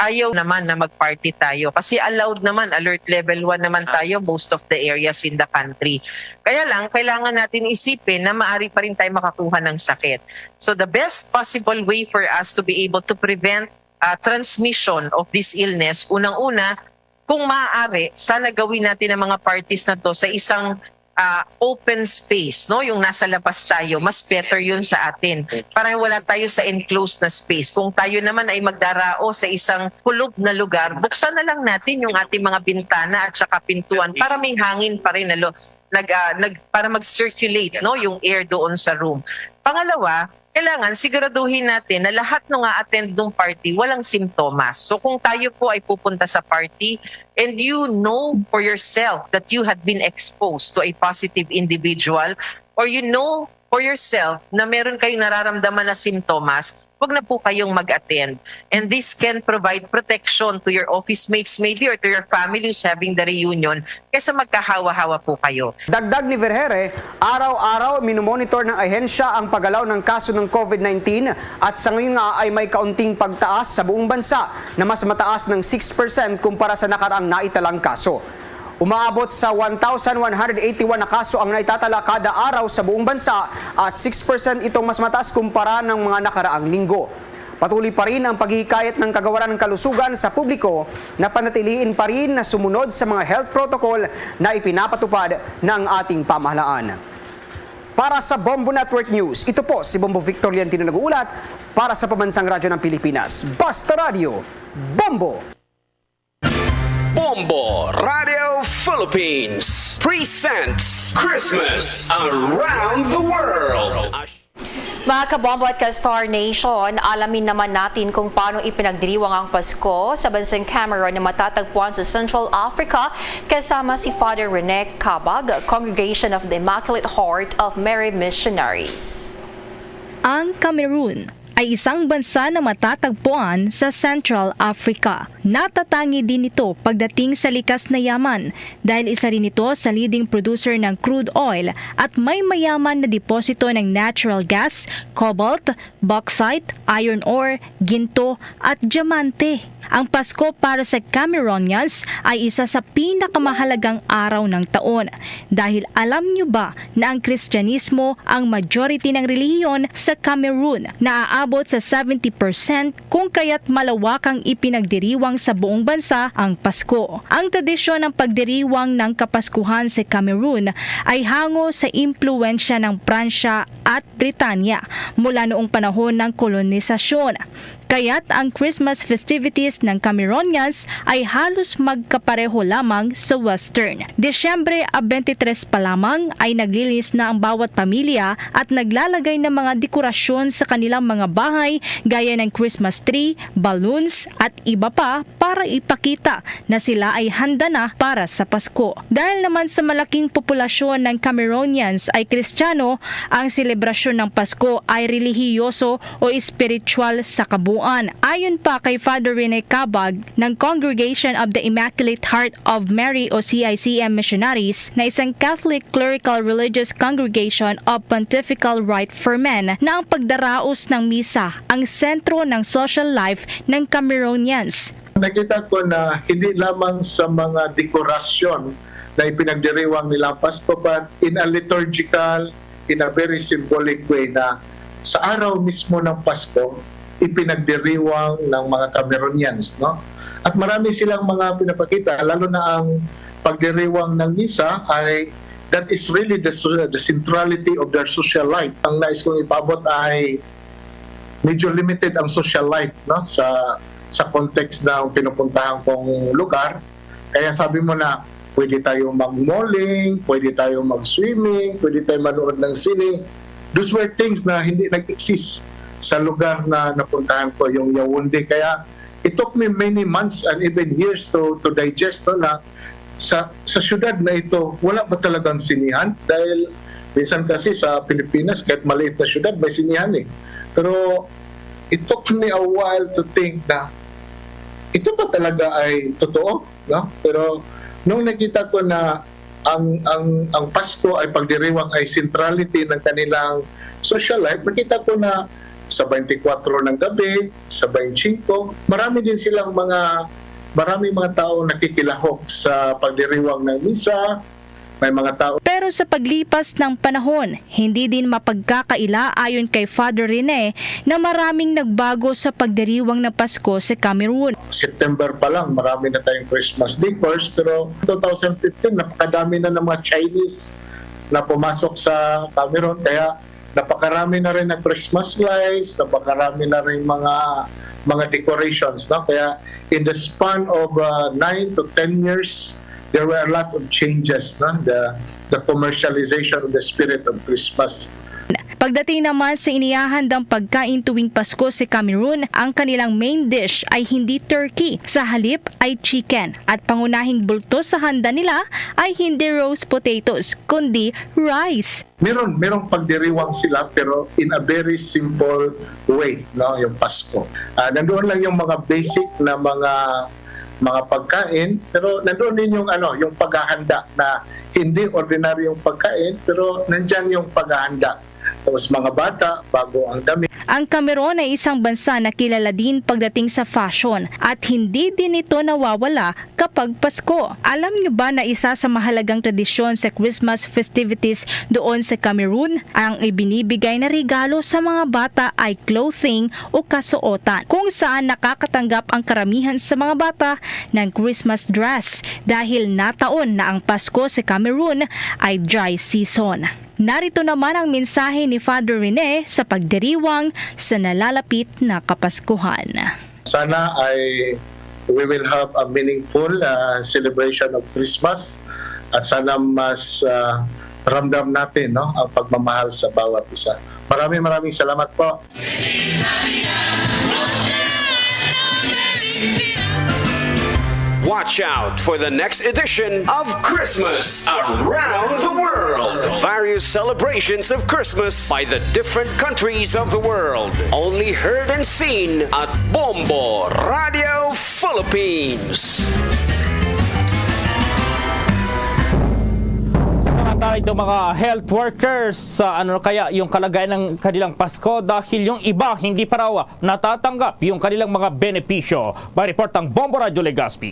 ayaw naman na mag-party tayo. Kasi allowed naman, alert level one naman tayo most of the areas in the country. Kaya lang, kailangan natin isipin na maaari pa rin tayo makakuha ng sakit. So, the best possible way for us to be able to prevent uh, transmission of this illness, unang-una, kung maaari, sana gawin natin ang mga parties na to sa isang uh, open space, no? Yung nasa labas tayo, mas better yun sa atin. Para wala tayo sa enclosed na space. Kung tayo naman ay magdarao sa isang kulob na lugar, buksan na lang natin yung ating mga bintana at saka pintuan para may hangin pa rin, alo, nag, uh, nag, para mag-circulate, no, yung air doon sa room. Pangalawa, kailangan siguraduhin natin na lahat ng a-attend ng party walang simptomas. So kung tayo po ay pupunta sa party and you know for yourself that you had been exposed to a positive individual, or you know for yourself na meron kayong nararamdaman na simptomas, wag na po kayong mag-attend. And this can provide protection to your office mates maybe or to your family who's having the reunion kaysa magkahawa-hawa po kayo. Dagdag ni Vergeire, araw-araw minomonitor ng ahensya ang paggalaw ng kaso ng COVID nineteen at sa ngayon nga ay may kaunting pagtaas sa buong bansa na mas mataas ng six percent kumpara sa nakaraang naitalang kaso. Umaabot sa one thousand one hundred eighty-one na kaso ang naitatala kada araw sa buong bansa at six percent itong mas mataas kumpara ng mga nakaraang linggo. Patuloy pa rin ang paghihikayat ng Kagawaran ng Kalusugan sa publiko na panatiliin pa rin na sumunod sa mga health protocol na ipinapatupad ng ating pamahalaan. Para sa Bombo Network News, ito po si Bombo Victor Liantino nag-uulat para sa Pambansang Radyo ng Pilipinas, Basta Radyo, Bombo! Bombo Radio Philippines presents Christmas Around the World. Mga kabombo at ka-Star Nation, alamin naman natin kung paano ipinagdiriwang ang Pasko sa bansang Cameroon na matatagpuan sa Central Africa, kasama si Father Rene Kabag, Congregation of the Immaculate Heart of Mary Missionaries. Ang Cameroon ay isang bansa na matatagpuan sa Central Africa. Natatangi din ito pagdating sa likas na yaman dahil isa rin ito sa leading producer ng crude oil at may mayaman na deposito ng natural gas, cobalt, bauxite, iron ore, ginto, at diamante. Ang Pasko para sa Cameroonians ay isa sa pinakamahalagang araw ng taon. Dahil alam niyo ba na ang Kristyanismo ang majority ng relihiyon sa Cameroon, na aabot sa seventy percent, kung kaya't malawakang ipinagdiriwang sa buong bansa ang Pasko. Ang tradisyon ng pagdiriwang ng Kapaskuhan sa Cameroon ay hango sa impluwensya ng Pransya at Britanya mula noong panahon ng kolonisasyon. Kaya't ang Christmas festivities ng Cameroonians ay halos magkapareho lamang sa Western. Disyembre twenty-three pa lamang ay naglilinis na ang bawat pamilya at naglalagay ng mga dekorasyon sa kanilang mga bahay gaya ng Christmas tree, balloons, at iba pa para ipakita na sila ay handa na para sa Pasko. Dahil naman sa malaking populasyon ng Cameroonians ay Kristiyano, ang selebrasyon ng Pasko ay relihiyoso o espiritual sa kabuuan. Ayon pa kay Father Rene Cabag ng Congregation of the Immaculate Heart of Mary o C I C M Missionaries, na isang Catholic clerical religious congregation of Pontifical Rite for Men, na ang pagdaraos ng misa ang sentro ng social life ng Cameroonians. Nakita ko na hindi lamang sa mga dekorasyon na ipinagdiriwang nila ang Pasko, but in a liturgical, in a very symbolic way, na sa araw mismo ng Pasko, ipinagdiriwang ng mga Cameroonians, no? At marami silang mga pinapakita, lalo na ang pagdiriwang ng misa ay, that is really the, so- the centrality of their social life. Ang nais kong ipaabot ay medyo limited ang social life, no, sa sa context ng pinupuntahan kong lugar. Kaya sabi mo na pwede tayo mag-malling, pwede tayo mag-swimming, pwede tayo manood ng sine. Those were things na hindi nag-exist sa lugar na napuntahan ko, yung Yaoundé. Kaya it took me many months and even years to to digest, no, na sa sa syudad na ito, wala ba talagang sinihan? Dahil minsan kasi sa Pilipinas, kahit maliit na syudad, may sinihan eh. Pero it took me a while to think na ito ba talaga ay totoo, no? Pero nung nakita ko na ang ang ang Pasko ay pagdiriwang ay centrality ng kanilang social life, nakita ko na sa twenty-four ng gabi, sa twenty-five, marami din silang mga, marami mga tao nakikilahok sa pagdiriwang ng misa. May mga tao. Pero sa paglipas ng panahon, hindi din mapagkakaila ayon kay Father Rene na maraming nagbago sa pagdiriwang ng Pasko sa Cameroon. September pa lang, marami na tayong Christmas decors, pero two thousand fifteen, napakadami na ng mga Chinese na pumasok sa Cameroon, kaya napakarami na rin ng Christmas lights, napakarami na rin mga mga decorations, no? Kaya in the span of uh, nine to ten years, there were a lot of changes, no? The the commercialization of the spirit of Christmas. Pagdating naman sa inihahandang pagkain tuwing Pasko sa Cameroon, ang kanilang main dish ay hindi turkey, sa halip ay chicken, at pangunahing bulto sa handa nila ay hindi roast potatoes, kundi rice. Meron, merong pagdiriwang sila pero in a very simple way, no, yung Pasko. Uh, nandoon lang yung mga basic na mga mga pagkain, pero nandoon din yung ano, yung paghahanda na hindi ordinaryong pagkain, pero nandyan yung paghahanda. Tapos mga bata, bago ang damit. Ang Cameroon ay isang bansa na kilala din pagdating sa fashion at hindi din ito nawawala kapag Pasko. Alam niyo ba na isa sa mahalagang tradisyon sa Christmas festivities doon sa Cameroon ang ibinibigay na regalo sa mga bata ay clothing o kasuotan, kung saan nakakatanggap ang karamihan sa mga bata ng Christmas dress dahil nataon na ang Pasko sa Cameroon ay dry season. Narito naman ang mensahe ni Father Rene sa pagdiriwang sa nalalapit na Kapaskuhan. Sana ay we will have a meaningful uh, celebration of Christmas at sana mas uh, ramdam natin, no, ang pagmamahal sa bawat isa. Maraming maraming salamat po. Watch out for the next edition of Christmas Around the World. Various celebrations of Christmas by the different countries of the world. Only heard and seen at Bombo Radio Philippines. Samantala, itong mga health workers, sa ano kaya yung kalagayan ng kanilang Pasko dahil yung iba hindi pa raw natatanggap yung kanilang mga benepisyo. May report ang Bombo Radyo Legazpi.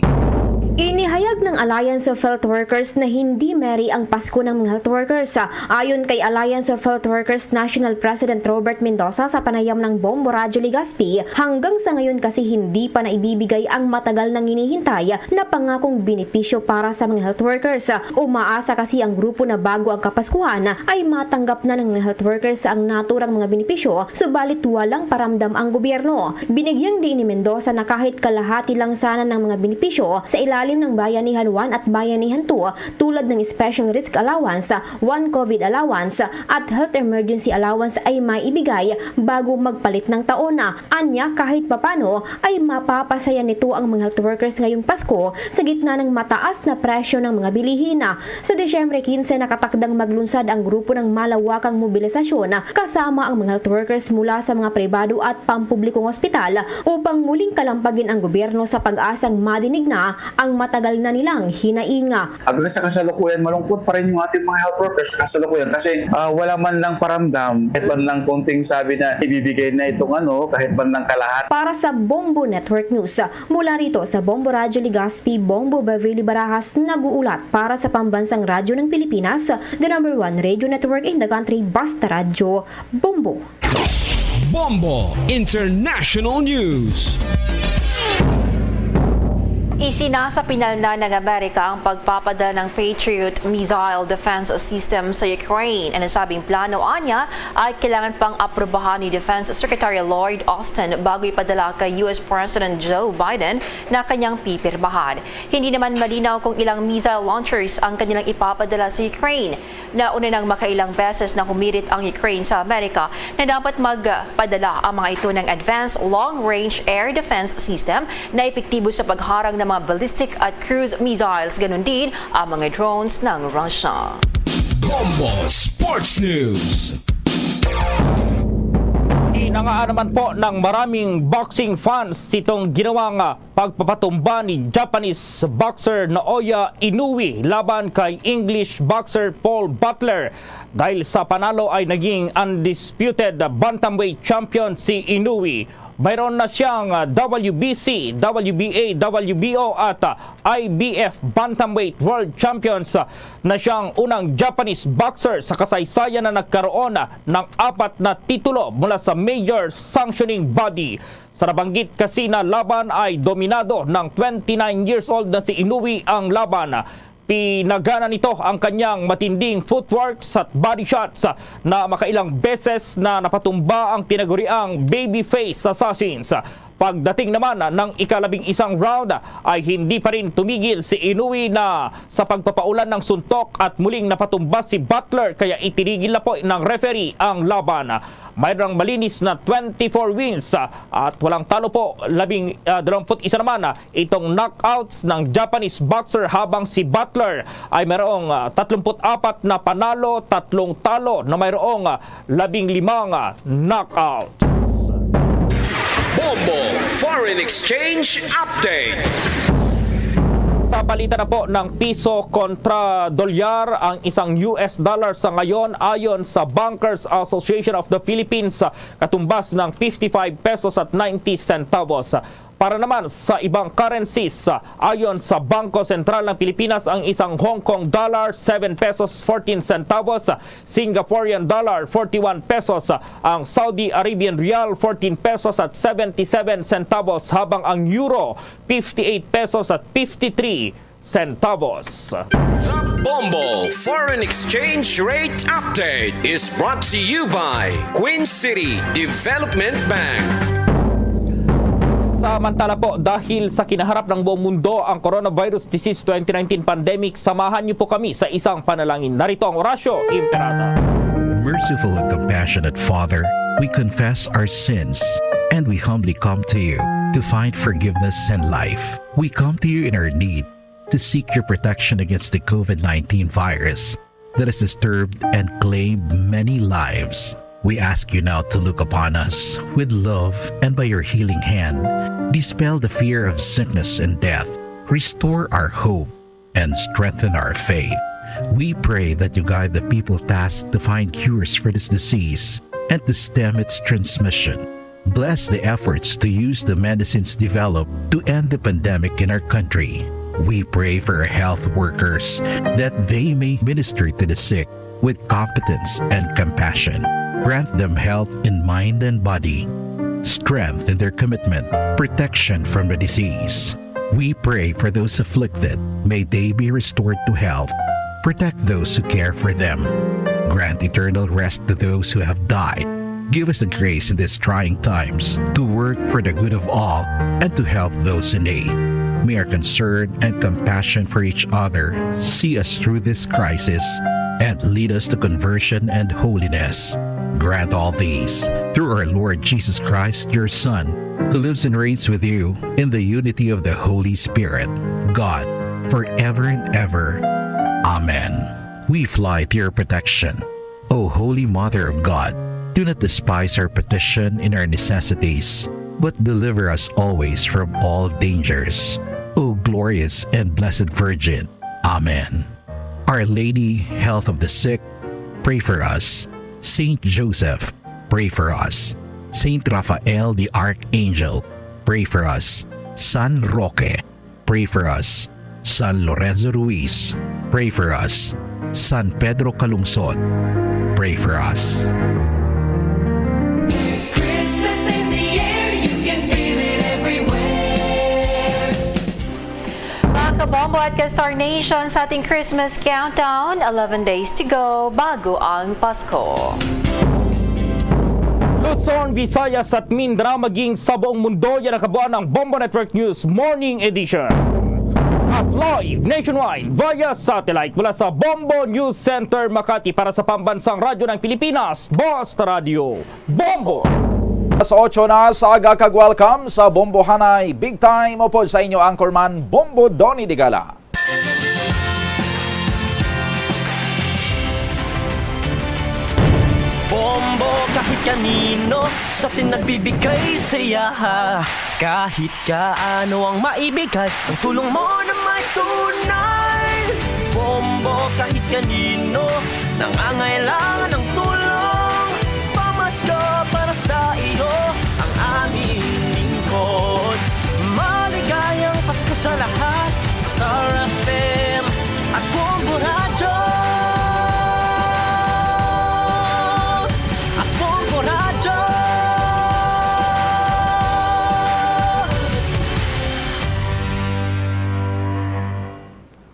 Inihayag ng Alliance of Health Workers na hindi merry ang Pasko ng mga health workers. Ayon kay Alliance of Health Workers National President Robert Mendoza sa panayam ng Bombo Radyo Legazpi, hanggang sa ngayon kasi hindi pa naibibigay ang matagal nang hinihintay na pangakong benepisyo para sa mga health workers. Umaasa kasi ang grupo na bago ang Kapaskuhan ay matanggap na ng mga health workers ang naturang mga benepisyo, subalit walang paramdam ang gobyerno. Binigyang diin ni Mendoza na kahit kalahati lang sana ng mga benepisyo sa ilalim ng Bayanihan one at Bayanihan two, tulad ng Special Risk Allowance, One COVID Allowance, at Health Emergency Allowance ay maibigay bago magpalit ng taon. Anya, kahit papano ay mapapasaya nito ang mga health workers ngayong Pasko sa gitna ng mataas na presyo ng mga bilihin. Sa Disyembre quince, nakatakdang maglunsad ang grupo ng malawakang mobilisasyon kasama ang mga health workers mula sa mga pribado at pampublikong ospital upang muling kalampagin ang gobyerno sa pag-asang madinig na ang matagal na nilang hinainga. Hanggang sa kasalukuyan, malungkot pa rin yung ating mga health workers sa kasalukuyan kasi ah, wala man lang paramdam, kahit man lang konting sabi na ibibigay na itong ano, kahit man lang kalahati. Para sa Bombo Network News, mula rito sa Bombo Radyo Legazpi, Bombo Beverly Barajas nag-uulat para sa Pambansang Radyo ng Pilipinas, the number one radio network in the country, Basta Radyo, Bombo. Bombo International News. Isinasapinal na ng Amerika ang pagpapadala ng Patriot missile defense system sa Ukraine. Ang nasabing plano, anya, ay kailangan pang aprubahan ni Defense Secretary Lloyd Austin bago ipadala kay U S President Joe Biden na kanyang pipirmahan. Hindi naman malinaw kung ilang missile launchers ang kanilang ipapadala sa Ukraine. Nauna nang makailang beses na humirit ang Ukraine sa Amerika na dapat magpadala ang mga ito ng advanced long-range air defense system na epektibo sa pagharang ng mga ballistic at cruise missiles, ganun din ang mga drones ng Russia. Bombo Sports News. Inangaan naman po ng maraming boxing fans itong ginawang, ah, pagpapatumba ni Japanese boxer Naoya Inoue laban kay English boxer Paul Butler. Dahil sa panalo ay naging undisputed bantamweight champion si Inoue. Mayroon na siyang, ah, W B C, W B A, W B O at, ah, I B F bantamweight world champions, ah, na siyang unang Japanese boxer sa kasaysayan na nagkaroon, ah, ng apat na titulo mula sa major sanctioning body. Sa nabanggit kasi na laban ay dominado ng twenty-nine years old na si Inoue ang laban. Pinagana nito ang kanyang matinding footworks at body shots na makailang beses na napatumba ang tinaguriang babyface assassins. Pagdating naman ng ikalabing isang round ay hindi pa rin tumigil si Inoue na sa pagpapaulan ng suntok at muling napatumba si Butler, kaya itinigil na po ng referee ang laban. Mayroong malinis na twenty-four wins, ah, at walang talo po, labing, ah, dalawampu't isa naman, ah, itong knockouts ng Japanese boxer, habang si Butler ay mayroong, ah, tatlumpu't apat na panalo, tatlong talo na mayroong, ah, labing limang, ah, knockouts. Bombo Foreign Exchange Update. Sa balita na po ng piso kontra dolyar, ang isang U S dollar sa ngayon, ayon sa Bankers Association of the Philippines, katumbas ng fifty-five pesos at ninety centavos. Para naman sa ibang currencies, ayon sa Bangko Sentral ng Pilipinas, ang isang Hong Kong dollar, seven pesos fourteen centavos, Singaporean dollar, forty-one pesos, ang Saudi Arabian rial, fourteen pesos at seventy-seven centavos, habang ang euro, fifty-eight pesos at fifty-three centavos. The Bombo Foreign Exchange Rate Update is brought to you by Queen City Development Bank. Samantala po, dahil sa kinaharap ng buong mundo ang coronavirus disease twenty nineteen pandemic, samahan niyo po kami sa isang panalangin. Narito ang Orasyo Imperata. Merciful and compassionate Father, we confess our sins and we humbly come to you to find forgiveness and life. We come to you in our need to seek your protection against the COVID nineteen virus that has disturbed and claimed many lives. We ask you now to look upon us with love and by your healing hand, dispel the fear of sickness and death, restore our hope, and strengthen our faith. We pray that you guide the people tasked to find cures for this disease and to stem its transmission. Bless the efforts to use the medicines developed to end the pandemic in our country. We pray for our health workers that they may minister to the sick with competence and compassion. Grant them health in mind and body, strength in their commitment, protection from the disease. We pray for those afflicted. May they be restored to health. Protect those who care for them. Grant eternal rest to those who have died. Give us the grace in these trying times to work for the good of all and to help those in need. May our concern and compassion for each other see us through this crisis and lead us to conversion and holiness. Grant all these through our Lord Jesus Christ, your Son, who lives and reigns with you in the unity of the Holy Spirit, God, forever and ever. Amen. We fly to your protection, O Holy Mother of God. Do not despise our petition in our necessities, but deliver us always from all dangers, O glorious and blessed Virgin. Amen. Our Lady, Health of the Sick, pray for us. Saint Joseph, pray for us. Saint Raphael the Archangel, pray for us. San Roque, pray for us. San Lorenzo Ruiz, pray for us. San Pedro Calungsod, pray for us. There's Christmas in the air, you can feel it everywhere. Podcast Star Nation, sa ating Christmas countdown, eleven days to go bago ang Pasko. Luzon, Visayas at Mindoro, maging sa buong mundo, yan ang kabuuan ng Bombo Network News Morning Edition. At live nationwide via satellite mula sa Bombo News Center Makati para sa Pambansang Radyo ng Pilipinas, Basta Radio Bombo! Alas otso na sa aga, kag welcome sa Bombohanay Big Time. Upod sa inyo anchorman, Bombo Donny Digala. Bombo kahit kanino, sa atin nagbibigay saya. Kahit kaano ang maibigay, ang tulong mo na may tunay. Bombo kahit kanino, nangangailangan ng tulong. Pamasko para sa iyo, ang aming lingkod. Maligayang Pasko sa lahat, Star F M at Bombo Radyo. At Bombo Radyo.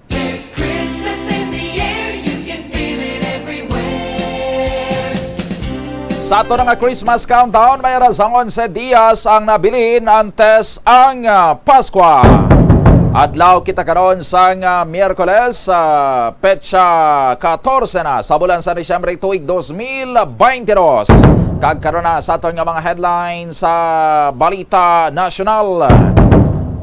There's Christmas in the air, you can feel it everywhere. Sa ato na nga Christmas countdown, may aras ang onse dias ang nabilin antes ang, ah, Paskwa. Adlaw kita karon sang, ah, Miyerkules, ah, petsa katorse na sa bulan sa Disyembre tuig dos mil baynte dos. Kag karon na sa aton nga mga headlines sa balita nasyonal.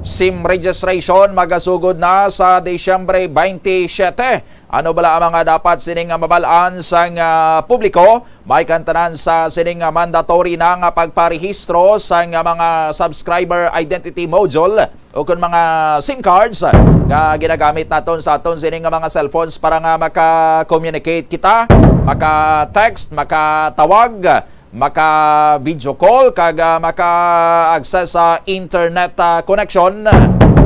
SIM registration magasugod na sa Disyembre baynte siyete. Ano bala ang mga dapat sini nga mabal-an sang, ah, publiko? May kantanan sa sini nga mandatory na nga pagparehistro sang, ah, mga subscriber identity module o kon mga SIM cards nga ginagamit naton sa aton sini nga mga cellphones para nga maka-communicate kita, maka-text, makatawag, maka-video call, kag, ah, maka-access sa internet, ah, connection.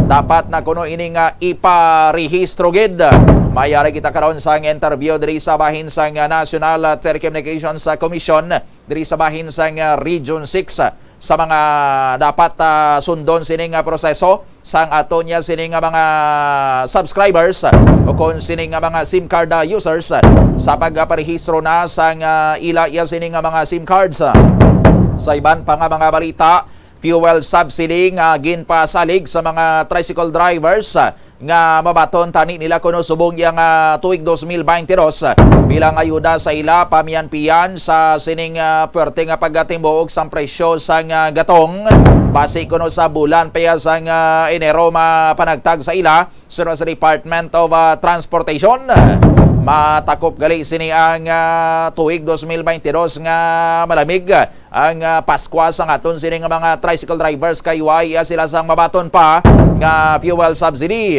Dapat na kuno ini nga iparehistro gid. May ari kita karon sang interview diri sa bahin sang, ah, National, ah, Telecommunications, ah, Commission diri sa bahin sang, ah, Region six, ah, sa mga dapat, ah, sundon sini nga proseso sang ato niya sini nga mga subscribers, ah, o kon sini nga mga SIM card, ah, users, ah, sa pagparehistro na sang, ah, ila iya sini nga mga SIM cards, ah. Sa iban pa nga mga balita, fuel subsidy nga ginpasalig sa mga tricycle drivers, ah, nga mabaton tani nila kuno subong iya nga tuig dos mil baynte dos, ah, bilang ayuda sa ila pamiyan-piyan sa sining, ah, puwerte nga pagatimbog sang presyo sang, ah, gatong. Basi kuno sa bulan pa iya sang, ah, Enero mapanagtag sa ila, suno sa Department of, ah, Transportation. Matakop gali sini ang, ah, tuig dos mil baynte dos nga malamig ang, ah, Paskwa sang aton sini nga mga tricycle drivers kay way, ah, sila sang mabaton pa nga fuel subsidy.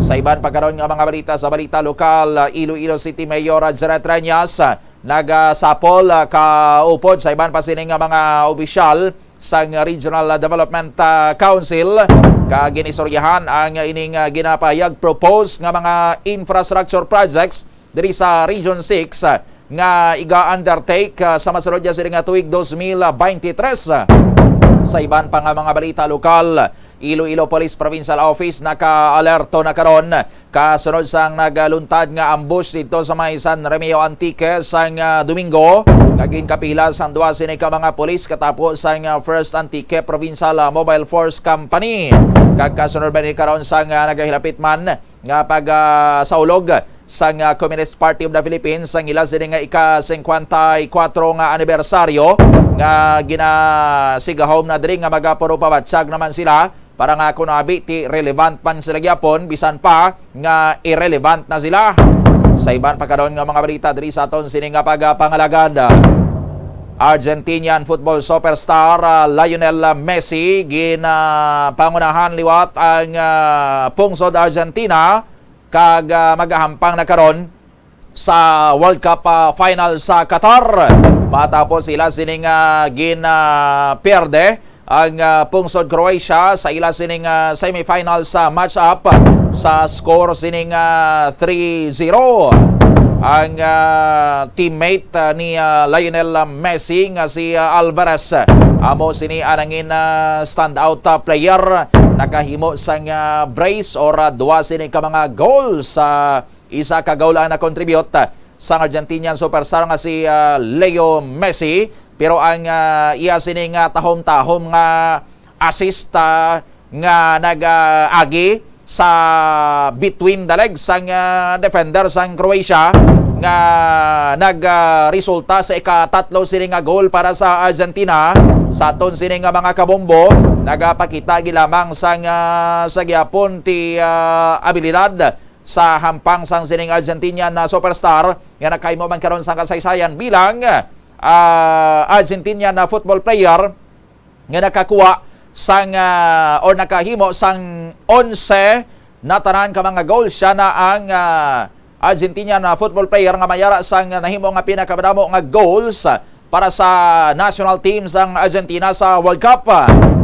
Sa iban pa karon nga mga balita, sa balita lokal, ah, Iloilo City Mayor, ah, Jaret Reñas, ah, nagasapol, ah, kaupod sa iban pa sini nga mga opisyal sang Regional Development, ah, Council, kag ginistoryahan ang ining, ah, ginapahayag proposed nga mga infrastructure projects diri sa Region six, ah, nga iga-undertake, ah, sa masunod nga sini nga tuig dos mil baynte tres. Sa iban pa nga mga balita lokal, Iloilo Police Provincial Office naka-alerto na karon kasunod sang nagluntad nga ambush didto sa may San Remigio Antique sang, ah, Domingo, nga ginkapila sang duha sini ka mga pulis katapo sang, ah, First Antique Provincial, ah, Mobile Force Company. Kag kasunod man ni karon sang, ah, nagahilapit man nga pag, ah, saulog sang, ah, Communist Party of the Philippines ang ila sini nga ika-singkwenta y kuwatro nga anibersaryo nga ginasigahom na diri nga magapuro pabatyag naman sila para nga kuno abi ti relevant man sila gyapon, bisan pa nga irrelevant na sila. Sa iban pa karon nga mga balita diri sa aton sini nga pagpangalagad, Argentinian football superstar, ah, Lionel Messi, ginapangunahan liwat ang, ah, pungsod Argentina kag, ah, magahampang na karon sa World Cup, ah, final sa Qatar. Matapos sila sining, ah, gin, ah, pierde ang, ah, pungsod Croatia sa ila sining, ah, semifinals, ah, match up sa score sining, ah, three zero. Ang, ah, teammate, ah, ni, ah, Lionel Messi nga si, ah, Alvarez, amo sini ang nangin, ah, standout, ah, player nakahimo sang, ah, brace or, ah, duwa sini ka mga goal. Sa isa ka goal ang na-contribute, ah, sang Argentinian superstar nga si, ah, Leo Messi. Pero ang, ah, iya sini nga tahom-tahom nga assist, ah, nga nag-agi sa between the legs sang, ah, defender sang Croatia nga nag, ah, resulta sa ikatatlo sini nga goal para sa Argentina. Sa aton sini nga mga kabombo, nagapakita gid lamang sang, ah, sa gihapon ti, ah, abilidad sa hampang sang sining Argentinian na superstar nga nakahimo man karon sang kasaysayan bilang, ah, Argentinian na football player nga nakakuha sang, ah, or nakahimo sang onse na tanan ka mga goals. Siya na ang, ah, Argentinian na football player nga may ara sang nahimo nga pinakamadamo nga goals para sa national team sang Argentina sa World Cup.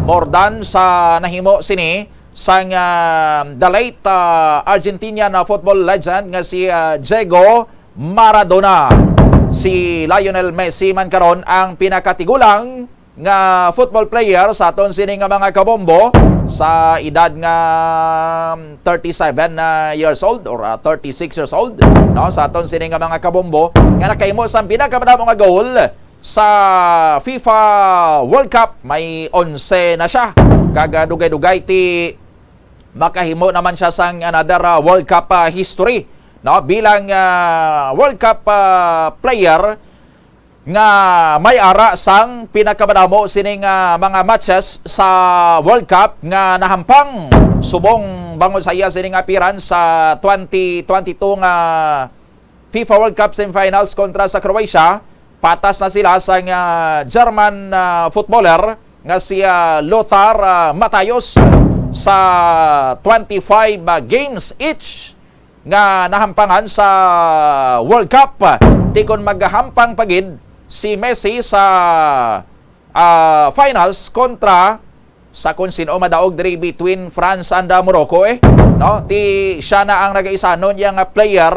More than sa nahimo sini sang, ah, the late, ah, Argentinian, ah, football legend nga si, ah, Diego Maradona. Si Lionel Messi man karon ang pinakatigulang nga football player sa aton sini nga mga kabombo sa edad nga thirty-seven na years old or, ah, thirty-six years old, no, sa aton sini nga mga kabombo nga nakahimo sang pinakamadamo nga goal sa FIFA World Cup. May onse na siya. Kag, ah, dugay-dugay ti makahimo naman siya sang another, ah, World Cup, ah, history, no, bilang, ah, World Cup, ah, player nga may ara sang pinakamadamo sining, ah, mga matches sa World Cup nga nahampang subong bangod sa iya sining appearance sa twenty twenty-two nga FIFA World Cup semifinals kontra sa Croatia. Patas na sila sang, ah, German, ah, footballer nga si, ah, Lothar, ah, Matthäus sa twenty-five, ah, games each nga nahampangan sa World Cup. Ti kon maghampang pa gid si Messi sa, ah, finals kontra sa kon sin-o madaog diri between France and, ah, Morocco, eh, no? Ti siya na ang nagaisanon iya nga player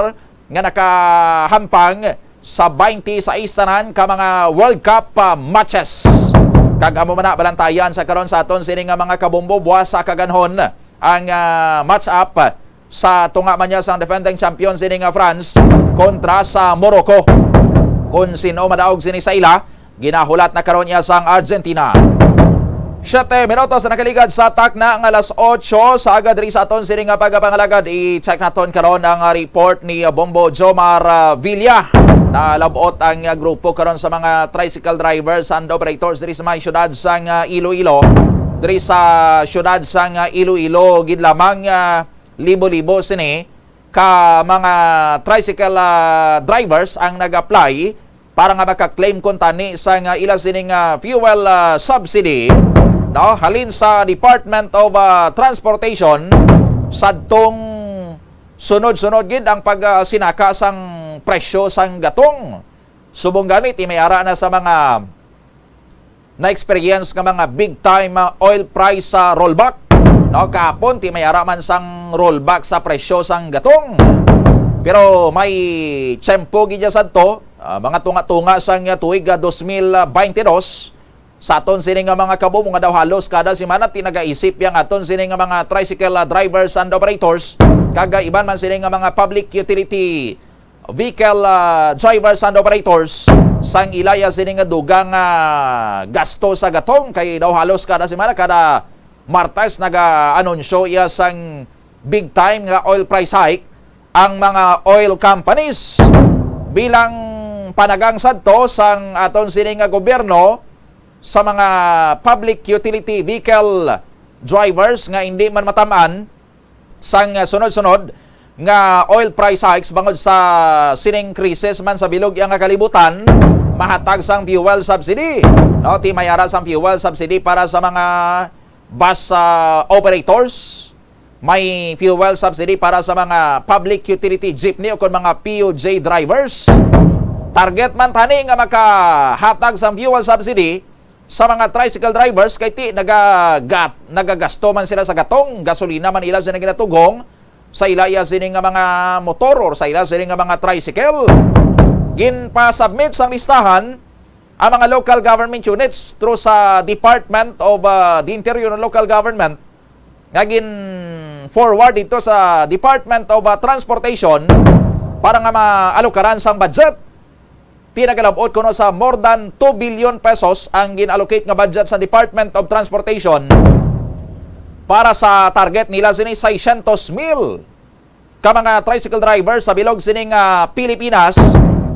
nga nakahampang sa twenty-six tanan ka mga World Cup, ah, matches. Kag amo man na balantayan sa karon sa aton sini nga mga kabombo buwas sa kaganhon ang, ah, match up sa tunga man niya sang defending champion sini nga France kontra sa Morocco. Kung sin-o madaog sini sa ila, ginahulat na karon niya sang Argentina. Siyete minutos na nakaligad sa takna nga alas otso sa aga diri sa aton sini nga pagapangalagad. I-check naton karon ang, ah, report ni, ah, Bombo Jomar, ah, Villa. Nalabot ang, ah, grupo karon sa mga tricycle drivers and operators diri sa may siyudad sang, ah, Iloilo. Diri sa siyudad sang, ah, Iloilo, gid lamang, ah, libo-libo sini ka mga tricycle, ah, drivers ang nag-apply para nga maka-claim kuntani sang, ah, ila sining, ah, fuel, ah, subsidy, no, halin sa Department of, ah, Transportation. Sadtong sunod-sunod gid ang pag, ah, sinaka sang presyo sang gatong. Subong gani, ti may ara na sa mga na-experience nga mga big time, ah, oil price, ah, rollback, no? Kahapon, ti may ara man sang rollback sa presyo sang gatong. Pero may tiyempo gid ya sadto, ah, mga tunga-tunga sang, ah, tuig, ah, dos mil baynte dos, sa aton sini nga mga kabombo nga daw halos kada semana ti nagaisip yang aton sini nga mga tricycle, ah, drivers and operators, kag, ah, iban man sini nga mga public utility vehicle, ah, drivers and operators sang ila ya sini nga dugang, ah, gasto sa gatong, kay daw halos kada semana, kada Martes, naga-anunsyo iya sang big time nga oil price hike ang mga oil companies bilang panagang sadto sang aton sini nga gobyerno sa mga public utility vehicle drivers nga hindi man matam-an sang, ah, sunod-sunod nga oil price hikes bangod sa sining krisis man sa bilog iya nga kalibutan, mahatag sang fuel subsidy. No, ti may ara sang fuel subsidy para sa mga bus, ah, operators, may fuel subsidy para sa mga public utility jeepney o kon mga P U J drivers. Target man tani nga makahatag sang fuel subsidy sa mga tricycle drivers kay ti nagagat-, nagagasto man sila sa gatong, gasolina man ila sini ginatughong sa ila iya sini nga mga motor or sa ila sini nga mga tricycle. Ginpa-submit sang listahan ang mga local government units through sa Department of, ah, the Interior and Local Government nga gin-forward dito sa Department of, ah, Transportation para nga maalukaran sang budget. Ti nagalabot kuno sa more than two billion pesos ang gin-allocate nga budget sa Department of Transportation para sa target nila sini seiscientos mil ka mga tricycle driver sa bilog sining, ah, Pilipinas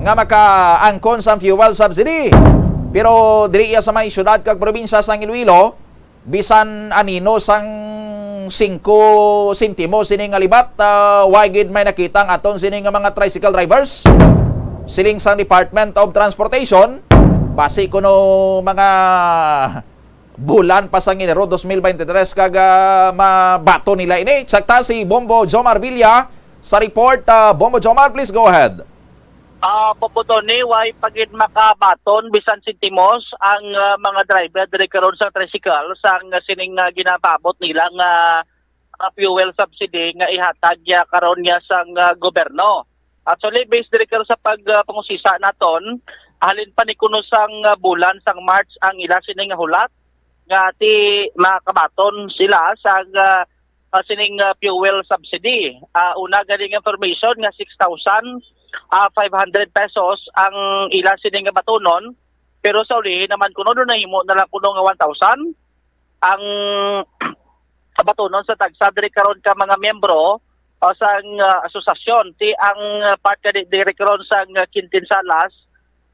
nga makaangkon sang fuel subsidy. Pero diri iya sa may syudad kag probinsya sang Iloilo, bisan anino sang singko sentimo sini nga libat, ah, wa gid may nakita ang aton sini nga mga tricycle drivers. Siling sang Department of Transportation, basi kuno mga bulan pa sang Enero dos mil bente tres kag, ah, mabaton nila ini. Check ta si Bombo Jomar Villa sa report. Ah, Bombo Jomar, please go ahead. Ah, Popo Tony, way pa gid makabaton bisan sentimos ang, ah, mga driver diri karon sa tricycle sang sining, ah, ginapaabot nila nga, ah, fuel subsidy nga ihatag niya karon niya sang, ah, gobyerno. Actually, based diri karon sa pag, ah, pangusisa naton, halin pa ni kuno sang, ah, bulan sang March ang ila sini nga hulat nga ti makabaton sila sa, ah, ah, sining, ah, fuel subsidy. Ah, una gani nga information nga six thousand, ah, five hundred pesos ang ila sini nga batunon, pero sa ulihi naman kuno do nahimo na lang kuno nga one thousand ang batunon sa tagsa diri karon ka mga miyembro o sang, ah, asosasyon. Ti ang, ah, part ka di-, diri karon sang, ah, Quintin Salas,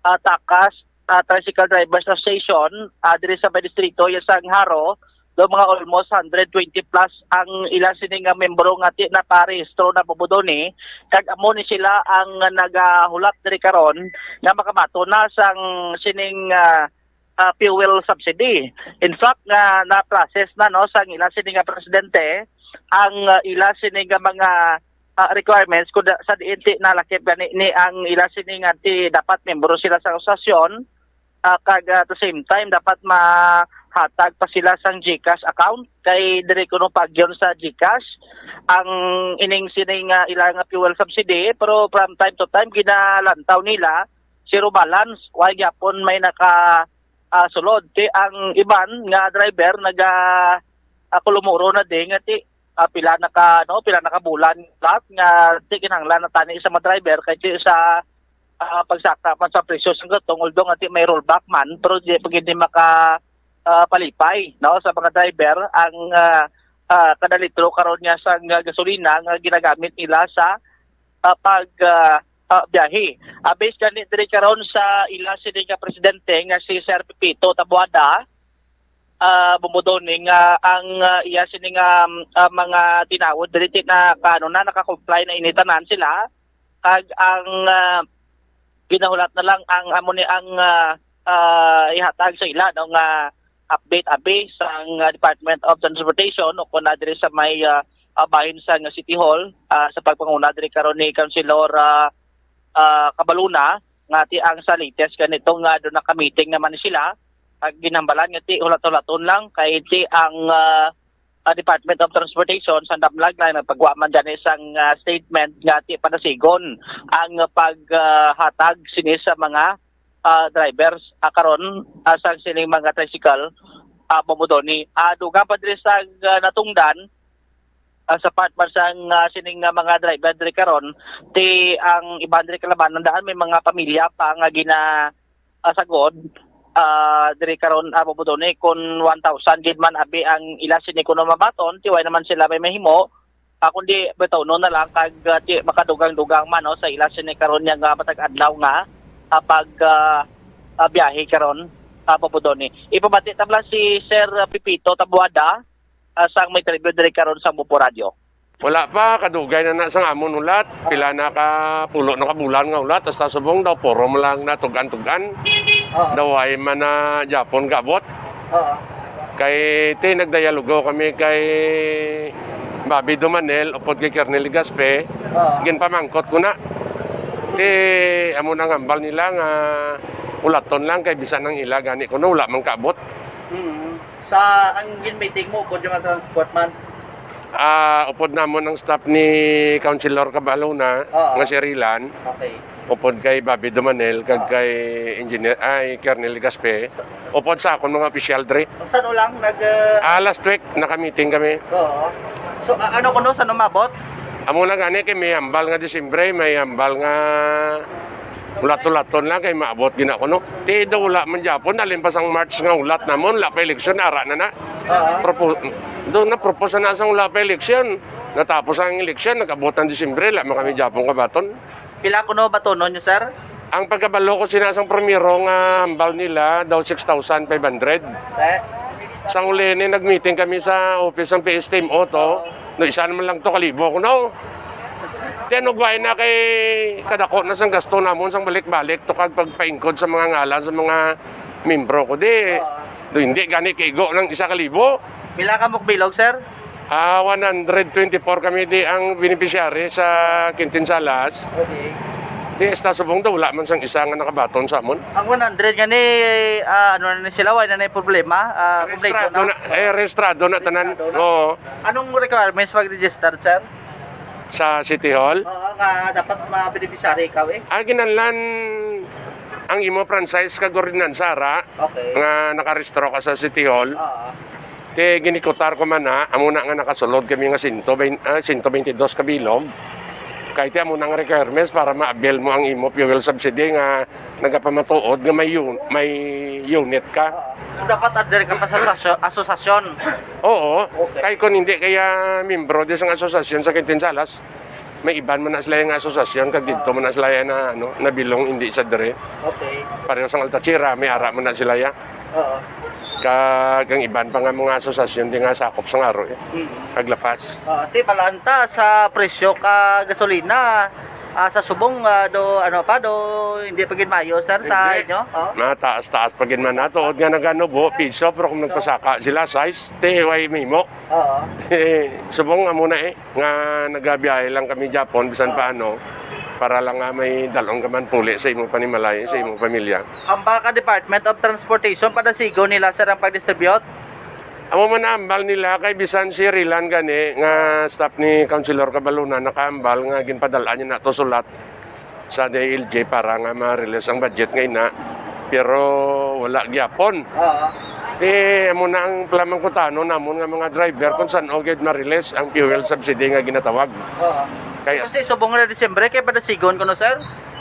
ah, Takas, ah, Tricycle Drivers Association, ah, diri sa may distrito, iya sang Jaro, do mga almost hundred twenty plus ang ila sini nga membro nga ti naparehistro na, Popo Tony, kag amo ni sila ang nagahulat diri karon nga makabaton na sang sining, ah, ah, fuel subsidy. In fact, nga na-process na, no, sang ila sini nga presidente ang, ah, ila sini nga mga, ah, requirements kung da-, sa diin ti nalakip gani ni ang ila sini nga ti dapat membro sila sa asosasyon, ah, kag, ah, at the same time dapat mahatag pa sila sang GCash account kay diri kuno pagyon sa GCash ang ining sini nga ila nga fuel subsidy, pero from time to time ginalantaw nila zero balance, wala gyapon may naka, ah, sulod. Kay ang iban nga driver naga, ah, kulumuro na din nga ti, ah, pila na ka, no, pila na ka bulan lat nga ti kinahanglan na tani sa mga driver kay ti sa, ah, pagsaka man sa presyo sa gatong, although nga ti may rollback man, pero di pa gid ni maka, ah, palipay, no, sa mga driver ang, ah, ah, kada litro karon nga sa nga gasolina nga ginagamit nila sa, ah, pag, ah, ah, biyahe. Ah, based gani diri karon sa ila sini nga presidente nga si Sir Pepito Tabuada, ah, Bombo Tony, nga ang, ah, iya sini nga, ah, mga tinawod diri ti na kaano na naka-comply na ini tanan sila, kag ang, ah, ginahulat na lang ang amo ni ang, ah, ah, ihatag sa ila, no, nga update abi sang, ah, Department of Transportation o kon na diri sa may, ah, ah, bahin sang City Hall, ah, sa pagpanguna diri karon ni Councilor, ah, ah, Cabaluna, nga ti ang sa latest ganito nga do naka-meeting naman sila, ag ginhambalan nga ti hulat-hulaton lang kay ti ang, ah, ah, Department of Transportation sa damlag na nagpagwa man gani sang, ah, statement nga ti panasigon ang pag, ah, hatag sini sa mga, ah, drivers, ah, karon, ah, sang sining mga tricycle, ah, Bombo Tony. Ah, dugang pa diri sa, ah, natungdan, ah, sa part man sang, ah, sining, ah, mga driver diri karon, ti ang iban diri kalabanan daan may mga pamilya pa nga gina, ah, sagod, ah, diri karon, ah, Bombo Tony, kun one thousand gid man abi ang ila sini kuno mabaton, ti way naman sila may mahimo, ah, kundi bitaw no na lang kag, ah, ti makadugang-dugang man, no, sa ila sini karon niya nga matag adlaw nga, ah, pag, ah, ah, biyahe karon, ah, Bombo Tony. Ipamati ta bala si Sir Pepito Tabuada, ah, sang may interview diri karon sa Bombo Radio. Wala pa, kadugay na na sang amon hulat. Pila na ka pulo na ka bulan nga hulat, hasta subong daw puro mo lang na tugan-tugan. Oo. Daw ay man na Japon kaabot. Oo. Kay ti nagdialogo kami kay Bobby Dumanel upod kay Colonel Legaspi. Oo. Ginpamangkot ko na. Ti amo nang hambal nila nga ulaton lang kay bisan ang ila gani kuno wala man kaabot. Mm. Sa ang gin-meeting mo, upod yung mga transport man? Ah, upod namon ang staff ni Councilor Cabaluna Oo. nga si Rilan. Okay. Upod kay Bobby Dumanel, kag kay Engineer, ay, Colonel Legaspi. Upod sa akon mga opisyal diri. San-o lang nag, ah, Ah, last week, naka-meeting kami. Oo. So, a-, ano kuno, san umabot? Amo na gani kay may hambal nga Disyembre, may hambal nga ulat-ulaton lang kay maabot gina kuno. Ti daw wala man gyapon, halin pa sang March nga ulat namon, wala pa eleksyon, ara na na. Oo. Propo-, doon na, propose na sang wala pa eleksyon. Natapos ang eleksyon, nag-abot ang Disyembre, wala man kami gyapon kabaton. Pila kuno batonon nyo, sir? Ang pagkabalo ko sina sang primero nga hambal nila daw six thousand five hundred. Eh? Sang uli ni nag-meeting kami sa office sang P S T M O to. No, isa naman lang to kalibo ko, no? Ti ano, gway na kay kadako na sang gasto namon sang balik-balik to kag pagpaingkod sa mga ngalan sa mga membro ko. Di, Oo. do, hindi gani kaigo ng isa kalibo. Pila ka mukbilog, sir? Ah, one hundred twenty-four kami di ang beneficiary sa Quintin Salas. Okay. Di, hasta subong daw, wala man sang isa nga nakabaton sa amon. Ang one hundred nga ni, ah, ano na ni sila, wala na ni problema? Ah, kompleto Rehistrado na? na, eh, rehistrado na tanan. Rehistrado na? Oo. Anong requirements mag-register, sir? Sa City Hall? Oo, nga dapat ma-beneficiary ikaw eh. Ah, kinahanglan ang imo franchise kag ordinansa ra Okay. nga nakarehistro ka sa City Hall. Oo. Ti ginikutar ko man na, amo na nga nakasulod kami nga sento twenty, ah, sento twenty dos ka bilog. Kay ti amo na nga requirements para ma-avail mo ang imo fuel subsidy nga nagapamatuod nga may un-, may unit ka. Oo. So, dapat under ka pa sa sasyo-, asosasyon? Oo. Okay. Kay kung hindi kaya membro di sang asosasyon sa Quintin Salas, may iban man na sila nga asosasyon, kag didto man na sila na, ano, nabilong, hindi sa dire. Okay. Pareho sang Alta Sierra, may ara man na sila ya. Oo. Kag ang iban pa nga mga asosasyon di nga sakop sa Ngaro, eh. Mm. Kag Lapas. Ah, ti, balaan ta sa presyo ka gasolina, ah, sa subong, ah, do, ano pa, do, hindi pa gid maayo, sir, sa Hindi. inyo? Oh. Mataas-taas pa gid man na, tuod nga nagano bo, piso, pero kung So nagpasaka sila, size, ti, way mimo. Oo. Eh, subong nga muna eh, nga nagabiyahe lang kami Japon, bisan Oo. paano, para lang nga may dalon ka man puli sa imong panimalay, sa Oo. imong pamilya. Ang baka Department of Transportation, padasigon nila, sir, ang pag-distribute? Amo man ang hambal nila kay bisan si Rilan gani nga staff ni Councilor Cabaluna nakahambal nga ginpadal-an niya na to sulat sa D I L G para nga ma-release ang budget nga ina. Pero wala gyapon. Oo. Ti amo na ang plamangkutano namon nga mga driver kung san-o gid ma-release ang fuel subsidy nga ginatawag. Oo. Kaya Kasi subong na Disyembre, kay padasigon kuno, sir?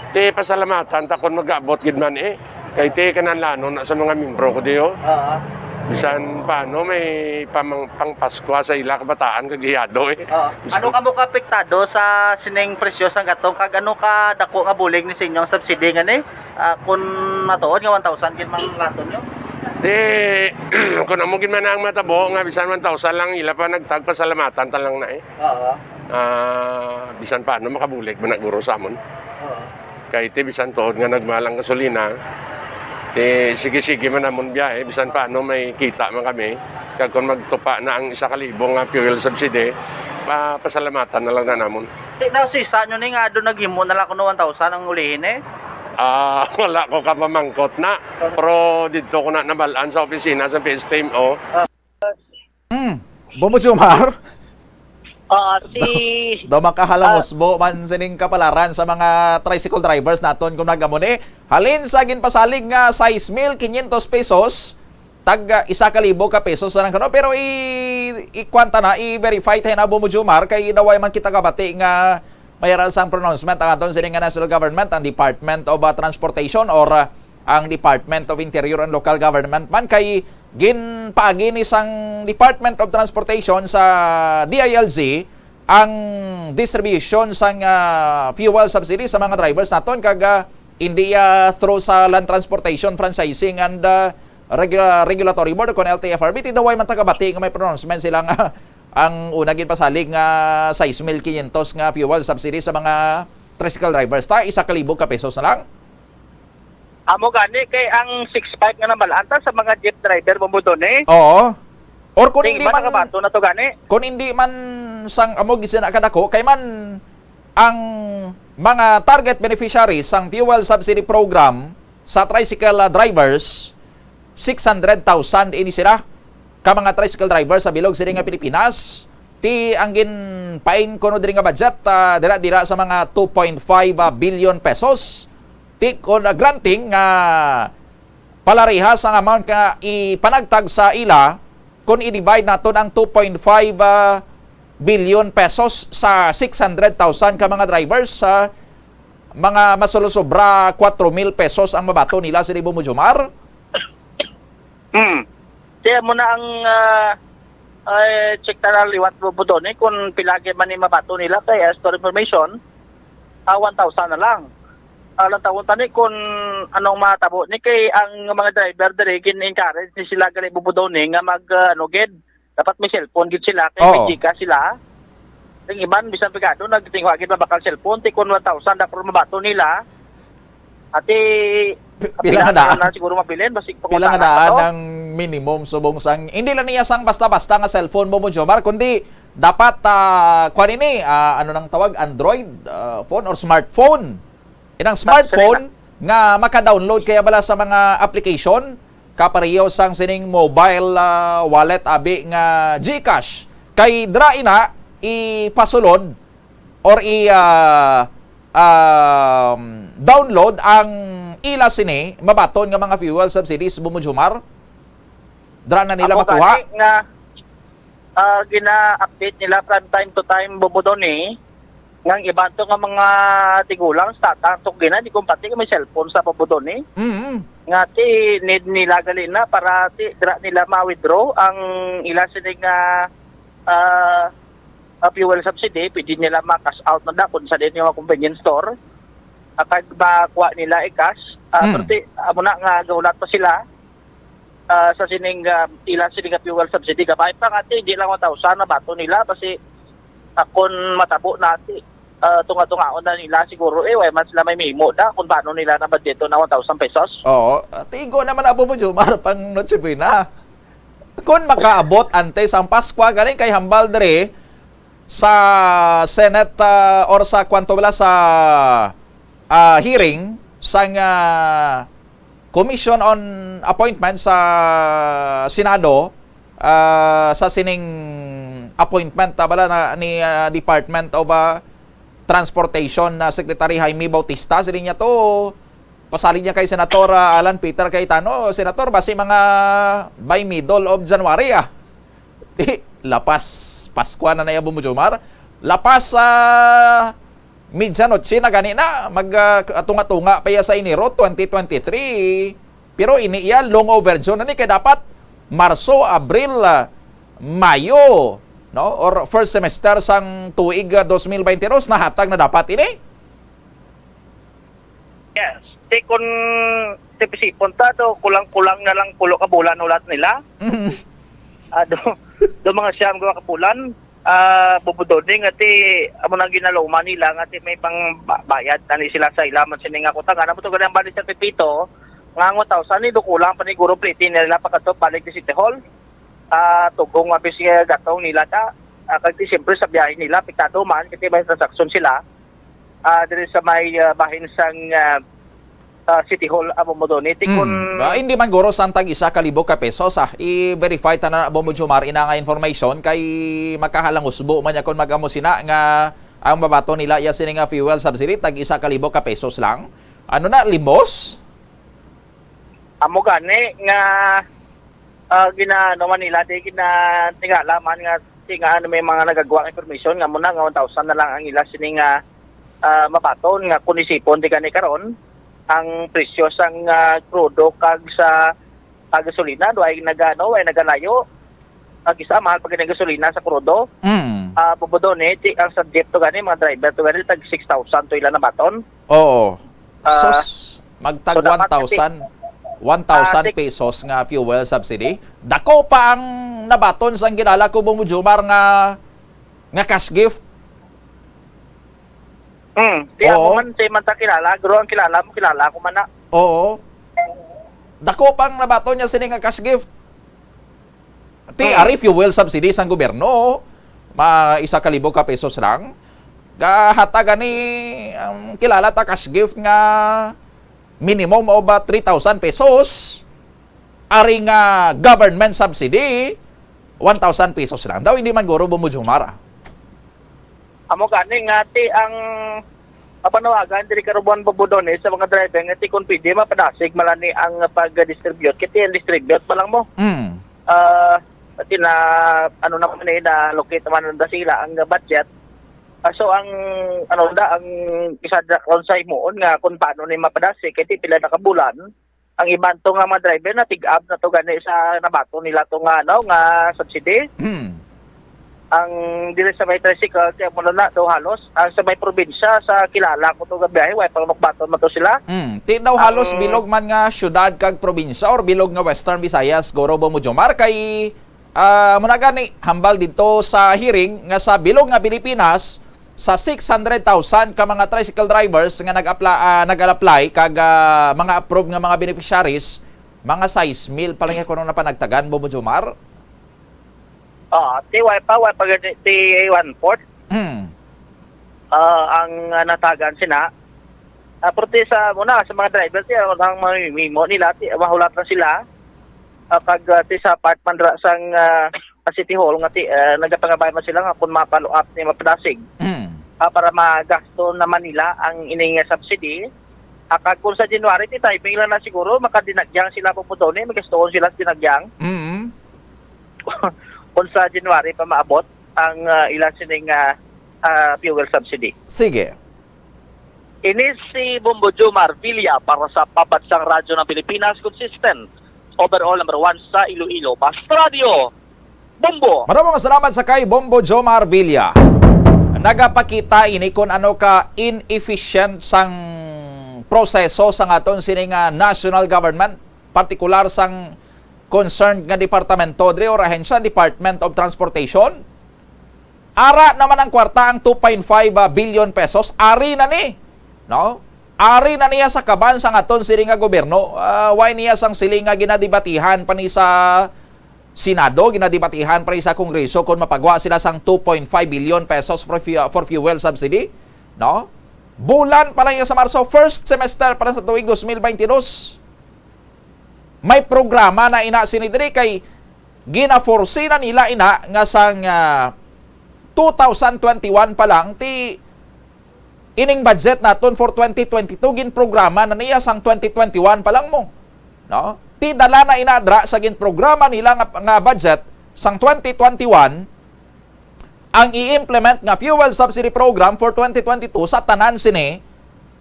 Ti pasalamatan ta kon mag-abot gid man eh. Kay ti kinahanglanon na sa mga membro ko diyo. Oo. Bisan paano may pamang-, pang Paskwa sa ila kabataan kag hiyado eh. Oo. Bisan Ano kamo ka apektado sa sining presyo sang gatong kag ano ka dako nga bulig ni sa inyo ang subsidy nga ni? Ah, kun matuod nga one thousand gid man laton nyo? Ti, kun amo gid man ang matabo nga bisan one thousand lang ila pa nagtag, pasalamatan ta lang na eh. Oo. Ah, bisan paano makabulig man na guro sa amon. Oo. Kay ti bisan tuod nga nagmahal ang gasolina, ti sige-sige man amon biyahe, bisan paano may kita man kami. Kag kung magtupa na ang isa ka libo nga fuel subsidy, pa-, pasalamatan na lang na namon. Ti, nausisa nyo ni nga doon naghimo na lang kuno one thousand ang ulihin eh? Ah, wala ko kapamangkot na. Pero didto ko na nabal-an sa opisina sa P S T M O. Ah. Hmm. Bombo Jomar? Ah, si Daw makahalangos Ah. bo man sining kapalaran sa mga tricycle drivers naton kung nagamo ni. Halin sa ginpasalig nga sais mil quinientos pesos, tag, ah, isa ka libo ka pesos na lang kano. Pero i-, i-, kwan ta na, i-verify tayo na, Bombo Jomar, kay daw way man kita kabati nga may aral sang pronouncement ang aton sining nga national government, ang Department of, ah, Transportation or, ah, ang Department of Interior and Local Government man, kay ginpaagi ni sang Department of Transportation sa D I L G ang distribution sang, ah, fuel subsidy sa mga drivers naton kag, ah, hindi, ah, through sa Land Transportation Franchising and, ah, Regu-, Regulatory Board o kon L T F R B. Ti daw way man ta kabati nga may pronouncement sila nga ang una ginpasalig nga sais mil quinientos nga fuel subsidy sa mga tricycle drivers ta isa ka libo ka pesos na lang. Amo gani kay ang six five nga namalaan ta sa mga jeep driver mo mo doon eh. Oo. Or kung Ting hindi iba man, nakabato na to gani. Kung hindi man sang amo gisina kadako, kay man ang mga target beneficiaries sang fuel subsidy program sa tricycle, ah, drivers, six hundred thousand ini sila ka mga tricycle drivers sa bilog sini nga Pilipinas. Ti ang ginpain kuno diri nga budget, ah, dira, dira sa mga two point five billion pesos. Ti kon, ah, granting nga palarihas ang amount nga ipanagtag sa ila, kung i-divide naton ang two point five, ah, billion pesos sa six hundred thousand ka mga drivers, sa mga masulosobra, kwatro mil pesos ang mabaton nila, Sir Ibo Mujumar. Hmm. Kaya mo na ang, ah, ay, check ta na liwat, Bubudon, eh, kung pila gid man ni mabato nila kay, as per information, ah, one thousand na lang. Ah, lang tawon tani kung anong matabo ni kay ang mga driver diri gin-encourage ni sila gali, Bubudon, eh, nga mag, ah, ano gid, dapat may cellphone gid sila kay may Oo. Gcash sila. Ang iban bisan pigado nagtingwa gid mabakal cellphone, ti kun one thousand ako mabato nila. Ati Pi- pila nga daan? Na siguro mabilin, basi Pila nga pangutana pa daan to. Ang minimum subong sang, hindi lang niya sang basta-basta nga cellphone mo, Mujumar, kundi dapat, ah, kuwan ini, ah, ano nang tawag, Android, ah, phone or smartphone. Inang smartphone nga maka-download kaya bala sa mga application, kapareho sang sining mobile, ah, wallet abi nga GCash. Kay dra ina ipasulod or i, ah, um, download ang ila sini mabaton nga mga fuel subsidies, Bumujumar? Dra na nila Amo makuha? gani nga, ah, gina-update nila from time to time, Bubudon, eh. Nga ang iban to nga mga tigulang sa tatang to gina, di kumpati may cellphone sa, Bubudon, eh. Mm. Nga ti need nila gali na para ti dra nila ma-withdraw ang ila sini nga, ah, ah, fuel subsidy, pwede nila ma-cash out na da kung sa din yung convenience store. At pag makuha nila i-cash, ah, Mm. pero ti, amo na nga gahulat pa sila, ah, sa sining, ah, ila sining nga fuel subsidy. Gamay pa nga ti, di lang one thousand na bato nila, basi akon matabo na ti, ah, tunga-tungaon na nila siguro, eh, way man sila may memo da kung paano nila na budgeto na one thousand pesos. Oo. Tigo naman, Apo Mujumar, pang Noche Buena. Kung makaabot antes ang Paskwa, galing kay hambal dre sa Senate, ah, or sa kwanto wala sa, ah, hearing sang, ah, Commission on Appointment sa Senado, ah, sa sining appointment, ah, bala na, ni, ah, Department of, ah, Transportation na Secretary Jaime Bautista, sila niya to, pasalig niya kay Senator, ah, Alan Peter Cayetano, Senator, basi mga by middle of January, ah. Di, lapas Paskwa na na, Apo Mujumar. Lapas, ah, medianoche na gani na, mag, ah, tunga-tunga pa iya sa Enero twenty twenty-three. Pero ini iya long overdue na ni, kay dapat Marso, Abril, ah, Mayo, no? Or first semester sang tuig, ah, dos mil baynte dos, nahatag na dapat ini. Yes. Ti kun tipisipon ta do, kulang-kulang na lang pulo ka bulan ulat nila. Mhm. Ah, do, do mga siyam ka bulan, ah, Bubudon, nga ti amo nang ginaluman nila nga ti may pang ba- bayad na ni sila sa ila man sini nga kutangan. Amo to gani ang balik sa Pepito, nga ang one thousand ni do kulang pa ni guro pliti nila pagkadto balik ni City Hall. Ah, tugong mabis nga gatong nila ta. Ah, kag ti siyempre sa biyahe nila, apektado man, kasi may transaksyon sila. Ah, diri sa may, ah, bahin sang, ah, ah, City Hall, amo mo doon. Iti kun Hmm. Ah, hindi man guro sang tag isa ka libo ka pesos, ah. I-verify ta na, Apo Mujumar, ina nga information kay makahalangusbo man niya kung mag-amo sina nga ang mabato nila iya sini nga fuel subsidy tag isa ka libo ka pesos lang. Ano na, limos? Amo gani nga, ah, ginaano man nila, di ginatingala man nga, di nga ano, may mga nagagawa nga information nga muna nga one thousand na lang ang ila sini nga, ah, mabaton nga kung isipon di gani karon ang presyo sang, ah, krudo kag sa, ah, gasolina, do ay nagano, ay nagalayo. Ang isa, mahal pa gani ang gasolina sa krudo. Mm. Ah, Bubudon, eh, ti, ang sa jeep to gani, mga driver to gani, tag six thousand to ila na baton. Oo. Ah, Sus, magtag so, dapat one thousand, one thousand Ah, tik- pesos nga fuel subsidy. Dako pa ang nabaton sang kilala ko, Bong Jomar, nga, nga cash gift. Hmm, kaya Oo. mo man, sa man ta kilala, guro ang kilala mo, kilala ko man na. Oo. Dako pa ang nabaton niya sini nga cash gift. Ti, Hmm. ari fuel subsidy sang gobyerno, ma isa ka libo ka pesos lang. Gahatag ani ang kilala ta cash gift nga minimum of, ah, three thousand pesos. Ari nga government subsidy, One thousand pesos lang daw, hindi man guro, Bombo Jomar. Amo gani nga ti ang kapanawagan diri karon, Bombo Don, eh, sa mga driver nga ti kung pwede mapadasig man lang ni ang pag-distribute, kay ti ang distribute pa lang mo. Mm. Ah, ti na, ano naman eh, na-allocate naman na sila ang budget. Ah, so ang, ano da, ang isa da, kung sa himuon nga kung paano ni mapadasig, kay ti pila na ka bulan, ang iban to nga mga driver natig-ab na to gani sa nabaton nila to nga, ano, nga subsidy. Hmm. Ang dili sa may tricycle, kaya mo na daw halos, ang sa may probinsya, sa kilala ko to nga biyahe, way pang nukbaton man to sila. Hmm. Ti daw halos Ang bilog man nga syudad kag probinsya or bilog nga Western Visayas, guro, Bombo Jomar, kay, ah, mo na gani, hambal dito sa hearing nga sa bilog nga Pilipinas, sa six hundred thousand ka mga tricycle drivers nga nag-apla-, ah, nag-apply kag, ah, mga approved nga mga beneficiaries, mga sais mil pa lang ya kuno napanagtagan, Bombo Jomar. Ah, ti way pa, way pa gani ti one fourth. Hmm. Ah, ang, ah, natagan sina. Ah, pero ti sa muna, sa mga driver, ti, ah, ang mamimimo nila, ti, mahulat na sila. Ah, kag, ah, ti sa part man ra sang, ah, ah, City Hall nga ti, ah, nagapangabay man sila nga kung ma-follow up ni mapadasig, Hmm. ah, para magasto naman nila ang ining, ah, subsidy. Ah, kag kung sa January, ti timing lang na siguro, makadinagyang sila, Bombo Don, eh, magastoon sila sa dinagyang. Mm. Kung sa January pa maabot ang, ah, ila sining, ah, ah, fuel subsidy. Sige. Ini si Bombo Jomar Villa para sa Pambansang Radyo ng Pilipinas, consistent overall number one sa Iloilo. Basta Radyo, Bombo! Maraming salamat sa kay Bombo Jomar Villa. Nagapakita ini kung ano ka inefficient sang proseso sang aton sini nga national government, partikular sang concerned nga departamento diri or ahensya, Department of Transportation. Ara naman ang kwarta, ang two point five billion pesos. Ari na ni, no? Ari na niya sa kaban sang aton sini nga gobyerno. Ah, why niya sang sili nga ginadebatihan pa ni sa Senado, ginadebatihan pa ni sa Kongreso kung mapagwa sila sang two point five billion pesos for fu-, for fuel subsidy, no? Bulan pa lang yan sa Marso, first semester pa lang sa tuig dos mil baynte dos. May programa na ina sini diri kay gina-foresee na nila ina nga sang, ah, two thousand twenty-one pa lang ti ining budget naton for twenty twenty-two, ginprograma na niya sang twenty twenty-one pa lang mo. No? Ti dala na ina dra sa ginprograma nila nga, nga budget sang twenty twenty-one, ang i-implement nga fuel subsidy program for twenty twenty-two sa tanan sini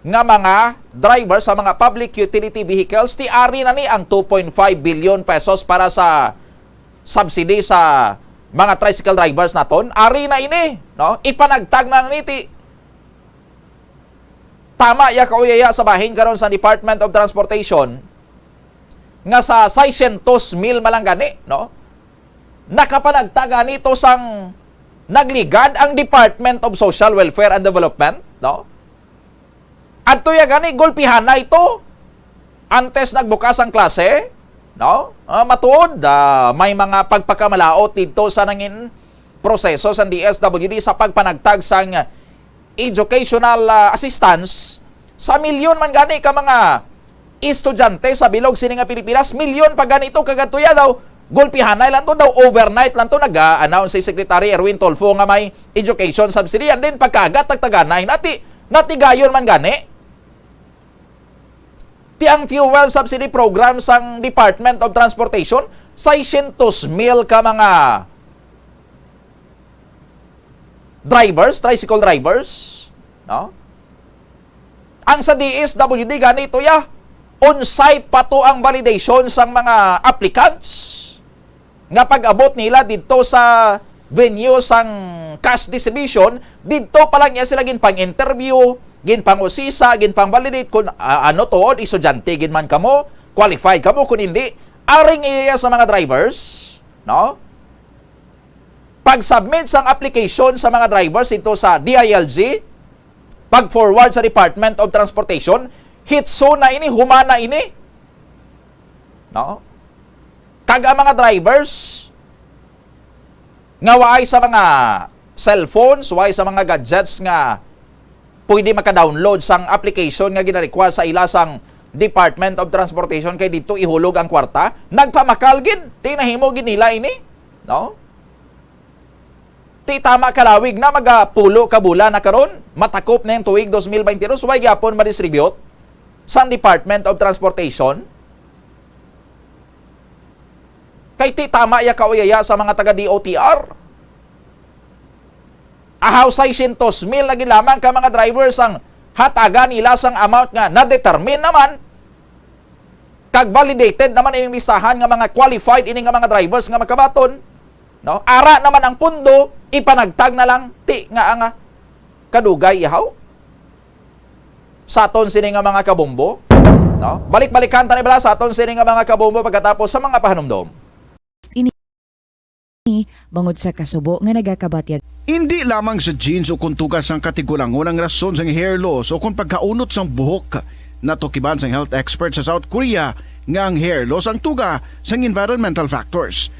nga mga driver sa mga public utility vehicles, ti ari na ni ang two point five billion pesos para sa subsidy sa mga tricycle drivers naton. Ari na ini, no? Ipanagtag na ni ti Tama ya kauyaya sa bahin karon sa Department of Transportation nga sa seiscientos mil malanggani, no? Nakapanagtag gani to sang nagligad ang Department of Social Welfare and Development, no? Adto ya gani, gulpihanay to. Antes nagbukas ang klase, no? Ah, matuod, ah, may mga pagpakamalaot dito sa nangin proseso sa D S W D sa pagpanagtag sang educational, ah, assistance sa milyon man gani ka mga estudyante sa bilog sini nga Pilipinas. Milyon pa gani to, kag adto ya daw, gulpihanay lang to daw, overnight lang to, nag-a-announce si Secretary Erwin Tulfo nga may education subsidy, and then pagkaaga tagtaganay, nati-, natigayon man gani. Ti ang fuel subsidy program sang Department of Transportation, seiscientos mil ka mga drivers, tricycle drivers, no? Ang sa D S W D gani to ya, on-site pa to ang validation sang mga applicants nga pag-abot nila didto sa venue sang cash distribution, didto pa lang niya sila ginpang-interview, ginpang-usisa, ginpang-validate kung, ah, ano to, estudyante gid man kamo, qualified kamo, kung hindi, aring iya sa mga drivers, no? Pag-submit sang application sa mga drivers dito sa D I L G, pag-forward sa Department of Transportation, hitso na ini, human na ini. No? Kag ang mga drivers nga waay sa mga cellphones, waay sa mga gadgets nga pwede maka-download sang application nga gina-require sa ila sang Department of Transportation kay dito ihulog ang kwarta, nagpamakal gid, tinahimo gid nila ini, no? Ti tama kalawig na, magapulo ka bulan na karon, matakop na yung tuig dos mil baynte dos, way gyapon ma-distribute sang Department of Transportation? Kay ti tama ya kauyaya sa mga taga D O T R. Ahaw seiscientos mil na gid lamang ka mga drivers ang hatagan nila sang amount nga na-determine naman kag validated naman ining listahan nga mga qualified ini nga mga drivers nga magkabaton, no? Ara naman ang pundo, ipanagtag na lang ti nga ang, ah, kadugay ihaw. Sa aton sini nga mga kabombo, no? Balik-balikan ta ni bala sa aton sini nga mga kabombo pagkatapos sa mga pahanumdom. Bangod sa kasubo nga nagakabatyag. Indi lamang sa genes o kon tuga sang katigulangon ang rason sang hair loss o kon pagkaunot sang buhok. Natukiban sang health expert sa South Korea nga ang hair loss ang tuga sang environmental factors.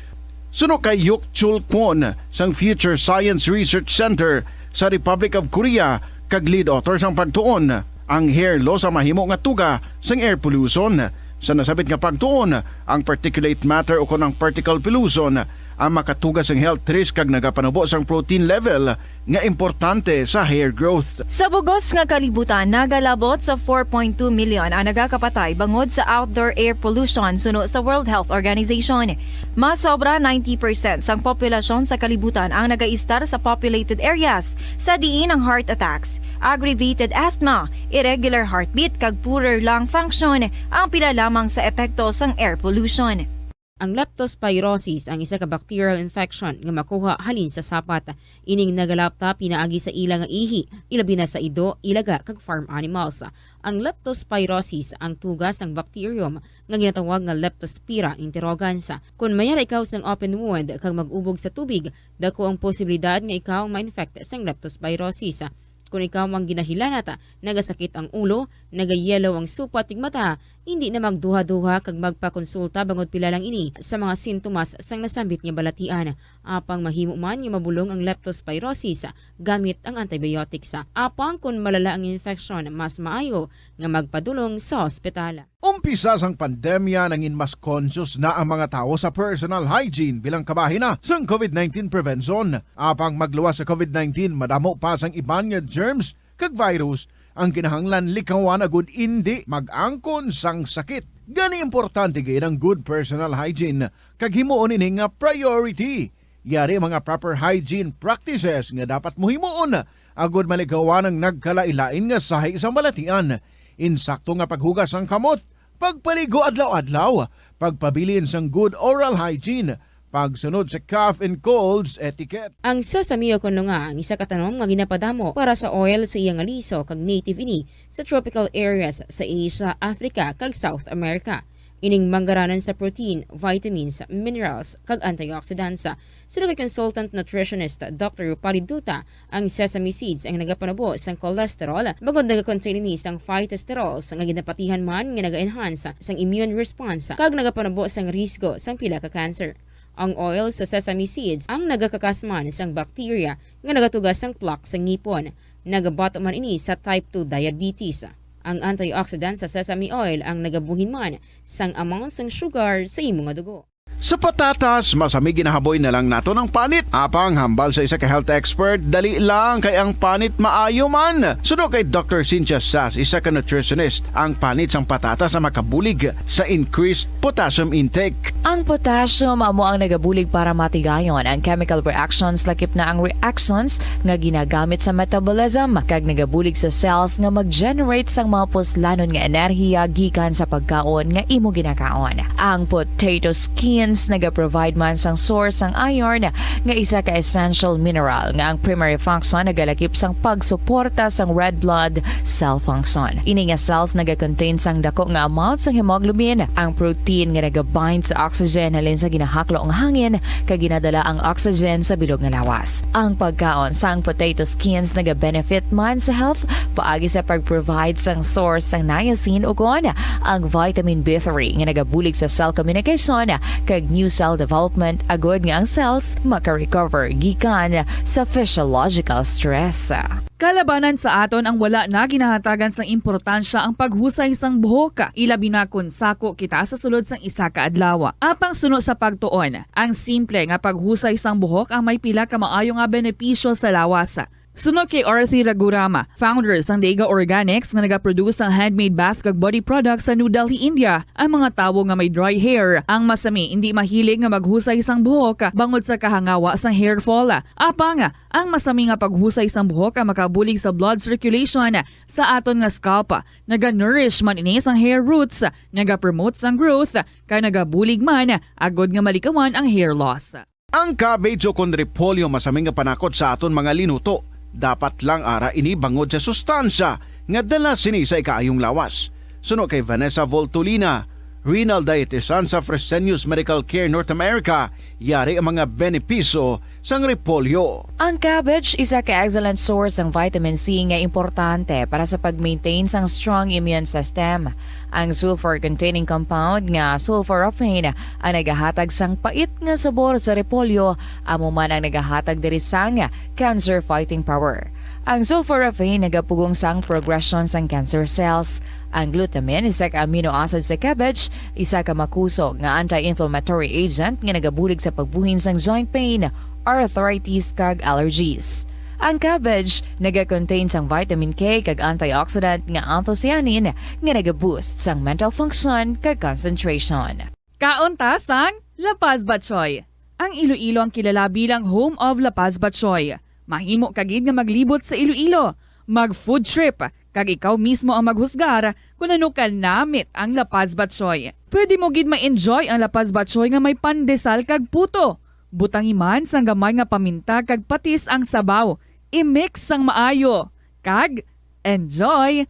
Suno kay Yuk Chul Kwon sang Future Science Research Center sa Republic of Korea kag lead author sang pagtuon, ang hair loss ang mahimo nga tuga sang air pollution. Sa nasabit nga pagtuon, ang particulate matter o kon ang particle pollution ang makatuga sang health risk kag nagapanubo sang protein level nga importante sa hair growth. Sa bugos nga kalibutan, nagalabot sa four point two million ang nagakapatay bangod sa outdoor air pollution suno sa World Health Organization. Mas sobra ninety percent sang populasyon sa kalibutan ang nagaistar sa populated areas, sa diin ang heart attacks, aggravated asthma, irregular heartbeat kag poorer lung function ang pila lamang sa epekto sang air pollution. Ang leptospirosis ang isa ka bacterial infection nga makuha halin sa sapat. Ining nagalapta pinaagi sa ila nga ihi, ilabi na sa ido, ilaga, kag farm animals. Ang leptospirosis ang tuga sang bacterium nga ginatawag nga Leptospira interrogans. Kon mayara ikaw sang open wound kag mag-ubog sa tubig, dako ang posibilidad nga ikaw ma-infect sang leptospirosis. Kon ikaw ang ginahilanat, nagasakit ang ulo, nagayellow ang supat ning mata, indi na magduha-duha kag magpakonsulta bangod pila lang ini sa mga sintomas sang nasambit nga balatian. Apang mahimo man nga mabulong ang leptospirosis gamit ang antibiotics. Apang kon malala ang infection, mas maayo nga magpadulong sa ospital. Umpisa sang pandemya, nangin mas conscious na ang mga tawo sa personal hygiene bilang kabahin na sang COVID nineteen prevention. Apang magluwas sa COVID nineteen, madamo pa sang iban nga germs kag virus ang kinahanglan likawan agud indi mag-angkon sang sakit. Gani, importante gid ang good personal hygiene kag himuon ini nga priority. Yari mga proper hygiene practices nga dapat mo himuon agud malikawan ang nagkalain-lain nga sahi sang balatian. Insakto nga paghugas sang kamot, pagpaligo adlaw-adlaw, pagpabilin sang good oral hygiene, pagsunod sa cough and colds etiquette. Ang sesame, o kon nga ang isa ka tanom nga ginapadamo para sa oil, sa iya nga liso kag native ini sa tropical areas sa Asia, Africa, kag South America. Ining manggaranon sa protein, vitamins, minerals, kag antioxidants. Suno kay consultant nutritionist Doctor Rupali Dutta, ang sesame seeds ang nagapanubo sang cholesterol bangod nagakontain ini sang phytosterols nga ginapatihan man nga naga-enhance sang immune response kag nagapanubo sang risgo sang pila ka cancer. Ang oil sa sesame seeds ang nagakakasman sang bacteria nga nagatuga sang plaque sa ngipon. Nagabato man ini sa type two diabetes. Ang antioxidant sa sesame oil ang nagabuhin man sang amount sang sugar sa imo nga dugo. Sa patatas, masami ginahaboy na lang naton ang panit. Apang hambal sa isa ka health expert, dali lang kay ang panit maayo man. Suno kay Doctor Cynthia Sass, isa ka nutritionist, ang panit sang patatas ang makabulig sa increased potassium intake. Ang potassium amo ang nagabulig para matigayon ang chemical reactions, lakip na ang reactions nga ginagamit sa metabolism, kag nagabulig sa cells nga mag-generate sang mga puslanon nga enerhiya gikan sa pagkaon nga imo ginakaon. Ang potato skins nagaprovide man sang source sang iron, nga isa ka essential mineral nga ang primary function nagalakip sang pagsuporta sang red blood cell function. Ini nga cells nagakontain sang dako nga amount sang hemoglobin, ang protein nga nagabind sa oxygen halin sa ginahaklo nga hangin kag ginadala ang oxygen sa bilog nga lawas. Ang pagkaon sang potato skins nagabenefit man sa health paagi sa pag-provide sang source sang niacin ukon ang vitamin B three nga nagabulig sa cell communication kag new cell development agod nga ang cells maka-recover gikan sa physiological stress. Kalabanan sa aton ang wala na ginahatagan sang importansya ang paghusay sang buhok, ilabi na kon sako kita sa sulod sang isa ka adlaw. Apang suno sa pagtuon, ang simple nga paghusay sang buhok ang may pila ka maayo nga benepisyo sa lawas. Suno kay Arthi Ragurama, founder sang Dega Organics nga nagaproduce sang handmade bath kag body products sa New Delhi, India, ang mga tawo nga may dry hair ang masami indi mahilig nga maghusay sang buhok bangod sa kahangawa sang hair fall. Apang ang masami nga paghusay sang buhok ang makabulig sa blood circulation sa aton nga scalp, naga-nourish man ini sang hair roots, naga-promote sang growth, kag nagabulig man agod nga malikawan ang hair loss. Ang cabbage o kon repolyo masami nga panakot sa aton mga linuto. Dapat lang ara ini bangod sa sustansya nga dala sini sa ikaayong lawas. Suno kay Vanessa Voltolina, renal dietitian sa Fresenius Medical Care North America, yari ang mga benepisyo sang repolyo. Ang cabbage isa ka excellent source sang vitamin C nga importante para sa pag-maintain sang strong immune system. Ang sulfur-containing compound nga sulforaphane ang nagahatag sang pait nga sabor sa repolyo, amo man ang nagahatag diri sang cancer fighting power. Ang sulforaphane nagapugong sang progression sang cancer cells. Ang glutamine, isa ka amino acid sa cabbage, isa ka makusog nga anti-inflammatory agent nga nagabulig sa pagbuhin sang joint pain, arthritis, kag allergies. Ang cabbage naga-contain sang vitamin K kag antioxidant nga anthocyanin nga naga-boost sang mental function kag concentration. Kaon ta sang La Paz Batchoy. Ang Iloilo ang kilala bilang home of La Paz Batchoy. Mahimo ka gid nga maglibot sa Iloilo, mag-food trip, kag ikaw mismo ang maghusgar kon ano ka namit ang La Paz Batchoy. Pwede mo gid ma-enjoy ang La Paz Batchoy nga may pandesal kag puto. Butangi man sang gamay nga paminta kag patis ang sabaw. I-mix sang maayo. Kag enjoy!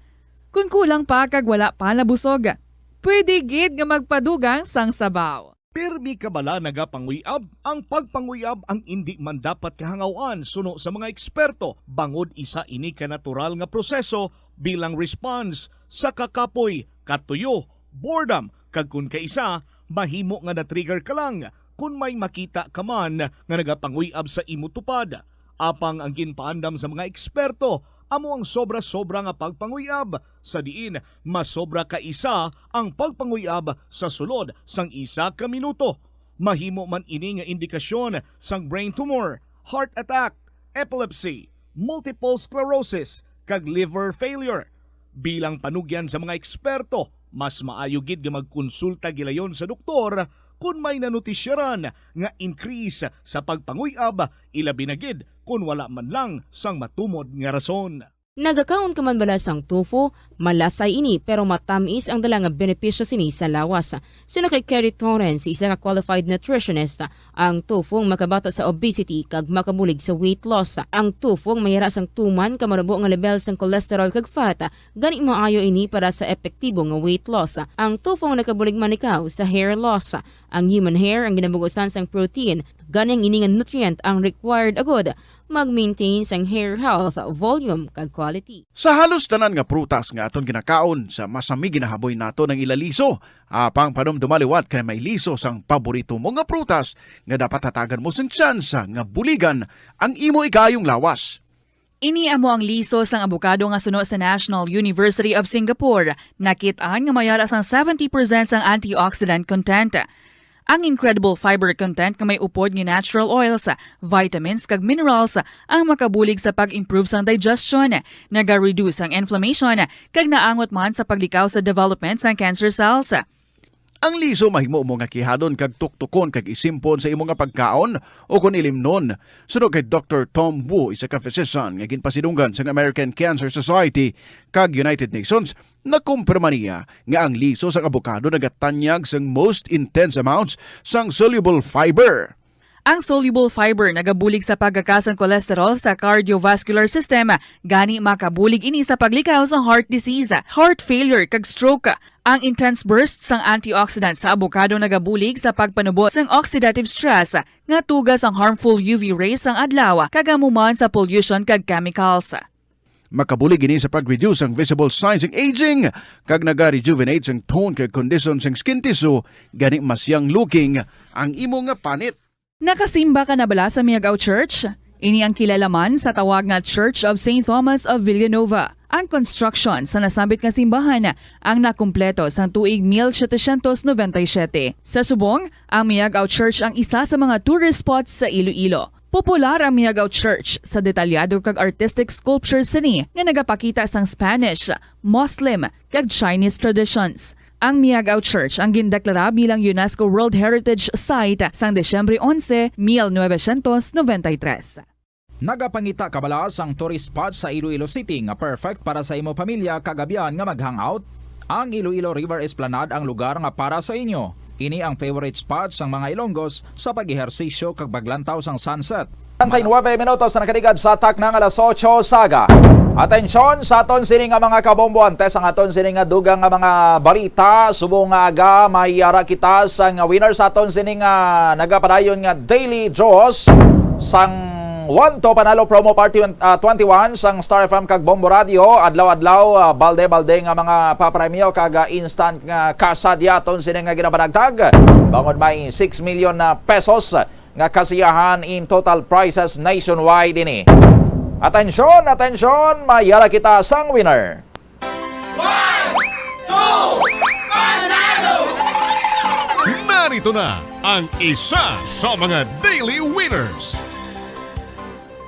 Kon kulang pa kag wala pa nabusog, pwede gid nga magpadugang sang sabaw. Pirmi ka bala nagapanguy-ab? Ang pagpanguy-ab ang indi man dapat kahangaw-an suno sa mga eksperto, bangod isa ini ka natural nga proseso bilang response sa kakapoy, katuyo, boredom, kag kon kaisa, mahimo nga na-trigger ka lang kon may makita ka man nga nagapanguy-ab sa imo tupad. Apang ang ginpaandam sa mga eksperto amo ang sobra-sobra nga pagpanguy-ab, sa diin masobra ka isa ang pagpanguy-ab sa sulod sang isa ka minuto. Mahimo man ini nga indikasyon sang brain tumor, heart attack, epilepsy, multiple sclerosis, kag liver failure. Bilang panugyan sa mga eksperto, mas maayo gid nga magkonsulta gilayon sa doktor kon may nanotisyaran nga increase sa pagpanguy-ab, ilabi na gid kon wala man lang sang matumod nga rason. Nagakaon ka man bala sang tofu? Malasay ini, pero matamis ang dala nga benepisyo sini sa lawas. Suno kay Kerry Torrens, isa ka qualified nutritionist, ang tofu ang makabato sa obesity kag makabulig sa weight loss. Ang tofu ang mayara sang tuman ka manubo nga lebel sang cholesterol kag fat, gani maayo ini para sa epektibo nga weight loss. Ang tofu ang nakabulig man ikaw sa hair loss. Ang human hair ang ginabugusan sang protein, gani ang ini nga nutrient ang required agud mag-maintain sang hair health, volume, kag quality. Sa halos tanan nga prutas nga aton ginakaon, sa masami ginahaboy naton ang ila liso. Apang panumduma liwat kay may liso sang paborito mo nga prutas nga dapat hatagan mo sing tsansa nga buligan ang imo ikaayong lawas. Ini amo ang liso sang abukado nga suno sa National University of Singapore. Nakit-an nga mayara sang seventy percent sang antioxidant content. Ang incredible fiber content nga may upod nga natural oils, vitamins, kag minerals ang makabulig sa pag-improve sang digestion, naga-reduce ang inflammation, kag naangot man sa paglikaw sa development sang cancer cells. Ang liso mahimo mo nga kihadon kag tuktukon kag isimpon sa imo nga pagkaon o kon ilimnon. Suno kay Doktor Tom Wu, isa ka physician nga ginpasidunggan sang American Cancer Society kag United Nations, nakumpirma niya nga ang liso sang abukado nagatanyag sang most intense amounts sang soluble fiber. Ang soluble fiber nagabulig sa pagkakas sang cholesterol sa cardiovascular system, gani makabulig ini sa paglikaw sa heart disease, heart failure, kag stroke. Ang intense burst sang antioxidant sa abukado nagabulig sa pagpanubo sang oxidative stress nga tuga sang harmful U V rays sang adlaw kag amo man sa pollution kag chemicals. Makabulig ini sa pag-reduce ang visible signs ng aging kag naga-rejuvenate sang tone kag condition sang skin tissue, gani mas young looking ang imo nga panit. Nakasimba ka na bala sa Miagao Church? Ini ang kilalaman sa tawag nga Church of Saint Thomas of Villanova. Ang construction sa nasambit nga simbahan ang nakumpleto sang tuig mil setecientos noventa y siete. Sa subong, ang Miagao Church ang isa sa mga tourist spots sa Iloilo. Popular ang Miagao Church sa detalyado kag artistic sculptures sini nga nagapakita sang Spanish, Muslim, kag Chinese traditions. Ang Miagao Church ang gindeklara bilang UNESCO World Heritage Site sang Disyembre onse, mil novecientos noventa y tres. Nagapangita ka bala sang tourist spot sa Iloilo City nga perfect para sa imo pamilya kag abyan nga mag-hangout? Ang Iloilo River Esplanade ang lugar nga para sa inyo. Ini ang favorite spot sang mga Ilonggos sa pag-ehersisyo kag paglantaw sang sunset. Treinta y nueve minutos na nakaligad sa takna nga alas otso sa aga. Atensyon sa aton sini nga mga kabombo, antes ang aton sini nga dugang nga mga balita. Subong nga aga, may yara kita sang winner sa aton sini nga nagapadayon nga daily draws sang One to Panalo Promo Party, ah, twenty-one sang Star F M kag Bombo Radio. Adlaw-adlaw, ah, balde-balde nga mga papremyo kag, ah, instant nga cash sa aton sini nga ginapanagtag. Bangod may six million na pesos nga kasiyahan in total prizes nationwide ini. Atensyon, atensyon, may yara kita sang winner. One, two, Panalo! Narito na ang isa sa mga daily winners.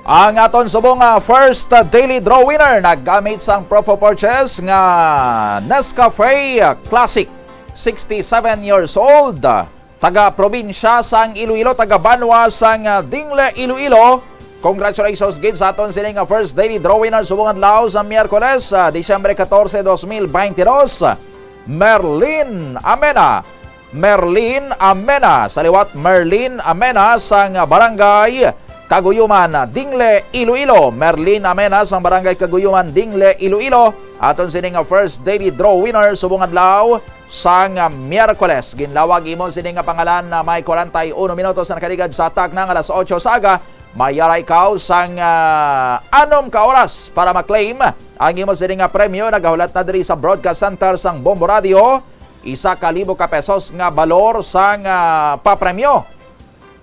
Ang aton subong nga first daily draw winner naggamit sang proof of purchase nga Nescafe Classic, sixty-seven years old. Taga probinsya sang Iloilo, taga banwa sang, ah, Dingle, Iloilo. Congratulations gid sa aton sini nga first daily draw winner subong adlaw sa Miyerkules, ah, Disyembre katorse, dos mil beintidos. Merlin Amena. Merlin Amena. Sa liwat, Merlin Amena sang Barangay Kaguyuman, Dingle, Iloilo. Merlin Amena sang Barangay Kaguyuman, Dingle, Iloilo. Aton sini nga first daily draw winner subong adlaw sang, ah, Miyerkules. Ginlawag imo sini nga pangalan na may kwarenta y uno minutos na nakaligad sa takna nga alas otso sa aga. May yara ikaw sang, ah, anom ka oras para ma-claim ang imo sini nga premyo. Nagahulat na diri sa Broadcast Center sang Bombo Radio. Isa ka libo ka pesos nga balor sang, ah, papremyo.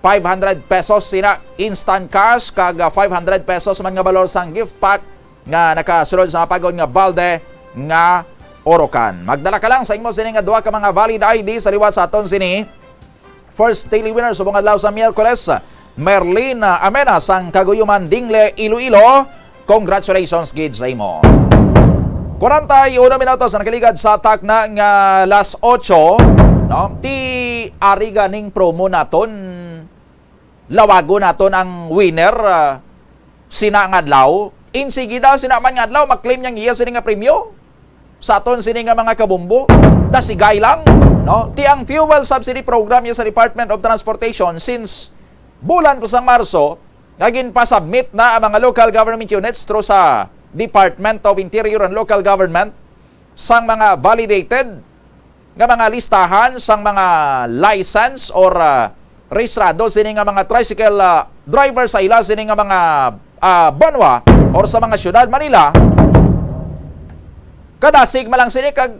Five hundred pesos sina instant cash kag, ah, five hundred pesos man nga balor sang gift pack nga nakasulod sa mapagod nga balde nga Orocan. Magdala ka lang sa imo sini nga duha ka mga valid I D sa liwat sa aton sini. First daily winner subong adlaw sa Miyerkules, Merlin, ah, Amena sang Kaguyuman, Dingle, Iloilo. Congratulations gid sa imo. Kwarenta y uno minutos ang nakaligad sa takna nga alas otso, no? Ti ari ganing promo naton. Lawagon naton ang winner, ah, sina nga adlaw. Insigida sina man nga adlaw, maklaim niya ang iya sini nga premyo. Sa aton sini nga mga kabombo, dasigay lang, no? Ti ang fuel subsidy program niya sa Department of Transportation since bulan pa sang Marso, nga ginpasubmit na ang mga local government units through sa Department of Interior and Local Government sang mga validated nga mga listahan sang mga license or, ah, rehistrado sini nga mga tricycle, ah, driver sa ila sini nga mga, ah, banwa or sa mga syudad Manila. Kadasig man lang sini kag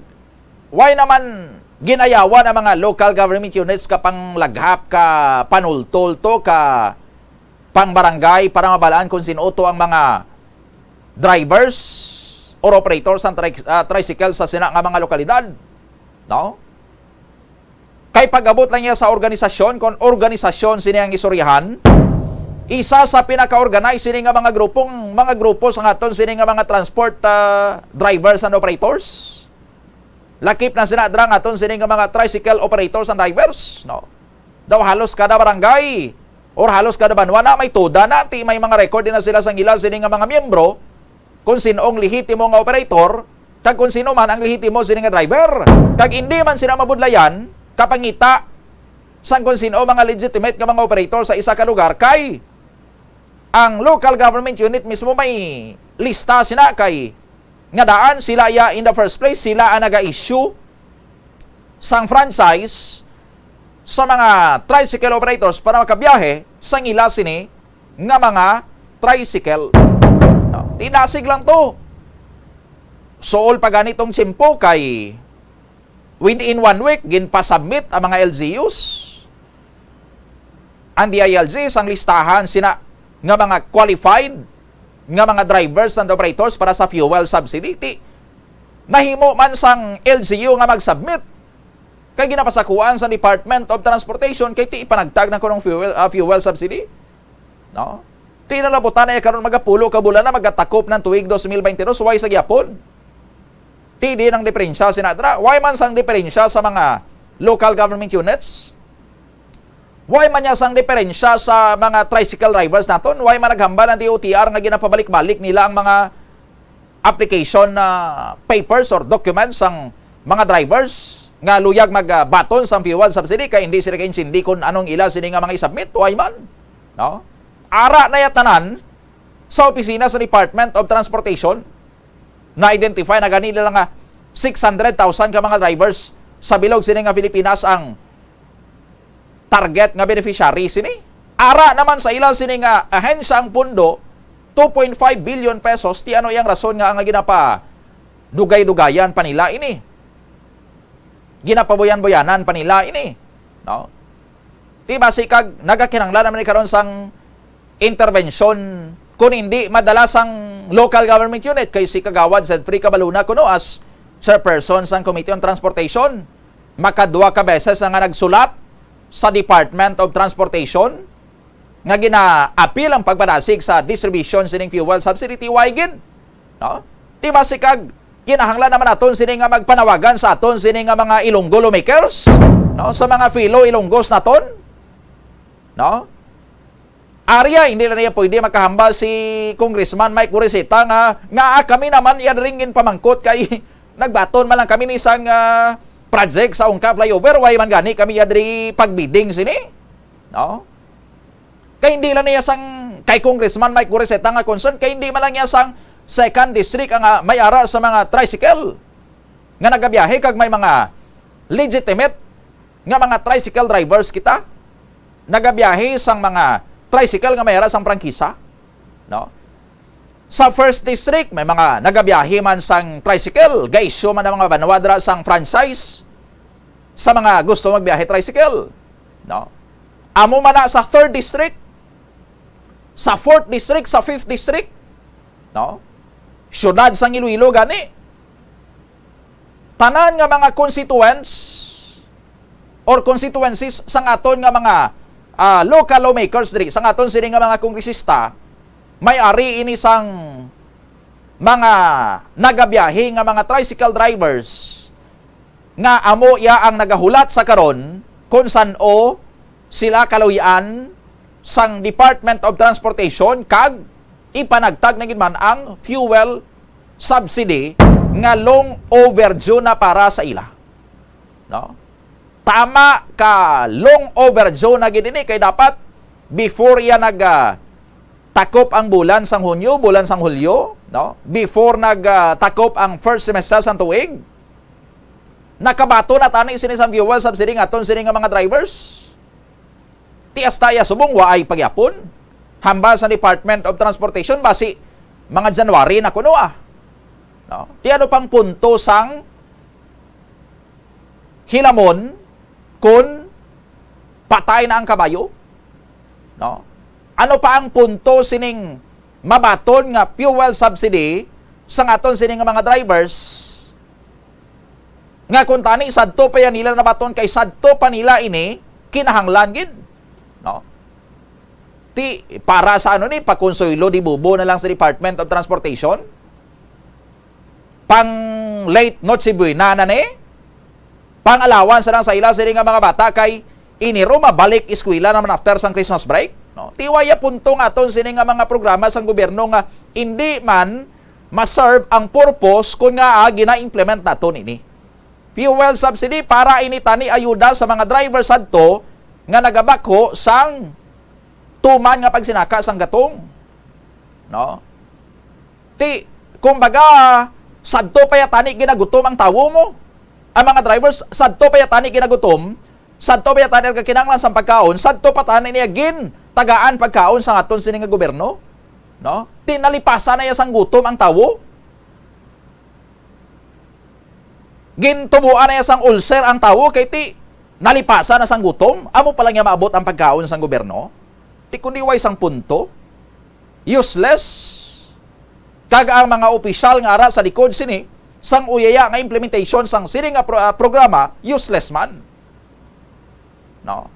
why naman ginayawan ang mga local government units ka panglaghap, ka panultol to, ka pang barangay para mabalaan kung sino to ang mga drivers or operators sang tri-, ah, tricycle sa sina nga mga lokalidad, no? Kay pag-abot lang niya sa organisasyon, kung organisasyon sini ang istoryahan, isa sa pinaka-organize sini nga mga grupong, mga grupo sa aton sini nga mga transport, ah, drivers and operators. Lakip na sina dra nga aton sini nga mga tricycle operators and drivers, no? Daw halos kada barangay or halos kada banwa na may tuda na, ti may mga record din na sila sang ila sini nga mga miyembro kung sino ang lehitimo nga operator kag kung sino man ang lehitimo sini nga driver. Kag indi man sila mabudlayan kapangita sang kung sino mga legitimate nga mga operator sa isa ka lugar kay ang local government unit mismo may lista sina kay nga daan sila iya in the first place, sila ang naga-issue sang franchise sa mga tricycle operators para makabiyahe sang ila sini nga mga tricycle. No? Dinasig lang to. Suol pa gani tong tiyempo kay within one week, ginpasubmit ang mga L G Us, ang D I L G, sang listahan sina nga mga qualified nga mga drivers and operators para sa fuel subsidy. Ti, nahimo man sang L G U nga mag-submit kay ginapasakuan sa Department of Transportation kay ti ipanagtag na kunong fuel, ah, fuel subsidy. No? Ti nalabutan na iya karon, magapulo ka bulan na, magatakop ng tuig dos mil baynte dos, why sa gyapon? Ti di nang diferensya sina dra. Why man sang diferensya sa mga local government units? Why man niya sang diferensya sa mga tricycle drivers naton? Why man naghambal ang D O T R nga ginapabalik-balik nila ang mga application na papers or documents sang mga drivers nga luyag magbaton sang fuel subsidy kay hindi sila kaintindi kung anong ila sini nga mga isubmit? Why man? No? Ara na ya tanan sa opisina sa Department of Transportation. Na-identify na gani nila nga six hundred thousand ka mga drivers sa bilog sini nga Pilipinas ang target nga beneficiary sini. Ara naman sa ila sini nga ahensya ang pondo, two point five billion pesos. Ti ano iyang rason nga ang ginapa dugay-dugayan pa nila ini? Ginapabuyan-buyanan pa nila ini, no? Ti basi kag nagakinahanglan naman ni karon sang intervention, kun hindi madala sang local government unit, kay si Kagawad Zedfrey Cabaluna kuno as chairperson sang Committee on Transportation, makadwa ka beses na nga nagsulat sa Department of Transportation nga ginaapil ang pagpadasig sa distribution sining fuel subsidy. Ti why gid, no? Ti basi kag kinahanglan naman naton sini nga magpanawagan sa aton sini nga mga Ilonggo lawmakers, no, sa mga fellow Ilonggos naton, no? Arya, hindi na niya pwede makahambal si Congressman Mike Goriseta nga, nga kami naman iya diri ginpamangkot kay nagbaton man lang kami ni sang, ah, project sa Ungka flyover, why man gani kami iya diri pagbidding sini, no? Kay hindi lang niya sang, kay Congressman Mike Goriseta nga concern, kay hindi man lang niya sang second district ang, ah, may ara sa mga tricycle nga nagabiyahe kag may mga legitimate nga mga tricycle drivers kita. Nagabiyahe sang mga tricycle nga may ara sang prangkisa, no? Sa first district, may mga nagabiyahe man sang tricycle, gaisyo man ang mga banwa dira sang franchise sa mga gusto magbiyahe tricycle, no? Amo man na sa third district, sa fourth district, sa fifth district, no? Siyudad sang Iloilo gani. Tanan nga mga constituents or constituencies sang aton nga mga, ah, local lawmakers diri, sang aton sini nga mga kongresista, may ari ini sang mga nagabiyahe nga mga tricycle drivers nga amo iya ang nagahulat sa karon kung san-o sila kaluy-an sang Department of Transportation kag ipanagtag na gid man ang fuel subsidy nga long overdue na para sa ila. No? Tama ka, long overdue na gid ini kay dapat before iya nag, ah, takop ang bulan sang Hunyo, bulan sang Hulyo, no? Before nag, ah, takop ang first semester sang tuig, nakabaton na tani sini sa fuel subsidy nga aton sini nga mga drivers. Ti hasta iya subong waay pagyapon. Hambal sa Department of Transportation, basi mga January na kuno, ah. No? Ti ano pang punto sang hilamon kun patay na ang kabayo? No? Ano pa ang punto sining mabaton nga fuel subsidy sa aton sini nga mga drivers? Nga kung tani sadto pa yan nila nabaton kay sadto pa nila ini kinahanglan gid, no? Ti para sa ano ni, pakonsuelo di bubo na lang sa Department of Transportation? Pang late Noche Buena na ni? Pang allowance lang sa ila sini nga mga bata kay Enero mabalik eskwela naman after sang Christmas break, no? Ti waya punto nga aton sini nga mga programa sang gobyerno nga hindi man ma-serve ang purpose kun nga, ah, gina-implement naton ini. Fuel subsidy para ini tani ayuda sa mga driver sadto nga nagabakho sang tuman nga pagsinaka sang gatong. No? Ti, kumbaga, sadto pa ya tani ginagutom ang tawo mo. Ang mga drivers, sadto pa ya tani ginagutom, sadto pa ya tani nagkakinahanglan sang pagkaon, sadto pa tani niya gin tagaan pagkaon sa aton sini nga gobyerno. No? Ti nalipasan na ya sang gutom ang tawo. Gintubuan na iya sang ulcer ang tawo kay ti nalipasan na sang gutom. Amo pa lang niya maabot ang pagkaon sang gobyerno. Ti kundi way sang punto. Useless. Kag ang mga opisyal nga ara sa likod sini sang uyaya nga implementation sang sini nga pro-, ah, programa, useless man. No?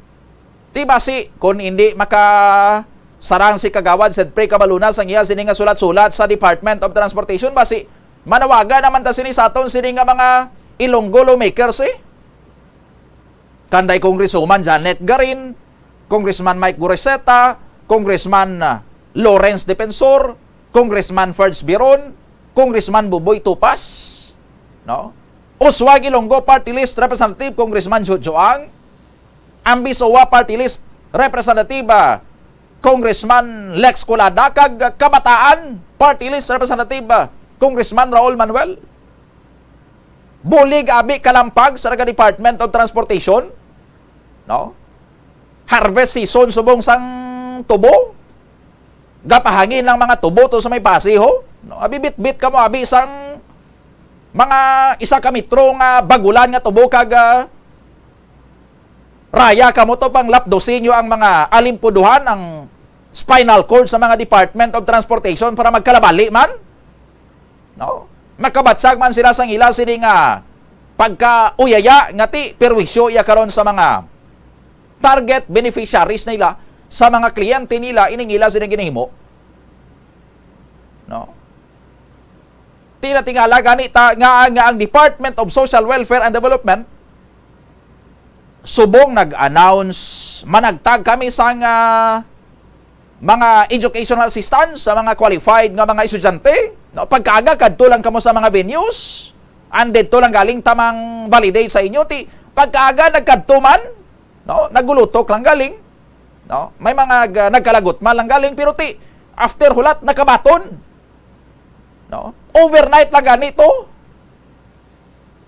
Ti basi, kung hindi makasarang si Kagawad Sed Pre Cabaluna sang iya sini nga sulat-sulat sa Department of Transportation, basi manawagan naman ta sini sa aton sini nga mga Ilonggo lawmakers, eh. Kanday Congresswoman Janet Garin, Congressman Mike Goriseta, Congressman, ah, Lawrence Defensor, Congressman Ferds Biron, Congressman Buboy Tupas, no? Uswag Ilonggo Party List Representative Congressman Jojo Ang, ang Bisowa Party List Representative, ah, Congressman Lex Colada, kag Kabataan Party List Representative, ah, Congressman Raul Manuel. Bulig abi kalampag sa naga Department of Transportation, no? Harvest season subong sang tubo. Gapahangin lang mga tubo to sa may Pasig, ho. No? Abi bitbit kamo abi sang mga isa ka metro nga bagulan nga tubo kag, ah, raya kamo to pang lapdosin nyo ang mga alimpuduhan, ang spinal cord sa mga Department of Transportation para magkalabali man. No? Makabatsag man sila sang ila sini nga pagkauyaya nga ti perwisyo iya karon sa mga target beneficiaries nila, sa mga kliyente nila, ining ila sini ginahimo. No? Tinatingala gani ta nga, nga ang Department of Social Welfare and Development subong nag-announce, "Managtag kami sang, ah, mga educational assistance sa mga qualified nga mga estudyante." No? Pagkaaga, kadto lang kamo sa mga venues, and didto lang galing ta mang-validate sa inyo. Ti, pagkaaga, nagkadto man, no? Nagulutok lang galing, no? May mga nag-, nagkalagot man lang galing, pero ti, after hulat, nakabaton. No? Overnight lang gani to.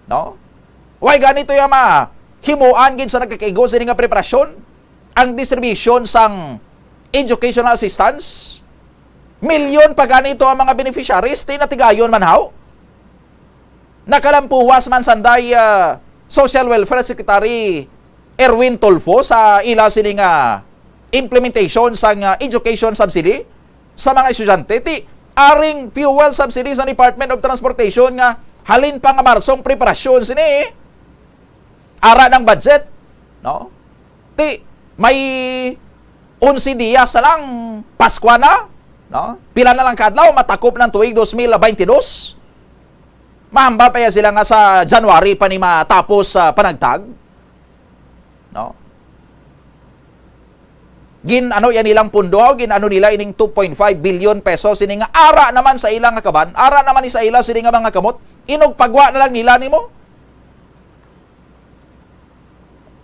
No? Way gani to yung mahimuan gid sa nagkakaigo sini nga preparasyon? Ang distribution sang educational assistance, milyon pa gani to ang mga beneficiaries, ti natigayon man haw. Nakalampuwas man sanday, ah, Social Welfare Secretary Erwin Tulfo sa ila sini nga implementation sang, ah, education subsidy sa mga estudyante. Ti, aring fuel subsidy sa Department of Transportation nga halin pa nga Marso ang preparasyon sini, eh. Ara ng budget, no? Ti, may onse dias na lang, Paskwa na, no? Pila na lang ka adlaw, matakop ng tuig dos mil baynte dos. Mahambal pa ya sila nga sa January pa ni matapos sa panagtag. No? Gin-ano yan nilang pundo, gin-ano nila ining two point five billion pesos, sini nga ara naman sa ila nga kaban, ara naman ni sa ila sini nga mga kamot, inugpagwa na lang nila nimo.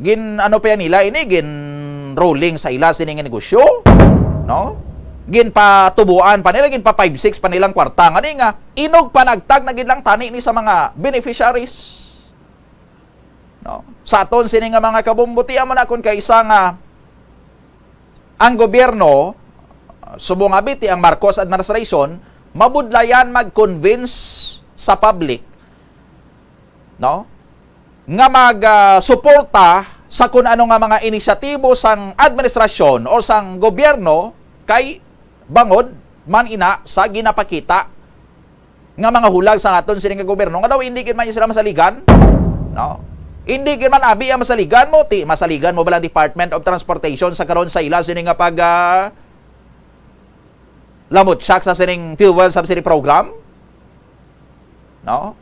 Gin-ano pa yan nila ini, gin-rolling sa ila sini nga negosyo, no? Ginpatubuan pa nila, ginpa five six pa nilang kwarta nga ni nga inog panagtag na gid lang tani ni sa mga beneficiaries. No? Sa aton sini nga mga kabombo, ti amo na kon kaisa nga ang gobyerno, subong nga biti ang Marcos administration, mabudlayan mag-convince sa public, no? Nga mag, ah, suporta sa kun ano nga mga inisyatibo sang administrasyon o sang gobyerno kay bangod man ina sa ginapakita nga mga hulag sa aton sini nga gobyerno nga daw hindi gid man sila masaligan, no? Hindi gid man abi ang masaligan mo, ti masaligan mo bala ang Department of Transportation sa karon sa ila sini nga pag, ah, lamutsak sa sining fuel subsidy program? No?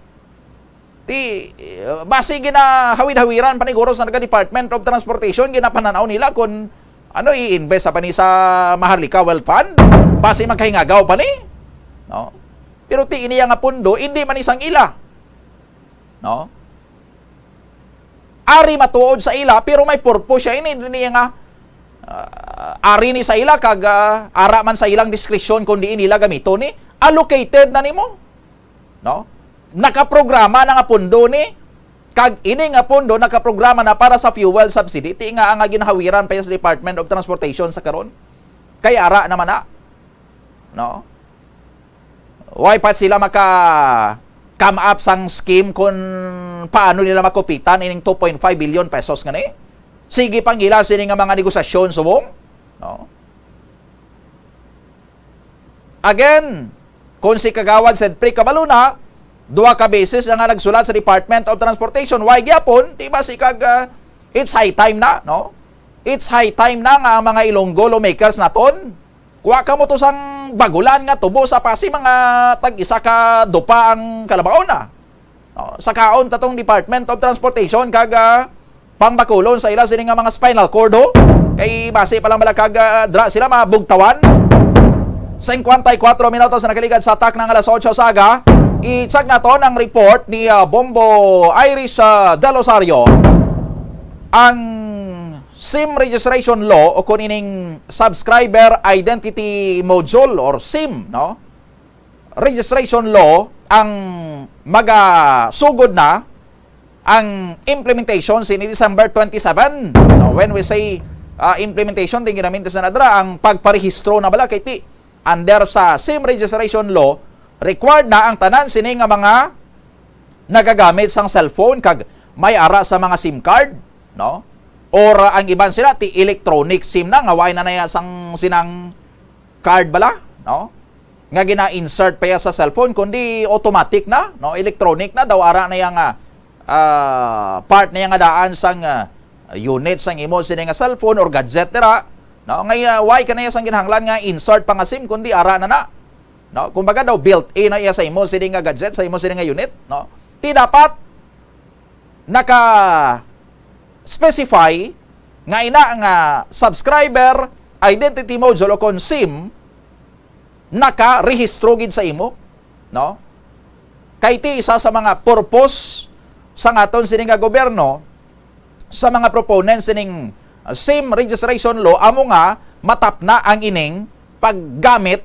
Ti, uh, basi ginahawid-hawiran pa ni guro sa naga Department of Transportation, ginapananaw nila kung ano, i-invest pa ni sa Maharlika Wealth Fund, basi magkahingagaw pa ni. No? Pero ti iniya nga pundo, hindi man isang ila. No? Ari matuod sa ila, pero may purpose siya. Ini, ini nga, ah, ari ni sa ila, kag, ah, ara man sa ilang diskresyon kung diin nila gamiton ni. Allocated na nimo. No? Nakaprograma na nga pundo ni, kag ini nga pundo nakaprograma na para sa fuel subsidy, ti nga ang ginhawiran pa sa Department of Transportation sa karon. Kay ara naman na. No? Why pa sila maka come up sang scheme kung paano nila makupitan ining two point five billion pesos nga ni. Sige pang ila sini nga mga negosasyon subong, no? Again, kung si Kagawad Cedric Cabaluna, duha ka beses na nga nagsulat sa Department of Transportation, why gyapon? Di ba si kag, ah, it's high time na, no? It's high time na nga ang mga Ilonggo lawmakers naton, kuha kamo to sang bagulan nga tubo sa Passi, mga tag-isa ka dupa ang kalabaw na. No, sa kaon ta tong Department of Transportation kag, ah, pangbakulon sa ila sini nga mga spinal cord, ho. Kay basi pa lang bala kag, ah, dra sila mabugtawan. Singkwenta y kuwatro minutos na nakaligad sa atak ng alas otso sa aga. I-check naton ang report ni, ah, Bombo Iris, ah, Del Rosario. Ang SIM registration law o kung ining subscriber identity module or SIM, no? Registration law ang magasugod na ang implementation sini December twenty-seven. No, when we say, ah, implementation, tingin namin sa nadra ang pagparehistro na bala kay ti under sa SIM registration law, required na ang tanan sini nga mga nagagamit sang cellphone kag may ara sa mga SIM card, no? Or, ah, ang iban sila ti electronic SIM na nga way na naya sang sinang card bala, no? Nga gina-insert pa iya sa cellphone, kundi automatic na, no? Electronic na daw ara na iya nga, ah, part na iya nga daan sang, ah, unit sang imo sini nga cellphone or gadget dira, no? Nga, ah, way ka na iya sang ginahanglan nga insert pa nga SIM, kundi ara na na, no? Kumbaga daw built-in na iya sa imo sini nga gadget, sa imo sini nga unit, no? Ti dapat naka-specify nga ina nga subscriber identity module o kon SIM nakarehistro gid sa imo, no? Kay ti isa sa mga purpose sa aton sini nga gobyerno, sa mga proponents sining, uh, SIM registration law, amo nga matapna ang ining paggamit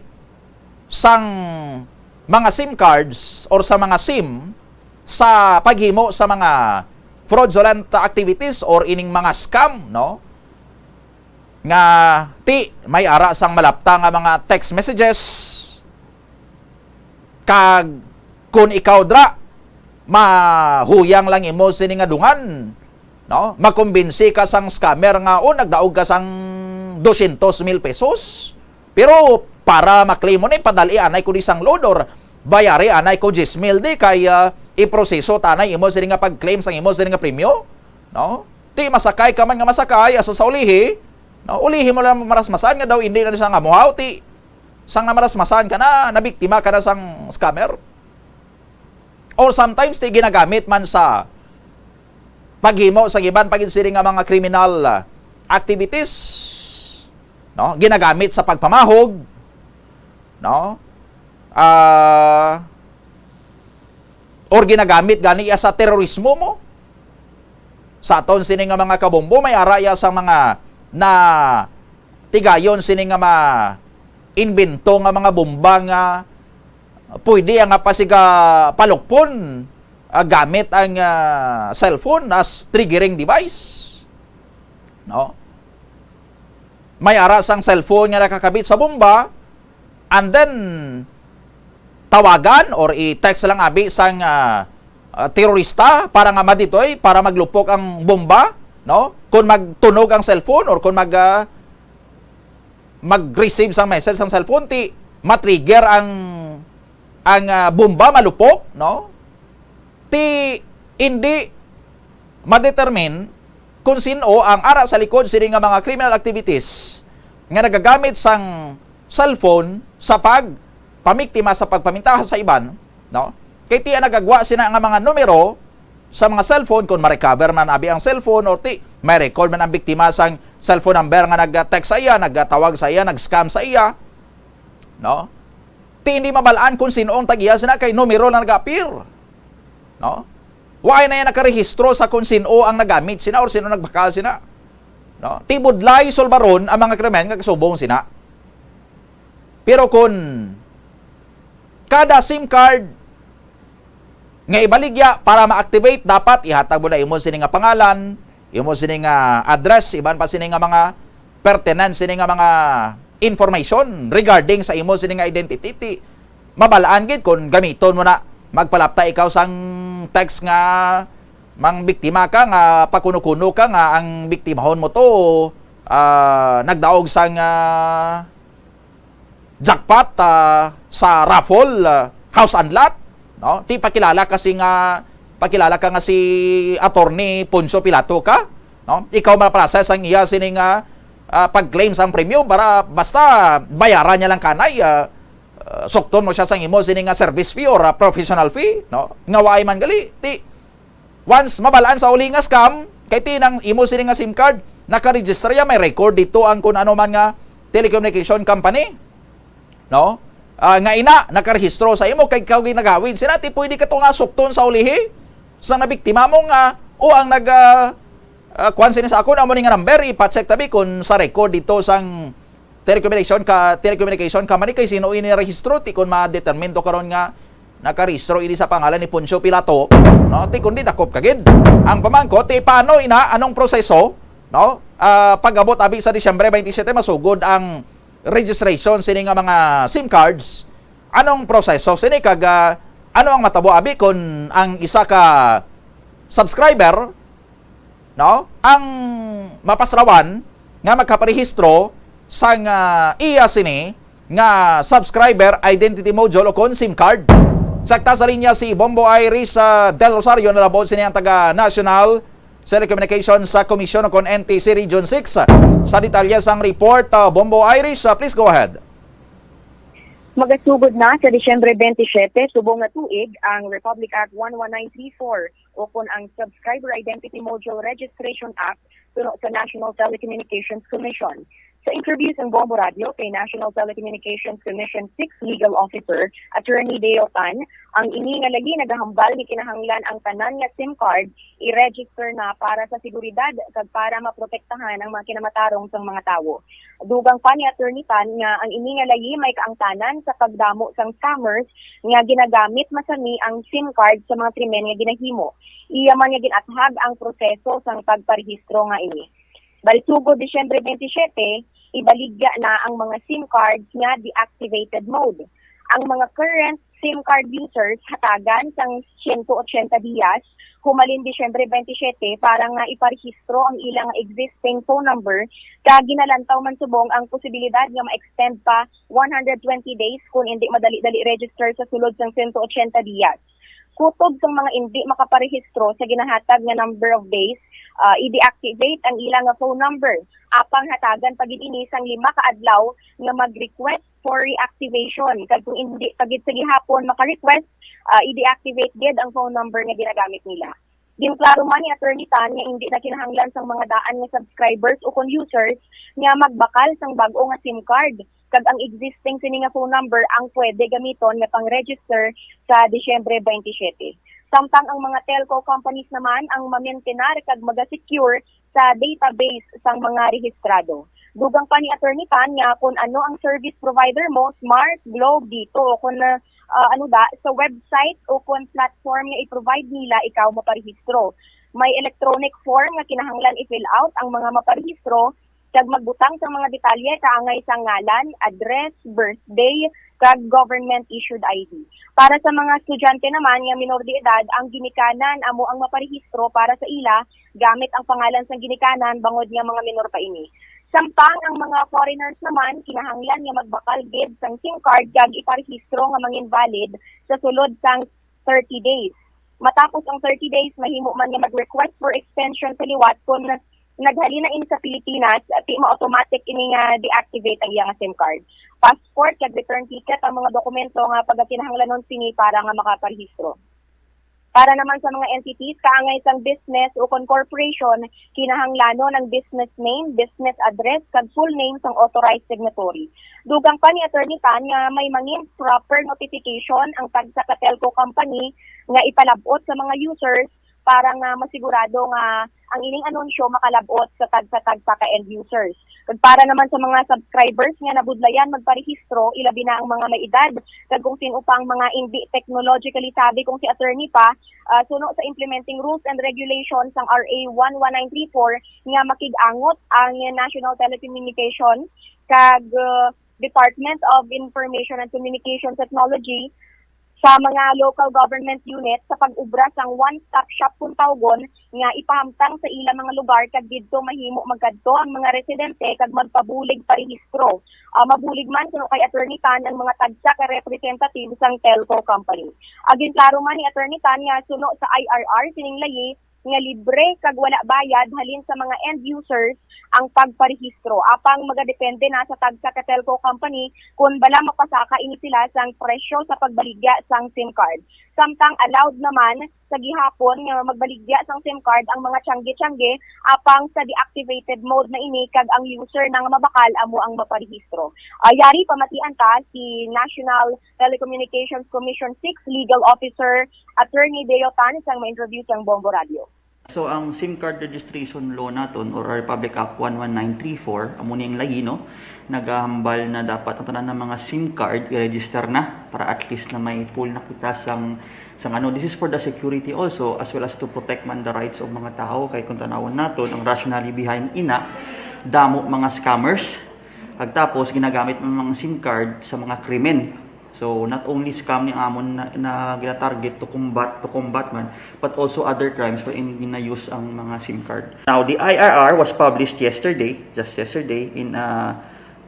sang mga SIM cards or sa mga SIM sa paghimo sa mga fraudulent activities or ining mga scam, no? Nga ti may ara sang malapta nga mga text messages, kag kun ikaw dra, mahuyang lang imo sini nga dungan, no? Makumbinsi ka sang scammer nga, "Oh, nagdaog ka sang dosyentos mil pesos." Pero para ma-claim mo ni, padali anay ko di sang load or bayari anay ko diyes mil di kay, ah, iproseso tanay imo sini nga pag-claim sang imo sini nga premyo, no? Ti masakay ka man nga masakay, asa sa ulihi, no? Ulihi mo lang marasmasan nga daw hindi na siya nga muhaw, ti sang namarasmasan ka na, nabiktima ka na sang scammer. Or sometimes, ti ginagamit man sa paghimo sa iban pa gid sini nga mga criminal, ah, activities, no? Ginagamit sa pagpamahog, no? Ah, or ginagamit gani iya sa terorismo mo. Sa aton sini nga mga kabombo, may ara iya sa mga na tigayon sini nga ma-imbento nga mga bomba nga pwede nga pasiga palukpon, ah, gamit ang, ah, cellphone as triggering device. No? May ara sang cellphone nga nakakabit sa bomba, and then tawagan or i-text lang abi sang, ah, ah, terorista para nga madetoy, para maglupok ang bomba, no? Kung magtunog ang cellphone or kung mag, ah, mag-receive sang message sang cellphone, ti matrigger ang, ang, ah, bomba malupok, no? Ti hindi ma-determine kung sin-o ang ara sa likod sini nga mga criminal activities nga nagagamit sang cellphone sa pagpamiktima, sa pagpamintaha sa iban, no? Kay ti ang nagagwa sina nga mga numero sa mga cellphone, kung ma-recover man abi ang cellphone, or ti may record man ang biktima sang cellphone number nga nag-text sa iya, nagtawag sa iya, nag-scam sa iya, no? Ti hindi mabal-an kung sin-o ang tag-iya sina kay numero lang nag-appear, no? Wa na iya nakarehistro sa kung sin-o ang nagamit sina or sin-o nagbakal sina, no? Ti budlay sulbaron ang mga krimen nga kasubong sina. Pero kung kada SIM card nga ibaligya para ma-activate, dapat ihatag mo na imo sini nga pangalan, imo sini nga address, iban pa sini nga mga pertinent sini nga mga information regarding sa imo sini nga identity. Ti mabal-an gid kung gamiton mo na Magpalapta ikaw sang text nga mangbiktima ka, nga pakuno-kuno ka nga ang biktimahon mo to, ah, nagdaog sang, ah, jackpot, ah, sa raffle, ah, house and lot, no? Ti pakilala ka si nga, pakilala ka nga si Attorney Poncio Pilato ka, no? Ikaw ma-process ang iya sini nga, ah, pag-claim sang premyo para basta bayaran niya lang kanay, ah, ah, sukton mo siya sang imo sini nga service fee or, ah, professional fee, no? Nga waay man gali, ti once mabalaan sa uli nga scam, kay ti nang imo sini nga SIM card, nakaregister ya, may record dito ang kun ano man nga telecommunication company, no? Ah, nga ina, nakarehistro sa imo, kay ikaw ginagawid sina, ti pwede ka to nga sukton sa ulihi sa nabiktima mo nga, o ang nag, ah, ah, kuwan sini sa akon, amo ni nga number, ipa-check tabi kung sa record dito sang telecommunication ka, telecommunication company, kay sino ini rehistro, ti kon ma-determine to karon nga nakarehistro ini sa pangalan ni Poncio Pilato, no? Ti kundi dakop ka gid. Ang pamangkot, ti paano ina, anong proseso, no? Ah, pag-abot abi sa Disyembre twenty-seven, masugod ang registration sini nga mga SIM cards. Anong proseso sini kag, ah, ano ang matabo abi kon ang isa ka subscriber, no, ang mapasrawan nga magkaparehistro sang, ah, iya sini nga subscriber identity module o kon SIM card. Sakta sa linya si Bombo Iris, ah, Del Rosario, nalabot sini ang taga National Telecommunications, ah, Commission o kon N T C Region six. Sa detalye sang report, ah, Bombo Iris, ah, please go ahead. Magasugod na sa Disyembre twenty-seven subong nga tuig ang Republic Act one one nine three four o kon ang Subscriber Identity Module Registration Act suno sa National Telecommunications Commission. Sa interview sang Bombo Radio kay National Telecommunications Commission six Legal Officer Attorney Deo Tan, ang ini nga lagi nagahambal nga kinahanglan ang tanan nga SIM card i-register na para sa seguridad kag para maprotektahan ang mga kinamatarong sang mga tawo. Dugang pa ni Attorney Tan nga ang ini nga layi may kaangtanan sa pagdamo sang scammers nga ginagamit masani ang SIM card sa mga krimen nga ginahimo. Iya man nga gin-athag ang proseso sang pagparehistro nga ini. Balsugod Disyembre twenty-seven, ibaligya na ang mga SIM cards nga deactivated mode. Ang mga current SIM card users hatagan sang siyento ochenta diyas humalin Disyembre twenty-seven para nga iparehistro ang ilang existing phone number, kag ginalantaw man subong ang posibilidad nga ma-extend pa one hundred twenty days kon indi madali-dali register sa sulod sang siyento ochenta diyas. Kutob sang mga indi makaparehistro sa ginahatag nga number of days, ah, i-deactivate ang ila nga phone number. Apang hatagan pa gid ini sang lima ka adlaw nga mag-request for reactivation. Kag kung indi pa gid sa gihapon maka-request, ah, i-deactivate gid ang phone number nga ginagamit nila. Ginklaro man ni Attorney Tan nga indi na kinahanglan sang mga daan nga subscribers o kon users nga magbakal sang bag-o nga SIM card, kag ang existing sini nga phone number ang pwede gamiton nga pang-register sa Disyembre twenty-seven. Samtang ang mga telco companies naman ang mamentenar kag maga-secure sa database sang mga rehistrado. Dugang pa ni Attorney Tan nga kon ano ang service provider mo, Smart, Globe, dito, o kon, ah, ano da, sa website o kon platform nga i-provide nila, ikaw maparehistro. May electronic form nga kinahanglan i-fill out ang mga maparehistro kag magbutang sa mga detalye kaangay sa ngalan, address, birthday, kag government-issued I D. Para sa mga estudyante naman nga minor de edad, ang ginikanan amo ang maparehistro para sa ila gamit ang pangalan sang ginikanan bangod nga mga minor pa ini. Samtang ang mga foreigners naman kinahanglan nga magbakal gid sang SIM card kag iparehistro nga mangin valid sa sulod sang thirty days. Matapos ang thirty days, mahimo man nga mag-request for extension sa liwat kon naghalin na ini sa Pilipinas, ti ma-automatic ini nga deactivate ang iya nga SIM card. Passport kag return ticket ang mga dokumento nga pagakinahanglanon sini para nga makaparehistro. Para naman sa mga entities, kaangay sang business o kon corporation, kinahanglanon ang business name, business address, kag full name sang authorized signatory. Dugang pa ni Attorney Tan nga may mangin proper notification ang tagsa ka telco company nga ipalab-ot sa mga users para nga masigurado nga ang ining anunsyo makalab-ot sa tagsa-tagsa ka end users. Kag para naman sa mga subscribers nga nabudlayan magparehistro, ilabi na ang mga may edad, kag kung sin-o pa ang mga indi technologically savvy kung si attorney pa, ah, suno sa implementing rules and regulations sang R A one one nine three four nga makig-angot ang National Telecommunication kag, ah, Department of Information and Communication Technology sa mga local government unit sa pag-ubra sang one-stop shop, kung tawgon, nga ipahamtang sa ila mga lugar, kag didto mahimo magkadto ang mga residente kag magpabulig parehistro. Ah, mabulig man, suno kay Attorney Tan, ang mga tagsa ka representative sang telco company. Aginklaro man ni Attorney Tan nga suno sa I R R sining layi nga libre kag wala bayad halin sa mga end users ang pagparehistro. Apang magadepende na sa tagsa ka telco company kon bala mapasaka ini sila sang presyo sa pagbaligya sang SIM card. Samtang allowed naman sa gihapon nga magbaligya sang SIM card ang mga tiyangge-tiyangge, apang sa deactivated mode na ini kag ang user na nga mabakal amo ang maparehistro. Ah, yari pamatian ta si National Telecommunications Commission six Legal Officer Attorney Deo Tan sang ma-interview sang Bombo Radio. So, ang SIM card registration law naton, or Republic Act one one nine three four, amo ni ang layi, no? Nagahambal na dapat ang tanan ng mga SIM card i-register na para at least na may pool na kita sang, sang ano. This is for the security also, as well as to protect man the rights of mga tao. Kay kung tanawon naton, ang rationale behind ina, damo mga scammers. Pagtapos, ginagamit ang mga SIM card sa mga krimen. So, not only scam ni amon na, na gina-target to combat, to combat man, but also other crimes wherein gina-use ang mga SIM card. Now, the I R R was published yesterday, just yesterday, in a,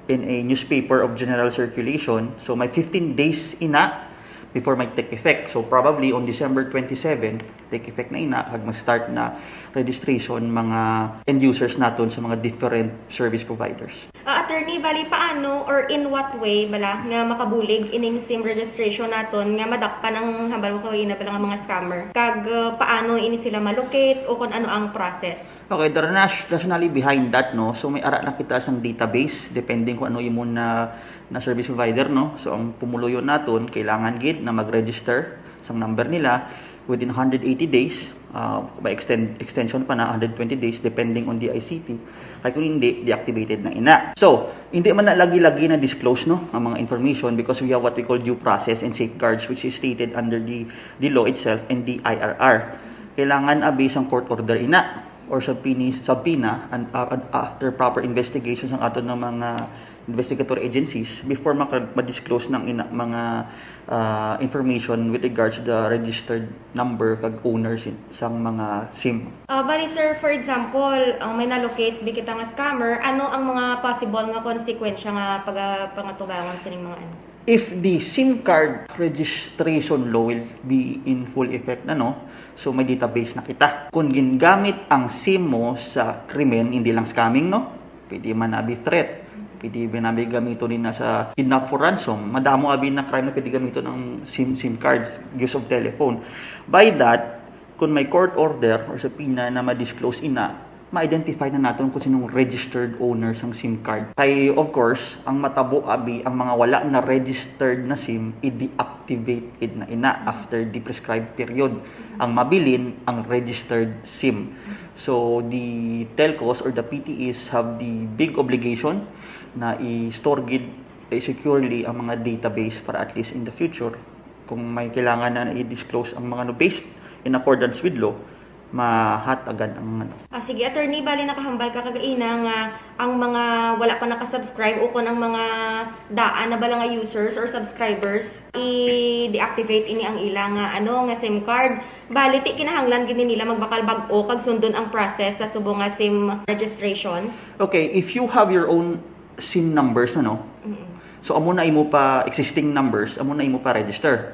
in a newspaper of general circulation. So, may fifteen days ina before may take effect. So, probably on December twenty-seven, take effect na ina, kag mag-start na registration mga end users naton sa mga different service providers. Ah, attorney, bali paano or in what way bala nga makabulig ining SIM registration naton nga madakpan ang hambal mo kaina bala nga mga scammer? Kag, uh, paano ini sila ma-locate o kung ano ang process? Okay, the ras-, rationale behind that, no? So, may ara na kita sang database, depending kung ano imo na, na service provider, no? So, ang pumuluyo naton, kailangan gid na mag-register sang number nila within one hundred eighty days, uh, may extend, extension pa na one hundred twenty days depending on the I C T. Kay kung hindi, deactivated na ina. So, hindi man na lagi-lagi na disclose, no, ang mga information because we have what we call due process and safeguards, which is stated under the, the law itself and the I R R. Kailangan abi sang court order ina or subpoena, subpoena and, uh, and after proper investigations ang aton ng mga investigatory agencies before maka-, ma-disclose ng ina, mga, ah, information with regards to the registered number kag owner sin-, sang mga SIM. Ah, bali, sir, for example, ang may na-locate di kita nga scammer, ano ang mga possible nga konsekwensya nga paga-, pangatubangon sining mga ano? If the SIM card registration law will be in full effect na, no, so may database na kita. Kung gingamit ang SIM mo sa krimen, hindi lang scamming, no? Pwede man abi threat. Pwede man abi gamiton din na sa kidnap for ransom. Madamo abi na crime na pwede gamiton ang SIM, SIM cards, use of telephone. By that, kung may court order or subpoena na ma-disclose ina, ma-identify na naton kung sinong registered owner sang SIM card. Kay, of course, ang matabo abi, ang mga wala na registered na SIM, i-deactivate gid na ina after the prescribed period. Ang mabilin, ang registered SIM. So, the telcos or the P T Es have the big obligation na i-store gid, eh, securely ang mga database para at least in the future, kung may kailangan na i-disclose ang mga, no, based in accordance with law, mahatagan ang ano. Ah, sige, attorney, bali nakahambal ka kagaina nga ang mga wala pa nakasubscribe o kon ang mga daan na bala nga users or subscribers, i-deactivate ini ang ila nga, ano, nga SIM card. Bali, ti kinahanglan gid ni nila magbakal bag-o kag sundon ang process sa subong nga SIM registration. Okay, if you have your own SIM numbers, ano? Mm-mm. So, amo na imo pa existing numbers, amo na imo pa register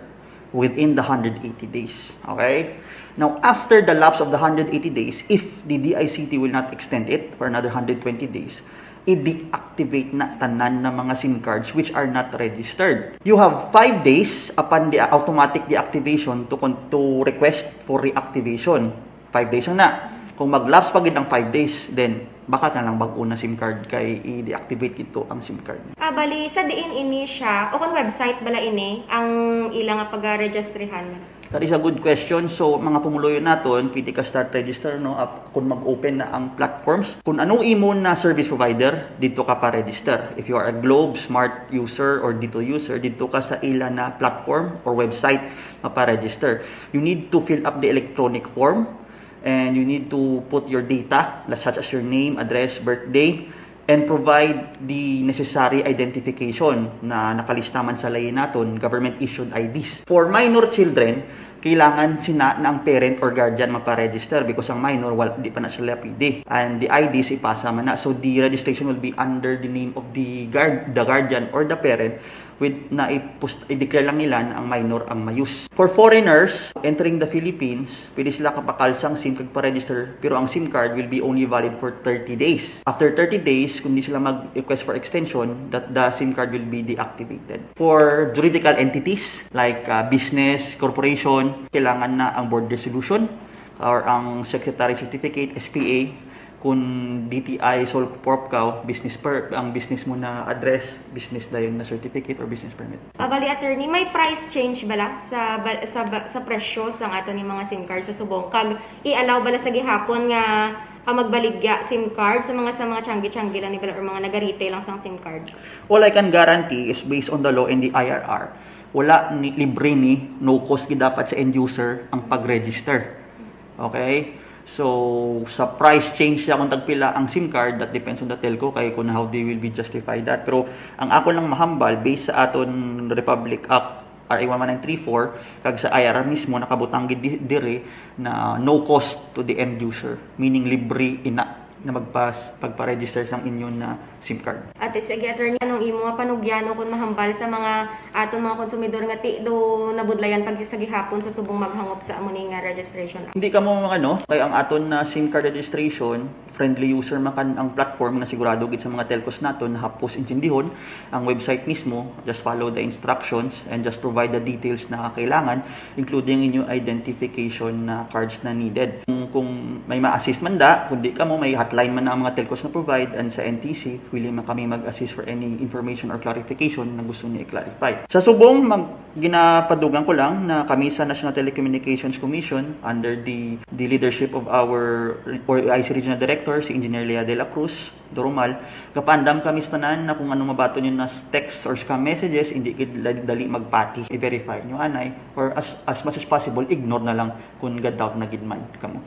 within the hundred eighty days. Okay? Now, after the lapse of the hundred eighty days, if the D I C T will not extend it for another hundred twenty days, i-deactivate na tanan na mga SIM cards which are not registered. You have five days upon the automatic deactivation to con-, to request for reactivation. Five days lang na. Kung mag-lapse pa gid ang five days, then baka na lang bag-o na SIM card kay i-deactivate gid to ang SIM card. Ah, bali, sa diin ini siya, o kung website bala ini, ang ila nga pagaregistrihan? That is a good question. So, mga pumuluyo naton, pwede ka start register, no? Ap-, kung mag-open na ang platforms. Kung ano imo na service provider, dito ka pa register. If you are a Globe, Smart user, or Dito user, dito ka sa ila na platform or website mapa-register. You need to fill up the electronic form and you need to put your data, such as your name, address, birthday, and provide the necessary identification na nakalista man sa layi naton, government-issued I Ds. For minor children, kailangan sina na ang parent or guardian magpa-register because ang minor, wal-, di pa na sila pwede. And the I Ds, ipasa man na. So, the registration will be under the name of the guard, the guardian or the parent with na i-post, i-declare lang nila na ang minor ang mayus. For foreigners entering the Philippines, pwede sila kapakalsang SIM kag pa-register, pero ang SIM card will be only valid for thirty days. After thirty days, kung di sila mag-request for extension, that the SIM card will be deactivated. For juridical entities like, uh, business, corporation, kailangan na ang board resolution or ang secretary certificate, S P A, kung D T I sole corp ka, business per, ang business mo na address, business dayon na certificate or business permit. Ah, bali, attorney, may price change bala sa, ba-, sa, ba-, sa presyo sang ato ni mga SIM card sa subong? Kag i-allow bala sa gihapon nga, ah, magbaligya SIM card sa mga, sa mga tiyanggi-tiyanggi lang ni bala or mga naga-retail lang sang SIM card? All I can guarantee is based on the law and the I R R. Wala ni, libre ni, no cost gid dapat sa end user ang pag-register. Okay? So, sa price change siya kung tagpila ang SIM card, that depends on the telco kay kung how they will be justify that. Pero ang ako lang mahambal, based sa aton Republic Act, R A one one nine three four, kag sa I R R mismo, nakabutang gid di-, diri na no cost to the end user, meaning libre ina na magpas-, pagpa-register sang inyo na SIM card. Ate, sige, attorney, anong imo nga panugyan o kung mahambal sa mga aton mga konsumidor nga ti do nabudlayan pag sa gihapon sa subong maghangop sa amo ni nga registration? Hindi kamo mga ano, kay ang aton na SIM card registration, friendly user man kan ang platform nga sigurado gid sa mga telcos naton na hapos intindihon ang website mismo. Just follow the instructions and just provide the details na kailangan, including inyo identification na cards na needed. Kung, kung may ma-assist man da, kung di kamo, may hotline man na ang mga telcos na provide, and sa N T C, willing man kami mag-assist for any information or clarification na gusto niyo i-clarify. Sa subong, mag-, ginapadugan ko lang na kami sa National Telecommunications Commission, under the, the leadership of our, or I C Regional Director, si Engineer Lea de la Cruz Dorumal, gapaandam kami sa tanan na kung ano mabaton yun na text or scam messages, hindi gid dali, dali magpati, i-verify nyo anay, or as, as much as possible, ignore na lang kung ga-doubt na gid man kamo.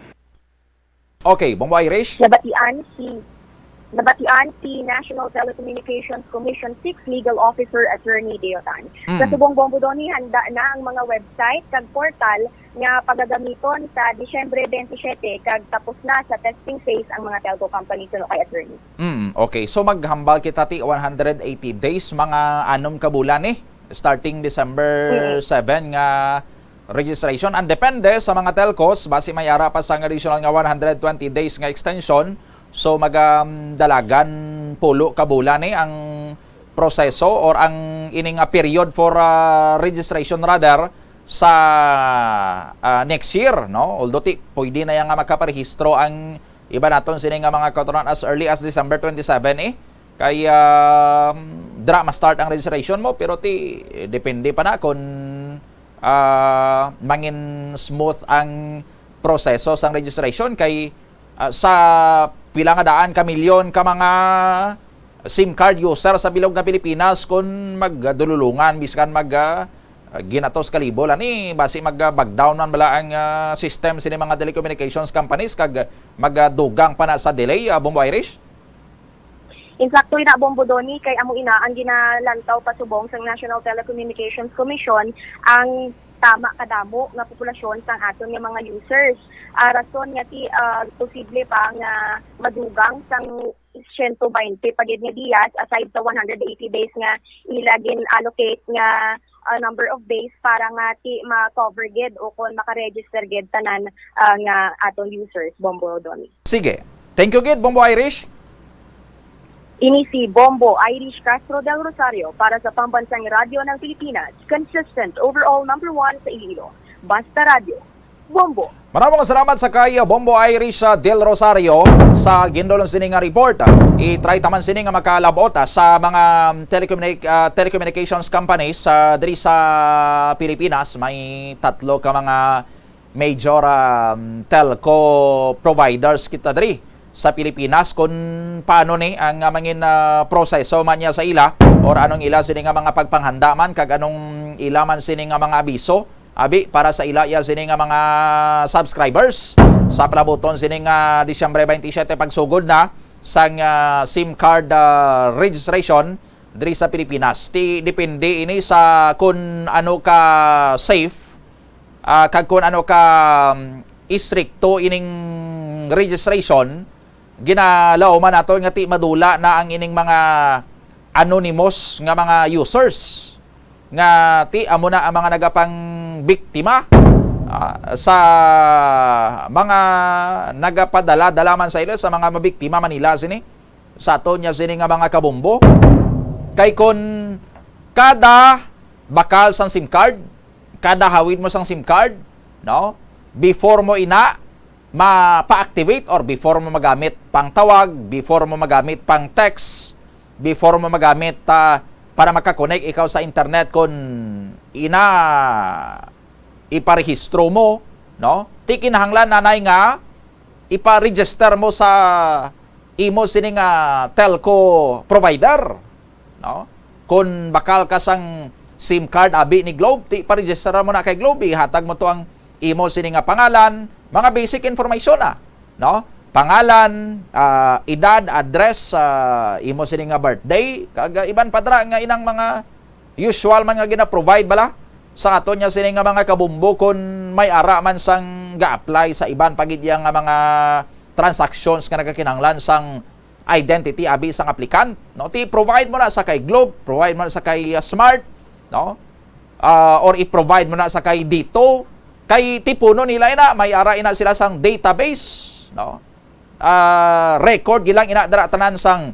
Okay, Bombo Irish? Nabatian si, nabatian si National Telecommunications Commission six Legal Officer Attorney Deotan. Mm. Sa subong, Bombo Donny, handa na ang mga website kag portal nga pagagamiton sa Disyembre twenty-seven kag tapos na sa testing phase ang mga telco company, suno kay attorney. Mm, okay. So, maghambal kita ti one hundred eighty days, mga anom ka bulan ni, starting December Mm. seven nga registration. Ang depende sa mga telcos, basi may ara pa sang additional nga one hundred twenty days nga extension. So, maga-, um, dalagan pulo ka bulan ni ang proseso or ang ini nga period for, ah, registration rather sa, ah, next year, no? Although ti, pwede na yan nga makaparehistro ang iba naton sini nga mga kautoran as early as December twenty-seven, eh. Kay, ah, dira ma-start ang registration mo, pero ti, depende pa na kung, ah, mangin smooth ang proseso sang registration kay, ah, sa pila nga daan ka milyon ka mga SIM card user sa bilog nga Pilipinas, kun magdululungan, biskan mag, ah, ginatos ka libo lang ni, basi mag, ah, back down man bala ang, ah, system sini mga telecommunications companies kag magdugang pa na sa delay, ah, Bombo Irish? Insakto ina, Bombo Donny, kay amo ina ang ginalantaw pasubong sang National Telecommunications Commission ang tama kadamo nga populasyon sang aton nga mga users. Ah, rason nga ti, ah, posible pa nga madugang sang siyento baynte pa gid nga dias, aside sa one hundred eighty days nga ila gin-allocate nga, ah, number of days para nga ti ma-cover gid o kon maka-register gid tanan, ah, nga aton users, Bombo Donny. Sige. Thank you gid, Bombo Irish. Ini si Bombo Irish Castro del Rosario para sa Pambansang Radyo ng Pilipinas, consistent overall number one sa Iloilo. Basta Radyo, Bombo. Maraming salamat sa kay Bombo Irish, ah, del Rosario sa gindulong sini nga report. I-try taman sini nga makalabot, ah, sa mga telecommunic-, ah, telecommunications companies, ah, diri sa Pilipinas. May tatlo ka mga major, um, telco providers kita diri sa Pilipinas, kung paano ni ang, uh, mangin, uh, proseso man niya sa ila or anong ila sini nga mga pagpanghanda man kag anong ila man sini nga mga abiso, abi, para sa ila ya sini nga mga subscribers sa palabuton sini nga Disyembre twenty-seven pagsugod na. sang, ah, SIM card, ah, registration diri sa Pilipinas. Ti depende ini sa kun ano ka safe, ah, kag kun ano ka, um, istrikto ining registration. Ginalauman naton nga ti madula na ang ining mga anonymous nga mga users nga ti amo na ang mga nagapangbiktima, ah, sa mga nagapadala-dala man sa ila sa mga mabiktima man nila sini sa aton niya sini nga mga kabombo. Kay kun kada bakal sang SIM card, kada hawid mo sang SIM card, no? Before mo ina mapa-activate or before mo magamit pang tawag, before mo magamit pang text, before mo magamit, ah, para makakonek ikaw sa internet kun ina iparehistro mo, no? Ti kinahanglan nanay nga ipa-register mo sa imo sini nga telco provider, no? Kun bakal ka sang SIM card abi ni Globe, ti pa-register mo na kay Globe, ihatag mo to ang imo sini nga pangalan, mga basic information na, no? Pangalan, ah, edad, address, ah, imo sini nga birthday, kag, ah, iban pa dira nga inang mga usual man nga gina-provide bala sa aton niya sini nga mga kabombo kun may ara man sang ga-apply sa iban pa gid iya nga mga transactions nga nagakinahanglan sang identity abi sang applicant, no? Ti provide mo na sa kay Globe, provide mo na sa kay, ah, Smart, no? Ah, or i-provide mo na sa kay DITO, kay tipuno nila ina, may ara ina sila sang database, no? Ah, record gilang ina dira tanan sang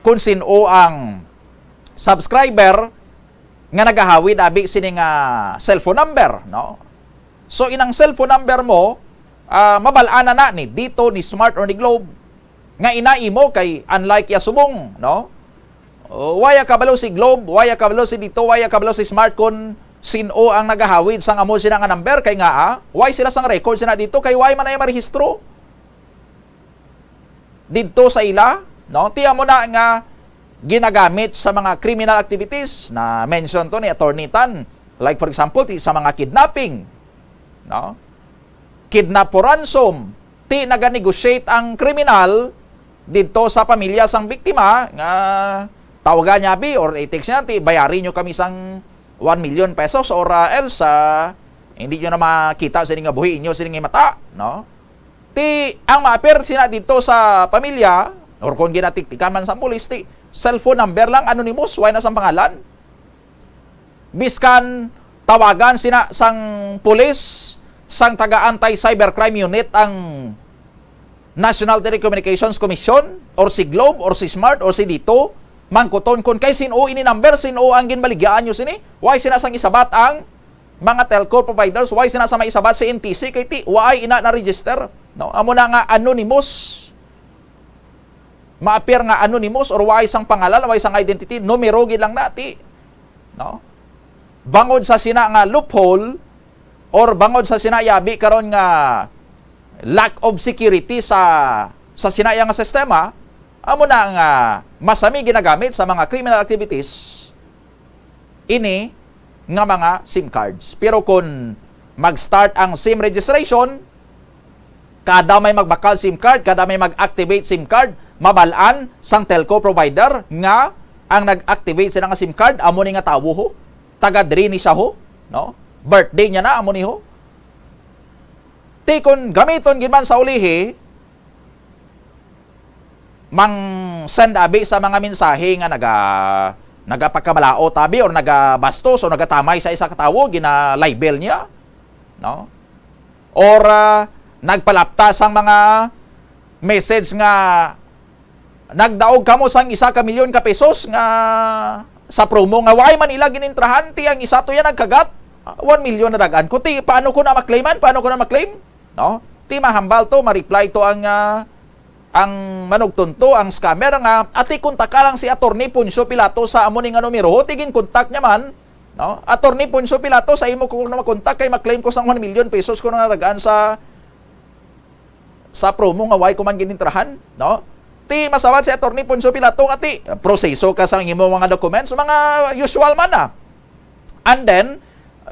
kun sin-o ang subscriber nga nagahawid abi sini nga cellphone number, no? So, inang cellphone number mo, ah, mabal-an na na ni DITO, ni Smart, or ni Globe nga ina imo kay unlike ya subong, no? O, waya kabalo si Globe, waya kabalo si DITO, waya kabalo si Smart kun sin-o ang nagahawid sang amo sina nga number kay nga, ah, way sila sang record sina dito kay way man ay marehistro didto sa ila, no? Ti amo na nga ginagamit sa mga criminal activities na mention to ni Attorney Tan. Like for example, ti sa mga kidnapping, no? Kidnap for ransom. Ti naga-negotiate ang kriminal didto sa pamilya sang biktima nga tawagan niya abi or i-text niya, ti bayari niyo kami sang one million pesos or, ah, else, ah, hindi niyo na makita sini nga buhi inyo sini nga mata, no? Ti ang maapir sina dito sa pamilya, or kung ginatiktikan man sa pulis, ti cellphone number lang, anonymous, way na sang pangalan. Biskan tawagan sina sang pulis, sang taga Anti-Cybercrime Unit ang National Telecommunications Commission, or si Globe, or si Smart, or si Dito, mangkuton kon kay sin-o ini number, sin-o ang ginbaligyaan nyo sini? Why sina sang isabat ang mga telco providers, why sina sa may isabat si N T C kay ti why ina na-register, no? Amo na nga anonymous. Maapir nga anonymous or why sang pangalan, why sang identity, numero gid lang na ti, no? Bangod sa sina nga loophole or bangod sa sina yabi karon nga lack of security sa sa sina ya nga sistema, amo na nga masami ginagamit sa mga criminal activities ini nga mga SIM cards. Pero kung mag-start ang SIM registration, kada may magbakal SIM card, kada may mag-activate SIM card, mabal-an sang telco provider nga ang nag-activate sila nga SIM card, amo ni nga tawo ho. Taga diri ni siya ho, no? Birthday niya na, amo ni ho. Ti kon gamiton gid man sa ulihi, mang-send abi sa mga mensahe nga naga-, nagapagkamalaot abi or nagabastos o nagatamay sa isa ka tawo, gina-libel niya, no? Or, ah, nagpalapta sang mga message nga nagdaog kamo sang isa ka milyon ka pesos nga sa promo nga why man nila ginintrahan, ti ang isa to yan nagkagat, ah, one million na dagan. Kundi, paano ko na maklaiman? Paano ko na maklaim? No? Ti mahambal to, ma-reply to ang, ah, ang manugtunto, ang scammer nga, "Ati, kontak ka lang si Attorney Poncio Pilato sa amo ni nga numero." Ho, ti ginkontak niya man, no? "Attorney Poncio Pilato, sa imo ko na makontak kay maklaim ko sang one million pesos ko na naragaan sa, sa promo nga why ko man ginintrahan," no? Ti masawat si Attorney Poncio Pilato nga ti proseso ka sang imo mga documents, mga usual man na. And then,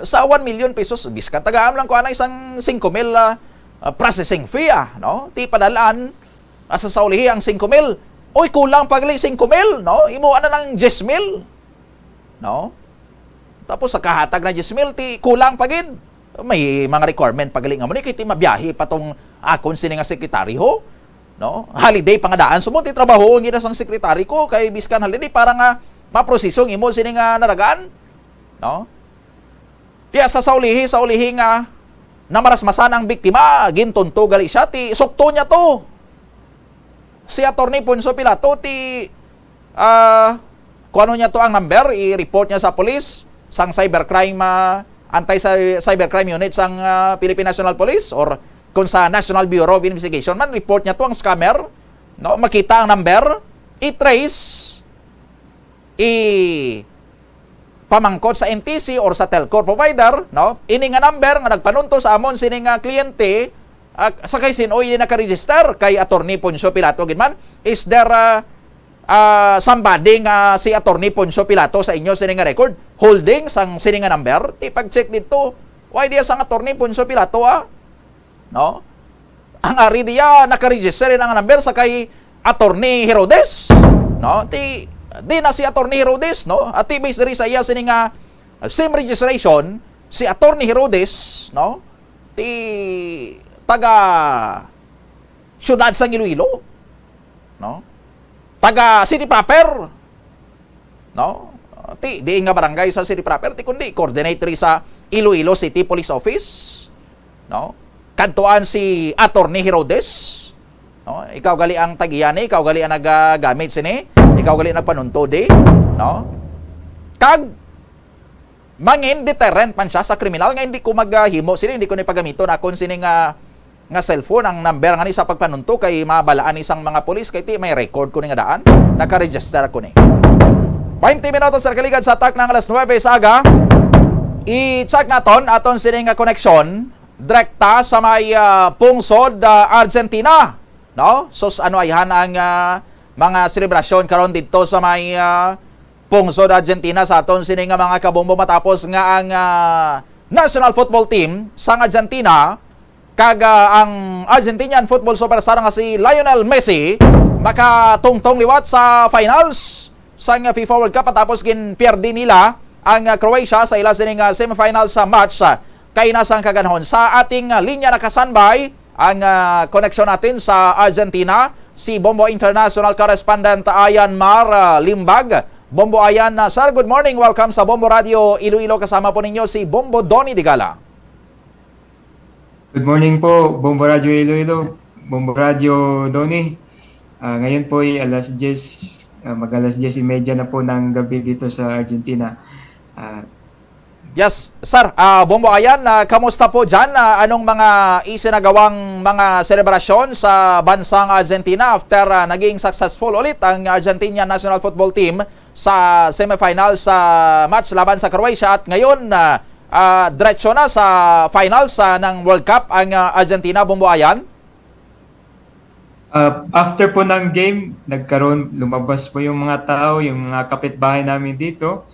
sa one million pesos, biskan tagaan lang ko anay sang singko mil, ah, ah, processing fee, ah, no? Ti padalaan, Asa sa ulihi ang singko mil? Oy, kulang pa gali singko mil, no? Imo na ng diyes mil, no? Tapos sa kahatag na diyes mil, ti kulang pa gid. May mga requirement pa gali nga mo ni, kay ti mabiyahe pa tong akon sini nga sekretaryo, no? Holiday pa nga daan, sumot ti trabaho nila sang sekretary ko, kay biskan holiday para nga maproseso ang imo sini nga naragaan, no? Ti asa sa ulihi, sa ulihi nga namarasmasan ang biktima, gintunto gali siya, ti sukto niya to. Si Attorney Poncio Pilato, ti, ah, kuno niya to ang number, i-report niya sa police, sang cybercrime, ah, anti-cybercrime unit sang, ah, Philippine National Police or kung sa National Bureau of Investigation man, report niya to ang scammer, no? Makita ang number, i-trace, i-, pamangkot sa N T C or sa telco provider, no? Ini nga number nga nagpanunto sa amon sini nga kliyente, ah, sa kay sin-o ini naka-register kay Attorney Poncio Pilato gid man. Is there, ah, ah, somebody nga si Attorney Poncio Pilato sa inyo sini nga record holding sang sini nga number? Ti pag-check dito, why diya sang Attorney Poncio Pilato, ah? No? Ang ari diya naka-register ang number sa kay Attorney Herodes, no? Ti, di na si Attorney Herodes, no? At ti base diri sa iya sini nga same registration, si Attorney Herodes, no? Ti taga siyudad sang Iloilo, no? Taga city proper, no? Ti, di nga barangay sa city proper, ti kundi coordinate diri sa Iloilo City Police Office, no? Kadtuan si Attorney Herodes, no? Ikaw gali ang tag-iya ni, ikaw gali ang nagagamit sini, ikaw gali nagpanunto di, no? Kag mangin deterrent man siya sa kriminal nga hindi ko maghimo sini, hindi ko ni pagamiton akon sini nga, nga cellphone, ang number nga ni sa pagpanunto kay mabalaan ni sang mga pulis kay ti may record ko ni nga daan, naka-register ko ni. Twenty minutos sa kaligad sa atak ng alas nuebe sa aga. I-check naton aton sini nga koneksyon direkta sa may, ah, pungsod, ah, Argentina, no? Sus, ano ayhan ang, ah, mga selebrasyon karon didto sa may, ah, pungsod Argentina sa aton sini nga mga kabombo matapos nga ang, ah, national football team sang Argentina kag, ah, ang Argentinian football superstar nga si Lionel Messi makatungtong liwat sa finals sang FIFA World Cup matapos ginpierde nila ang, ah, Croatia sa ila sining, ah, semifinals sa match, ah, kaina sang kaganhon. Sa ating, ah, linya nakasanbay ang, ah, koneksyon natin sa Argentina, si Bombo International Correspondent Ayan Mar, ah, Limbag. Bombo Ayan, ah, sir, good morning. Welcome sa Bombo Radio Iloilo. Kasama po ninyo si Bombo Donny Digala. Good morning po, Bombo Radio Iloilo, Bombo Radio Donny. Ah, ngayon po ay alas diyes, ah, mag-alas diyes y media na po ng gabi dito sa Argentina. Ah, Yes, sir. Ah, Bombo Ayan, ah, kamusta po dyan? Ah, anong mga isinagawang mga selebrasyon sa bansang Argentina after, ah, naging successful ulit ang Argentinian national football team sa semifinal sa match laban sa Croatia at ngayon, ah, ah, diretso na sa finals, ah, ng World Cup ang, ah, Argentina, Bombo Ayan? Ah, after po ng game, nagkaroon, lumabas po yung mga tao, yung mga kapitbahay namin dito.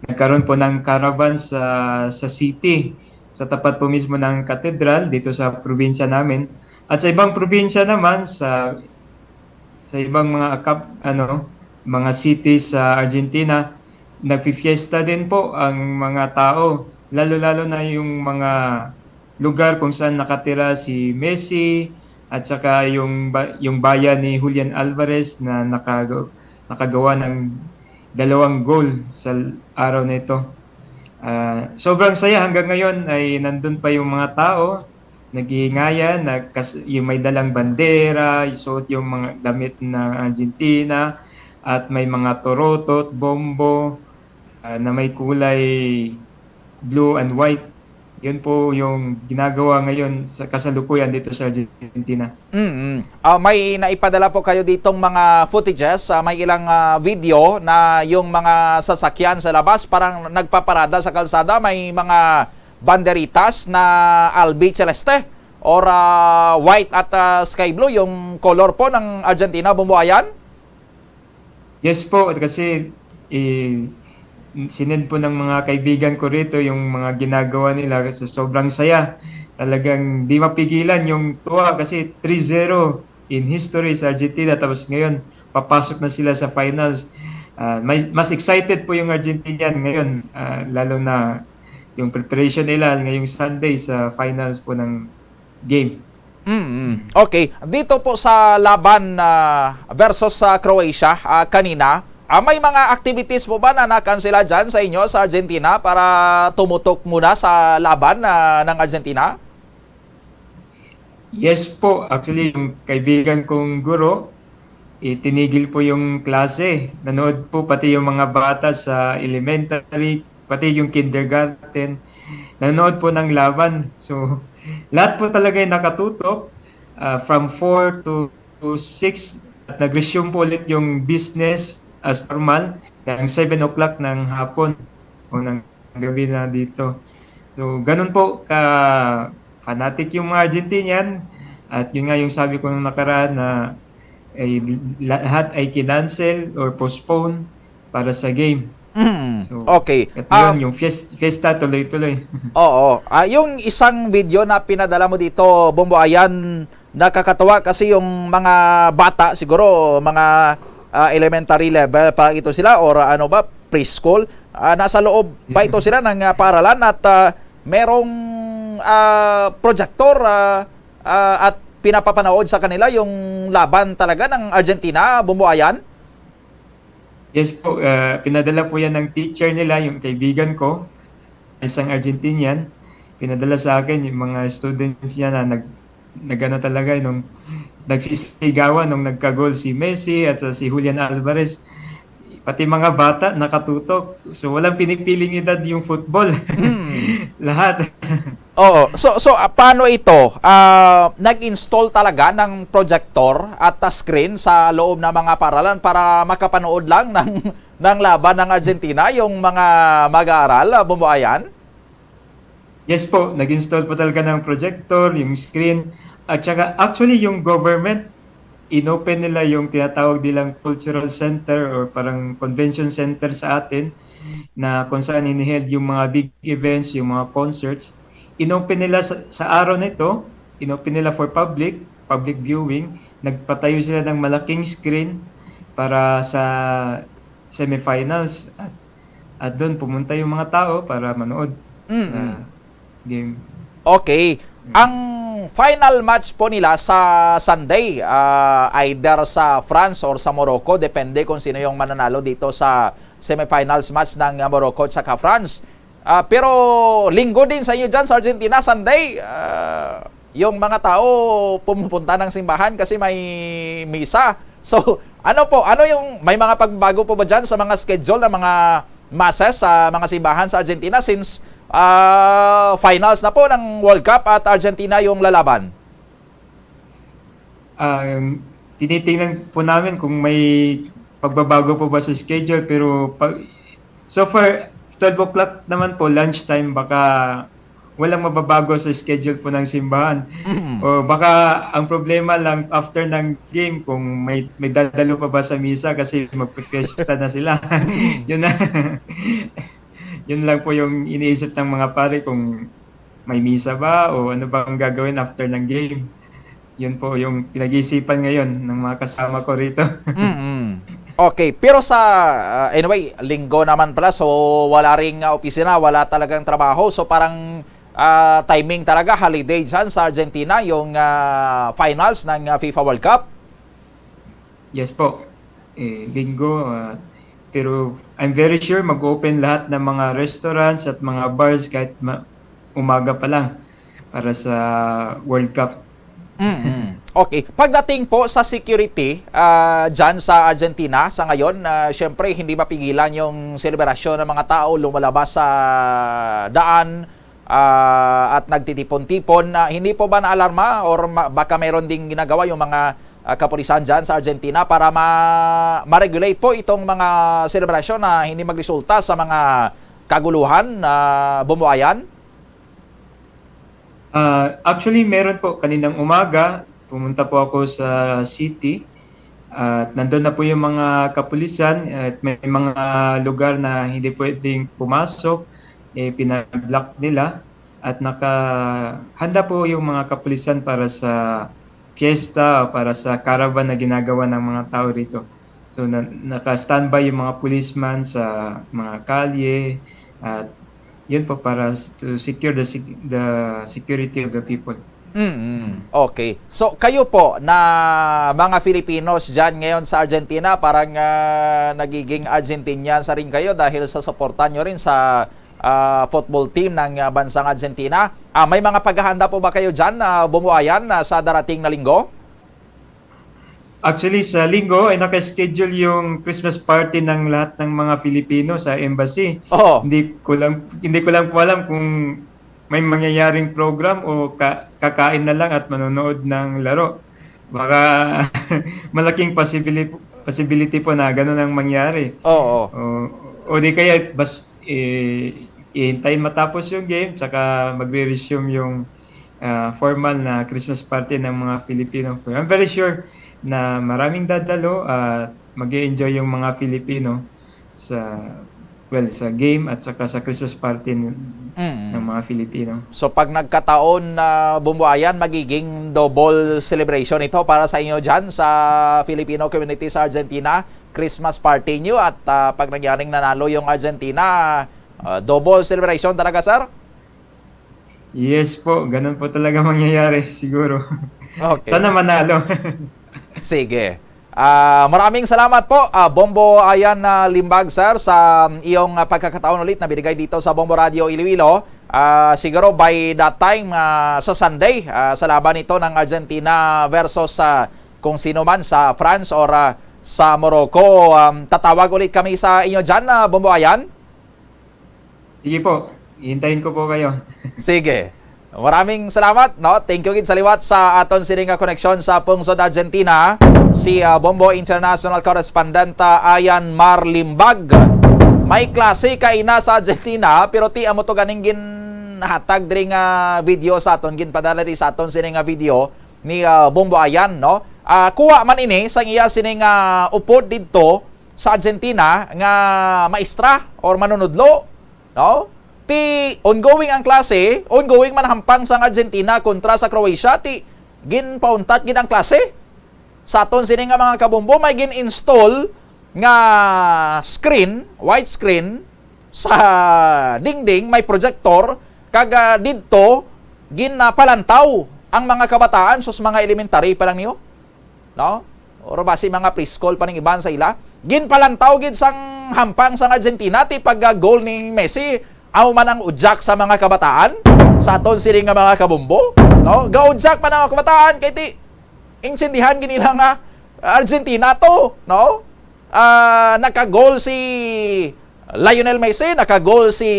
Nagkaroon po ng caravan sa, sa city, sa tapat po mismo ng katedral, dito sa probinsya namin. At sa ibang probinsya naman, sa, sa ibang mga akap-, ano, mga city sa Argentina, nagfi-fiesta din po ang mga tao, lalo-lalo na yung mga lugar kung saan nakatira si Messi at saka yung ba-, yung bayan ni Julian Alvarez na nakago-, nakagawa ng dalawang goal sa l-, araw na ito. Ah, sobrang saya, hanggang ngayon ay nandun pa yung mga tao, nag-iingayan, nagkas-, yung may dalang bandera, suot yung mga damit ng Argentina, at may mga torotot, bombo, ah, na may kulay blue and white. Yun po yung ginagawa ngayon sa kasalukuyan dito sa Argentina. Mm. Ah, may naipadala po kayo ditong mga footages, ah, may ilang, ah, video na yung mga sasakyan sa labas parang nagpaparada sa kalsada, may mga banderitas na albi celeste or, ah, white at, ah, sky blue yung color po ng Argentina, Bombo Ayan? Yes po, kasi, eh, sinend po ng mga kaibigan ko rito yung mga ginagawa nila sa sobrang saya. Talagang di mapigilan yung tuwa kasi three zero in history sa Argentina. Tapos ngayon, papasok na sila sa finals. Ah, may, mas excited po yung Argentinian ngayon, ah, lalo na yung preparation nila ngayong Sunday sa finals po ng game. Mm. Okay, dito po sa laban, ah, versus sa Croatia, ah, kanina, ah, may mga activities po ba na nakansela dyan sa inyo sa Argentina para tumutok muna sa laban, ah, ng Argentina? Yes po, actually yung kaibigan kong guro, itinigil po yung klase. Nanood po pati yung mga bata sa elementary, pati yung kindergarten. Nanood po ng laban. So, lahat po talaga ay nakatutok, ah, from four to, to six. At nag-resume po ulit yung business as normal ng seven o'clock ng hapon o ng gabi na dito. So, ganun po ka fanatic yung mga Argentinian. At yun nga yung sabi ko nung nakaraan na ay, lahat ay kinancel or postpone para sa game. Mm. So, Okay. At Ah, yun, yung fies- fiesta tuloy-tuloy. Oo. Ah, yung isang video na pinadala mo dito, Bombo Ayan, nakakatawa kasi yung mga bata, siguro mga, ah, elementary level pa ito sila or ano ba, preschool. Ah, nasa loob pa ito sila ng, ah, paaralan at, ah, merong, ah, projector, ah, ah, at pinapapanood sa kanila yung laban talaga ng Argentina, Bombo Ayan. Yes po, ah, pinadala po yan ng teacher nila, yung kaibigan ko, isang Argentinian. Pinadala sa akin yung mga students niya na nag, nagano talaga, nung nagsisigawan nung nagka-goal si Messi at sa si Julian Alvarez. Pati mga bata nakatutok. So, walang pinipiling edad yung football. Mm. Lahat. Oo. So, so ah, paano ito? Ah, nag-install talaga ng projector at, ah, screen sa loob ng mga paaralan para makapanood lang ng, ng laban ng Argentina yung mga mag-aaral, ah, Bombo Ayan? Yes po, nag-install po talaga ng projector, yung screen. At saka, actually, yung government, inopen nila yung tinatawag nilang cultural center or parang convention center sa atin na kung saan iniheld yung mga big events, yung mga concerts. Inopen nila sa, sa araw na ito, inopen nila for public, public viewing. Nagpatayo sila ng malaking screen para sa semifinals. At, at doon pumunta yung mga tao para manood Mm. sa game. Okay. Ang final match po nila sa Sunday, ah, either sa France or sa Morocco, depende kung sino yung mananalo dito sa semifinals match ng, ah, Morocco at saka France. Ah, pero Linggo din sa inyo dyan sa Argentina, Sunday. Ah, yung mga tao pumupunta ng simbahan kasi may misa. So, ano po, ano yung, may mga pagbago po ba dyan sa mga schedule ng mga masses sa mga simbahan sa Argentina since, ah, finals na po ng World Cup at Argentina yung lalaban? Um, tinitingnan po namin kung may pagbabago po ba sa schedule, pero pag, so far, twelve o'clock naman po, lunch time, baka walang mababago sa schedule po ng simbahan. Mhm. O baka ang problema lang, after ng game, kung may, may dadalo pa ba sa misa kasi magpifiesta na sila. Yun na. Yun lang po yung iniisip ng mga pare, kung may misa ba o ano bang gagawin after ng game. Yun po yung pinag-iisipan ngayon ng mga kasama ko rito. Mm-mm. Okay, pero sa, ah, anyway, Linggo naman pala, so wala ring, ah, opisina, wala talagang trabaho. So parang, ah, timing talaga, holiday dyan sa Argentina, yung, ah, finals ng, ah, FIFA World Cup. Yes po. Eh, Linggo, ah, pero I'm very sure mag-open lahat ng mga restaurants at mga bars kahit ma- umaga pa lang para sa World Cup. Mm-mm. Okay. Pagdating po sa security, ah, dyan sa Argentina, sa ngayon, ah, syempre, hindi mapigilan yung selebrasyon ng mga tao lumalabas sa daan, ah, at nagtitipon-tipon. Ah, hindi po ba naalarma or ma- baka mayroon ding ginagawa yung mga, ah, kapulisan dyan sa Argentina para ma- ma-regulate po itong mga selebrasyon na hindi magresulta sa mga kaguluhan, ah, Bombo Ayan? Ah, actually, meron po. Kaninang umaga, pumunta po ako sa city. At nandun na po yung mga kapulisan at may mga lugar na hindi pwedeng pumasok, eh, pinablock nila. At nakahanda po yung mga kapulisan para sa fiesta, para sa caravan na ginagawa ng mga tao rito. So, na, naka-standby yung mga policeman sa mga kalye, at yun po para s-, to secure the sec-, the security of the people. Mm. Okay. So, kayo po na mga Filipinos diyan ngayon sa Argentina, parang, ah, nagiging Argentinian sa rin kayo dahil sa suporta nyo rin sa, ah, football team ng, ah, bansang Argentina. Ah, may mga paghahanda po ba kayo diyan, ah, Bombo Ayan, ah, sa darating na linggo? Actually, sa linggo ay naka-schedule yung Christmas party ng lahat ng mga Filipino sa embassy. Oo. Hindi ko lang, hindi ko lang po alam kung may mangyayaring program o ka-, kakain na lang at manonood ng laro. Baka malaking possibility, possibility po na ganun ang mangyari. Oo. O, o di kaya, bas, eh, ihintayin matapos yung game, tsaka magre-resume yung, ah, formal na Christmas party ng mga Filipino. Pero I'm very sure na maraming dadalo at mag-enjoy yung mga Filipino sa, well, sa game at saka sa Christmas party n-, Mm. ng mga Filipino. So, pag nagkataon na, Bombo Ayan, magiging double celebration ito para sa inyo dyan sa Filipino community sa Argentina. Christmas party nyo at, ah, pag nangyaring nanalo yung Argentina, ah, double celebration talaga, sir? Yes po, ganun po talaga mangyayari siguro. Okay. Sana manalo. Sige. Ah, maraming salamat po, ah, Bombo Ayan, ah, Limbag, sir, sa, um, iyong, ah, pagkakataon ulit na binigay dito sa Bombo Radio Iloilo. Ah, siguro by that time, ah, sa Sunday, ah, sa laban ito ng Argentina versus, ah, kung sino man sa France or, ah, sa Morocco, um, tatawag ulit kami sa inyo dyan, ah, Bombo Ayan. Sige po, hihintayin ko po kayo. Sige. Maraming salamat, no? Thank you gid sa liwat sa aton sini nga koneksyon sa pungsod Argentina, si, ah, Bombo International Correspondent, ah, Ayan Mar Limbag. May klase kaina sa Argentina, pero ti amo to ganing ginhatag diri nga video sa aton, ginpadala diri sa aton sini nga video ni, ah, Bombo Ayan, no? Ah, kuha man ini sang iya sini nga upod didto sa Argentina nga maestra or manunudlo, no? Ti ongoing ang klase, ongoing man hampang sang Argentina kontra sa Croatia, ti ginpauntat gid ang klase. Sa aton sini nga mga kabombo, may gin-install nga screen, white screen sa dingding, may projector, kag, ah, didto ginpalantaw ang mga kabataan sus mga elementary pa lang niyo, no? Or basi mga preschool pa ning iban sa ila. Ginpalantaw gid sang hampang sang Argentina ti pag-goal ni Messi. Amo man ang udyak sa mga kabataan sa aton sini nga mga kabombo, no? Gaudyak man ang mga kabataan kay ti intindihan gid nila nga Argentina to, no? Ah, naka-goal si Lionel Messi, naka-goal si,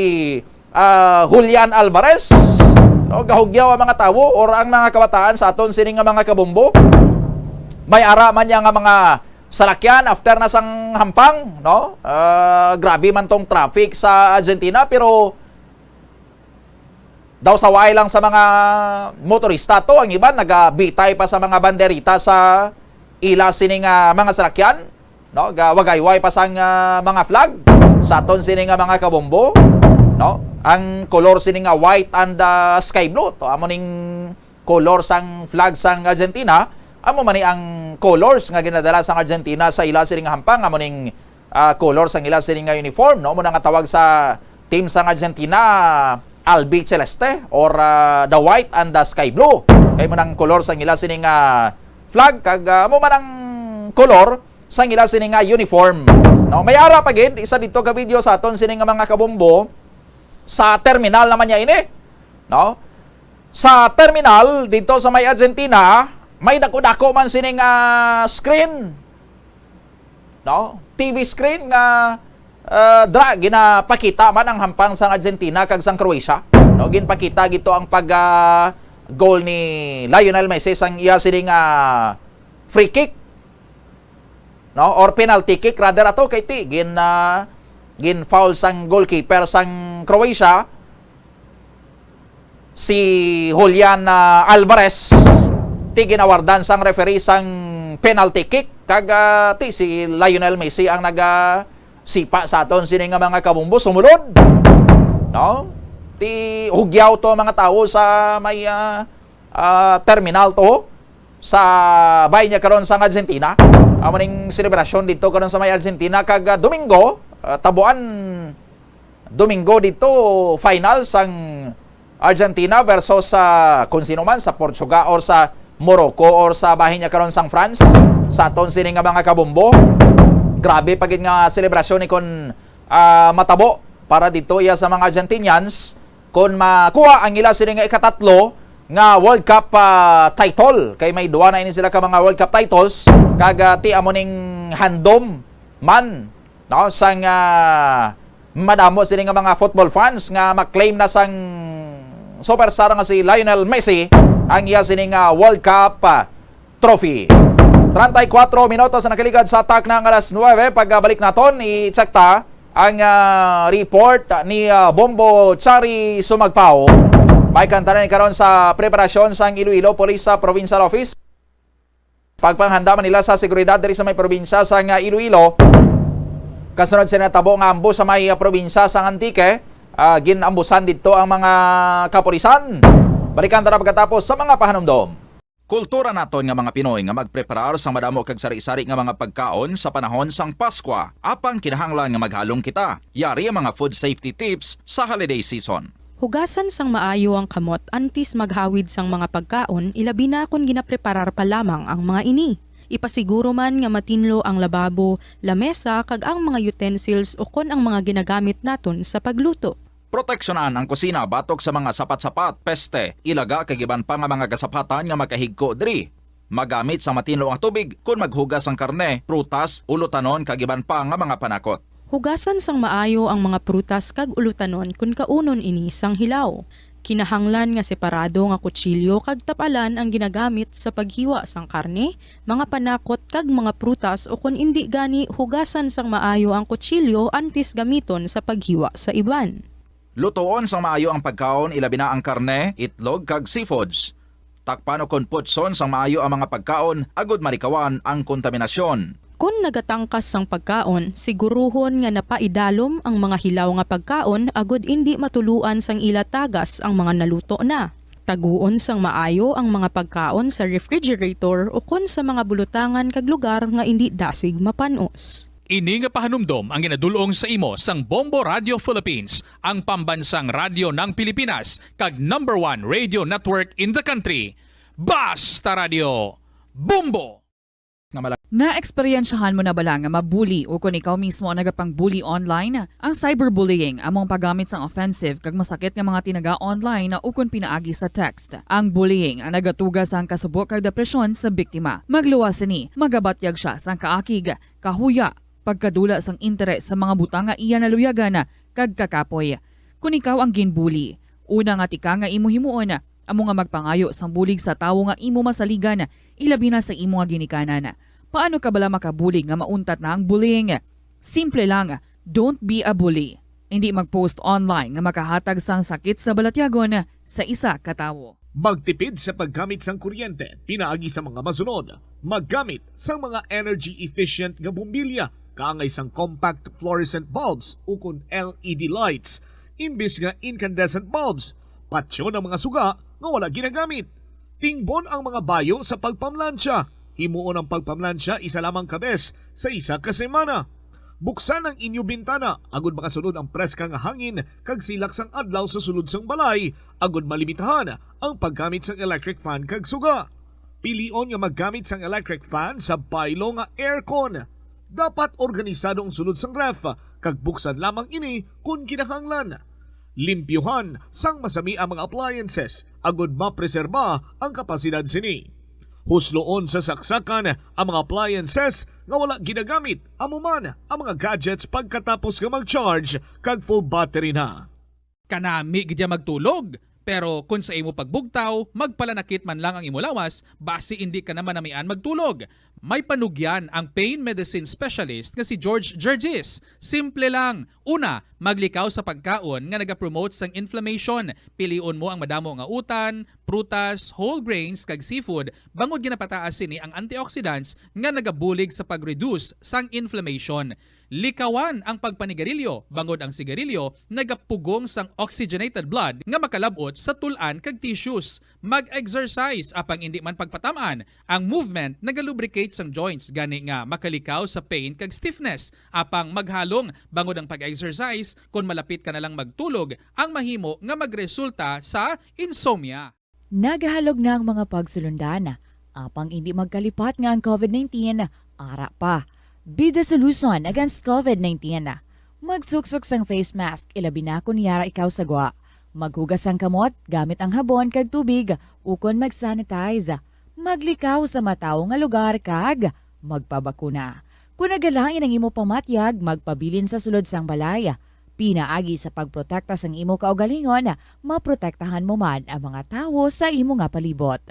ah, Julian Alvarez, no? Gahugyaw ang mga tawo or ang mga kabataan sa aton sini nga mga kabombo. May ara man niya nga mga salakyan after na sang hampang, no? Ah, grabe man tong traffic sa Argentina, pero daw saway lang sa mga motorista to. Ang iban nagabitay pa sa mga banderita sa ila sini nga mga salakyan, no? Gawagayway pa sang, ah, mga flag sa aton sini nga mga kabombo, no? Ang color sini nga white and, ah, sky blue, to amo ning color sang flag sang Argentina. Amo man ni ang colors nga ginadala sang Argentina sa ila sini nga hampang, amo ning, ah, color sang ila sini nga uniform, no? Amo na nga tawag sa team sang Argentina, albiceleste or, ah, the white and the sky blue. Kay mo nang color sang ila sini nga flag kag, ah, amo man ang color sang ila sini nga uniform. No, may ara pa gid isa dito ka video sa aton sini nga mga kabombo sa terminal naman niya ini. No? Sa terminal dito sa may Argentina, may dako-dako man sini nga screen, no? T V screen nga, ah, dra ginapakita man ang hampang sang Argentina kag sang Croatia, no? Ginpakita gito ang pag, ah, goal ni Lionel Messi sang iya sini nga free kick, no? Or penalty kick rather ato kay ti gin, ah, gin foul sang goalkeeper sang Croatia, si Julian, ah, Alvarez, ti ginawardan sang referee sang penalty kick, kag, ah, ti si Lionel Messi ang naga sipa sa aton sini nga mga kabumbo. Sumulod, no? Ti hugyaw to ang mga tawo sa may, ah, ah, terminal to. sa bahin niya karon sang Argentina. Amo ning selebrasyon dito karon sa may Argentina kag, ah, Domingo, ah, tabuan Domingo dito final sang Argentina versus sa kung sino man, sa Portugal or sa Morocco or sa bahin niya karon sang France. Sa aton sini nga mga kabombo, grabe pa gid nga selebrasyon ni kon, ah, matabo para dito iya sa mga Argentinians kon makuha ang ila sini nga ikatatlo nga World Cup, ah, title, kay may duha na ini sila ka mga World Cup titles. Kag, ah, ti amo ning handom man, no, sang, ah, madamo sini nga mga football fans nga maklaim na sang superstar nga si Lionel Messi ang iya sini nga World Cup, ah, trophy. Treinta y cuatro minutos na nakaligad sa takna nga alas nuebe. Pagbalik naton, i-check ta ang, ah, report ni, ah, Bombo Chari Sumagpao. May kantaran karon sa preparasyon sang Iloilo Police sa Provincial Office. Pagpanghanda man nila sa seguridad diri sa may probinsya sang Iloilo. Kasunod sa natabo nga ambo sa may, ah, probinsya sang Antique, ah, gin-ambusan didto ang mga kapulisan. Balikan ta na pagkatapos sa mga pahanumdom. Kultura naton nga mga Pinoy nga magpreparar sang madamo kag sari-sari nga mga pagkaon sa panahon sang Paskwa, apang kinahanglan nga maghalong kita. Yari ang mga food safety tips sa holiday season. Hugasan sang maayo ang kamot antes maghawid sang mga pagkaon, ilabi na kon ginapreparar pa lamang ang mga ini. Ipasiguro man nga matinlo ang lababo, lamesa, kag ang mga utensils ukon ang mga ginagamit naton sa pagluto. Proteksyonan ang kusina batok sa mga sapat-sapat, peste, ilaga, kag iban pa nga mga kasapatan nga makahigko diri. Magamit sang matinlo nga tubig kon maghugas sang karne, prutas, ulutanon, kag iban pa nga mga panakot. Hugasan sang maayo ang mga prutas kag ulutanon kon kaunon ini sang hilaw. Kinahanglan nga separado nga kutsilyo kag tapalan ang ginagamit sa paghiwa sang karne, mga panakot, kag mga prutas, ukon indi gani, hugasan sang maayo ang kutsilyo antes gamiton sa paghiwa sa iban. Lutoon sang maayo ang pagkaon, ilabi na ang karne, itlog, kag seafoods. Takpan ukon putson sang maayo ang mga pagkaon agod malikawan ang kontaminasyon. Kon nagatangkas sang pagkaon, siguruhon nga napaidalom ang mga hilaw nga pagkaon agod indi matuluan sang ila tagas ang mga naluto na. Taguon sang maayo ang mga pagkaon sa refrigerator ukon sa mga bulutangan kag lugar nga indi dasig mapan-os. Ini nga pahanumdom ang ginadul-ong sa imo sang Bombo Radio Philippines, ang pambansang radyo ng Pilipinas, kag number one radio network in the country. Basta Radio, Bombo! Nga mala- Naeksperyensyahan mo na bala nga mabuli o kon ikaw mismo ang nagapang-bully online? Ang cyberbullying amo ang paggamit sang offensive kag masakit nga mga tinaga online o kon pinaagi sa text. Ang bullying ang nagatuga sang kasubo kag depresyon sa biktima. Magluwas sini, magabatyag sia sang kaakig, kahuya, pagkadula sang interes sa mga butang nga iya naluyagan, kag kakapoy. Kon ikaw ang ginbuli, una nga tikang nga imo himuon amo nga magpangayo sang bulig sa tawo nga imo masaligan, ilabi na sa imo nga ginikanan. Paano ka bala makabulig nga mauntat na ang bullying? Simple lang, don't be a bully. Indi mag-post online nga makahatag sang sakit sa balatyagon sa isa ka tawo. Magtipid sa paggamit sang kuryente pinaagi sa mga masunod. Maggamit sang mga energy efficient nga bombilya kaangay sang compact fluorescent bulbs ukon L E D lights imbis nga incandescent bulbs. Patyon ang mga suga nga wala ginagamit. Tingbon ang mga bayo sa pagpamlansya. Himuon ang pagpamlansya isa lamang ka bes sa isa ka semana. Buksan ang inyo bintana agud makasulod ang preska nga hangin kag silak sang adlaw sa sulod sang balay, agud malimitahan ang paggamit sang electric fan kag suga. Pilion nga maggamit sang electric fan sa baylo nga aircon. Dapat organisado ang sulod sang ref, kag buksan lamang ini kon kinahanglan. Limpyuhan sang masami ang mga appliances agud mapreserba ang kapasidad sini. Husloon sa saksakan ang mga appliances nga wala ginagamit, amo man ang mga gadgets pagkatapos nga mag-charge kag full battery na. Kanami gid ya magtulog, pero kon sa imo pagbugtaw, magpalanakit man lang ang imo lawas, basi indi ka na manamian magtulog. May panugyan ang pain medicine specialist nga si George Gergis. Simple lang. Una, maglikaw sa pagkaon nga nagapromote sang inflammation. Pilion mo ang madamo nga utan, prutas, whole grains, kag seafood, bangod ginapataas sini ang antioxidants nga nagabulig sa pag-reduce sang inflammation. Likawan ang pagpanigarilyo, bangod ang sigarilyo nagapugong sang oxygenated blood nga makalab-ot sa tul-an kag tissues. Mag-exercise, apang indi man pagpatam-an. Ang movement nagalubricate sang joints, gani nga makalikaw sa pain kag stiffness. Apang maghalong, bangod ang pag-exercise, kon malapit ka na lang magtulog, ang mahimo nga magresulta sa insomnia. Nagahalog na ang mga pagsulundan, apang indi magkalipat nga ang covid nineteen ara pa. Be the solution against covid nineteen. Magsuksok sang face mask, ilabi na kon yara ikaw sa gwa. Maghugas sang kamot gamit ang habon kag tubig, ukon mag-sanitize. Maglikaw sa matawo nga lugar kag magpabakuna. Kon nagalain ang imo pamatyag, magpabilin sa sulod sang balay. Pinaagi sa pagprotekta sang imo kaugalingon, maprotektahan mo man ang mga tawo sa imo nga palibot.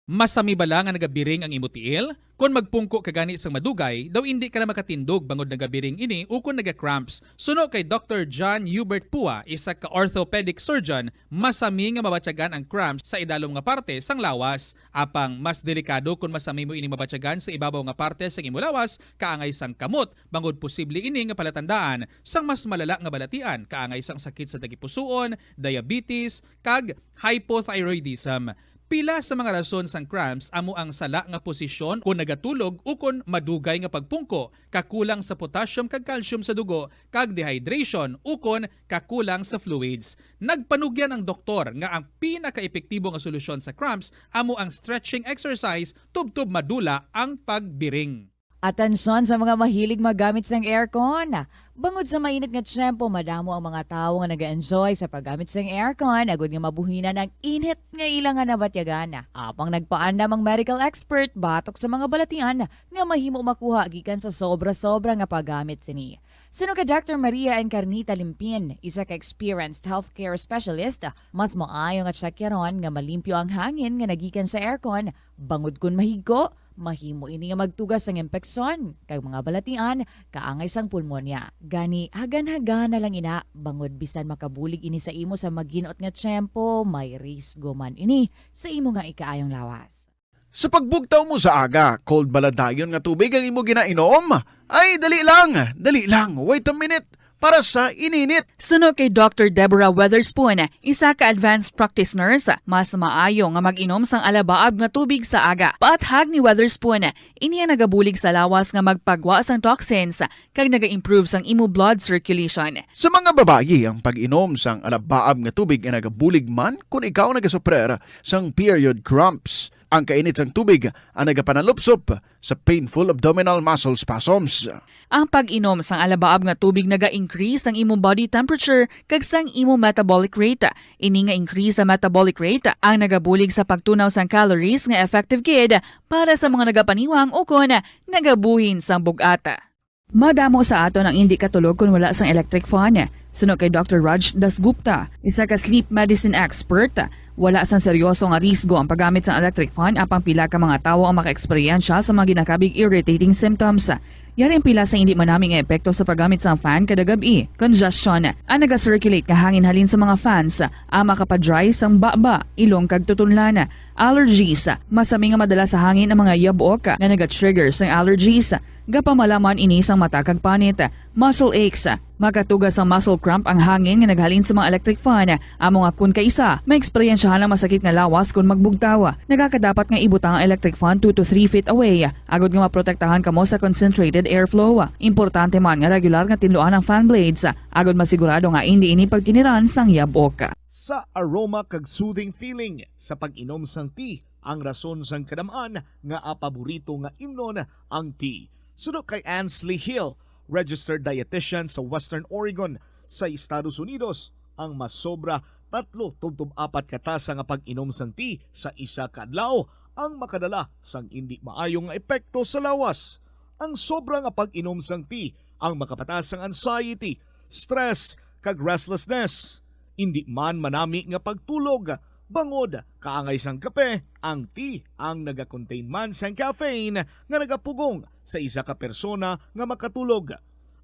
Masami bala nga nagabiring ang imo tiil? Kon magpungko ka gani sang madugay, daw indi ka na makatindog bangod nagabiring ini ukon naga-cramps. Suno kay Doctor John Hubert Pua, isa ka orthopedic surgeon, masami nga mabatyagan ang cramps sa idalom nga parte sang lawas. Apang mas delikado kon masami mo ini mabatyagan sa ibabaw nga parte sang imo lawas, kaangay sang kamot, bangod posible ini nga palatandaan sang mas malala nga balatian, kaangay sang sakit sa tagipusoon, diabetes, kag hypothyroidism. Pila sa mga rason sang cramps amo ang sala nga posisyon kon nagatulog ukon madugay nga pagpungko, kakulang sa potassium kag calcium sa dugo, kag dehydration ukon kakulang sa fluids. Nagpanugyan ang doktor nga ang pinakaepektibo nga solusyon sa cramps amo ang stretching exercise tubtob madula ang pagbiring. Atensyon sa mga mahilig maggamit sang aircon. Bangod sa mainit nga tiyempo, madamo ang mga tawo nga nag-enjoy sa paggamit sang aircon agod nga mabuhinan ang init nga ila nga nabatyagan. Apang nagpaandam ang medical expert batok sa mga balatian nga mahimo makuha gikan sa sobra-sobra nga paggamit sini. Suno kay Doctor Maria Encarnita Limpin, isa ka experienced healthcare specialist, mas maayo nga tsakyaron nga malimpyo ang hangin nga nagikan sa aircon, bangod kon mahigko, mahimo ini nga magtuga sang impeksyon kag mga balatian kaangay sang pulmonya. Gani, hagan-hagan na lang ina, bangod bisan makabulig ini sa imo sa maginot nga tiyempo, may risgo man ini sa imo nga ikaayong lawas. Sa pagbugtaw mo sa aga, cold bala dayon nga tubig ang imo ginainom? Ay, dali lang, dali lang, wait a minute. Para sa ininit. Suno kay Doctor Deborah Weatherspoon, isa ka advanced practice nurse, mas maayo nga mag-inom sang alabaab nga tubig sa aga. Paathag ni Weatherspoon, ini ang nagabulig sa lawas nga magpagwa sang toxins kag naga-improve sang imo blood circulation. Sa mga babayi, ang pag-inom sang alabaab nga tubig ay nagabulig man kon ikaw nagasuprer sang period cramps. Ang kainit sang tubig ang nagapanalupsop sa painful abdominal muscle spasms. Ang pag-inom sang alabaab nga tubig naga-increase sang imo body temperature kag sang imo metabolic rate. Ini nga increase sa metabolic rate ang nagabulig sa pagtunaw sang calories nga effective gid para sa mga nagapaniwang ukon nagabuhin sang bug-at. Madamo sa aton ang indi katulog kon wala sang electric fan. Suno kay Doctor Raj Dasgupta, isa ka sleep medicine expert, wala sang seryoso nga risgo ang paggamit sang electric fan, apang pila ka mga tawo ang makaeksperyensya sa mga ginakabig irritating symptoms. Yari ang pila sa indi manami nga epekto sa paggamit sang fan kada gab-i. Congestion, ang naga-circulate nga hangin halin sa mga fans, ang makapa-dry sang baba, ilong kag tutunlan. Allergies, masami nga madala sa hangin ang mga yabok nga naga-trigger sang allergies. Gapamalaman ini sang mata kag panit. Muscle aches, makatuga sang muscle cramp ang hangin nga naghalin sa mga electric fan. Amo nga kun kaisa, maeksperiensyahan ang masakit nga lawas kun magbugtaw. Nagakadapat nga ibutang ang electric fan two to three feet away, agod nga maprotektahan kamo sa concentrated airflow. Importante man nga regular nga tinluan ang fan blades, agod masigurado nga indi ini pagkiniran sang yabok. Sa aroma kag soothing feeling sa pag-inom sang tea, ang rason sang kadam-an nga paborito nga imnon ang tea. Suno kay Ansley Hill, registered dietitian sa Western Oregon sa Estados Unidos, ang masobra tatlo tubtob apat ka tasa nga pag-inom sang tea sa isa ka adlaw ang makadala sang indi maayo nga epekto sa lawas. Ang sobra nga pag-inom sang tea ang makapataas sang anxiety, stress, kag restlessness. Indi man manami nga pagtulog, Bangod kaangay sang kape, ang tea ang nagakontain man sang caffeine nga nagapugong sa isa ka persona nga makatulog.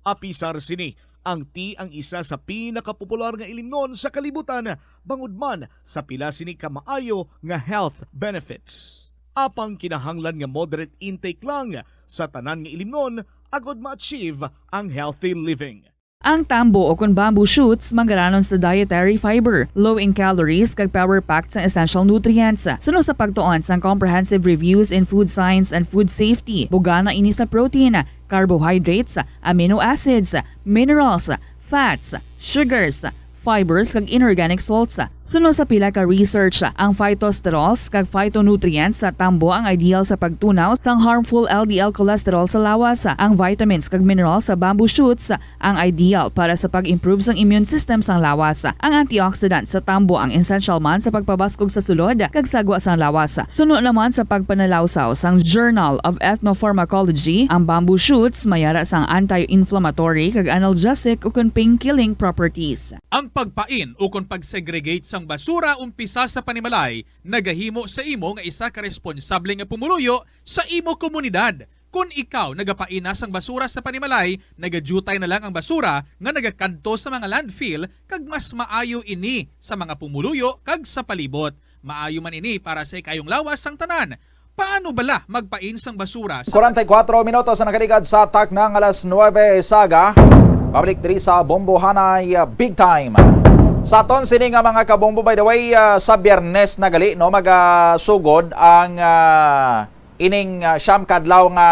Apisar sini, ang tea ang isa sa pinakapopular nga ilimnon sa kalibutan bangod man sa pila sini ka maayo nga health benefits. Apang kinahanglan nga moderate intake lang sa tanan nga ilimnon agod ma-achieve ang healthy living. Ang tambo o kon bamboo shoots manggaranon sa dietary fiber, low in calories kag power-packed sang essential nutrients. Suno sa pagtuon sang Comprehensive Reviews in Food Science and Food Safety, bugana ini sa protein, carbohydrates, amino acids, minerals, fats, sugars, fibers kag inorganic salts. Suno sa pila ka research, ang phytosterols kag phytonutrients sa tambo ang ideal sa pagtunaw sang harmful L D L cholesterol sa lawas. Ang vitamins kag minerals sa bamboo shoots ang ideal para sa pag-improve sang immune system sang lawas. Ang antioxidant sa tambo ang essential man sa pagpabaskog sa sulod kag sagwa sang lawas. Suno naman sa pagpanalawsaw sang Journal of Ethnopharmacology, ang bamboo shoots may ara sang anti-inflammatory kag analgesic ukon pain-killing properties. Ang pagpain ukon pag-segregate sang basura umpisa sa panimalay nagahimo sa imo nga isa ka responsable nga pumuluyo sa imo komunidad. Kon ikaw nagapain na sang basura sa panimalay, nagadyutay na lang ang basura nga nagakadto sa mga landfill, kag mas maayo ini sa mga pumuluyo kag sa palibot. Maayo man ini para sa ikayong lawas sang tanan. Paano bala magpain sang basura sa Forty-four minutos ang nakaligad sa takna nga alas nuebe sa aga. Pabalik diri sa Bombohanay, uh, Big Time. Sa aton sini nga mga kabombo, by the way, uh, sa Biyernes na gali, no, magasugod ang, uh, ining, uh, siyam ka adlaw nga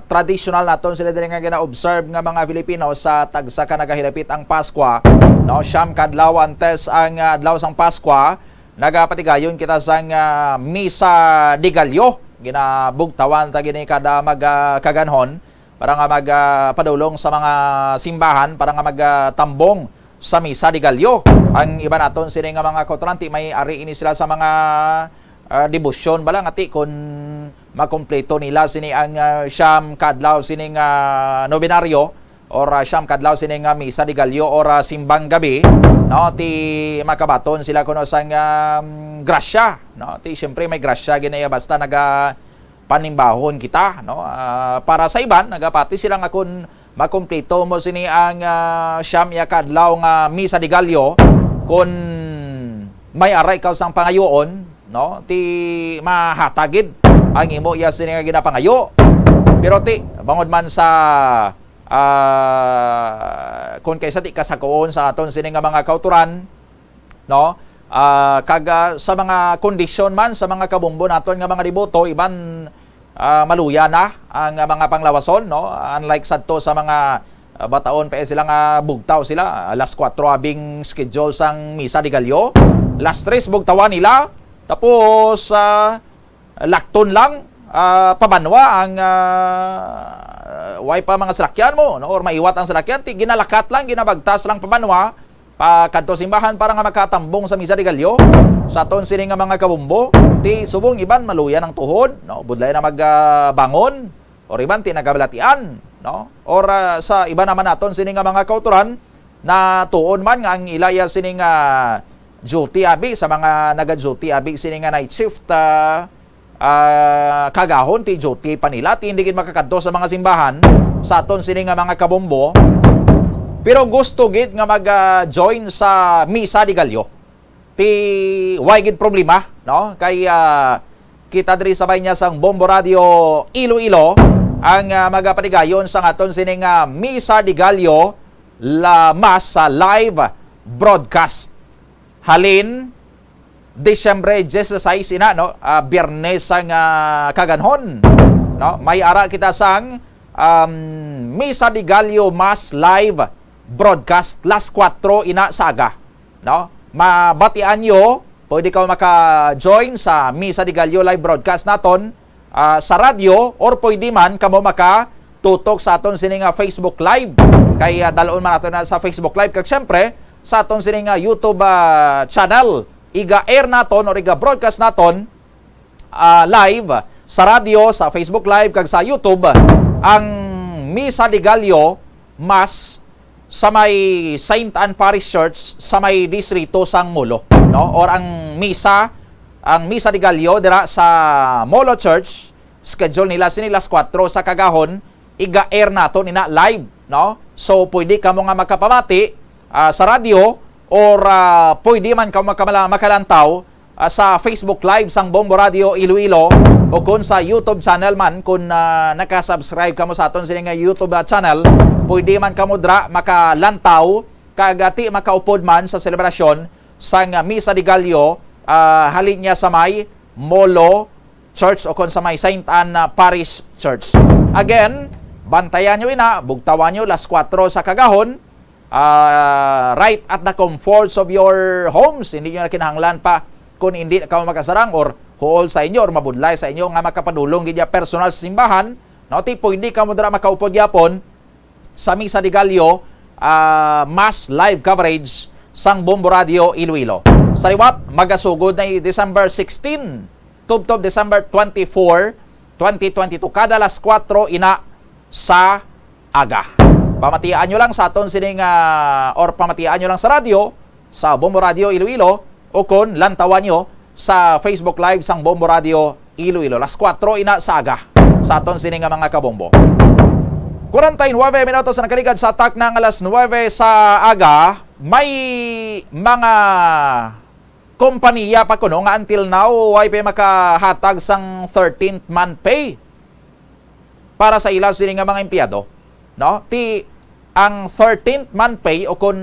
tradisyonal naton sila diri nga gina-observe nga mga Filipino sa tagsa ka nagahilapit ang Paskwa, no? Siyam ka adlaw antes ang, uh, adlaw sang Paskwa, nagapatigayon kita sang, ah, Misa de Gallo. Ginabugtawan ta gini kada mag, ah, kaganhon para nga mag, ah, padulong sa mga simbahan para nga magtambong sa Misa de Gallo. Ang iban naton sini nga mga kautoran, ti may ari ini sila sa mga, ah, debosyon bala nga ti kon makumpleto nila sini ang, ah, siyam ka adlaw sini nga nobenaryo or, ah, siyam ka adlaw sini nga Misa de Gallo or, ah, simbang gabi, no, ti makabaton sila kuno sang, um, grasya, no? Ti siyempre may grasya gid na iya basta naga panimbahon kita, no? Ah, para sa iban, nagapati sila nga kun makumpleto mo sini ang, ah, siyam iya ka adlaw nga Misa de Gallo, kun may ara ikaw sang pangayoon, no, ti mahatag gid ang imo iya sini nga ginapangayo. Pero ti, bangod man sa, ah, kun kaysa ti kasakoon sa aton sini nga mga kautoran, no? Ah, kag, ah, sa mga kondisyon man sa mga kabombo naton nga mga deboto, iban, ah, maluya na ang, ah, mga panglawason, no? Unlike sadto sa mga, ah, bataon pa sila nga bugtaw sila, alas kuwatro abing schedule sang Misa de Gallo. Alas tres bugtawan nila. Tapos, ah, lakton lang, ah, pabanwa ang, ah, way pa mga salakyan mo, no? Or maiwat ang salakyan, ti ginalakat lang, ginabagtas lang pabanwa, pa kadto simbahan para nga makatambong sa Misa de Gallo. Sa aton sini nga mga kabombo, ti subong iban maluya ang tuhod, no? Budlay na mag, ah, bangon, or iban ti nagabalatian, no? Or, ah, sa iban naman naton sini nga mga kautoran, na tuon man nga ang ila iya sini nga duty abi sa mga naga-duty abi sini nga night shift, ah, ah, kagahon ti duty pa nila, ti hindi gid makakadto sa mga simbahan sa aton sini nga mga kabombo. Pero gusto gid nga mag, ah, join sa Misa de Gallo. Ti way gid problema, no? Kay, ah, kita diri sa bay niya sang Bombo Radio Iloilo ang, ah, magapatigayon sa aton sini nga Misa de Gallo la Mass sa live broadcast. Halin Disyembre dieciséis ina, no? Ah, Biyernes sang, ah, kaganhon, no? May ara kita sang, um, Misa de Gallo Mass live broadcast las kuwatro ina sa aga, no? Mabatian nyo, pwede ka maka-join sa Misa de Gallo live broadcast naton, ah, sa radyo, or pwede man kamo makatutok sa aton sini nga Facebook Live. Kay, ah, dalon man nato na sa Facebook Live. Kag syempre, sa aton sini nga YouTube, ah, channel, iga-air naton or iga-broadcast naton, ah, live sa radyo, sa Facebook Live, kag sa YouTube ang Misa de Gallo Mass sa may Saint Ann Parish Church sa may distrito sang Molo, no? Or ang misa ang Misa de Gallo dira sa Molo Church, schedule nila sini las kuwatro sa kagahon, iga-air nato nina live, no? So, pwede kamo nga makapamati, ah, sa radyo or, ah, pwede man kamo makamala-, makalantaw, ah, sa Facebook Live sang Bombo Radio Iloilo o kon sa YouTube channel man kon, ah, naka-subscribe kamo sa aton sini nga YouTube, ah, channel, pwede man kamo dra makalantaw kag, ah, ti makaupod man sa selebrasyon sang, ah, Misa de Gallo, ah, halin niya sa may Molo Church o kon sa may Saint Anne, ah, Parish Church. Again, bantayan nyo ina, bugtawan nyo las kuwatro sa kagahon, ah, right at the comforts of your homes. Hindi nyo na kinahanglan pa kung hindi ka makasarang or huol sa inyo or mabudlay sa inyo nga makapadulong gid ya personal sa simbahan, no? Ti pwede kamo dira makaupod gyapon sa Misa de Gallo, ah, mass live coverage sang Bombo Radio Iloilo. Sa liwat, magasugod na i-, December sixteen, tubtob December twenty-four, twenty twenty-two, kada las kuwatro ina sa aga. Pamatian nyo lang sa aton sining, ah, or pamatian nyo lang sa radyo, sa Bombo Radio Iloilo, o kon lantawan nyo sa Facebook Live sang Bombo Radio Iloilo. Las kuwatro ina sa aga sa aton sini nga mga kabombo. Kwarenta y nuebe minutos na nakaligad sa takna nga alas nuebe sa aga, may mga kompaniya pa kuno nga until now way pa makahatag sang thirteenth month pay para sa ila sini nga mga empleyado, no? Ti ang thirteenth month pay o kon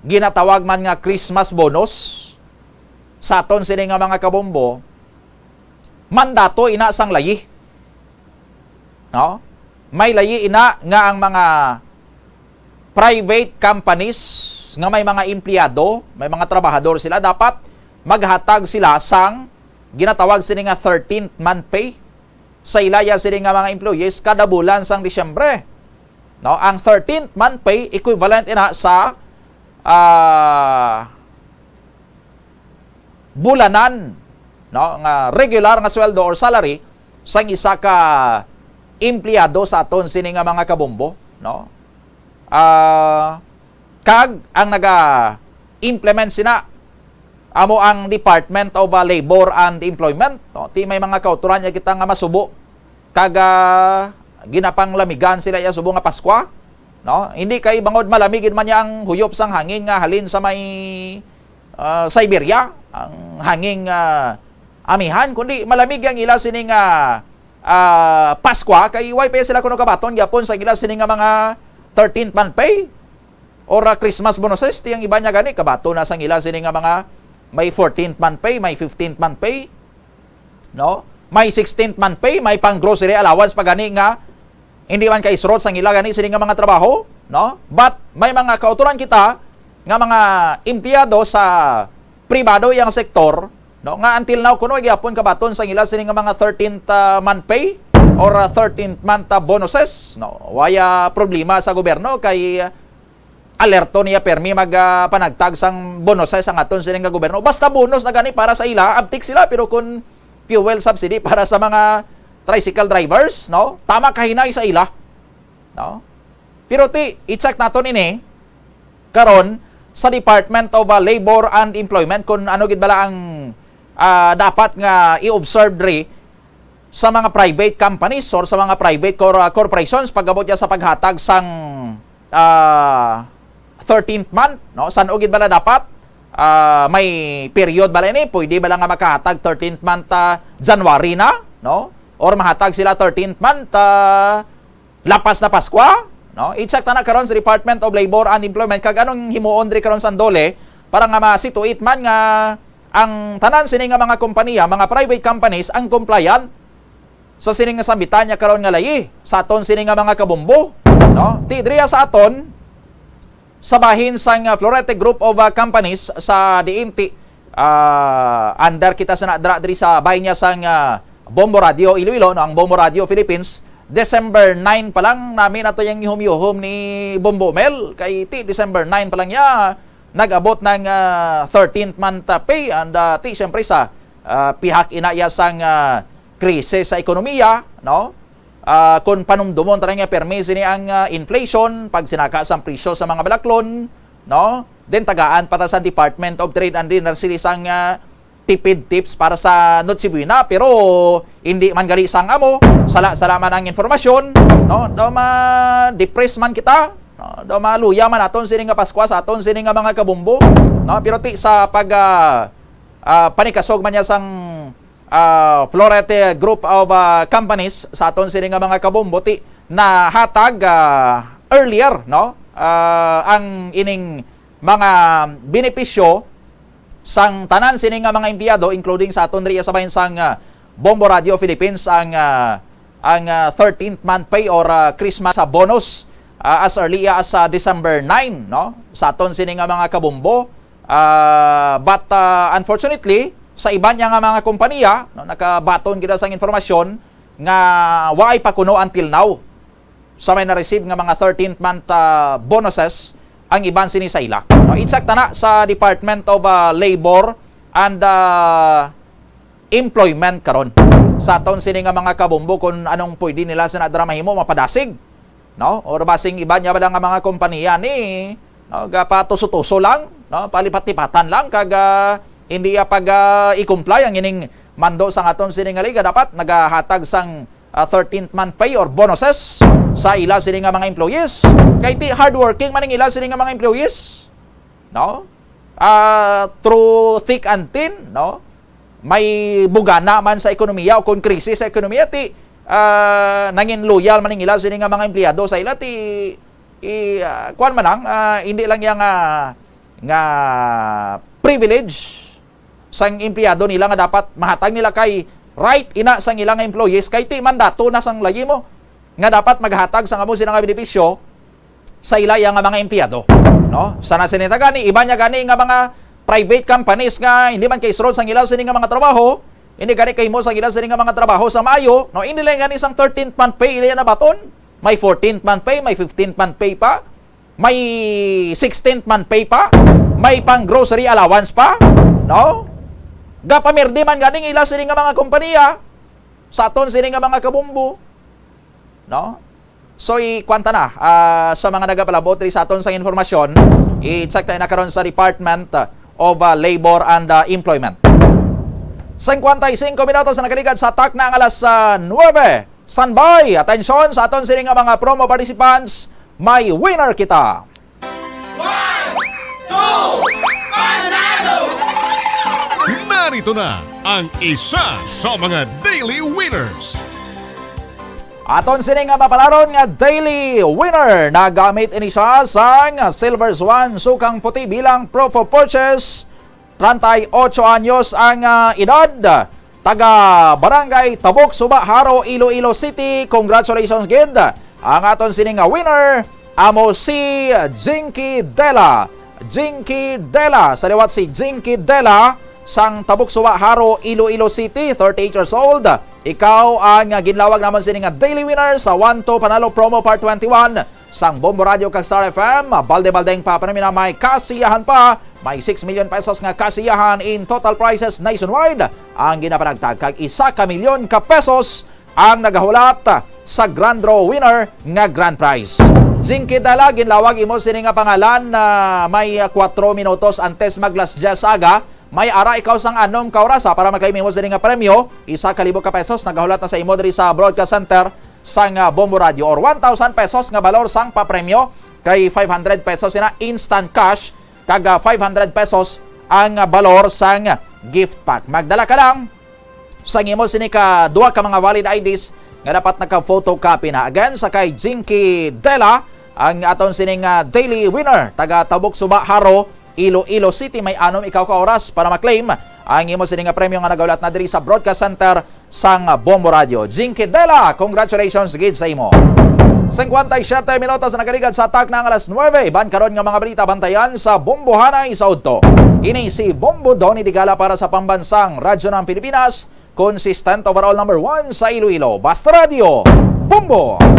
ginatawag man nga Christmas bonus sa aton sini nga mga kabombo, mandato ina sang layi. No? May layi ina nga ang mga private companies nga may mga empleyado, may mga trabahador sila, dapat maghatag sila sang ginatawag sini nga thirteenth month pay sa ila ya sini nga mga employees kada bulan sang Disyembre. No, ang thirteenth month pay equivalent ina sa, ah, bulanan, no, nga regular nga sweldo or salary sang isa ka empleyado sa aton sini nga mga kabombo, no? Ah, kag ang naga-implement sina amo ang Department of, ah, Labor and Employment, no? Ti may mga kautoran ya kita nga masubo kag, ah, ginapanglamigan sila ya subo nga Paskwa, no? Hindi kay bangod malamig gid man niya ang huyop sang hangin nga halin sa may, ah, Siberia, ang hangin nga amihan, kundi malamig ang ila sini nga, ah, Paskwa kay way pa sila kuno kabaton gyapon sa ila sini nga mga thirteenth month pay or, ah, Christmas bonuses. Ti ang iba niya gani kabaton na sa ila sini nga mga may fourteenth month pay, may fifteenth month pay, no? May sixteenth month pay, may pang grocery allowance pa gani nga hindi man kaisrot sang ila gani sini nga mga trabaho, no? But may mga kautoran kita nga mga empleyado sa pribado yang sektor, no, nga until now kuno gyapon kabaton sang ila sini nga mga thirteenth, ah, month pay or, ah, thirteenth month, ah, bonuses, no? Waya problema sa gobyerno kay alerto niya permi mag, ah, panagtag sang bonuses ang aton sini nga gobyerno. Basta bonus na gani para sa ila, abtik sila, pero kung fuel subsidy para sa mga tricycle drivers, no? Tama kahinay sa ila, no? Pero ti, i-check naton ini karon sa Department of, ah, Labor and Employment kung ano gid bala ang, ah, dapat nga i-observe diri sa mga private companies or sa mga private cor-, ah, corporations pag-abot niya sa paghatag sang, ah, thirteenth month, no? San-o gid bala dapat, ah, may period bala ini? Pwede bala nga makahatag thirteenth month, ah, January na, no? Or mahatag sila thirteenth month, ah, lapas na Paskwa, no? I-check ta na karon sa Department of Labor and Employment kag anong himuon diri karon sa DOLE para nga ma-situate man nga ang tanan sini nga mga kompanya, mga private companies, ang compliant sa sini nga sambitan niya karon nga layi sa aton sini nga mga kabombo, no? Ti diriya sa aton, sa bahin sang, ah, Florete Group of, ah, Companies sa D M T, ah, under kita sa nadra diri sa bahin niya sang, ah, Bombo Radio Iloilo, no, ang Bombo Radio Philippines. December nine pa lang nami na to yung ihum-ihum ni Bombo Mel. Kay ti December nine pa lang niya nag-abot ng, ah, thirteenth month, ah, pay and, ah, ti syempre sa, ah, pihak ina iya sang, ah, krisis sa ekonomiya, no? Ah, kung panumdumon ta nga permi sini ang, ah, inflation, pagsinaka sang presyo sa mga balaklon, no? Then tagaan pa ta sa Department of Trade and Industry sang, ah, tipid tips para sa Noche Buena, pero hindi man gali sang amo, sala-sala man ang informasyon, no? Daw ma-depress man kita, no? Daw maluya man aton sini nga Paskwa sa aton sini nga mga kabombo, no? Pero ti sa pag, ah, ah, panikasog man niya sang, ah, Florete Group of, ah, Companies sa aton sini nga mga kabombo, ti nahatag, ah, earlier, no? Ah, ang ining mga benepisyo sang tanan sini nga mga empleyado, including sa aton diri sa bahin sang, ah, Bombo Radio Philippines, ang, ah, ang, ah, thirteenth month pay or, ah, Christmas, ah, bonus, ah, as early as, ah, December nine, no? Sa aton sini nga mga kabombo. Ah, but, ah, unfortunately, sa iban niya nga mga kompanya, no, nakabaton gid sang informasyon nga waay pa kuno until now sa may na-receive nga mga thirteenth month, ah, bonuses ang iban sini sa ila. No, insakto na sa Department of, ah, Labor and, ah, Employment karon. Sa aton sini nga mga kabombo, kung anong pwede nila sa nadra mahimo, mapadasig, no? Or basing iba niya ba nga mga kompanya ni, no, gapatuso-tuso lang, no? Palipat-lipatan lang kag, ah, hindi ya pag, ah, i-comply ang ining mando sa aton sini nga liga. Dapat nagahatag sang, ah, thirteenth month pay or bonuses sa ila sini nga mga employees. Kay ti hardworking man ang ila sini nga mga employees, no? Ah, through thick and thin, no? May bugana man sa ekonomiya o kung krisis sa ekonomiya, ti, ah, nangin loyal man ang ila sini nga mga empleyado sa ila, ti, i, ah, kuwan man lang, ah, hindi lang yang, ah, nga privilege sang empleyado nila nga dapat mahatag nila kay right ina sang ila nga employees, kay ti mandato na sang layi mo nga dapat maghatag sang amo sila nga benepisyo sa ila iya nga mga empleyado, no? Sa nasinita gani, iba niya gani nga mga private companies nga hindi man kay isrod sang ila sini nga mga trabaho, hindi gani kahimo sang ila sini nga mga trabaho sa maayo, no? Hindi lang gani sang thirteenth month pay ila nabaton, may fourteenth month pay, may fifteenth month pay pa, may sixteenth month pay pa, may pang grocery allowance pa, no? Gapamirdi man ganing ila sini nga mga kompanya sa aton sini nga mga kabombo, no? So, ikwanta na, ah, sa mga nagapalabot diri sa aton sang informasyon, i-check tayo na karon sa Department of, ah, Labor and, ah, Employment. Singkwenta y singko minutos na nakaligad sa takna ang alas, ah, nuebe. Standby! Atensyon sa aton sini nga mga promo participants, may winner kita! One, two, panalo! Narito na ang isa sa mga daily winners. Aton sini nga mapalaron nga daily winner, nagamit ini siya sang Silver Swan Sukang Puti bilang proof of purchase. Treinta y ocho anyos ang, ah, edad. Taga Barangay Tabok Suba, Jaro, Iloilo City. Congratulations gid. Ang aton sini nga winner amo si Jinky Dela. Jinky Dela. Sa liwat si Jinky Dela sang Tabok Suba, Jaro, Iloilo City, thirty-eight years old. Ikaw ang, ah, ginlawag namon sini nga daily winner sa One Two Panalo Promo Part twenty-one sang Bombo Radio kag Star F M. Balde-baldeng papremyo na, may kasiyahan pa. May six million pesos nga kasiyahan in total prizes nationwide ang ginapanagtag, kag isa ka milyon ka pesos ang nagahulat sa grand draw winner nga grand prize. Jinky Dela, ginlawag imo sini nga pangalan na may, ah, kuwatro minutos antes mag las dyes aga. May ara ikaw sang anom ka orasa para maklaim imo sini nga premyo. Isa ka libo ka pesos nagahulat na sa imo diri sa Broadcast Center sang, ah, Bombo Radio, or one thousand pesos nga balor sang papremyo, kay five hundred pesos sina instant cash, kag, ah, five hundred pesos ang, ah, balor sang gift pack. Magdala ka lang sang imo sini ka duha ka mga valid I Ds nga dapat naka-photocopy na. Again, sa kay Jinky Dela, ang aton sining, ah, daily winner, taga Tabok Suba, Jaro, Iloilo City. May anom ikaw ka oras para maklaim ang imo sini nga premyo nga nagahulat na diri sa Broadcast Center sang Bombo Radio. Jinky Dela, congratulations gid sa imo. Singkwenta y siyete minutos na nagaligad sa takna ang alas nuebe. Iban karon nga mga balita, bantayan sa Bombohanay sa udto. Ini si Bombo Donny Digala para sa Pambansang Radyo ng Pilipinas, consistent overall number one sa Iloilo. Basta Radio, Bombo!